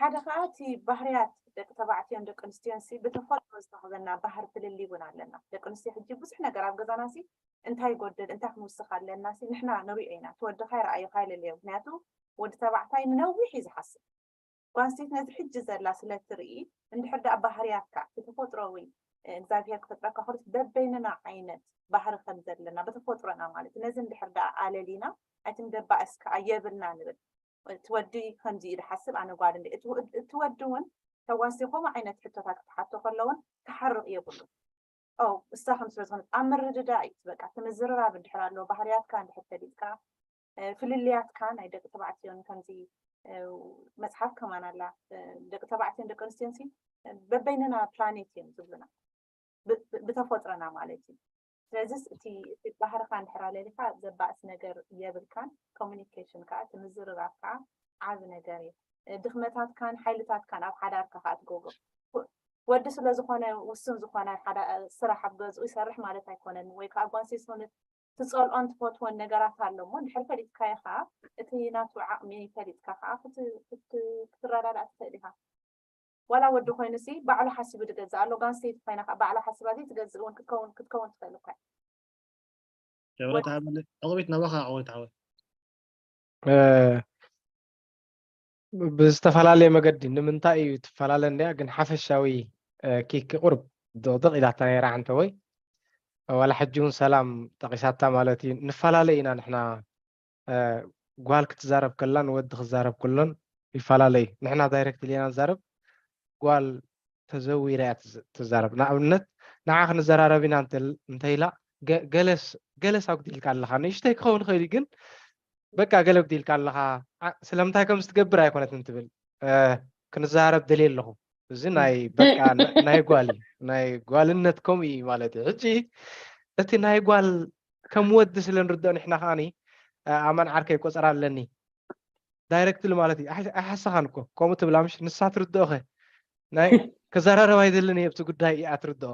ሓደ ከዓ እቲ ባህርያት ደቂ ተባዕትዮን ደቂ ኣንስትዮን ሲ ብተፈጥሮ ዝተኸበና ባህር ፍልልይ እውን ኣለና ደቂ ኣንስትዮ ሕጂ ብዙሕ ነገር ኣብ ገዛና ሲ እንታይ ይጎድል እንታይ ክንውስኽ ኣለና ሲ ንሕና ንሪኦ ኢና ትወድኻ ይረኣዩኻ ይለለዮ ምክንያቱ ወዲ ተባዕታይ ንነዊሕ እዩ ዝሓስብ ጓንስተይቲ ነዚ ሕጂ ዘላ ስለ ትርኢ እንድሕር ደኣ ባህርያትካ እቲ ተፈጥሮዊ እግዚኣብሄር ክፈጥረካ ከሎ በበይንና ዓይነት ባህሪ ከም ዘለና ብተፈጥሮና ማለት ነዚ እንድሕር ደኣ ኣለሊና ኣይትንገባእስ ከዓ የብልና ንብል እቲ ወዲ ከምዚ እዩ ዝሓስብ ኣነ ጓል እንደ እቲ ወዲ እውን ጓንስቲ ከምኡ ዓይነት ሕቶታት ክትሓቶ ከለውን ክሓርቕ የብሉ። ኦ እሳ ከም ስለ ዝኾነት ኣብ ምርድዳእ እዩ በቃ እቲ ምዝርራብ እንድሕር ኣሎ ባህርያትካ እንድሕር ፈሊጥካ ፍልልያትካ ናይ ደቂ ተባዕትዮን ከምዚ መፅሓፍ ከማን ኣላ ደቂ ተባዕትዮን ደቂ ኣንስትዮን ሲ በበይንና ፕላኔት እዮም ዝብሉና ብተፈጥሮና ማለት እዩ። ስለዚስ እቲ ባህርካ እንድሕር ኣለሊካ ዘባእስ ነገር የብልካን። ኮሚኒኬሽን ከዓ እቲ ምዝርራብ ከዓ ዓብ ነገር እዩ። ድክመታትካን ሓይልታትካን ኣብ ሓዳርካ ከዓ ትገብሮ። ወዲ ስለ ዝኾነ ውሱን ዝኾነ ስራሕ ኣብ ገዝኡ ይሰርሕ ማለት ኣይኮነን። ወይ ከዓ ጓንሲ ዝኾነ ትፀልኦን ትፈትዎን ነገራት ኣሎ እሞ እንድሕር ፈሊጥካዮ ከዓ እቲ ናቱ ዓቕሚ ፈሊጥካ ከዓ ክትረዳዳእ ትኽእል ኢኻ። ዋላ ወዲ ኮይኑ ሲ ባዕሉ ሓሲቡ ዝገዝእ ኣሎ። ጓል ኣንስተይቲ ኮይና ከዓ ባዕላ ሓሲባ ዘይትገዝእ እውን ክትከውን ክትከውን ትኽእል እኳ። ጀብረት ሃበለ ዕቑቢት ናባኻ ዕቑቢት ዓወት። ብዝተፈላለየ መገዲ ንምንታይ እዩ ትፈላለ እንድያ ግን ሓፈሻዊ ኪኪ ቁርብ ድቕድቕ ኢላታ ነይራ ሓንተ ወይ ዋላ ሕጂ እውን ሰላም ጠቂሳታ ማለት እዩ። ንፈላለ ኢና ንሕና ጓል ክትዛረብ ከላን ወዲ ክዛረብ ከሎን ይፈላለ እዩ። ንሕና ዳይረክትሊ ኢና ንዛረብ፣ ጓል ተዘዊራ እያ ትዛረብ። ንኣብነት ንዓ ክንዘራረብ ኢና እንተኢላ ገለስ ኣጉዲልካ ኣለኻ። ንእሽተይ ክኸውን ይኽእል እዩ ግን በቃ ገለ ኣጉዲልካ ኣለኻ። ስለምንታይ ከምዚ ትገብር ኣይኮነትን ትብል። ክንዘራረብ ደልየ ኣለኹ። እዚ ናይ በቃ ናይ ጓል እዩ። ናይ ጓልነት ከምኡ እዩ ማለት እዩ። ሕጂ እቲ ናይ ጓል ከም ወዲ ስለ ንርድኦ ንሕና ከዓኒ ኣማን ዓርከይ ቆፀራ ኣለኒ ዳይረክትሊ ማለት እዩ። ኣይሓሰኻን እኮ ከምኡ ትብላ ምሽ ንሳ ትርድኦኸ ናይ ከዘራረብ ኣይደልን እየ ኣብቲ ጉዳይ እያ ትርድኦ።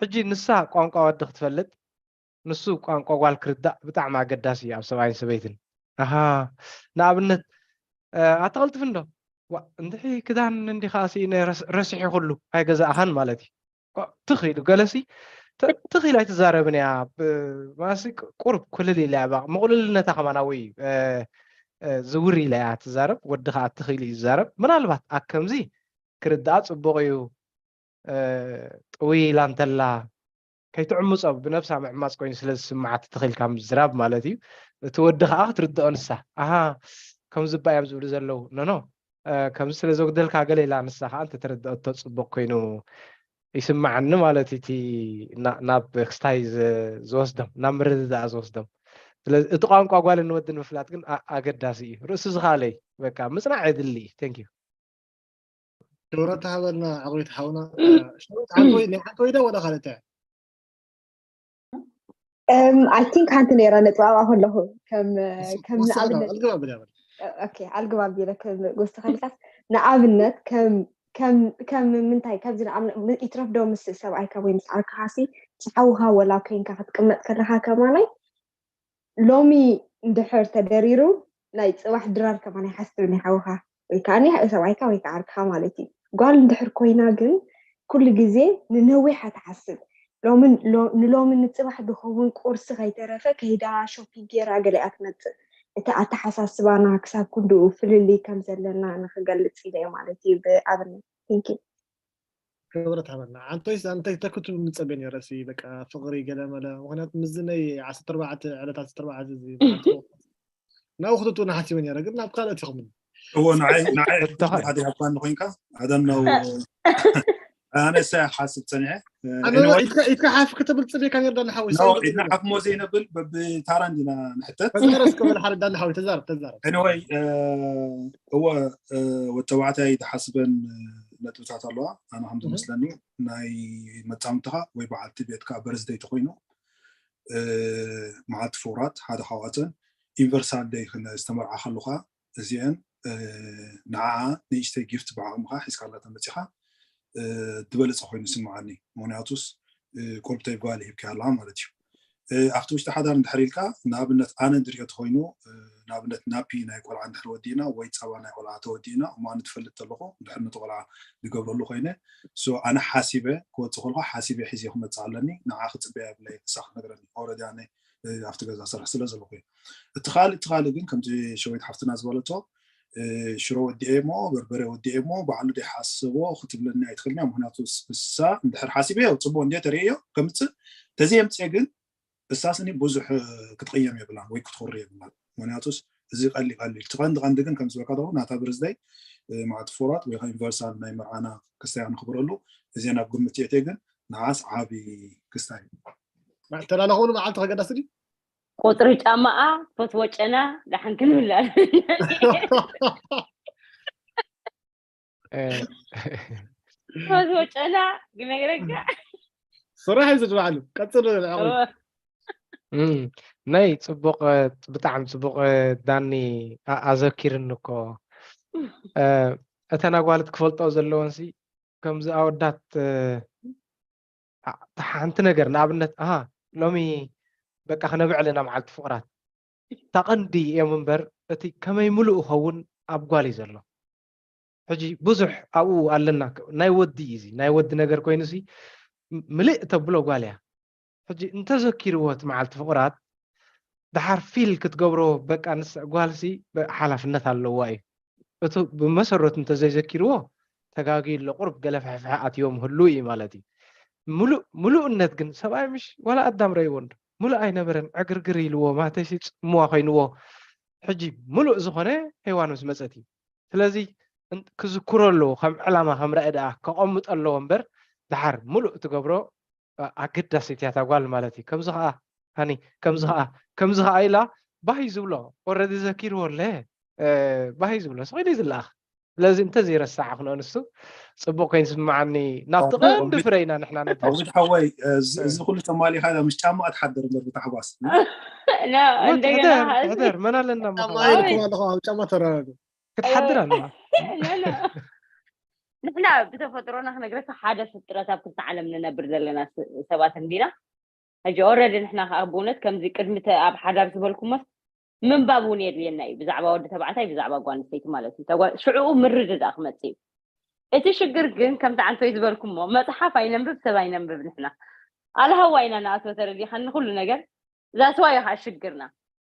ሕጂ ንሳ ቋንቋ ወዲ ክትፈልጥ ንሱ ቋንቋ ጓል ክርዳእ ብጣዕሚ ኣገዳሲ እዩ ኣብ ሰብኣይን ሰበይትን። ኣሃ ንኣብነት ኣተቐልጥፍ እንዶ እንድሒ ክዳን እንዲኻ ስኢነ ረሲሑ ኩሉ ኣይገዛእኻን ማለት እዩ። ትኽ ኢሉ ገለሲ ትኽ ኢሉ ኣይትዛረብን እያ። ማሲ ቁርብ ኩልል ኢላ እያ ምቕልልነታ ከማናዊ ዝውር ኢላ እያ ትዛረብ። ወዲ ከዓ ትኽ ኢሉ እዩ ዝዛረብ። ምናልባት ኣብ ከምዚ ክርዳኣ ፅቡቕ እዩ። ጥውይ ኢላ እንተላ ከይትዕምፆ ብነብሳ ምዕማፅ ኮይኑ ስለ ዝስምዓት ትኽኢልካ ምዝራብ ማለት እዩ። እቲ ወዲ ከዓ ክትርድኦ ንሳ ኣሃ ከምዚ እባ እዮም ዝብሉ ዘለዉ ኖኖ ከምዚ ስለ ዘጉደልካ ገለ ኢላ ንሳ ከዓ እንተተረድኦቶ ፅቡቕ ኮይኑ ይስምዓኒ ማለት እዩ። እቲ ናብ ክስታይ ዝወስዶም ናብ ምርድዳእ ዝወስዶም። ስለዚ እቲ ቋንቋ ጓልን ወድን ምፍላጥ ግን ኣገዳሲ እዩ። ርእሲ ዝኻለይ በቃ ምፅናዕ የድሊ እዩ። ቴንክ ዩ። ክብረት ሃበልና ዕቑቢት ሓውና። ሸዊት ሓንቲ ወይ ናይ ሓንቲ ወይ ዶ ወላ ካልእተ? I think ሓንቲ ነይራ ነጥባባ ከለኹ ከም ከም ንኣብነት ኣልግባ ብላ በል። ኦኬ ኣልግባ ቢለ ከም ጎስቲ ከሊካስ ንኣብነት ከም ከም ከም ምንታይ ካብዚ ንኣብነት ይትረፍ ዶ ምስ ሰብኣይካ ወይ ምስ ዓርክኻሲ ምስ ሓውኻ ወላ ኮይንካ ክትቅመጥ ከለኻ ከማናይ ሎሚ እንድሕር ተደሪሩ ናይ ፅባሕ ድራር ከማን ኣይሓስብን ይሓውካ ወይ ከዓ ሰብኣይካ ወይ ከዓ ዓርክካ ማለት እዩ። ጓል እንድሕር ኮይና ግን ኩሉ ግዜ ንነዊሕ ኣትሓስብ። ሎሚ ንሎሚ ንፅባሕ ዝኸውን ቁርሲ ከይተረፈ ከይዳ ሾፒንግ ጌራ ገሊኣ ትመፅእ። እቲ ኣተሓሳስባና ክሳብ ክንድኡ ፍልልይ ከም ዘለና ንክገልፅ ኢለ ማለት እዩ ብኣብነት። Thank you። ክብረት ሃበልና። ዓንቶይስ ኣንታይ ተክቱ ምጸበ ነይረ ሲ በቃ ፍቕሪ ገለ መለ ምኽንያቱ ምስዚ ናይ ዓሰርተ ኣርባዕተ ዕለት ዓሰርተ ኣርባዕተ እዚ ናብ ክትቱ ንሓሲበ ነይረ ግን ናብ ካልኦት ኢኹም እዎ ንዓይ ንዓይ ሓደ ሃባን ኮይንካ ኣደም ነው ኣነ ሳይ ሓስብ ጸኒሐ ኢትካ ሓፍ ክትብል ጽቤካ ነር ዳና ሓወይ ኢድና ሓፍ ሞ ዘይነብል በብታራ እንዲና ንሕተት ተዛረብ እስከ በል ሓደ ዳና ሓወይ ተዛረብ ተዛረብ anyway እወ ወተባዕታይ ዝሓስበን ነጥብታት ኣለዋ ኣነ ከም ዝመስለኒ ናይ መጻምትኻ ወይ በዓልቲ ቤትካ በርዝደይ ተኮይኑ መዓልቲ ፍቑራት ሓደ ካብኣተን ዩኒቨርሳል ደይ ዝተመርዓ ከለኻ እዚአን ንዓኣ ንእሽተይ ጊፍት ብዓቕምኻ ሒዝካላ ተመፂኻ ዝበለፀ ኮይኑ ይስምዓኒ ምክንያቱስ ቁርብተይ ጓል ሂብካያ ኣለኻ ማለት እዩ ኣብቲ ውሽጢ ሓዳር እንድሕር ኢልካ ንኣብነት ኣነ እንድሪኦ ተኮይኑ ንኣብነት ናፒ ናይ ቆልዓ እንድሕር ወዲእና ወይ ፀባ ናይ ቆልዓ ተወዲእና እሞ ኣነ ትፈልጥ ተለኹ እንድሕር ነቲ ቆልዓ ዝገብረሉ ኮይነ ኣነ ሓሲበ ክወፅእ ከልኩ ሓሲበ ሒዘ ክመፅእ ኣለኒ ንዓ ክፅበያ የብለይ ንሳ ክትነግረኒ ኦረዲ ኣነ ኣብቲ ገዛ ሰርሕ ስለ ዘለኹ እዩ እቲ ካልእ እቲ ካልእ ግን ከምቲ ሸወይት ሓፍትና ዝበለቶ ሽሮ ወዲኤ እሞ በርበረ ወዲኤ እሞ ባዕሉ ዘይሓሰቦ ክትብለኒ ኣይትኽእልንያ ምክንያቱ እሳ እንድሕር ሓሲበዮ ፅቡቅ እንድዮ ተርእዮ ከምፅእ ተዘየምፅኤ ግን እሳስኒ ብዙሕ ክትቕየም የብላን ወይ ክትኹሪ የብላን ምክንያቱስ እዚ ቀሊ ቀሊ እቲ ቀንዲ ቀንዲ ግን ከም ዝበልካ ደኹ ናታ ብርዝደይ ማዕት ፍራት ወይ ከዓ ዩኒቨርሳል ናይ መርዓና ክስታይ ኣነኽብረሉ። እዚ ናብ ግምት የእትየ ግን ንዓስ ዓቢ ክስታይ እዩ። ተላለኹ መዓልቲ ከገዳስ ድዩ? ቁፅሪ ጫማኣ ትፈትዎ ጨና ደሓን ክንብላ ትፈትዎ ጨና ግነግረካ ስራሕ እዩ ዝባዕሉ ቀፅሉ። ናይ ፅቡቅ ብጣዕሚ ፅቡቅ ዳኒ ኣዘኪርኒ እኮ። እተን ኣጓልት ክፈልጦ ዘለወን ሲ ከምዚ ኣወዳት ሓንቲ ነገር ንኣብነት ኣሃ ሎሚ በቃ ክነብዕል ኢና መዓልቲ ፍቕራት እታ ቀንዲ እዮም እምበር እቲ ከመይ ምሉእ ኸውን ኣብ ጓል እዩ ዘሎ። ሕጂ ብዙሕ ኣብኡ ኣለና። ናይ ወዲ እዩ እዚ ናይ ወዲ ነገር ኮይኑ ሲ ምልእ ተብሎ ጓል እያ። ሕጂ እንተዘኪርዎ እቲ መዓልቲ ፍቕራት ደሓር ፊል ክትገብሮ በቃ ንስ ጓልሲ ሓላፍነት ኣለዋ እዩ። እቱ ብመሰረቱ እንተዘይዘኪርዎ ተጋጊ ኣሎ ቁርብ ገለ ፍሕፍሐ ኣትዮም ህሉ እዩ ማለት እዩ። ምሉእ ምሉእነት ግን ሰብኣይ ምሽ ዋላ ኣዳም ረይዎ እንዶ ምሉእ ኣይነበረን ዕግርግር ኢልዎ ማተሲ ጽምዋ ኮይንዎ ሕጂ ምሉእ ዝኾነ ሄዋን ምስ መጸት እዩ። ስለዚ ክዝክሮ ኣለዎ ከም ዕላማ ከም ራኢ ደኣ ከቐምጦ ኣለዎ እምበር ደሓር ምሉእ ትገብሮ ኣገዳሲት እያ እታ ጓል ማለት እዩ። ከምዚ ከዓ ሃኒ ከምዚ ከዓ ከምዚ ከዓ ኢላ ባህ እዩ ዝብሎ ኦረዲ ዘኪርዎ ኣለ ባህ እዩ ዝብሎ ስቕ ኢሉ እዩ ዝለኣኽ። ስለዚ እንተዘይረሳዕኽንኦ ንሱ ፅቡቕ ኮይኑ ዝስምዓኒ ናብቲ ቀንዲ ፍረ ኢና ንሕና ነድርስ። ሓወይ እዚ ኩሉ ተማሊኻ ምስ ጫማ ትሓድር እምበር ብታሕጓስ እንደገና ሕደር መን ኣለና ጫማ ተራረዱ ክትሓድር ኣለዋ። ንሕና ብተፈጥሮና ክነግረካ ሓደ ፍጥረት ኣብ ክልተ ዓለም ንነብር ዘለና ሰባት እንዲና። ሕጂ ኦረዲ ንሕና ከዓ ብእውነት ከምዚ ቅድሚ ኣብ ሓዳር ዝበልኩሞስ ምንባብ እውን የድልየና እዩ ብዛዕባ ወዲ ተባዕታይ ብዛዕባ ጓል ኣንስተይቲ ማለት እዩ። ሽዕኡ ምርድዳእ ክመፅእ እዩ። እቲ ሽግር ግን ከምቲ ዓንቶይ ዝበልኩሞ መፅሓፍ ኣይነንብብ ሰብ ኣይነንብብ ንሕና ኣልሃዋ ኢና ንኣትወ ተረዲኻኒ ኩሉ ነገር ዛስዋ እዩ ከዓ ሽግርና።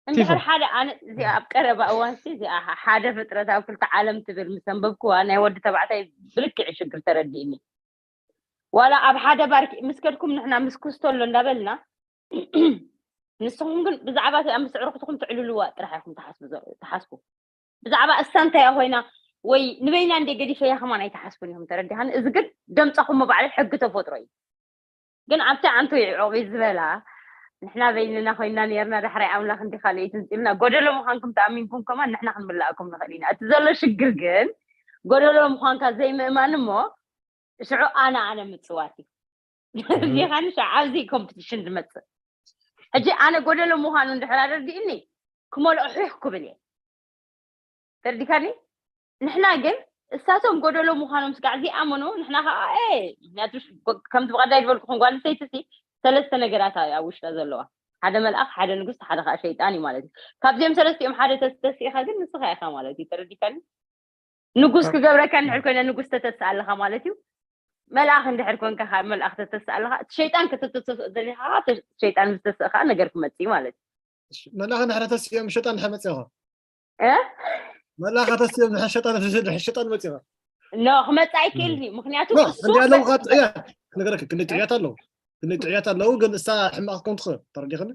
እንድሕር ሓደ ኣነ እዚኣ ኣብ ቀረባ እዋን ሲ እዚኣ ሓደ ፍጥረት ኣብ ክልተ ዓለም ትብል ምስ ኣንበብክዋ ናይ ወዲ ተባዕታይ ብልክዕ ሽግር ተረዲእኒ። ዋላ ኣብ ሓደ ባርኪ ምስ ከድኩም ንሕና ምስ ኩስቶ ኣሎ እንዳበልና ንስኹም ግን ብዛዕባ እቲኣ ምስ ኣዕሩኽትኹም ትዕልልዋ ጥራሕ ኢኹም ትሓስቡ። ብዛዕባ እሳ እንታይ ኮይና ወይ ንበይና እንደ ገዲፈያ ከማን ኣይትሓስቡን ኢኹም ተረዲኻኒ። እዚ ግን ደምፃኹም ባዕሉ ሕጊ ተፈጥሮ እዩ። ግን ኣብቲ ዓንቶ ይዕቆብ ዝበላ ንሕና በይንና ኮይና ነርና ዳሕራይ ኣምላኽ እንዲ ካልኦይት ምፅልና ጎደሎ ምዃንኩም ተኣሚንኩም ከማን ንሕና ክንምላእኩም ንኽእል ኢና። እቲ ዘሎ ሽግር ግን ጎደሎ ምዃንካ ዘይምእማን እሞ ሽዑ ኣነ ኣነ ምፅዋት እዩ። ዲኻኒ ሽዑ ኣብዚ ኮምፒቲሽን ዝመፅእ ሕጂ ኣነ ጎደሎ ምዃኑ እንድሕር ኣረዲእኒ ክመልኦ ሑሕ ክብል እየ። ተረዲካኒ? ንሕና ግን እሳቶም ጎደሎ ምዃኖም ስጋዕ ዘይኣመኑ ንሕና ከዓ ምክንያቱ ከምቲ ብቀዳይ ዝበልኩኹም ጓል ኣንስተይቲ ሲ ሰለስተ ነገራት ኣብ ውሽጣ ዘለዋ ሓደ መልኣኽ ሓደ ንጉስ ሓደ ከዓ ሸይጣን እዩ ማለት እዩ። ካብዚኦም ሰለስቲኦም ሓደ ተስተሲእካ ግን ንስኻ ኢኻ ማለት እዩ። ተረዲካኒ? ንጉስ ክገብረካ እንድሕር ኮይነ ንጉስ ተተስእ ኣለኻ ማለት እዩ። መልኣኽ እንድሕር ኮንካ ከዓ መልኣኽ ተተስእ ኣለኻ። እቲ ሸይጣን ከተተስእ ዘሊኻ ከዓ ሸይጣን ምስ ተስእኻ ነገር ክመፅእ እዩ ማለት እዩ። መልኣኽ እንድሕር ተስዮም ሸይጣን እንድሕር መፅእኻ እ? መልኣኽ ተስዮም እንድሕር ሸይጣን እንድሕር ሸይጣን መፅእኻ ኖ ክመፅእ ኣይክእል እዩ። ምክንያቱ እንዲ ኣለዉ ከዓ ጥዑያት ክነገረክ ክንዲ ጥዑያት ኣለዉ ክንዲ ጥዑያት ኣለዉ ግን እሳ ሕማቕ ክኮን ትኽእል ተረዲኽኒ።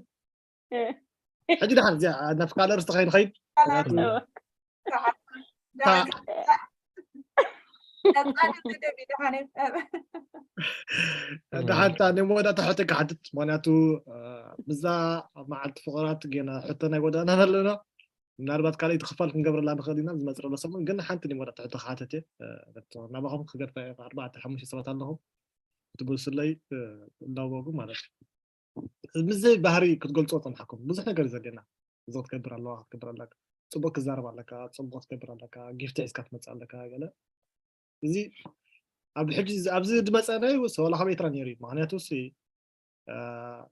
ሕጂ ደሓን እዚኣ ናብ ካልእ ርስቲ ከይንኸይድ ደሓንታ ናይ መወዳእታ ሕቶ ክሓትት ምክንያቱ ብዛ መዓልቲ ፍቕራት ጌና ሕቶ ናይ ጎዳና ኣለና። ምናልባት ካልኣይቲ ክፋል ክንገብረላ ንኽእል ኢና ዝመፅእ ዘሎ ሰሙን ግን ሓንቲ ናይ መወዳእታ ሕቶ ክሓተት እየ። ናባኹም ክገድፋ እየ ኣርባዕተ ሓሙሽተ ሰባት ኣለኹም ክትብሉ ስለይ እንዳወጉ ማለት እዩ። ምዚ ባህሪ ክትገልፆ ፀንሓኩም ብዙሕ ነገር እዩ ዘድልየና። እዚ ክትገብር ኣለዋ ክትገብር ኣለካ፣ ፅቡቅ ክትዛረብ ኣለካ፣ ፅቡቅ ክትገብር ኣለካ፣ ጊፍቲ ሒዝካ ትመፅእ ኣለካ ገለ። እዚ ኣብ ሕጂ ኣብዚ ዝመፀ ናይ ወላ ካብ ኤርትራ ነይሩ እዩ። ምክንያቱ ሲ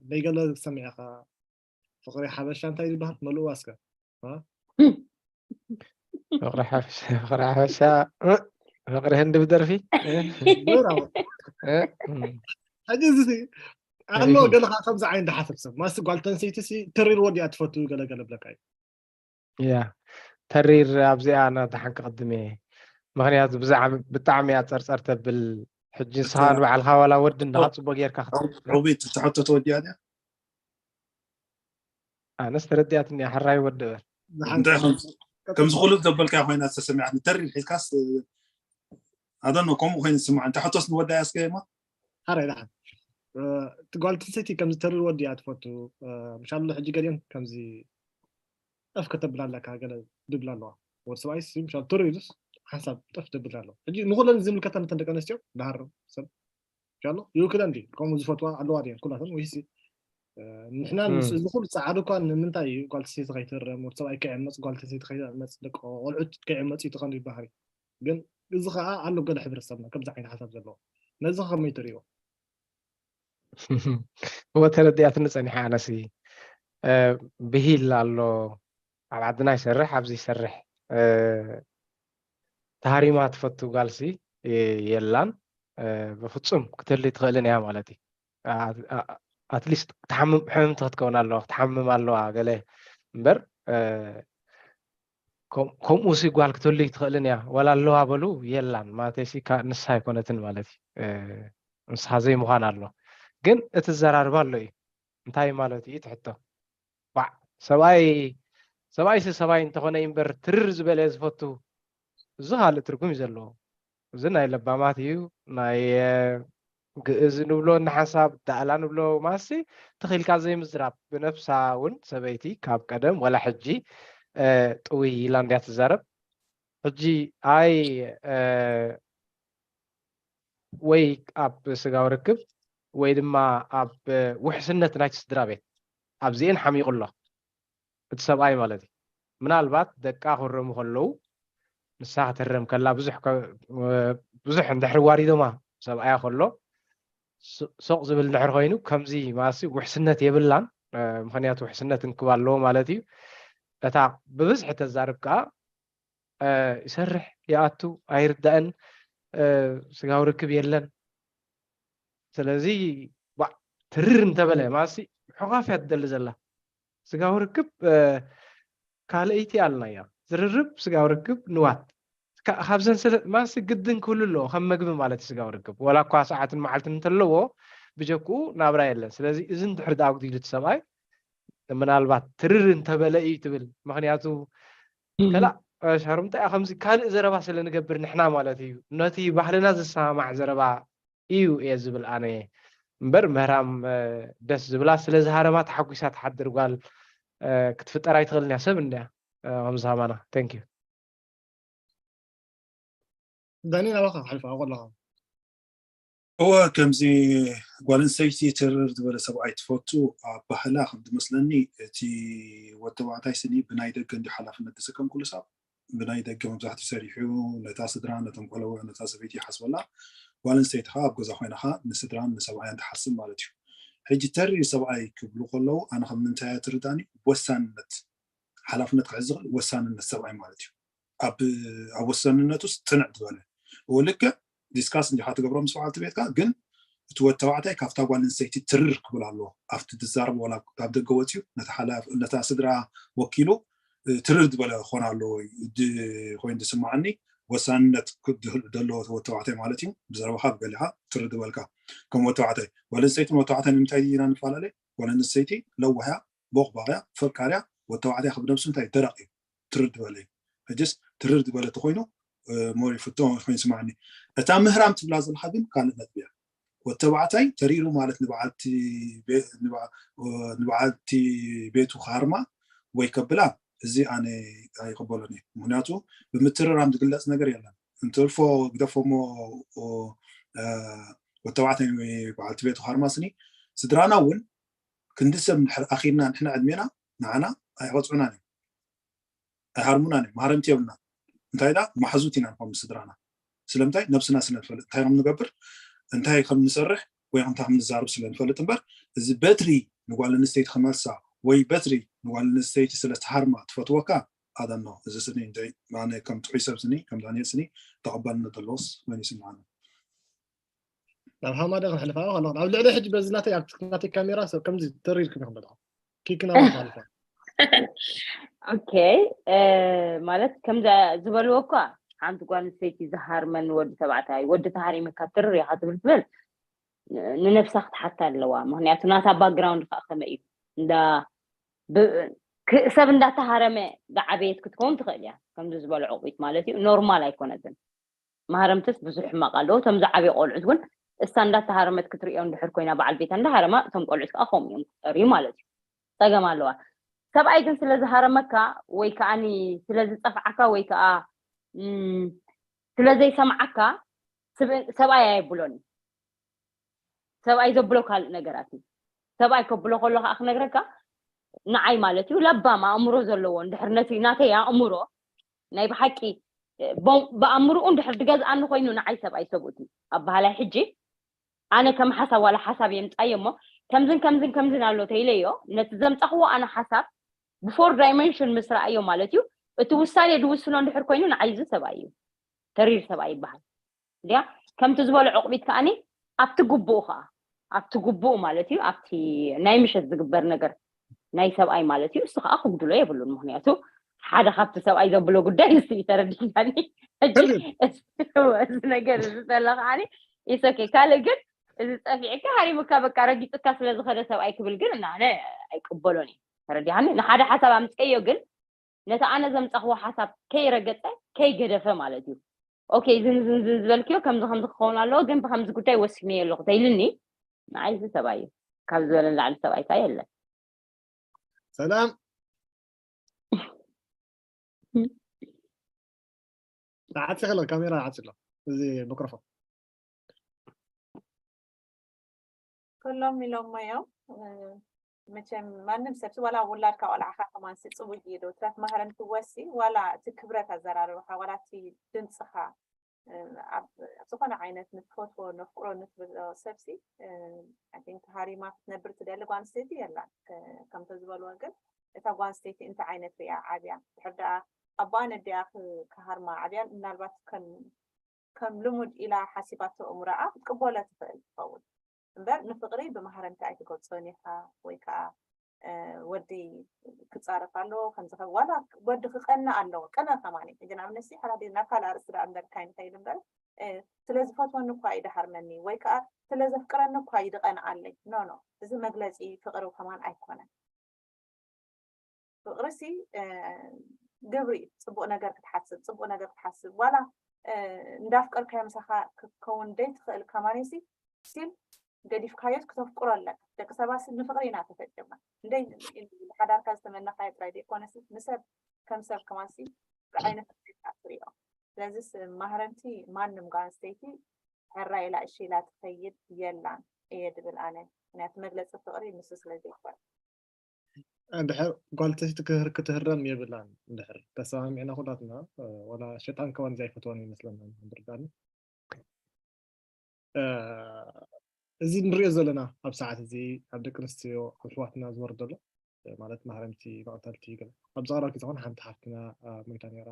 ናይ ገለ ዝሰሚዐካ ፍቅሪ ሓበሻ እንታይ ዝበሃል መልእዋ እስከ ፍቅሪ ሓበሻ ፍቅሪ ሓበሻ ፍቅሪ ህንዲ ብደርፊ ሕጂ እዚ ኣሎ ገለ ከዓ ከምዚ ዓይነት ዝሓስብ ሰብ ማስ ጓል ተንሰይቲ ሲ ተሪር ወዲያ ትፈቱ ገለገለ ብለካ እዩ። ያ ተሪር ኣብዚኣ ናታ ሓንኪ ቅድም እየ ምክንያቱ ብዛዕባ ብጣዕሚ እያ ፀርፀር ተብል። ሕጂ ንስኻ ንባዕልካ ዋላ ወዲ እንድኻ ፅቡቅ ጌርካ ክትብል ሮቤት እትሕቶ ተወዲኣ ድያ? ኣነስ ተረዲኣትኒ እያ ሕራይ ወዲ በል። እንታይ ከም- ከምዚ ኩሉ ዘበልካ ኮይና ዝተሰሚዓት ንተሪር ሒዝካስ ኣደኖ ከምኡ ኮይኑ ዝስማዕ እንተ ሕቶስ ንወዳያ እስከ ማ ሓራይ ደሓን እቲ ጓል ትሰይቲ ከምዚ ተሪር ወዲ እያ ትፈቱ ምሻሉ ሕጂ ገሊኦም ከምዚ ጠፍ ከተብል ኣለካ ገለ ድብል ኣለዋ ወዲ ሰብኣይ ምሻሉ ተሪሩስ ሓንሳብ ጠፍ ደብል ኣሎ ሕጂ ንኩለን ዝምልከተን እተን ደቂ ኣንስትዮ ድሃር ሰብ ምሻሉ ይውክለን ድዩ ከምኡ ዝፈትዋ ኣለዋ ድየን ኩላተን ወይሲ ንሕና እዚ ኩሉ ፃዕሪ እኳ ንምንታይ እዩ ጓል ትሰይቲ ከይትረም ወዲ ሰብኣይ ከይዕመፅ ጓል ትሰይቲ ከይዕመፅ ደቂ ቆልዑት ከይዕመፁ እዩ ተቐንዲ ባህሪ ግን እዚ ከዓ ኣሎ ገለ ሕብረተሰብና ከምዚ ዓይነት ሓሳብ ዘለዎ ነዚ ከመይ ትሪእዎ እወ ተረዲኣትኒ ፀኒሓ ኣነሲ ብሂል ኣሎ ኣብ ዓድና ይሰርሕ ኣብዚ ይሰርሕ ተሃሪማ ትፈቱ ጓልሲ የላን ብፍፁም ክትህሊ ትኽእልን እያ ማለት እዩ ኣትሊስት ክትሓምም ሕምምቲ ክትከውን ኣለዋ ክትሓምም ኣለዋ ገለ እምበር ከምኡ ሲ ጓል ክትህሉ ትኽእልን እያ ዋላ ኣለዋ በሉ የላን ማለተይሲ ንሳ ኣይኮነትን ማለት እዩ ንስኻ ዘይምዃን ኣሎ ግን እቲ ዘራርባ ኣሎ እዩ እንታይ ማለት እዩ ትሕቶ ባዕ ሰብኣይ ሰብኣይ ሲ ሰብኣይ እንተኾነ እምበር ትርር ዝበለ ዝፈቱ እዚ ካልእ ትርጉም እዩ ዘለዎ እዚ ናይ ለባማት እዩ ናይ ግእዝ ንብሎ ንሓንሳብ ዳእላ ንብሎ ማሲ ተኺልካ ዘይምዝራብ ብነፍሳ እውን ሰበይቲ ካብ ቀደም ወላ ሕጂ ጥውይ ኢላ እንድያ ትዛረብ ሕጂ ኣይ ወይ ኣብ ስጋዊ ርክብ ወይ ድማ ኣብ ውሕስነት ናይቲ ስድራ ቤት ኣብዚኤን ሓሚቑ ኣሎ እቲ ሰብኣይ ማለት እዩ ምናልባት ደቃ ክረሙ ከለዉ ንሳ ክትህረም ከላ ብዙሕ እንድሕር ዋሪዶማ ሰብኣያ ከሎ ሶቕ ዝብል እንድሕር ኮይኑ ከምዚ ማሲ ውሕስነት የብላን ምክንያቱ ውሕስነት እንክብ ኣለዎ ማለት እዩ እታ ብብዝሒ ተዛርብ ከዓ ይሰርሕ ይኣቱ ኣይርዳእን ስጋዊ ርክብ የለን ስለዚ ትርር እንተበለ ማሲ ሕቋፍ እያ ትደሊ ዘላ ስጋዊ ርክብ ካልእይቲ ኣለናያ ዝርርብ ስጋዊ ርክብ ንዋት ካብ ሰንሰለት ማሲ ግድን ክህሉ ኣለዎ ከም መግቢ ማለት ስጋዊ ርክብ ወላ እኳ ሰዓትን መዓልትን እንተለዎ ብጀክኡ ናብራ የለን ስለዚ እዚ እንድሕር ዳኣ ኣጉዲሉ እቲ ሰብኣይ ምናልባት ትርር እንተበለ እዩ ትብል ምክንያቱ ከላእ ሻሩምታ እያ ከምዚ ካልእ ዘረባ ስለ ንገብር ንሕና ማለት እዩ ነቲ ባህልና ዝሰማማዕ ዘረባ እዩ እየ ዝብል ኣነ እምበር ምህራም ደስ ዝብላ ስለ ዝሃረማ ተሓጒሳ ትሓድር ጓል ክትፍጠር ኣይትኽእልን እያ ሰብ እንድያ ከምዝሃማና thank you ዳኒ ናባኻ ክሓልፍ ኣቆለኻ እወ ከምዚ ጓል ኣንስተይቲ ትርር ዝበለ ሰብኣይ ትፈቱ ኣብ ባህላ ከም ዝመስለኒ እቲ ወተባዕታይ ስኒ ብናይ ደገ እንዲ ሓላፍነት ዝስከም ኩሉ ሰብ ብናይ ደገ መብዛሕትኡ ሰሪሑ ነታ ስድራ ነቶም ቆለውዕ ነታ ሰበይቲ ይሓስበላ ጓል ኣንስተይቲ ከዓ ኣብ ገዛ ኮይና ከዓ ንስድራን ንሰብኣያን ትሓስብ ማለት እዩ ሕጂ ተሪር ሰብኣይ ክብሉ ከለዉ ኣነ ከም ምንታይ እያ ትርዳኒ ወሳንነት ሓላፍነት ክሕዝ ዝኽእል ወሳንነት ሰብኣይ ማለት እዩ ኣብ ወሳንነት ውስጥ ፅንዕ ዝበለ እወ ልክዕ ዲስካስ እንዲኻ ትገብሮ ምስ በዓልቲ ቤትካ ግን እቲ ወድ ተባዕታይ ካብታ ጓል ኣንስተይቲ ትርር ክብል ኣለዎ ኣብቲ ትዛረብ ወላ ካብ ደገ ወፅዩ ነታ ሓላፍ ነታ ስድራ ወኪሉ ትርር ዝበለ ክኾን ኣለዎ ኮይኑ ዝስማዓኒ ወሳንነት ክድህል ዘለዎ ወድ ተባዕታይ ማለት እዩ ብዘረባኻ ብገሊኻ ትርር ዝበልካ ከም ወድ ተባዕታይ ጓል ኣንስተይትን ወድ ተባዕታይ ንምንታይ ኢና ንፈላለ ጓል ኣንስተይቲ ለዋህያ ቦቕባቕያ ፈቃርያ ወድ ተባዕታይ ካብ ነብሱ እንታይ ደረቕ እዩ ትርር ዝበለ እዩ ሕጅስ ትርር ዝበለ ተኮይኑ ሞር ይፍቶ ኮይኑ ስማዕኒ እታ ምህራም ትብላ ዘለካ ግን ካልእ ነጥቢ እያ ወተባዕታይ ተሪሩ ማለት ንበዓልቲ ቤቱ ክሃርማ ወይ ከብላ እዚ ኣነ ኣይቅበሎን እየ ምክንያቱ ብምትርራም ዝግለፅ ነገር የለን እንትርፎ ግደፎሞ ወተባዕታይ በዓልቲ ቤቱ ክሃርማ ስኒ ስድራና እውን ክንዲ ሰብ እንድሕር ኣኺልና ንሕና ዕድሜና ንዓና ኣይቆፅዑናን እዮም ኣይሃርሙናን እዮም ማህረምቲ የብልና እንታይ ዳ ማሕዙት ኢና ንኾን ስድራና ስለምንታይ ነብስና ስለ ንፈልጥ እንታይ ከም ንገብር እንታይ ከም ንሰርሕ ወይ እንታይ ከም ንዛርብ ስለ ንፈልጥ እምበር እዚ በትሪ ንጓል ኣንስተይቲ ክመልሳ ወይ በትሪ ንጓል ኣንስተይቲ ስለ ትሃርማ ትፈትወካ ኣደኖ እዚ ስኒ እንታይ ኣነ ከም ጥዑይ ሰብ ስኒ ከም ዳንኤል ስኒ ተቐባልነት ዘለዎስ መን ይስምዓኒ ናብ ሃማደ ክንሕልፋ ከለኹ ኣብ ልዕሊ ሕጂ በዚ ናተይ ኣብ ናተይ ካሜራ ሰብ ከምዚ ተሪርኩም ኢኹም በልኹም ኪክና ሓልፋ ኦኬ ማለት ከም ዝበልዎ እኳ ሓንቲ ጓል ኣንስተይቲ ዝሃርመን ወዲ ተባዕታይ ወዲ ተሃሪመካ ትርር ኢኻ ትብል ትብል ንነብሳ ክትሓታ ኣለዋ ምክንያቱ ናታ ባክግራውንድ ከዓ ከመይ እዩ እንዳ ሰብ እንዳተሃረመ ዝዓበየት ክትከውን ትኽእል እያ። ከምዚ ዝበለ ዕቑቢት ማለት እዩ፣ ኖርማል ኣይኮነትን። ማህረምትስ ብዙሕ ሕማቕ ኣለዎ። እቶም ዝዓበዩ ቆልዑት እውን እሳ እንዳተሃረመት ክትሪኦ እንድሕር ኮይና፣ በዓል ቤታ እንዳሃረማ፣ እቶም ቆልዑት ከዓ ከምኡ እዮም ክጠርዩ ማለት እዩ። ጸገም ኣለዋ። ሰብኣይ ግን ስለ ዝሃረመካ ወይ ከዓኒ ስለ ዝጸፍዓካ ወይ ከዓ ስለ ዘይሰምዓካ ሰብኣይ ኣየብሎን። ሰብኣይ ዘብሎ ካልእ ነገራት እዩ። ሰብኣይ ከብሎ ከሎ ከዓ ክነግረካ፣ ንዓይ ማለት እዩ፣ ለባም ኣእምሮ ዘለዎ እንድሕር ነቲ ናተይ ኣእምሮ ናይ ብሓቂ ብኣእምርኡ እንድሕር ዝገዝኣኒ ኮይኑ፣ ንዓይ ሰብኣይ ሰብኡት እዩ ኣበሃላይ። ሕጂ ኣነ ከም ሓሳብ ዋላ ሓሳብ የምፃዮ እሞ፣ ከምዝን ከምዝን ከምዝን ኣሎ ተይለዮ፣ ነቲ ዘምፃኽዎ ኣነ ሓሳብ ብፎር ዳይመንሽን ምስ ረኣዮ ማለት እዩ፣ እቲ ውሳኔ ዝውስኖ እንድሕር ኮይኑ፣ ንዓይ እዚ ሰብኣይ እዩ፣ ተሪር ሰብኣይ ይበሃል። ድያ ከምቲ ዝበሎ ዕቑቢት ከዓኒ ኣብቲ ግቡኡ ከዓ፣ ኣብቲ ግቡኡ ማለት እዩ፣ ኣብቲ ናይ ምሸት ዝግበር ነገር ናይ ሰብኣይ ማለት እዩ። እሱ ከዓ ክጉድሎ የብሉን። ምክንያቱ ሓደ ካብቲ ሰብኣይ ዘብሎ ጉዳይ ንሱ እዩ። ተረዲእካኒ? ሕጂ እዚ ነገር እዚ ዘሎ ከዓኒ ኢሶኬ። ካልእ ግን እዚ ጸፊዕካ ሃሪሙካ በቃ ረጊጽካ ስለ ዝኸደ ሰብኣይ ክብል ግን ኣነ ኣይቅበሎን እየ። ተረዲኻኒ? ንሓደ ሓሳብ ኣምፀዮ ግን ነቲ ኣነ ዘምጻኽዎ ሓሳብ ከይረገጸ ከይገደፈ ማለት እዩ። ኦኬ፣ ዝን ዝን ዝን ዝበልክዮ ከምዚ ከምዚ ክኸውን ኣለዎ፣ ግን ብከምዚ ጉዳይ ወሲነዮ ኣለኹ ተይልኒ፣ ንዓይ እዚ ሰብኣይ እዩ። ካብ ዝበለ ንላዕሊ ሰብኣይ ከኣ የለን። ሰላም ተዓፂ ከሎ ካሜራ ዓፂ ኣሎ እዚ ሚክሮፎን ኩሎም ኢሎሞ እዮም። መቸም ማንም ሰብሲ ዋላ ውላድካ ቆልዓኻ ከማንሲ ፅቡቅ እዩ ዶ ትረት ማህረም ትወሲ ዋላ እቲ ክብረት ኣዘራርባኻ ዋላ እቲ ድምፅኻ ኣብ ዝኾነ ዓይነት ንትፈትዎ ነፍቅሮ ንትብሎ ሰብሲ I think ሃሪማ ክትነብር ትደሊ ጓል ኣንስተይቲ የላን። ከምቶ ዝበልዎ ግን እታ ጓል ኣንስተይቲ እንታይ ዓይነት ሪኣ ዓብያ ድሕር ደኣ ኣቦኣን ኣዲኣ ክሃርማ ዓብያን ምናልባት ከም ከም ልሙድ ኢላ ሓሲባቶ እምሮኣ ክትቅበሎ ትኽእል ትኸውን እምበር ንፍቕሪ ብማህረምቲ ኣይትገልጾን ኢኻ ወይ ከዓ ወዲ ክፃረፍ ኣለዎ ከምዚ ዋላ ወዲ ክቀንእ ኣለዎ ቅነ ከማን ሕጂ ንኣብነት ሲ ሓላዲ ናብ ካልእ ኣርእስቲ ደኣ እምበር ካይ ንኸይድ እምበር ስለ ዝፈትወኒ እኳ እዩ ድሃርመኒ ወይ ከዓ ስለ ዘፍቅረኒ እኳ እዩ ድቀንኣለይ ኖ ኖ እዚ መግለፂ ፍቅሪ ከማን ኣይኮነን ፍቅሪ ሲ ግብሪ እዩ ፅቡቅ ነገር ክትሓስብ ፅቡቅ ነገር ክትሓስብ ዋላ እንዳፍቀርካዮ ምሳኻ ክትከውን ደይ ትኽእል ከማን ሲ ሲል ገዲፍካዮስ ክተፍቅሮ ኣለካ ደቂ ሰባት ንፍቅሪ ኢና ተፈጢርና እንደይ ሓዳርካ ዝተመነኻዮ ጥራይ ዘይኮነስ ንሰብ ከም ሰብ ከማንሲ ብዓይነት ትሪኦ ስለዚስ ማህረምቲ ማንም ጓል ኣንስተይቲ ሕራ ኢላ እሺ ኢላ ትኸይድ የላን እየ ድብል ኣነ ምክንያቱ መግለፂ ፍቅሪ ንሱ ስለ ዘይኮነ እንድሕር ጓል ኣንስተይቲ ክትህረም የብላን እንድሕር ተሰማሚዕና ኩላትና ዋላ ሸጣን ከዋን ዘይፈትዋን ይመስለና ንብርዳኒ እዚ ንሪኦ ዘለና ኣብ ሰዓት እዚ ኣብ ደቂ ኣንስትዮ ኣብ ኣሕዋትና ዝወርድ ዘሎ ማለት ማህረምቲ መቐተልቲ ገለ ኣብዚ ቀረባ ግዜ ኾነ ሓንቲ ሓፍትና ሞይታ ነይራ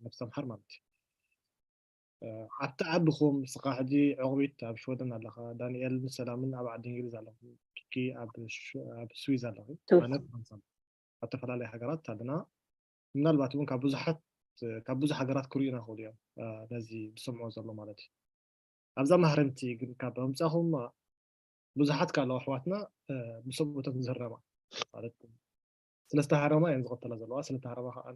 ነብሳ ምሓር ማለት እዩ ኣብቲ ዓድኹም ንስኻ ሕጂ ዕቑቢት ኣብ ሽወደን ኣለኻ ዳንኤልን ሰላምን ኣብ ዓዲ እንግሊዝ ኣለኹም ቱርኪ ኣብ ስዊዝ ኣለኹ ኣነ ኣብ ዝተፈላለዩ ሃገራት ኣለና ምናልባት እውን ካብ ብዙሓት ካብ ብዙሕ ሃገራት ክርእዩና ክኽእሉ እዮም ነዚ ዝሰምዖ ዘሎ ማለት እዩ ኣብዛ ማህረምቲ ግን ካብ ኣምፃኹማ ብዙሓት ካልኦ ኣሕዋትና ብሰብኡተን ዝህረማ ማለት ስለዝተሃረማ እየን ዝቐተላ ዘለዋ ስለዝተሃረማ ከዓ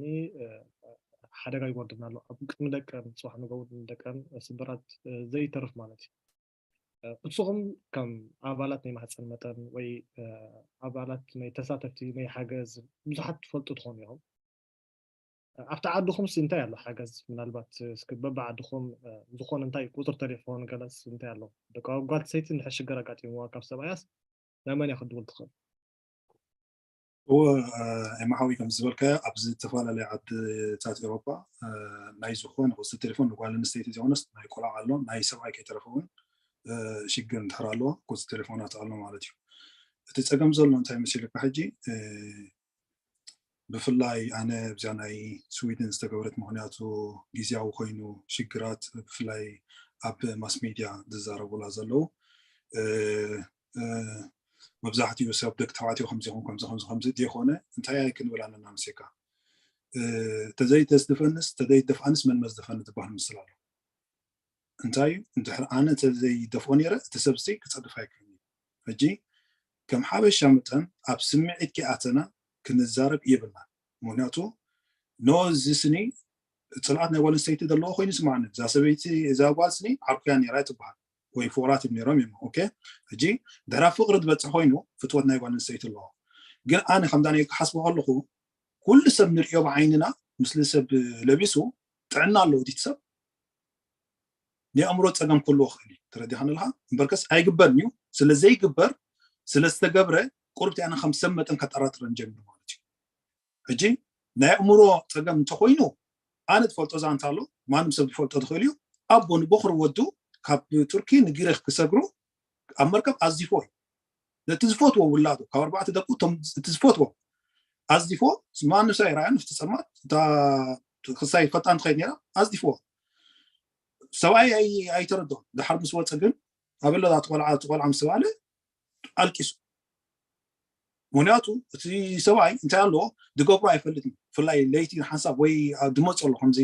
ሓደጋ ይወርድና ኣሎ ኣብ ቅድሚ ደቀን ፅባሕ ንገው ደቀን ስብራት ዘይተርፍ ማለት እዩ ንስኹም ከም ኣባላት ናይ ማህፀን መጠን ወይ ኣባላት ናይ ተሳተፍቲ ናይ ሓገዝ ብዙሓት ትፈልጡ ትኾኑ ኢኹም ኣብቲ ዓድኹም ሲ እንታይ ኣሎ ሓገዝ ምናልባት እስኪ በብዓድኹም ዝኾነ እንታይ ቁፅሪ ቴሌፎን ገለስ እንታይ ኣሎ ደቂ ጓል ሰይቲ እንድሕር ሽግር ኣጋጢምዋ ካብ ሰብኣያስ ናብ መን እያ ክድውል ትኽእል እወ ኤማሓዊ ከም ዝበልካዮ ኣብ ዝተፈላለየ ዓድታት ኤሮፓ ናይ ዝኾነ ቁፅሪ ቴሌፎን ንጓል ኣንስተይቲ ዘይኮነስ ናይ ቆልዓ ኣሎ ናይ ሰብኣይ ከይተረፈ እውን ሽግር እንድሕር ኣለዋ ቁፅሪ ቴሌፎናት ኣሎ ማለት እዩ እቲ ፀገም ዘሎ እንታይ መሲልካ ሕጂ ብፍላይ ኣነ ኣብዚኣ ናይ ስዊድን ዝተገበረት ምክንያቱ ግዝያዊ ኮይኑ ሽግራት ብፍላይ ኣብ ማስ ሚድያ ዝዛረቡላ ዘለዉ መብዛሕትኡ ሰብ ደቂ ተባዕትዮ ከምዚ ይኹን ከምዚ ከምዚ ከምዚ ዘይኮነ እንታይ ኣይ ክንብል ኣለና ምሴካ ተዘይተስድፈንስ ተዘይደፍኣንስ መን መዝደፈኒ ዝበሃል ምስል ኣሎ እንታይ እዩ እንድሕር ኣነ ተዘይደፍኦ ነይረ እቲ ሰብ ሲ ክፀድፍ ኣይክእል እዩ ሕጂ ከም ሓበሻ መጠን ኣብ ስምዒት ከይኣተና ክንዛረብ የብልና። ምክንያቱ ኖ እዚ ስኒ ፅልኣት ናይ ጓል ኣንስተይቲ ዘለዎ ኮይኑ ይስማዓኒ። እዛ ሰበይቲ እዛ ጓል ስኒ ዓርኩያ ነይራ ትበሃል ወይ ፍቑራት እዮም ነይሮም እዮም። ኦኬ፣ ሕጂ ድሕራ ፍቕሪ ዝበፅሕ ኮይኑ ፍትወት ናይ ጓል ኣንስተይቲ ኣለዎ። ግን ኣነ ከምዛ ናይ ክሓስቦ ከለኹ ኩሉ ሰብ ንሪኦ ብዓይንና፣ ምስሊ ሰብ ለቢሱ ጥዕና ኣለዎ እቲ ሰብ፣ ናይ ኣእምሮ ፀገም ክህልዎ ክእል እዩ። ተረዲኻኒ ኣለካ? እምበርከስ ኣይግበርን እዩ። ስለ ዘይግበር፣ ስለ ዝተገብረ፣ ቁርብ እቲኣና ከም ሰብ መጠን ከጠራጥረን ጀምር ማለት እዩ። ሕጂ ናይ ኣእምሮ ፀገም እንተኮይኑ፣ ኣነ ዝፈልጦ ዛንታ ኣሎ፣ ማንም ሰብ ዝፈልጦ ዝኽእል እዩ። ኣቦ ንቦኽሪ ወዱ ካብ ቱርኪ ንግሪክ ክሰግሩ ኣብ መርከብ ኣዚፎ እዩ። ነቲ ዝፈትዎ ውላዱ ካብ ኣርባዕተ ደቁ እቶም እቲ ዝፈትዎ ኣዚፎ፣ ማንም ሰብ ኣይረኣዮን። እቲ ፀልማት እታ ክሳይ ፈጣን ትኸይድ ነይራ፣ ኣዚፍዎ። ሰብኣይ ኣይ- ኣይተረድኦን። ድሓር ምስ ወፀ ግን ኣበለታ ቆልዓ እቲ ቆልዓ ምስ ተባለ ኣልቂሱ። ምክንያቱ እቲ ሰብኣይ እንታይ ኣለዎ ዝገብሮ ኣይፈልጥን። ብፍላይ ለይቲ ሓንሳብ ወይ ድመፁ ኣሎ ከምዚ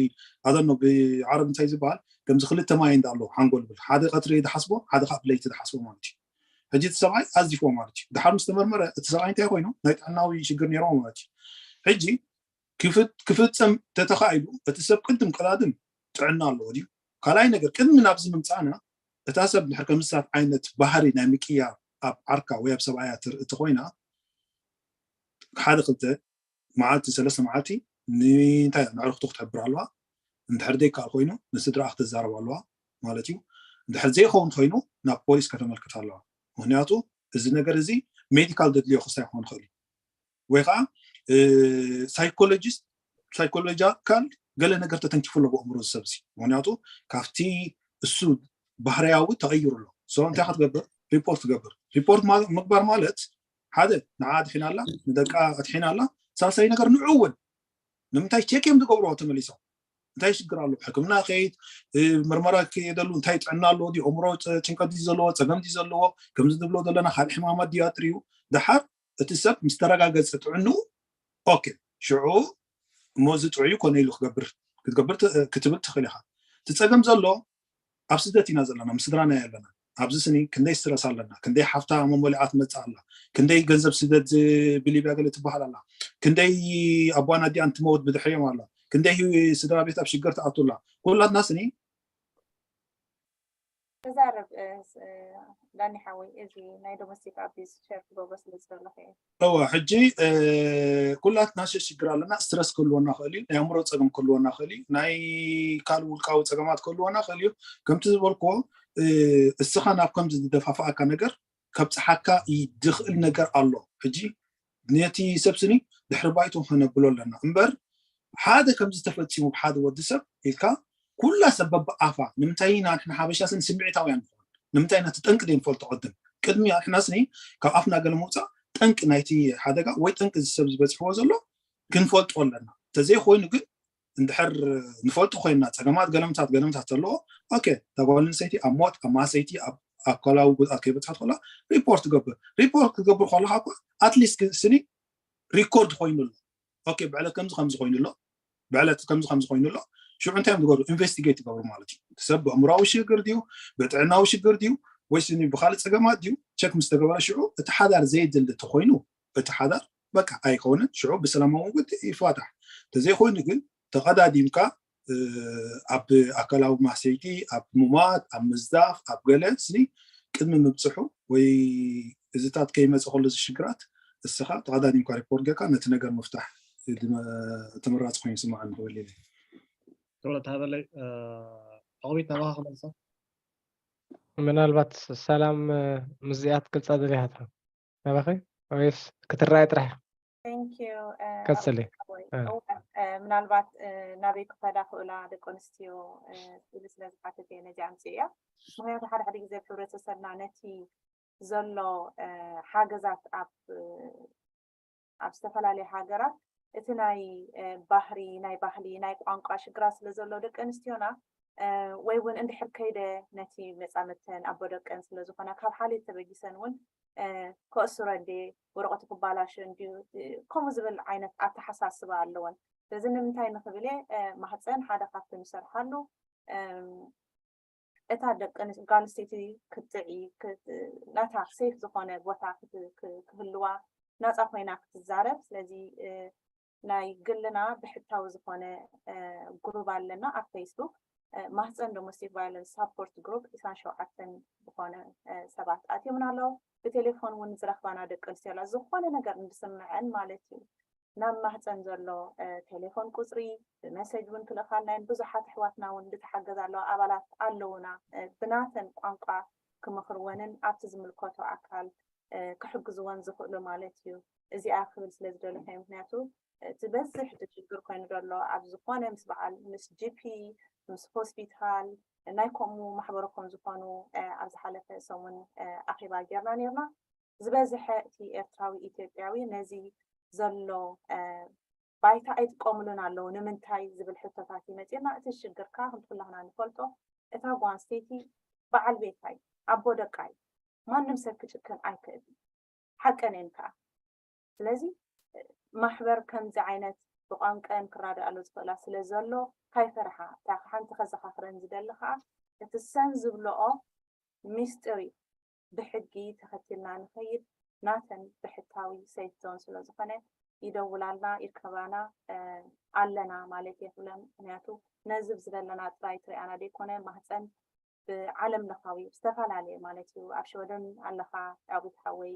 ኣደኖ ብዓረብ እንታይ ዝበሃል ከምዚ ክልተ ማይ እንዳ ኣለዎ ሓንጎል ብል ሓደ ቀትሪ ዝሓስቦ ሓደ ካብ ለይቲ ዝሓስቦ ማለት እዩ። ሕጂ እቲ ሰብኣይ ኣዚፎ ማለት እዩ። ድሓር ምስ ተመርመረ እቲ ሰብኣይ እንታይ ኮይኑ ናይ ጥዕናዊ ሽግር ነይርዎ ማለት እዩ። ሕጂ ክፍት- ክፍፀም ተተኻኢሉ እቲ ሰብ ቅድም ቀዳድም ጥዕና ኣለዎ ድዩ? ካልኣይ ነገር ቅድሚ ናብዚ ምምፃእና እታ ሰብ ድሕር ከምስታት ዓይነት ባህሪ ናይ ምቅያር ኣብ ዓርካ ወይ ኣብ ሰብኣያ ትርኢ ኮይና ሓደ ክልተ መዓልቲ ሰለስተ መዓልቲ ንእንታይ ንዕርክቱ ክትሕብር ኣለዋ። እንድሕር ዘይከኣል ኮይኑ ንስድራ ክትዛረብ ኣለዋ ማለት እዩ። እንድሕር ዘይኸውን ኮይኑ ናብ ፖሊስ ከተመልክት ኣለዋ። ምክንያቱ እዚ ነገር እዚ ሜዲካል ዘድልዮ ክስታይ ክኾን ይኽእል እዩ። ወይ ከዓ ሳይኮሎጂስት ሳይኮሎጂካል ገለ ነገር ተተንኪፉ ኣሎ ብኣእምሮ ዝሰብ እዚ። ምክንያቱ ካብቲ እሱ ባህርያዊ ተቐይሩ ኣሎ። ሶ እንታይ ክትገብር? ሪፖርት ትገብር። ሪፖርት ማ- ምግባር ማለት ሓደ ንዓ ኣድሒና ኣላ፣ ንደቃ ኣድሒና ኣላ። ሳልሳይ ነገር ንዑ እውን ንምንታይ ቼክ እዮም ዝገብርዎ ተመሊሶም እንታይ ሽግር ኣሎ ሕክምና ከይድ ምርመራ ከየደሉ እንታይ ጥዕና ኣለዎ ድዩ ኣእምሮ ጭንቀት ድዩ ዘለዎ ፀገም ድዩ ዘለዎ ከምዚ ንብሎ ዘለና ካልእ ሕማማት ድዩ ኣጥርዩ ደሓር እቲ ሰብ ምስ ተረጋገፀ ጥዕንኡ ኦኬ ሽዑ እሞ እዚ ጥዑይ ኮነ ኢሉ ክገብር ክትገብር ክትብል ትኽእል ኢኻ እቲ ፀገም ዘሎ ኣብ ስደት ኢና ዘለና ምስ ስድራና ኣለና ኣብዚ ስኒ ክንደይ ስትረስ ኣለና ክንደይ ሓፍታ መሞሊኣ ትመፅእ ኣላ ክንደይ ገንዘብ ስደት ብሊብያ ገለ ትበሃል ኣላ ክንደይ ኣቧን ኣዲኣን ትመውት ብድሕሪኦም ኣላ ክንደይ ስድራ ቤት ኣብ ሽግር ትኣቱ ኣላ ኩላትና ስኒ ተዛረብ ዳኒ ሓወይ እዚ ናይ ዶሜስቲክ ኣቢዝ ሸር ክገብሮ ስለ ዝደለኹ እየ እወ ሕጂ ኩላትና ሸሽግር ኣለና ስትረስ ክህልወና ክእል እዩ ናይ ኣእምሮ ፀገም ክህልወና ክእል እዩ ናይ ካልእ ውልቃዊ ፀገማት ክህልወና ክእል እዩ ከምቲ ዝበልክዎ እስኻ ናብ ከምዚ ዝደፋፍኣካ ነገር ከብፅሓካ ዝኽእል ነገር ኣሎ ሕጂ ነቲ ሰብ ስኒ ድሕሪ ባይቶ ከነብሎ ኣለና እምበር ሓደ ከምዚ ተፈፂሙ ብሓደ ወዲ ሰብ ኢልካ ኩላ ሰብ በብኣፋ ንምንታይ ኢና ንሕና ሓበሻ ስኒ ስምዒታውያን ንኾን ንምንታይ ኢና እቲ ጠንቂ ዘይንፈልጦ ቅድም ቅድሚ ንሕና ስኒ ካብ ኣፍና ገለ ምውፃእ ጠንቂ ናይቲ ሓደጋ ወይ ጠንቂ እዚ ሰብ ዝበፅሕዎ ዘሎ ክንፈልጦ ኣለና እንተዘይኮይኑ ግን እንድሕር ንፈልጦ ኮይና ፀገማት ገለምታት ገለምታት ዘለዎ ኦኬ እታ ጓል ኣንስተይቲ ኣብ ሞት ኣብ ማሰይቲ ኣብ ኣካላዊ ጉድኣት ከይበፅሓት ከላ ሪፖርት ትገብር ሪፖርት ክትገብር ከለካ እኳ ኣትሊስት ስኒ ሪኮርድ ኮይኑ ኣሎ ኦኬ ብዕለት ከምዚ ከምዚ ኮይኑ ኣሎ ብዕለት ከምዚ ከምዚ ኮይኑ ኣሎ ሽዑ እንታይ እዮም ዝገብሩ ኢንቨስቲጌት ይገብሩ ማለት እዩ ሰብ ብኣእምራዊ ሽግር ድዩ ብጥዕናዊ ሽግር ድዩ ወይ ስኒ ብካልእ ፀገማት ድዩ ቸክ ምስ ተገበረ ሽዑ እቲ ሓዳር ዘየድሊ ተኮይኑ እቲ ሓዳር በቃ ኣይኮነን ሽዑ ብሰላማዊ መንገዲ ይፋታሕ ተዘይኮይኑ ግን ተቐዳዲምካ ኣብ ኣካላዊ ማሰይቲ ኣብ ሙማት ኣብ ምዝዳፍ ኣብ ገለ ስኒ ቅድሚ ምብፅሑ ወይ እዚታት ከይመፀ ከሎ እዚ ሽግራት እስኻ ተቐዳዲምካ ሪፖርት ጌርካ ነቲ ነገር ምፍታሕ ተመራፂ ኮይኑ ይስምዓኒ ክብል ኢለ ትኩረት ሃበለይ ዕቑቢት ናባኻ ክመልሶ ምናልባት ሰላም ምስዚኣ ትገልፃ ደሊኻ ትኸውን ናባኺ ወይስ ክትረኣይ ጥራሕ Thank you. ቀፅሊ ምናልባት ናበይ ክኸዳ ክእላ ደቂ ኣንስትዮ ኢሉ ስለ ዝሓተት እየ ነዚ ኣምፅእ እያ ምክንያቱ ሓደ ሓደ ግዜ ኣብ ሕብረተሰብና ነቲ ዘሎ ሓገዛት ኣብ ኣብ ዝተፈላለዩ ሃገራት እቲ ናይ ባህሪ ናይ ባህሊ ናይ ቋንቋ ሽግራት ስለ ዘሎ ደቂ ኣንስትዮና ወይ እውን እንድሕር ከይደ ነቲ መፃምድተን ኣቦ ደቀን ስለ ዝኾና ካብ ሓልዮት ተበጊሰን እውን ከእስሮ እንዲ ወረቀቱ ክባላሾ እንዲ ከምኡ ዝብል ዓይነት ኣተሓሳስባ ኣለወን ስለዚ ንምንታይ ንክብል እየ ማህፀን ሓደ ካብቲ ንሰርሓሉ እታ ደቂ ጓል ኣንስተይቲ ክትጥዒ ናታ ሴፍ ዝኾነ ቦታ ክህልዋ ናፃ ኮይና ክትዛረብ። ስለዚ ናይ ግልና ብሕታዊ ዝኾነ ግሩብ ኣለና ኣብ ፌስቡክ፣ ማህፀን ዶሜስቲክ ቫዮለንስ ሳፖርት ግሩፕ ዒስራን ሸውዓተን ዝኾነ ሰባት ኣትዮምና ኣለዉ። ብቴሌፎን እውን ዝረኽባና ደቂ ኣንስትዮ ኣላ። ዝኾነ ነገር እንድስምዐን ማለት እዩ ናብ ማህፀን ዘሎ ቴሌፎን ቁፅሪ ብመሰጅ እውን ክልእኻልና እየን። ብዙሓት ኣሕዋትና እውን ዝተሓገዛ ኣለዋ፣ ኣባላት ኣለውና ብናተን ቋንቋ ክመኽርወንን ኣብቲ ዝምልከቶ ኣካል ክሕግዝወን ዝኽእሉ ማለት እዩ። እዚኣ ክብል ስለ ዝደለኹ እየ። ምክንያቱ እቲ በዝሕ እቲ ሽግር ኮይኑ ዘሎ ኣብ ዝኾነ ምስ በዓል ምስ ጂፒ ምስ ሆስፒታል ናይ ከምኡ ማሕበረኮም ዝኾኑ ኣብ ዝሓለፈ ሰሙን ኣኼባ ጌርና ነርና። ዝበዝሐ እቲ ኤርትራዊ ኢትዮጵያዊ ነዚ ዘሎ ባይታ ኣይጥቀምሉን ኣለዉ። ንምንታይ ዝብል ሕቶታት ይመፅና። እቲ ሽግርካ ከምቲ ኩላህና ንፈልጦ እታ ጓል ኣንስተይቲ በዓል ቤታ እዩ፣ ኣቦ ደቃ እዩ። ማንም ሰብ ክጭክን ኣይክእል። ሓቀን እየን ከዓ። ስለዚ ማሕበር ከምዚ ዓይነት ብቋንቀን ክራዳኣሉ ዝኽእላ ስለ ዘሎ ካይፈርሓ። እታ ሓንቲ ከዘኻኽረን ዝደሊ ከዓ እቲ ሰን ዝብለኦ ሚስጥር እዩ። ብሕጊ ተኸቲልና ንኸይድ ናተን ብሕታዊ ሰይፍ ዞን ስለ ዝኾነ ይደውላልና፣ ይርከባና ኣለና ማለት እየ ክብለን። ምክንያቱ ነዚ ብዝደለና ጥራይ ትሪኣና ደይኮነ ማህፀን ብዓለም ለኻዊ ዝተፈላለየ ማለት እዩ። ኣብ ሽወደን ኣለኻ ዳዊት ሓወይ፣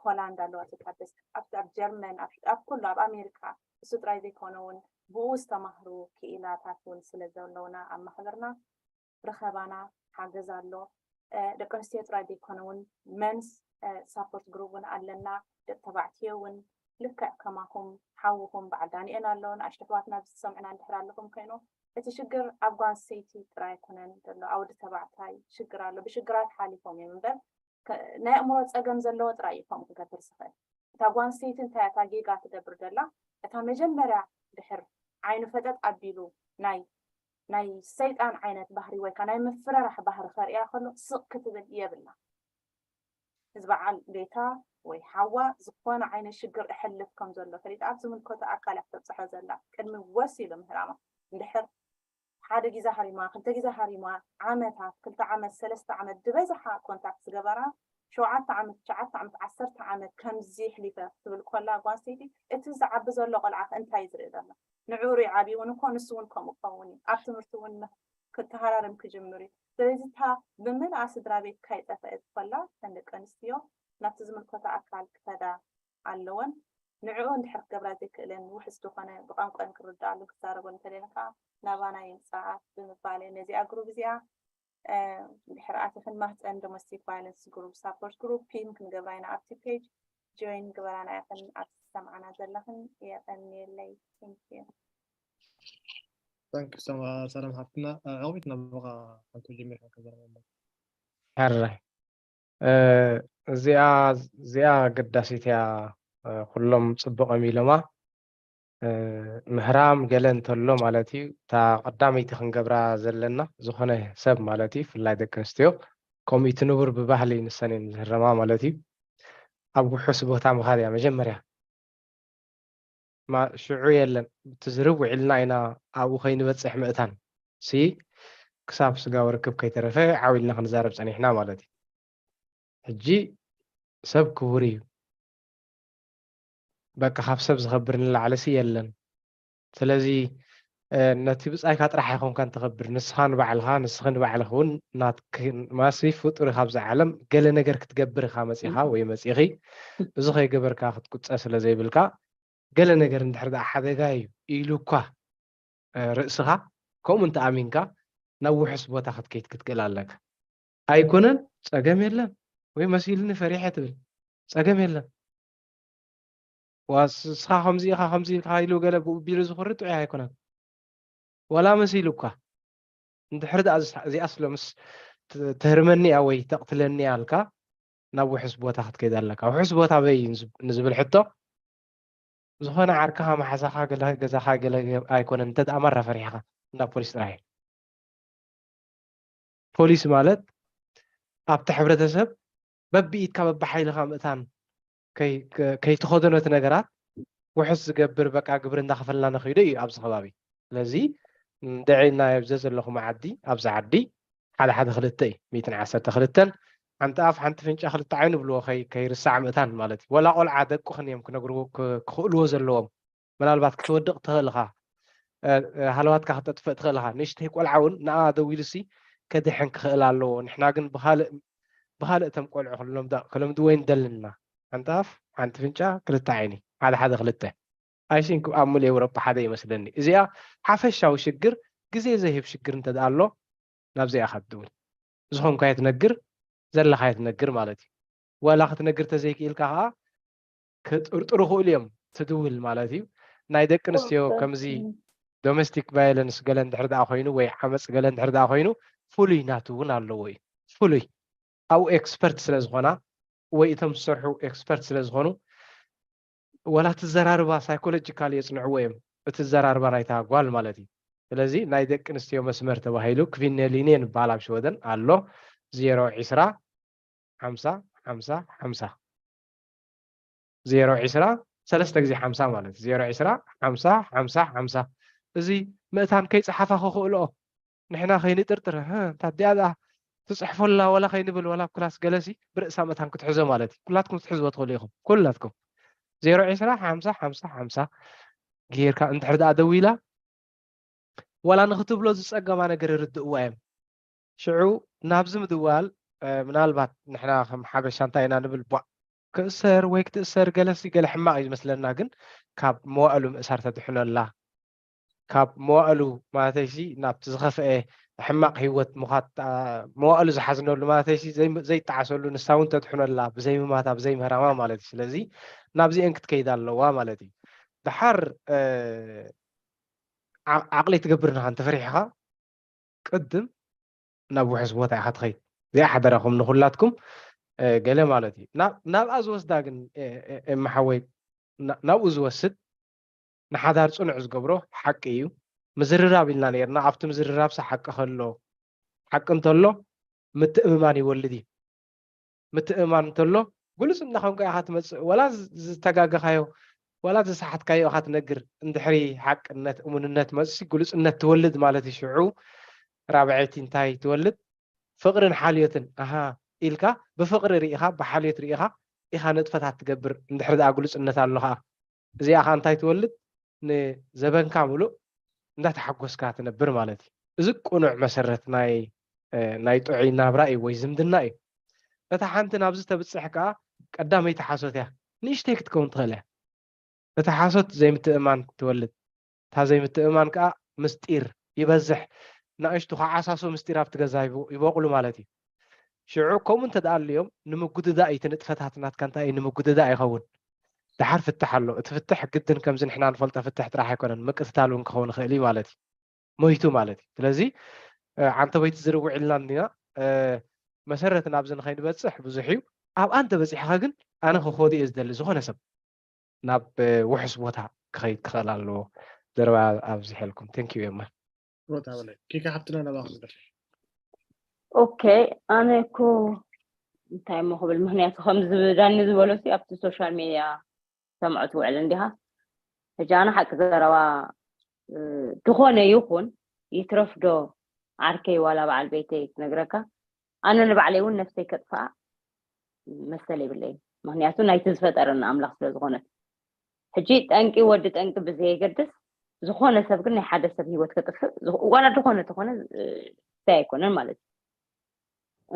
ሆላንድ ኣለዋ ተቃደስ፣ ኣብ ጀርመን ኣብ ኩሉ ኣብ ኣሜሪካ እሱ ጥራይ ዘይኮነ እውን ብኡ ዝተማህሩ ክኢላታት እውን ስለ ዘለውና ኣብ ማሕበርና ርኸባና ሓገዝ ኣሎ። ደቂ ኣንስትዮ ጥራይ ዘይኮነ እውን መንስ ሳፖርት ግሩፕ እውን ኣለና። ደቂ ተባዕትዮ እውን ልክዕ ከማኹም ሓውኹም በዓል ዳንኤል ኣሎ። ንኣሽቱ ኣሕዋትና ዝሰምዕና እንድሕር ኣለኹም ኮይኑ እቲ ሽግር ኣብ ጓል ኣንስተይቲ ጥራይ ኣይኮነን ዘሎ፣ ኣብ ወዲ ተባዕታይ ሽግር ኣሎ። ብሽግራት ሓሊፎም እዮም እምበር ናይ ኣእምሮ ፀገም ዘለዎ ጥራይ እዩ ከምኡ ክገብር ዝኽእል። እታ ጓል ኣንስተይቲ እንታይ እታ ጌጋ ትገብር ዘላ? እታ መጀመርያ ድሕር ዓይኑ ፈጠጥ ኣቢሉ ናይ ናይ ሰይጣን ዓይነት ባህሪ ወይ ከዓ ናይ ምፍርራሕ ባህሪ ከርእያ ከሎ ስቕ ክትብል የብላ። እዚ በዓል ቤታ ወይ ሓዋ ዝኾነ ዓይነት ሽግር እሕልፍ ከም ዘሎ ፈሊጣ ኣብ ዝምልከቶ ኣካል እያ ክተብፅሖ ዘላ። ቅድሚ ወስ ኢሉ ምህራማ እንድሕር ሓደ ግዜ ሃሪማ፣ ክልተ ግዜ ሃሪማ፣ ዓመታት፣ ክልተ ዓመት፣ ሰለስተ ዓመት፣ ዝበዝሓ ኮንታክት ዝገበራ ሸውዓተ ዓመት፣ ትሽዓተ ዓመት፣ ዓሰርተ ዓመት ከምዚ ኣሕሊፈ ክትብል ኮላ ጓል ኣንስተይቲ እቲ ዝዓቢ ዘሎ ቆልዓ ከ እንታይ ዝርኢ ዘሎ? ንዕኡ ሪኡ ዓብዩ እውን እኮ ንሱ እውን ከምኡ ክኸውን እዩ። ኣብ ትምህርቲ እውን ክተሃራርም ክጅምር እዩ። ስለዚ እታ ብምልኣ ስድራ ቤት ካይጠፈአት ኮላ እተን ደቂ ኣንስትዮ ናብቲ ዝምልከቶ ኣካል ክኸዳ ኣለወን። ንዕኡ እንድሕር ክገብራ ዘይክእለን ውሕስ ዝኾነ ብቋንቋን ክርድኣሉ ክዛረበሉ እንተደይና ከዓ ናባና ይምፅኣ ብምባል እየ ነዚኣ ግሩፕ እዚኣ እንድሕር ኣቲኽን ማህፀን ዶሜስቲክ ቫይለንስ ግሩፕ ሳፖርት ግሩፕ ፒን ክንገብራ ኢና ኣብቲ ፔጅ ጆይን ግበራና ኢኽን ኣብ ዝሰምዓና ዘለኽን የቐንየለይ። Thank you። ሰላም ሓፍትና ዕቕቢት ናብ በቃ ሓንቲ ጀሚርካ ከዘረበ ሕራይ እዚኣ እዚኣ ኣገዳሲት እያ። ኩሎም ፅቡቕ እዮም ኢሎማ። ምህራም ገለ እንተሎ ማለት እዩ እታ ቀዳመይቲ ክንገብራ ዘለና ዝኾነ ሰብ ማለት እዩ ብፍላይ ደቂ ኣንስትዮ ከምኡ እቲ ንቡር ብባህሊ ንሰን እየን ዝህረማ ማለት እዩ። ኣብ ውሑስ ቦታ ምኻድ እያ መጀመርያ። ሽዑ የለን እቲ ዝርብ ውዒልና ኢና ኣብኡ ከይንበፅሕ ምእታን ሲ ክሳብ ስጋዊ ርክብ ከይተረፈ ዓው ኢልና ክንዛረብ ፀኒሕና ማለት እዩ። ሕጂ ሰብ ክቡር እዩ። በቃ ካብ ሰብ ዝኸብር ንላዕሊ ሲ የለን። ስለዚ ነቲ ብፃይካ ጥራሕ ኣይኮንካን ተኸብር፣ ንስኻ ንባዕልኻ ንስኺ ንባዕልኺ እውን ናትኪ ማሲ ፍጡር ኢኻ ኣብዚ ዓለም ገለ ነገር ክትገብር ኢኻ መፂኻ ወይ መፂኺ። እዚ ከይገበርካ ክትቁፀ ስለ ዘይብልካ ገለ ነገር እንድሕር ደኣ ሓደጋ እዩ ኢሉ እኳ ርእስኻ ከምኡ እንተኣሚንካ ናብ ውሑስ ቦታ ክትከይድ ክትክእል ኣለካ። ኣይኮነን ፀገም የለን ወይ መሲልኒ ፈሪሐ ትብል ፀገም የለን። ዋስኻ ከምዚ ኢኻ ከምዚ ኢልካ ኢሉ ገለ ብኡ ቢሉ ዝኹሪ ጥዑይ ኣይኮነን። ዋላ መሲሉ እኳ እንድሕር ደኣ እዚኣ ስለ ምስ ትህርመኒ እያ ወይ ተቕትለኒ እያ ኣልካ ናብ ውሑስ ቦታ ክትከይድ ኣለካ። ውሑስ ቦታ በይ ንዝብል ሕቶ ዝኾነ ዓርክኻ መሓዛኻ ገለ ገዛኻ ገለ ኣይኮነን እንተ ደኣ ማራ ፈሪሕኻ እንዳ ፖሊስ ጥራሕ እዩ። ፖሊስ ማለት ኣብቲ ሕብረተሰብ በብኢድካ በብሓይልኻ ምእታን ከይተኸደኖ እቲ ነገራት ውሑስ ዝገብር በቃ ግብሪ እንዳኸፈልና ንኸይዶ እዩ ኣብዚ ከባቢ። ስለዚ እንድዒ ናይ ኣብዚ ዘለኹም ዓዲ ኣብዚ ዓዲ ሓደ ሓደ ክልተ እዩ ሚእትን ዓሰርተ ክልተን ሓንቲ ኣፍ ሓንቲ ፍንጫ ክልተ ዓይኑ ብልዎ ከይርሳዕ ምእታን ማለት እዩ። ወላ ቆልዓ ደቅኹን እዮም ክነግርዎ ክኽእልዎ ዘለዎም። ምናልባት ክትወድቕ ትኽእል ኢኻ፣ ሃለዋትካ ክጠጥፍእ ትኽእል ኢኻ። ንእሽተይ ቆልዓ እውን ንኣ ደዊሉሲ ከድሕን ክኽእል ኣለዎ። ንሕና ግን ብኻልእ ብኻልእ እቶም ቆልዑ ክለምድዎ ይንደልና። ሓንቲ ኣፍ ሓንቲ ፍንጫ ክልተ ዓይኒ፣ ሓደ ሓደ ክልተ። ኣይሲንክ ኣብ ሙሉ ኤውሮጳ ሓደ ይመስለኒ። እዚኣ ሓፈሻዊ ሽግር፣ ግዜ ዘይህብ ሽግር እንተ ኣሎ ናብዚኣ ኢኻ ትድውል። ዝኾንካዮ ትነግር፣ ዘለኻዮ ትነግር ማለት እዩ። ዋላ ክትነግር ተዘይክኢልካ ከዓ ክጥርጥሩ ክእሉ እዮም ትድውል ማለት እዩ። ናይ ደቂ ኣንስትዮ ከምዚ ዶሜስቲክ ቫዮለንስ ገለ እንድሕር ደኣ ኮይኑ ወይ ዓመፅ ገለ እንድሕር ደኣ ኮይኑ ፍሉይ ናቱ እውን ኣለዎ እዩ። ፍሉይ ኣብኡ ኤክስፐርት ስለ ዝኾና ወይ እቶም ዝሰርሑ ኤክስፐርት ስለ ዝኾኑ ወላ እቲ ዘራርባ ሳይኮሎጂካል የፅንዕዎ እዮም። እቲ ዘራርባ ናይታ ጓል ማለት እዩ። ስለዚ ናይ ደቂ ኣንስትዮ መስመር ተባሂሉ ክቪነ ሊንየ ንበሃል ኣብ ሽወደን ኣሎ። ዜሮ ዒስራ ሓምሳ ሓምሳ ሓምሳ ዜሮ ዒስራ ሰለስተ ግዜ ሓምሳ ማለት እዩ። ዜሮ ዒስራ ሓምሳ ሓምሳ ሓምሳ እዚ ምእታን ከይፀሓፋ ክኽእልኦ ንሕና ከይንጥርጥር እንታ ዲኣ ደኣ ትፅሕፎላ ወላ ከይንብል ወላ ኣብ ክላስ ገለሲ ብርእሳ መታን ክትሕዞ ማለት እዩ። ኩላትኩም ክትሕዝዎ ትኽእሉ ኢኹም። ኩላትኩም ዜሮ ዒስራ ሓምሳ ሓምሳ ሓምሳ ጌርካ እንድሕር ደኣ ደዊላ ዋላ ንክትብሎ ዝፀገማ ነገር ይርድእዋ እዮም። ሽዑ ናብዚ ምድዋል ምናልባት ንሕና ከም ሓበሻ እንታይ ኢና ንብል ቧ ክእሰር ወይ ክትእሰር ገለሲ ገለ ሕማቕ እዩ ዝመስለና፣ ግን ካብ መዋእሉ ምእሳር ተድሕነላ ካብ መዋእሉ ማለተይሲ ናብቲ ዝኸፍአ ሕማቕ ህይወት ምዃት መዋእሉ ዝሓዝነሉ ማለተይሲ ዘይጠዓሰሉ ንሳ እውን ተድሕነላ ብዘይምማታ ብዘይምህራማ ማለት እዩ። ስለዚ ናብዚአን ክትከይድ ኣለዋ ማለት እዩ። ድሓር ዓቕሊ ትገብር ንኻ እንተፈሪሕኻ ቅድም ናብ ውሕስ ቦታ ኢኻ ትኸይድ። እዚኣ ሓደራኹም ንኹላትኩም ገለ ማለት እዩ። ናብኣ ዝወስዳ ግን ኤማ ሓወይ ናብኡ ዝወስድ ንሓዳር ፅኑዕ ዝገብሮ ሓቂ እዩ። ምዝርራብ ኢልና ነርና ኣብቲ ምዝርራብሲ ሓቂ ከሎ ሓቂ እንተሎ ምትእምማን ይወልድ እዩ። ምትእምማን እንተሎ ግሉፅ እናኾንካ ኢኻ ትመፅእ። ወላ ዝተጋገኻዮ ዋላ ዝሰሓትካዮ ኢኻ ትነግር። እንድሕሪ ሓቅነት እሙንነት መፅሲ ግሉፅነት ትወልድ ማለት እዩ። ሽዑ ራብዐይቲ እንታይ ትወልድ? ፍቕርን ሓልዮትን። ኣሃ ኢልካ ብፍቕሪ ርኢኻ ብሓልዮት ርኢኻ ኢኻ ንጥፈታት ትገብር። እንድሕሪ ደኣ ግሉፅነት ኣሎ ኸዓ እዚኣ ኸዓ እንታይ ትወልድ? ንዘበንካ ምሉእ እንዳተሓጎስካ ትነብር ማለት እዩ። እዚ ቅኑዕ መሰረት ናይ ናይ ጥዑይ ናብራ እዩ ወይ ዝምድና እዩ። እታ ሓንቲ ናብዚ ተብፅሕ ከዓ ቀዳመይቲ ሓሶት እያ። ንእሽተይ ክትከውን ትኽእል እያ። እታ ሓሶት ዘይምትእማን ትወልድ። እታ ዘይምትእማን ከዓ ምስጢር ይበዝሕ። ናእሽቱ ከዓሳሶ ምስጢር ኣብቲ ገዛ ይበቑሉ ማለት እዩ። ሽዑ ከምኡ እንተ ደኣ ኣልዮም ንምጉድዳእ እዩ እቲ ንጥፈታት ናትካ እንታይ እዩ ንምጉድዳእ ይኸውን። ደሓር ፍትሕ ኣሎ። እቲ ፍትሕ ግድን ከምዚ ንሕና ንፈልጦ ፍትሕ ጥራሕ ኣይኮነን፣ ምቅትታል እውን ክኸውን ይኽእል እዩ ማለት እዩ። ሞይቱ ማለት እዩ። ስለዚ ዓንተበይቲ ዝርውዕ ኢልና እንዲና መሰረት ናብዚ ንኸይንበፅሕ ብዙሕ እዩ። ኣብኣ እንተበፂሕኻ ግን ኣነ ክኸዱ እየ ዝደሊ ዝኾነ ሰብ ናብ ውሑስ ቦታ ክኸይድ ክኽእል ኣለዎ። ዘረባ ኣብዚሐልኩም። Thank you ኤማ። ሮታ በለ ኪካ ሓብትና ናባኹ ዝደርፊ ኦኬ ኣነ እኮ እንታይ እሞ ክብል ምክንያቱ ከምዚ ዳኒ ዝበሎ ሲ ኣብቲ ሶሻል ሚድያ ሰምዖ ትውዕል እንዲኻ ሕጂ ኣነ ሓቂ ዘረባ ዝኾነ ይኹን ይትረፍ ዶ ዓርከይ ዋላ በዓል ቤተይ ትነግረካ ኣነ ንባዕለይ እውን ነፍሰይ ከጥፍኣ መሰል የብለይን ምክንያቱ ናይቲ ዝፈጠረኒ ኣምላኽ ስለ ዝኾነ ሕጂ ጠንቂ ወዲ ጠንቂ ብዘየገድስ ዝኾነ ሰብ ግን ናይ ሓደ ሰብ ሂወት ከጥፍእ ዋላ ዝኾነ ተኾነ እንታይ ኣይኮነን ማለት እዩ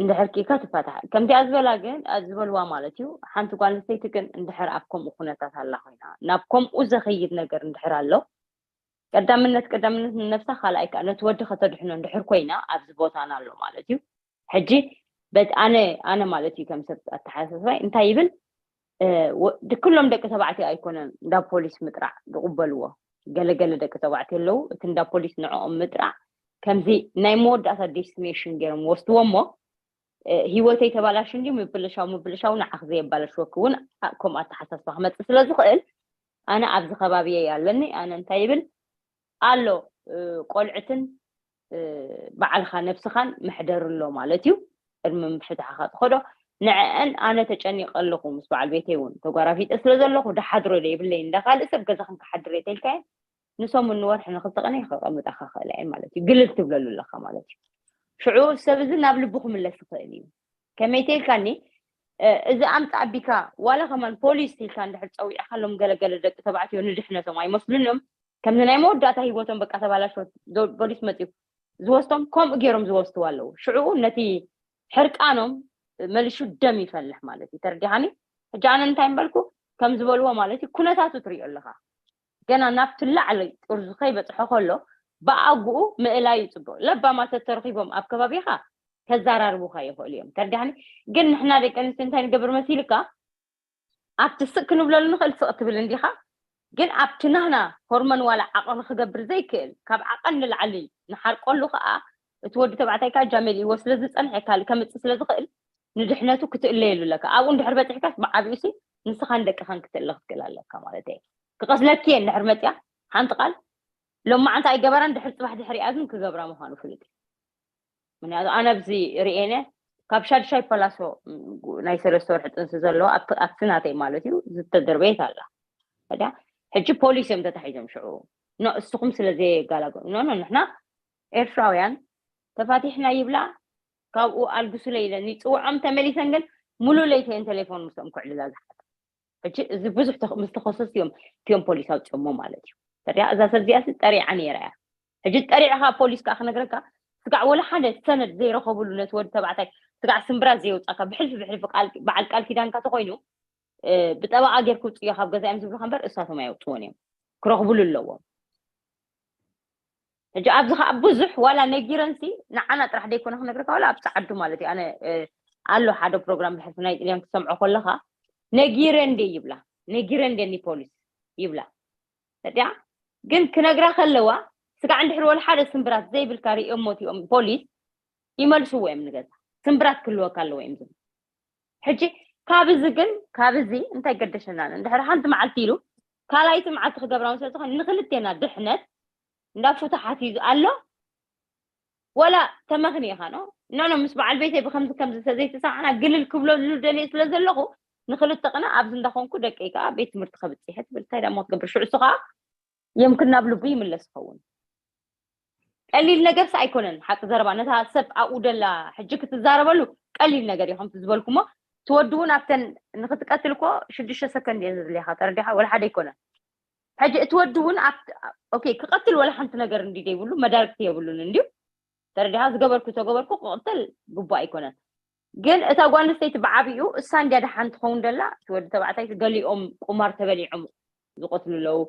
እንድሕር ኪኢልካ ትፋታሕ ከምዚኣ ዝበላ ግን ዝበልዋ ማለት እዩ ሓንቲ ጓል ኣንስተይቲ ግን እንድሕር ኣብ ከምኡ ኩነታት ኣላ ኮይና ናብ ከምኡ ዘኸይድ ነገር እንድሕር ኣሎ ቀዳምነት ቀዳምነት ንነብሳ ካልኣይ ከዓ ነቲ ወዲ ከተድሕኖ እንድሕር ኮይና ኣብዚ ቦታና ኣሎ ማለት እዩ ሕጂ በት ኣነ ኣነ ማለት እዩ ከም ሰብ ኣተሓሳስባይ እንታይ ይብል ኩሎም ደቂ ተባዕትዮ ኣይኮነን እንዳ ፖሊስ ምጥራዕ ዝቕበልዎ ገለገለ ደቂ ተባዕትዮ ኣለዉ እቲ እንዳ ፖሊስ ንዕኦም ምጥራዕ ከምዚ ናይ መወዳእታ ዴስቲኔሽን ገይሮም ወስድዎ እሞ ሂወተይ ተባላሹ እንዲ ምብልሻው ምብልሻው ንዓኽ ዘየባለሽወኪ እውን ከምኡ ኣተሓሳስባ ክመፅእ ስለ ዝኽእል ኣነ ኣብዚ ከባቢየ ኣለኒ ኣነ እንታይ ይብል ኣሎ ቆልዕትን በዓልኻ ነብስኻን መሕደሪ ኣሎ ማለት እዩ ቅድሚ ምፍትሓኻ ትኸዶ ንዕአን ኣነ ተጨኒቐ ኣለኹ ምስ በዓል ቤተይ እውን ተጓራፊጠ ስለ ዘለኹ ድሓድሮ ዶ የብለይ እንዳ ካልእ ሰብ ገዛኽን ክሓድር እየ ተልካየን ንሰሙን ንወርሒ ንክልተ ቀነ ከቐምጣ ከኽእላ እየ ማለት እዩ ግልል ትብለሉ ኣለኻ ማለት እዩ ሽዑ ሰብ እዚ ናብ ልቡ ክምለስ ይኽእል እዩ ከመይ ተልካኒ? እዚ ኣምፃ ኣቢካ ዋላ ከማን ፖሊስ ኢልካ እንድሕር ፀዊዕካሎም ገለገለ ደቂ ተባዕትዮ ንድሕነቶም ኣይመስሉን እዮም። ከምዚ ናይ መወዳእታ ሂወቶም በቃ ተባላሽወት ፖሊስ መፅዩ ዝወስዶም ከምኡ ገይሮም ዝወስድዋ ኣለዉ። ሽዕኡ ነቲ ሕርቃኖም መሊሹ ደም ይፈልሕ ማለት እዩ። ተረዲኻኒ? ሕጂ ኣነ እንታይ ምበልኩ ከም ዝበልዎ ማለት እዩ። ኩነታቱ ትሪኦ ኣለኻ። ገና ናብቲ ላዕሊ ጥርዙ ከይበፅሖ ከሎ ብኣግኡ ምእላዩ ፅቡቅ። ለባማት ተተረኺቦም ኣብ ከባቢኻ ከዘራርቡኻ ይኽእሉ እዮም። ተረዲኻኒ? ግን ንሕና ደቂ ኣንስትዮ እንታይ ንገብር መሲልካ ኣብቲ ስቅ ክንብለሉ ንኽእል ስቅ ትብል እንዲኻ። ግን ኣብቲ ናህና ሆርሞን ዋላ ዓቐን ክገብር ዘይክእል ካብ ዓቐን ንላዕሊ ንሓርቀሉ ከዓ እቲ ወዲ ተባዕታይ ከዓ ጃሜል ይዎ ስለ ዝፀንሐ ካልእ ከምፅእ ስለ ዝኽእል ንድሕነቱ ክትእለየሉ ኣለካ። ኣብኡ እንድሕር በፂሕካስ ብዓብዩሲ ንስኻን ደቅኻን ክትእለ ክትክእል ኣለካ ማለት እዩ። ክቐስለኪ እየ እንድሕር መፅያ ሓንቲ ቃል ሎማዓንቲ ኣይገበራን ድሕር ፅባሕ ድሕሪኣ ግን ክገብራ ምዃኑ ፍልጥ እዩ። ምክንያቱ ኣነ ኣብዚ ርእየነ ካብ ሻድሻይ ፓላሶ ናይ ሰለስተ ወርሒ ጥንሲ ዘለዎ ኣብቲ ናተይ ማለት እዩ ዝተደርበየት ኣላ። ታዲያ ሕጂ ፖሊስ እዮም ተታሒዞም ሽዑ ኖ እስኹም ስለ ዘየጋላገሉ ኖ ኖ ንሕና ኤርትራውያን ተፋቲሕና ይብላ። ካብኡ ኣልግሱለ ኢለን ይፅውዖም ተመሊሰን ግን ሙሉ ለይተየን ቴሌፎን ምስኦም ክዕልላ ዝሓት ሕጂ እዚ ብዙሕ ምስ ተኸሰስ እዮም እቲኦም ፖሊስ ኣውፅኦሞ ማለት እዩ። ተሪያ እዛ ሰብ እዚኣ ጠሪዓ ነይራ እያ። ሕጂ ጠሪዕኻ ፖሊስ ከዓ ክነግረካ ስጋዕ ወላ ሓደ ሰነድ ዘይረኸብሉ ነቲ ወዲ ተባዕታይ ስጋዕ ስምብራት ዘየውፃካ ብሕልፊ ብሕልፊ በዓል ቃል ኪዳንካ ተኮይኑ ብጠበቃ ጌር ክውፅዮ ካብ ገዛ እዮም ዝብሉካ እምበር እሳቶም ኣየውፅዎን እዮም። ክረኽብሉ ኣለዎም። ሕጂ ኣብዚ ከዓ ብዙሕ ዋላ ነጊረንሲ ንዓና ጥራሕ ደይኮነ ክነግረካ ዋላ ኣብ ፀዓዱ ማለት እዩ ኣነ ኣሎ ሓደ ፕሮግራም ብሕልፊ ናይ ጥልያን ክሰምዖ ከለካ ነጊረን ደ ይብላ ነጊረን ደኒ ፖሊስ ይብላ። እያ ግን ክነግራ ከለዋ ስጋዕ እንድሕር ወላ ሓደ ስምብራት ዘይብልካ ሪኦሞ እቲኦም ፖሊስ ይመልስዎ እዮም ንገዛ ስምብራት ክህልወካ ኣለዎ እዮም ዝብል። ሕጂ ካብ እዚ ግን ካብ እዚ እንታይ ገደሸና እንድሕር ሓንቲ መዓልቲ ኢሉ ካልኣይቲ መዓልቲ ክገብራ ስለ ዝኾነ ንክልቴና ድሕነት እንዳ ፍትሓት እዩ ኣሎ። ወላ ተመኽኒ ኢኻ ኖ ኖ ኖ ምስ በዓል ቤተይ ብከምዚ ከምዚ ተዘይተሰማዕና ግልል ክብለሉ ደልየ ስለ ዘለኹ ንክልተ ቅነ ኣብዚ እንዳኾንኩ ደቀይ ከዓ ቤት ትምህርቲ ከብፅሐ ትብል እንታይ ዳሞ ክትገብር ሽዑ እሱ ከዓ የምክን ናብ ልቡ ይምለስ ይኸውን። ቀሊል ነገርስ ኣይኮነን ሓቂ ዘረባ ነታ ሰብ ኣብኡ ደላ ሕጂ ክትዛረበሉ ቀሊል ነገር እዩ ከምቲ ዝበልኩሞ ትወዲ እውን ኣብተን ንክትቀትል እኮ ሽዱሽተ ሰከንድ እየን ዝድልያካ ተረዲኻ ወላ ሓደ ኣይኮነን። ሕጂ እቲ ወዲ እውን ኦኬ ክቐትል ወላ ሓንቲ ነገር እንዲ ዘይብሉ መዳርግቲ የብሉን እንዲዩ ተረዲኻ ዝገበርኩ ተገበርኩ ክቕተል ግቡእ ኣይኮነን። ግን እታ ጓል ኣንስተይቲ ብዓብኡ እሳ እንድያ ደሓን ትኸውን ደላ እቲ ወዲ ተባዕታይ ገሊኦም ቁማር ተበሊዖም ዝቐትሉ ኣለዉ፣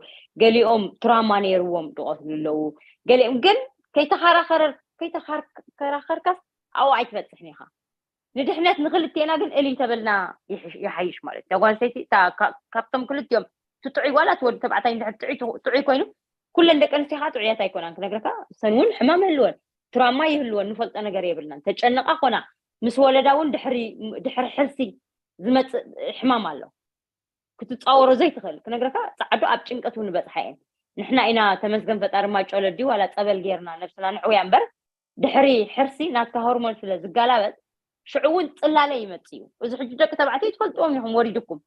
ገሊኦም ትራማ ነይርዎም ዝቐትሉ ኣለዉ፣ ገሊኦም ግን ከይተኸራኸርካስ ኣብኡ ኣይትበፅሕን ኢኻ። ንድሕነት ንክልቴና ግን እልይ ተበልና ይሓይሽ ማለት እያ ጓል ኣንስተይቲ ካብቶም ክልቲኦም ትጥዑይ ዋላ እቲ ወዲ ተባዕታይ እንድሕር ጥዑይ ኮይኑ ኩለን ደቂ ኣንስትዮ ከዓ ጥዑያት ኣይኮናን ክነግረካ እሰን እውን ሕማም ይህልወን ትራማ ይህልወን ንፈልጦ ነገር የብልናን ተጨነቃ ኮና ምስ ወለዳ እውን ድሕሪ ሕርሲ ዝመፅእ ሕማም ኣሎ ክትፃወሮ ዘይትኽእል ክነግረካ ፀዓዱ ኣብ ጭንቀት እውን በፅሓ እየን ንሕና ኢና ተመስገን ፈጣሪ ማይ ጨለዲ ዋላ ፀበል ጌርና ነብስና ንሕውያ እምበር ድሕሪ ሕርሲ ናትካ ሆርሞን ስለ ዝጋላበጥ ሽዑ እውን ፅላለ ይመፅ እዩ እዚ ሕጂ ደቂ ተባዕትዮ ትፈልጥዎም ኢኹም ወሪድኩም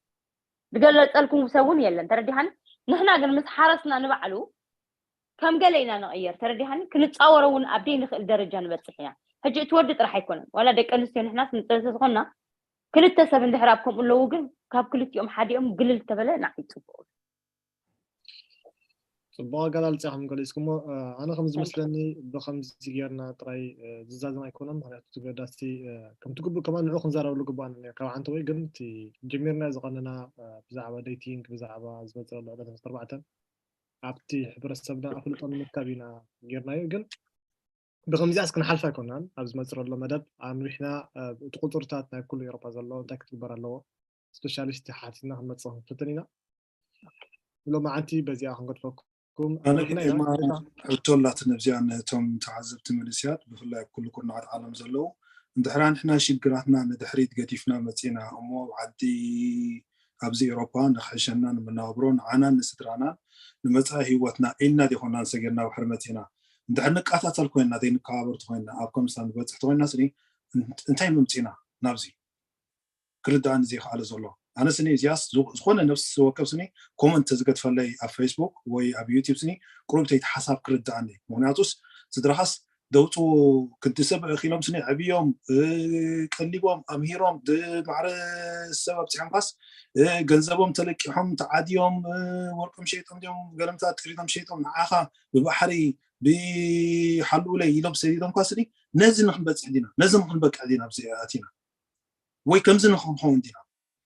ዝገለፀልኩም ሰብ እውን የለን ተረዲሃኒ ንሕና ግን ምስ ሓረስና ንባዕሉ ከም ገለ ኢና ንቕየር ተረዲሃኒ ክንፃወሮ እውን ኣብ ደይ ንኽእል ደረጃ ንበፅሕ ኢና ሕጂ እቲ ወዲ ጥራሕ ኣይኮነን ዋላ ደቂ ኣንስትዮ ንሕናስ ንፅልተ ዝኾንና ክልተ ሰብ እንድሕር ኣብ ከምኡ ኣለዉ ግን ካብ ክልቲኦም ሓዲኦም ግልል ተበለ ንዓይ ፅቡቅ ፅቡቅ ኣገላልፃ ከም ገሊፅኩሞ ኣነ ከም ዝመስለኒ ብከምዚ ጌርና ጥራይ ዝዛዘም ኣይኮነን ምክንያቱ እቲ ገዳሲ ከምቲ ግቡእ ከማ ንዑ ክንዛረበሉ ግባኣና ካብ ሓንቲ ወይ ግን እቲ ጀሚርና ዝቀነና ብዛዕባ ዴቲንግ ብዛዕባ ዝመፅእ ዘሎ ዕለት ምስ ኣርባዕተን ኣብቲ ሕብረተሰብና ኣፍልጦ ንምርካብ ኢና ጌርናዮ ግን ብከምዚኣስ ክንሓልፍ ኣይኮናን ኣብ ዝመፅእ ዘሎ መደብ ኣንዊሕና እቲ ቁፅርታት ናይ ኩሉ ኤሮፓ ዘሎ እንታይ ክትግበር ኣለዎ ስፔሻሊስት ሓቲትና ክንመፅእ ክንፍትን ኢና ሎማዓንቲ በዚኣ ክንገድፈኩም ኣነ ግዴማ ሕቶ ኣላትኒ ኣብዚኣ ነቶም ተዓዘብቲ መንእሰያት ብፍላይ ኣብ ኩሉ ኩርናዓት ዓለም ዘለዉ እንድሕራ ንሕና ሽግራትና ንድሕሪት ገዲፍና መፂና እሞ ኣብ ዓዲ ኣብዚ ኤሮፓ ንክሕሸና ንመናብሮ ንዓናን ንስድራናን ንመፃኢ ህይወትና ኢልና ዲኮና ንሰገርና ባሕሪ መፂና እንድሕር ንቃታተል ኮይና ዘይንከባበር ተኮይና ኣብ ከምሳ ንበፅሕ ተኮይና ስኒ እንታይ ምምፂና ናብዚ ክርዳእኒ ዘይክኣለ ዘሎ ኣነ ስኒ እዚያስ ዝኾነ ነብሲ ወከፍ ስኒ ኮመንት ተዝገድፈለይ ኣብ ፌስቡክ ወይ ኣብ ዩቲብ ስኒ ቁሩብ ተይት ሓሳብ ክርዳእኒ ምክንያቱስ ስድራኻስ ደውፁ ክንዲ ሰብ እኺሎም ስኒ ዕብዮም ቀሊቦም ኣምሂሮም ማዕረ ሰብ ኣብፅሖምካስ ገንዘቦም ተለቂሖም ተዓድዮም ወርቆም ሸይጦም ዲዮም ገለምታት ጥሪቶም ሸይጦም ንዓኻ ብባሕሪ ብሓልኡለይ ኢሎም ሰዲዶምካ ስኒ ነዚ ንክንበፅሕ ዲና ነዚ ንክንበቅዕ ዲና ኣብዚ ኣቲና ወይ ከምዚ ንክንኸውን ዲና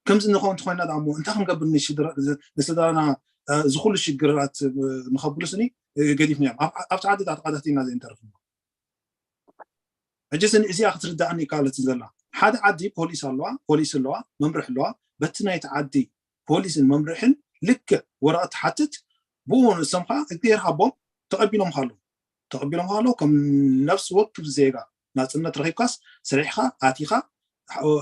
ከምዚ ንኸውን እንተኮይና ዳ እሞ እንታይ ክንገብር ንስድራና እዚ ኩሉ ሽግራት ንከብሉ ስኒ ገዲፍና እዮም ኣብቲ ዓዲ ተቃታቲልና ዘይንተርፍ ሕጂ ስኒ እዚኣ ክትርዳእኒ ይካለትን ዘላ ሓደ ዓዲ ፖሊስ ኣለዋ ፖሊስ ኣለዋ መምርሒ ኣለዋ በቲ ናይቲ ዓዲ ፖሊስን መምርሕን ልክዕ ወረቐት ትሓትት ብኡ ንሶም ከዓ እግዚኣብሔር ሃቦም ተቐቢሎም ካሉ ተቐቢሎም ካሉ ከም ነፍሲ ወክፍ ዜጋ ናፅነት ረኪብካስ ስሪሕካ ኣቲካ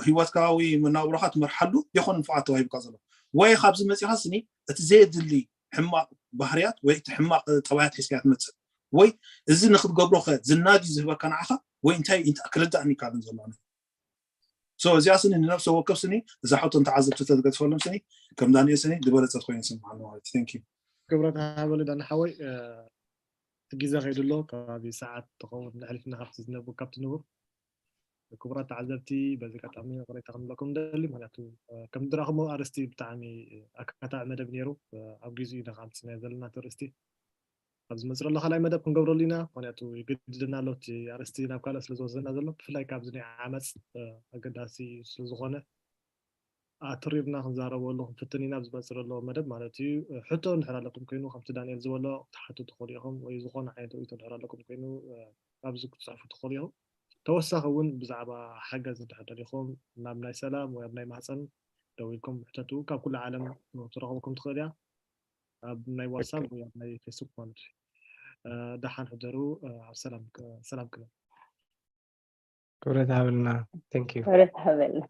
ህይወትካ ወይ መናብሮካ ትመርሓሉ የኮነን ፍቓድ ተዋሂብካ ዘሎ ወይ ካብዚ መፂኻ ስኒ እቲ ዘየድሊ ሕማቕ ባህርያት ወይ እቲ ሕማቕ ጠባያት ሒዝካ ትመፅእ ወይ እዚ ንክትገብሮ ከ ዝናድ እዩ ዝህበካ ንዓኻ ወይ እንታይ ክርዳእኒ ይካልን ዘሎ so እዚኣ ስኒ ንነብሰ ወከፍ ስኒ እዛ ሕቶ ንተዓዘብቲ ተዝገድፈሎም ስኒ ከም ዳንኤል ስኒ ዝበለፀት ኮይነ ስምዓሉ ማለት እዩ thank you ክብረት ሃበለ ዳና ሓወይ እቲ ግዜ ከይዱ ኣሎ ከባቢ ሰዓት ትኸውን ንሕሊፍና ካብቲ ዝነቡ ካብቲ ንቡር ክቡራት ተዓዘብቲ በዚ ኣጋጣሚ ቅሬታ ክንብለኩም ንደሊ ምክንያቱ ከም ድራኹሞ ኣርስቲ ብጣዕሚ ኣካታዒ መደብ ነይሩ ኣብ ግዜኡ ኢና ከዓምፅና ዘለና እቲ ርእስቲ ኣብ ዝመፅእ ዘሎ ካልኣይ መደብ ክንገብረሉ ኢና ምክንያቱ ይግድድና ኣሎ እቲ ኣርእስቲ ናብ ካልእ ስለ ዝወስደና ዘሎ ብፍላይ ካብዚ ናይ ዓመፅ ኣገዳሲ ስለዝኮነ ኣትሪርና ክንዛረበሉ ክንፍትን ኢና ኣብ ዝመፅእ ዘሎ መደብ ማለት እዩ ሕቶ እንድሕር ኣለኩም ኮይኑ ከምቲ ዳንኤል ዝበሎ ክትሓቱ ትኽእሉ ኢኹም ወይ ዝኾነ ዓይነት ርእቶ እንድሕር ኣለኩም ኮይኑ ኣብዚ ክትፅሕፉ ትኽእሉ ኢኹም ተወሳኺ እውን ብዛዕባ ሓገዝ እንድሕር ደሊኹም ናብ ናይ ሰላም ወይ ኣብ ናይ ማህፀን ደዊልኩም ሕተቱ ካብ ኩሉ ዓለም ትረኽበኩም ትኽእል እያ ኣብ ናይ ዋትሳፕ ወይ ኣብ ናይ ፌስቡክ ማለት እዩ ደሓን ሕደሩ ኣብ ሰላም ክነብ ክብረት ሃበልና thank you ክብረት ሃበልና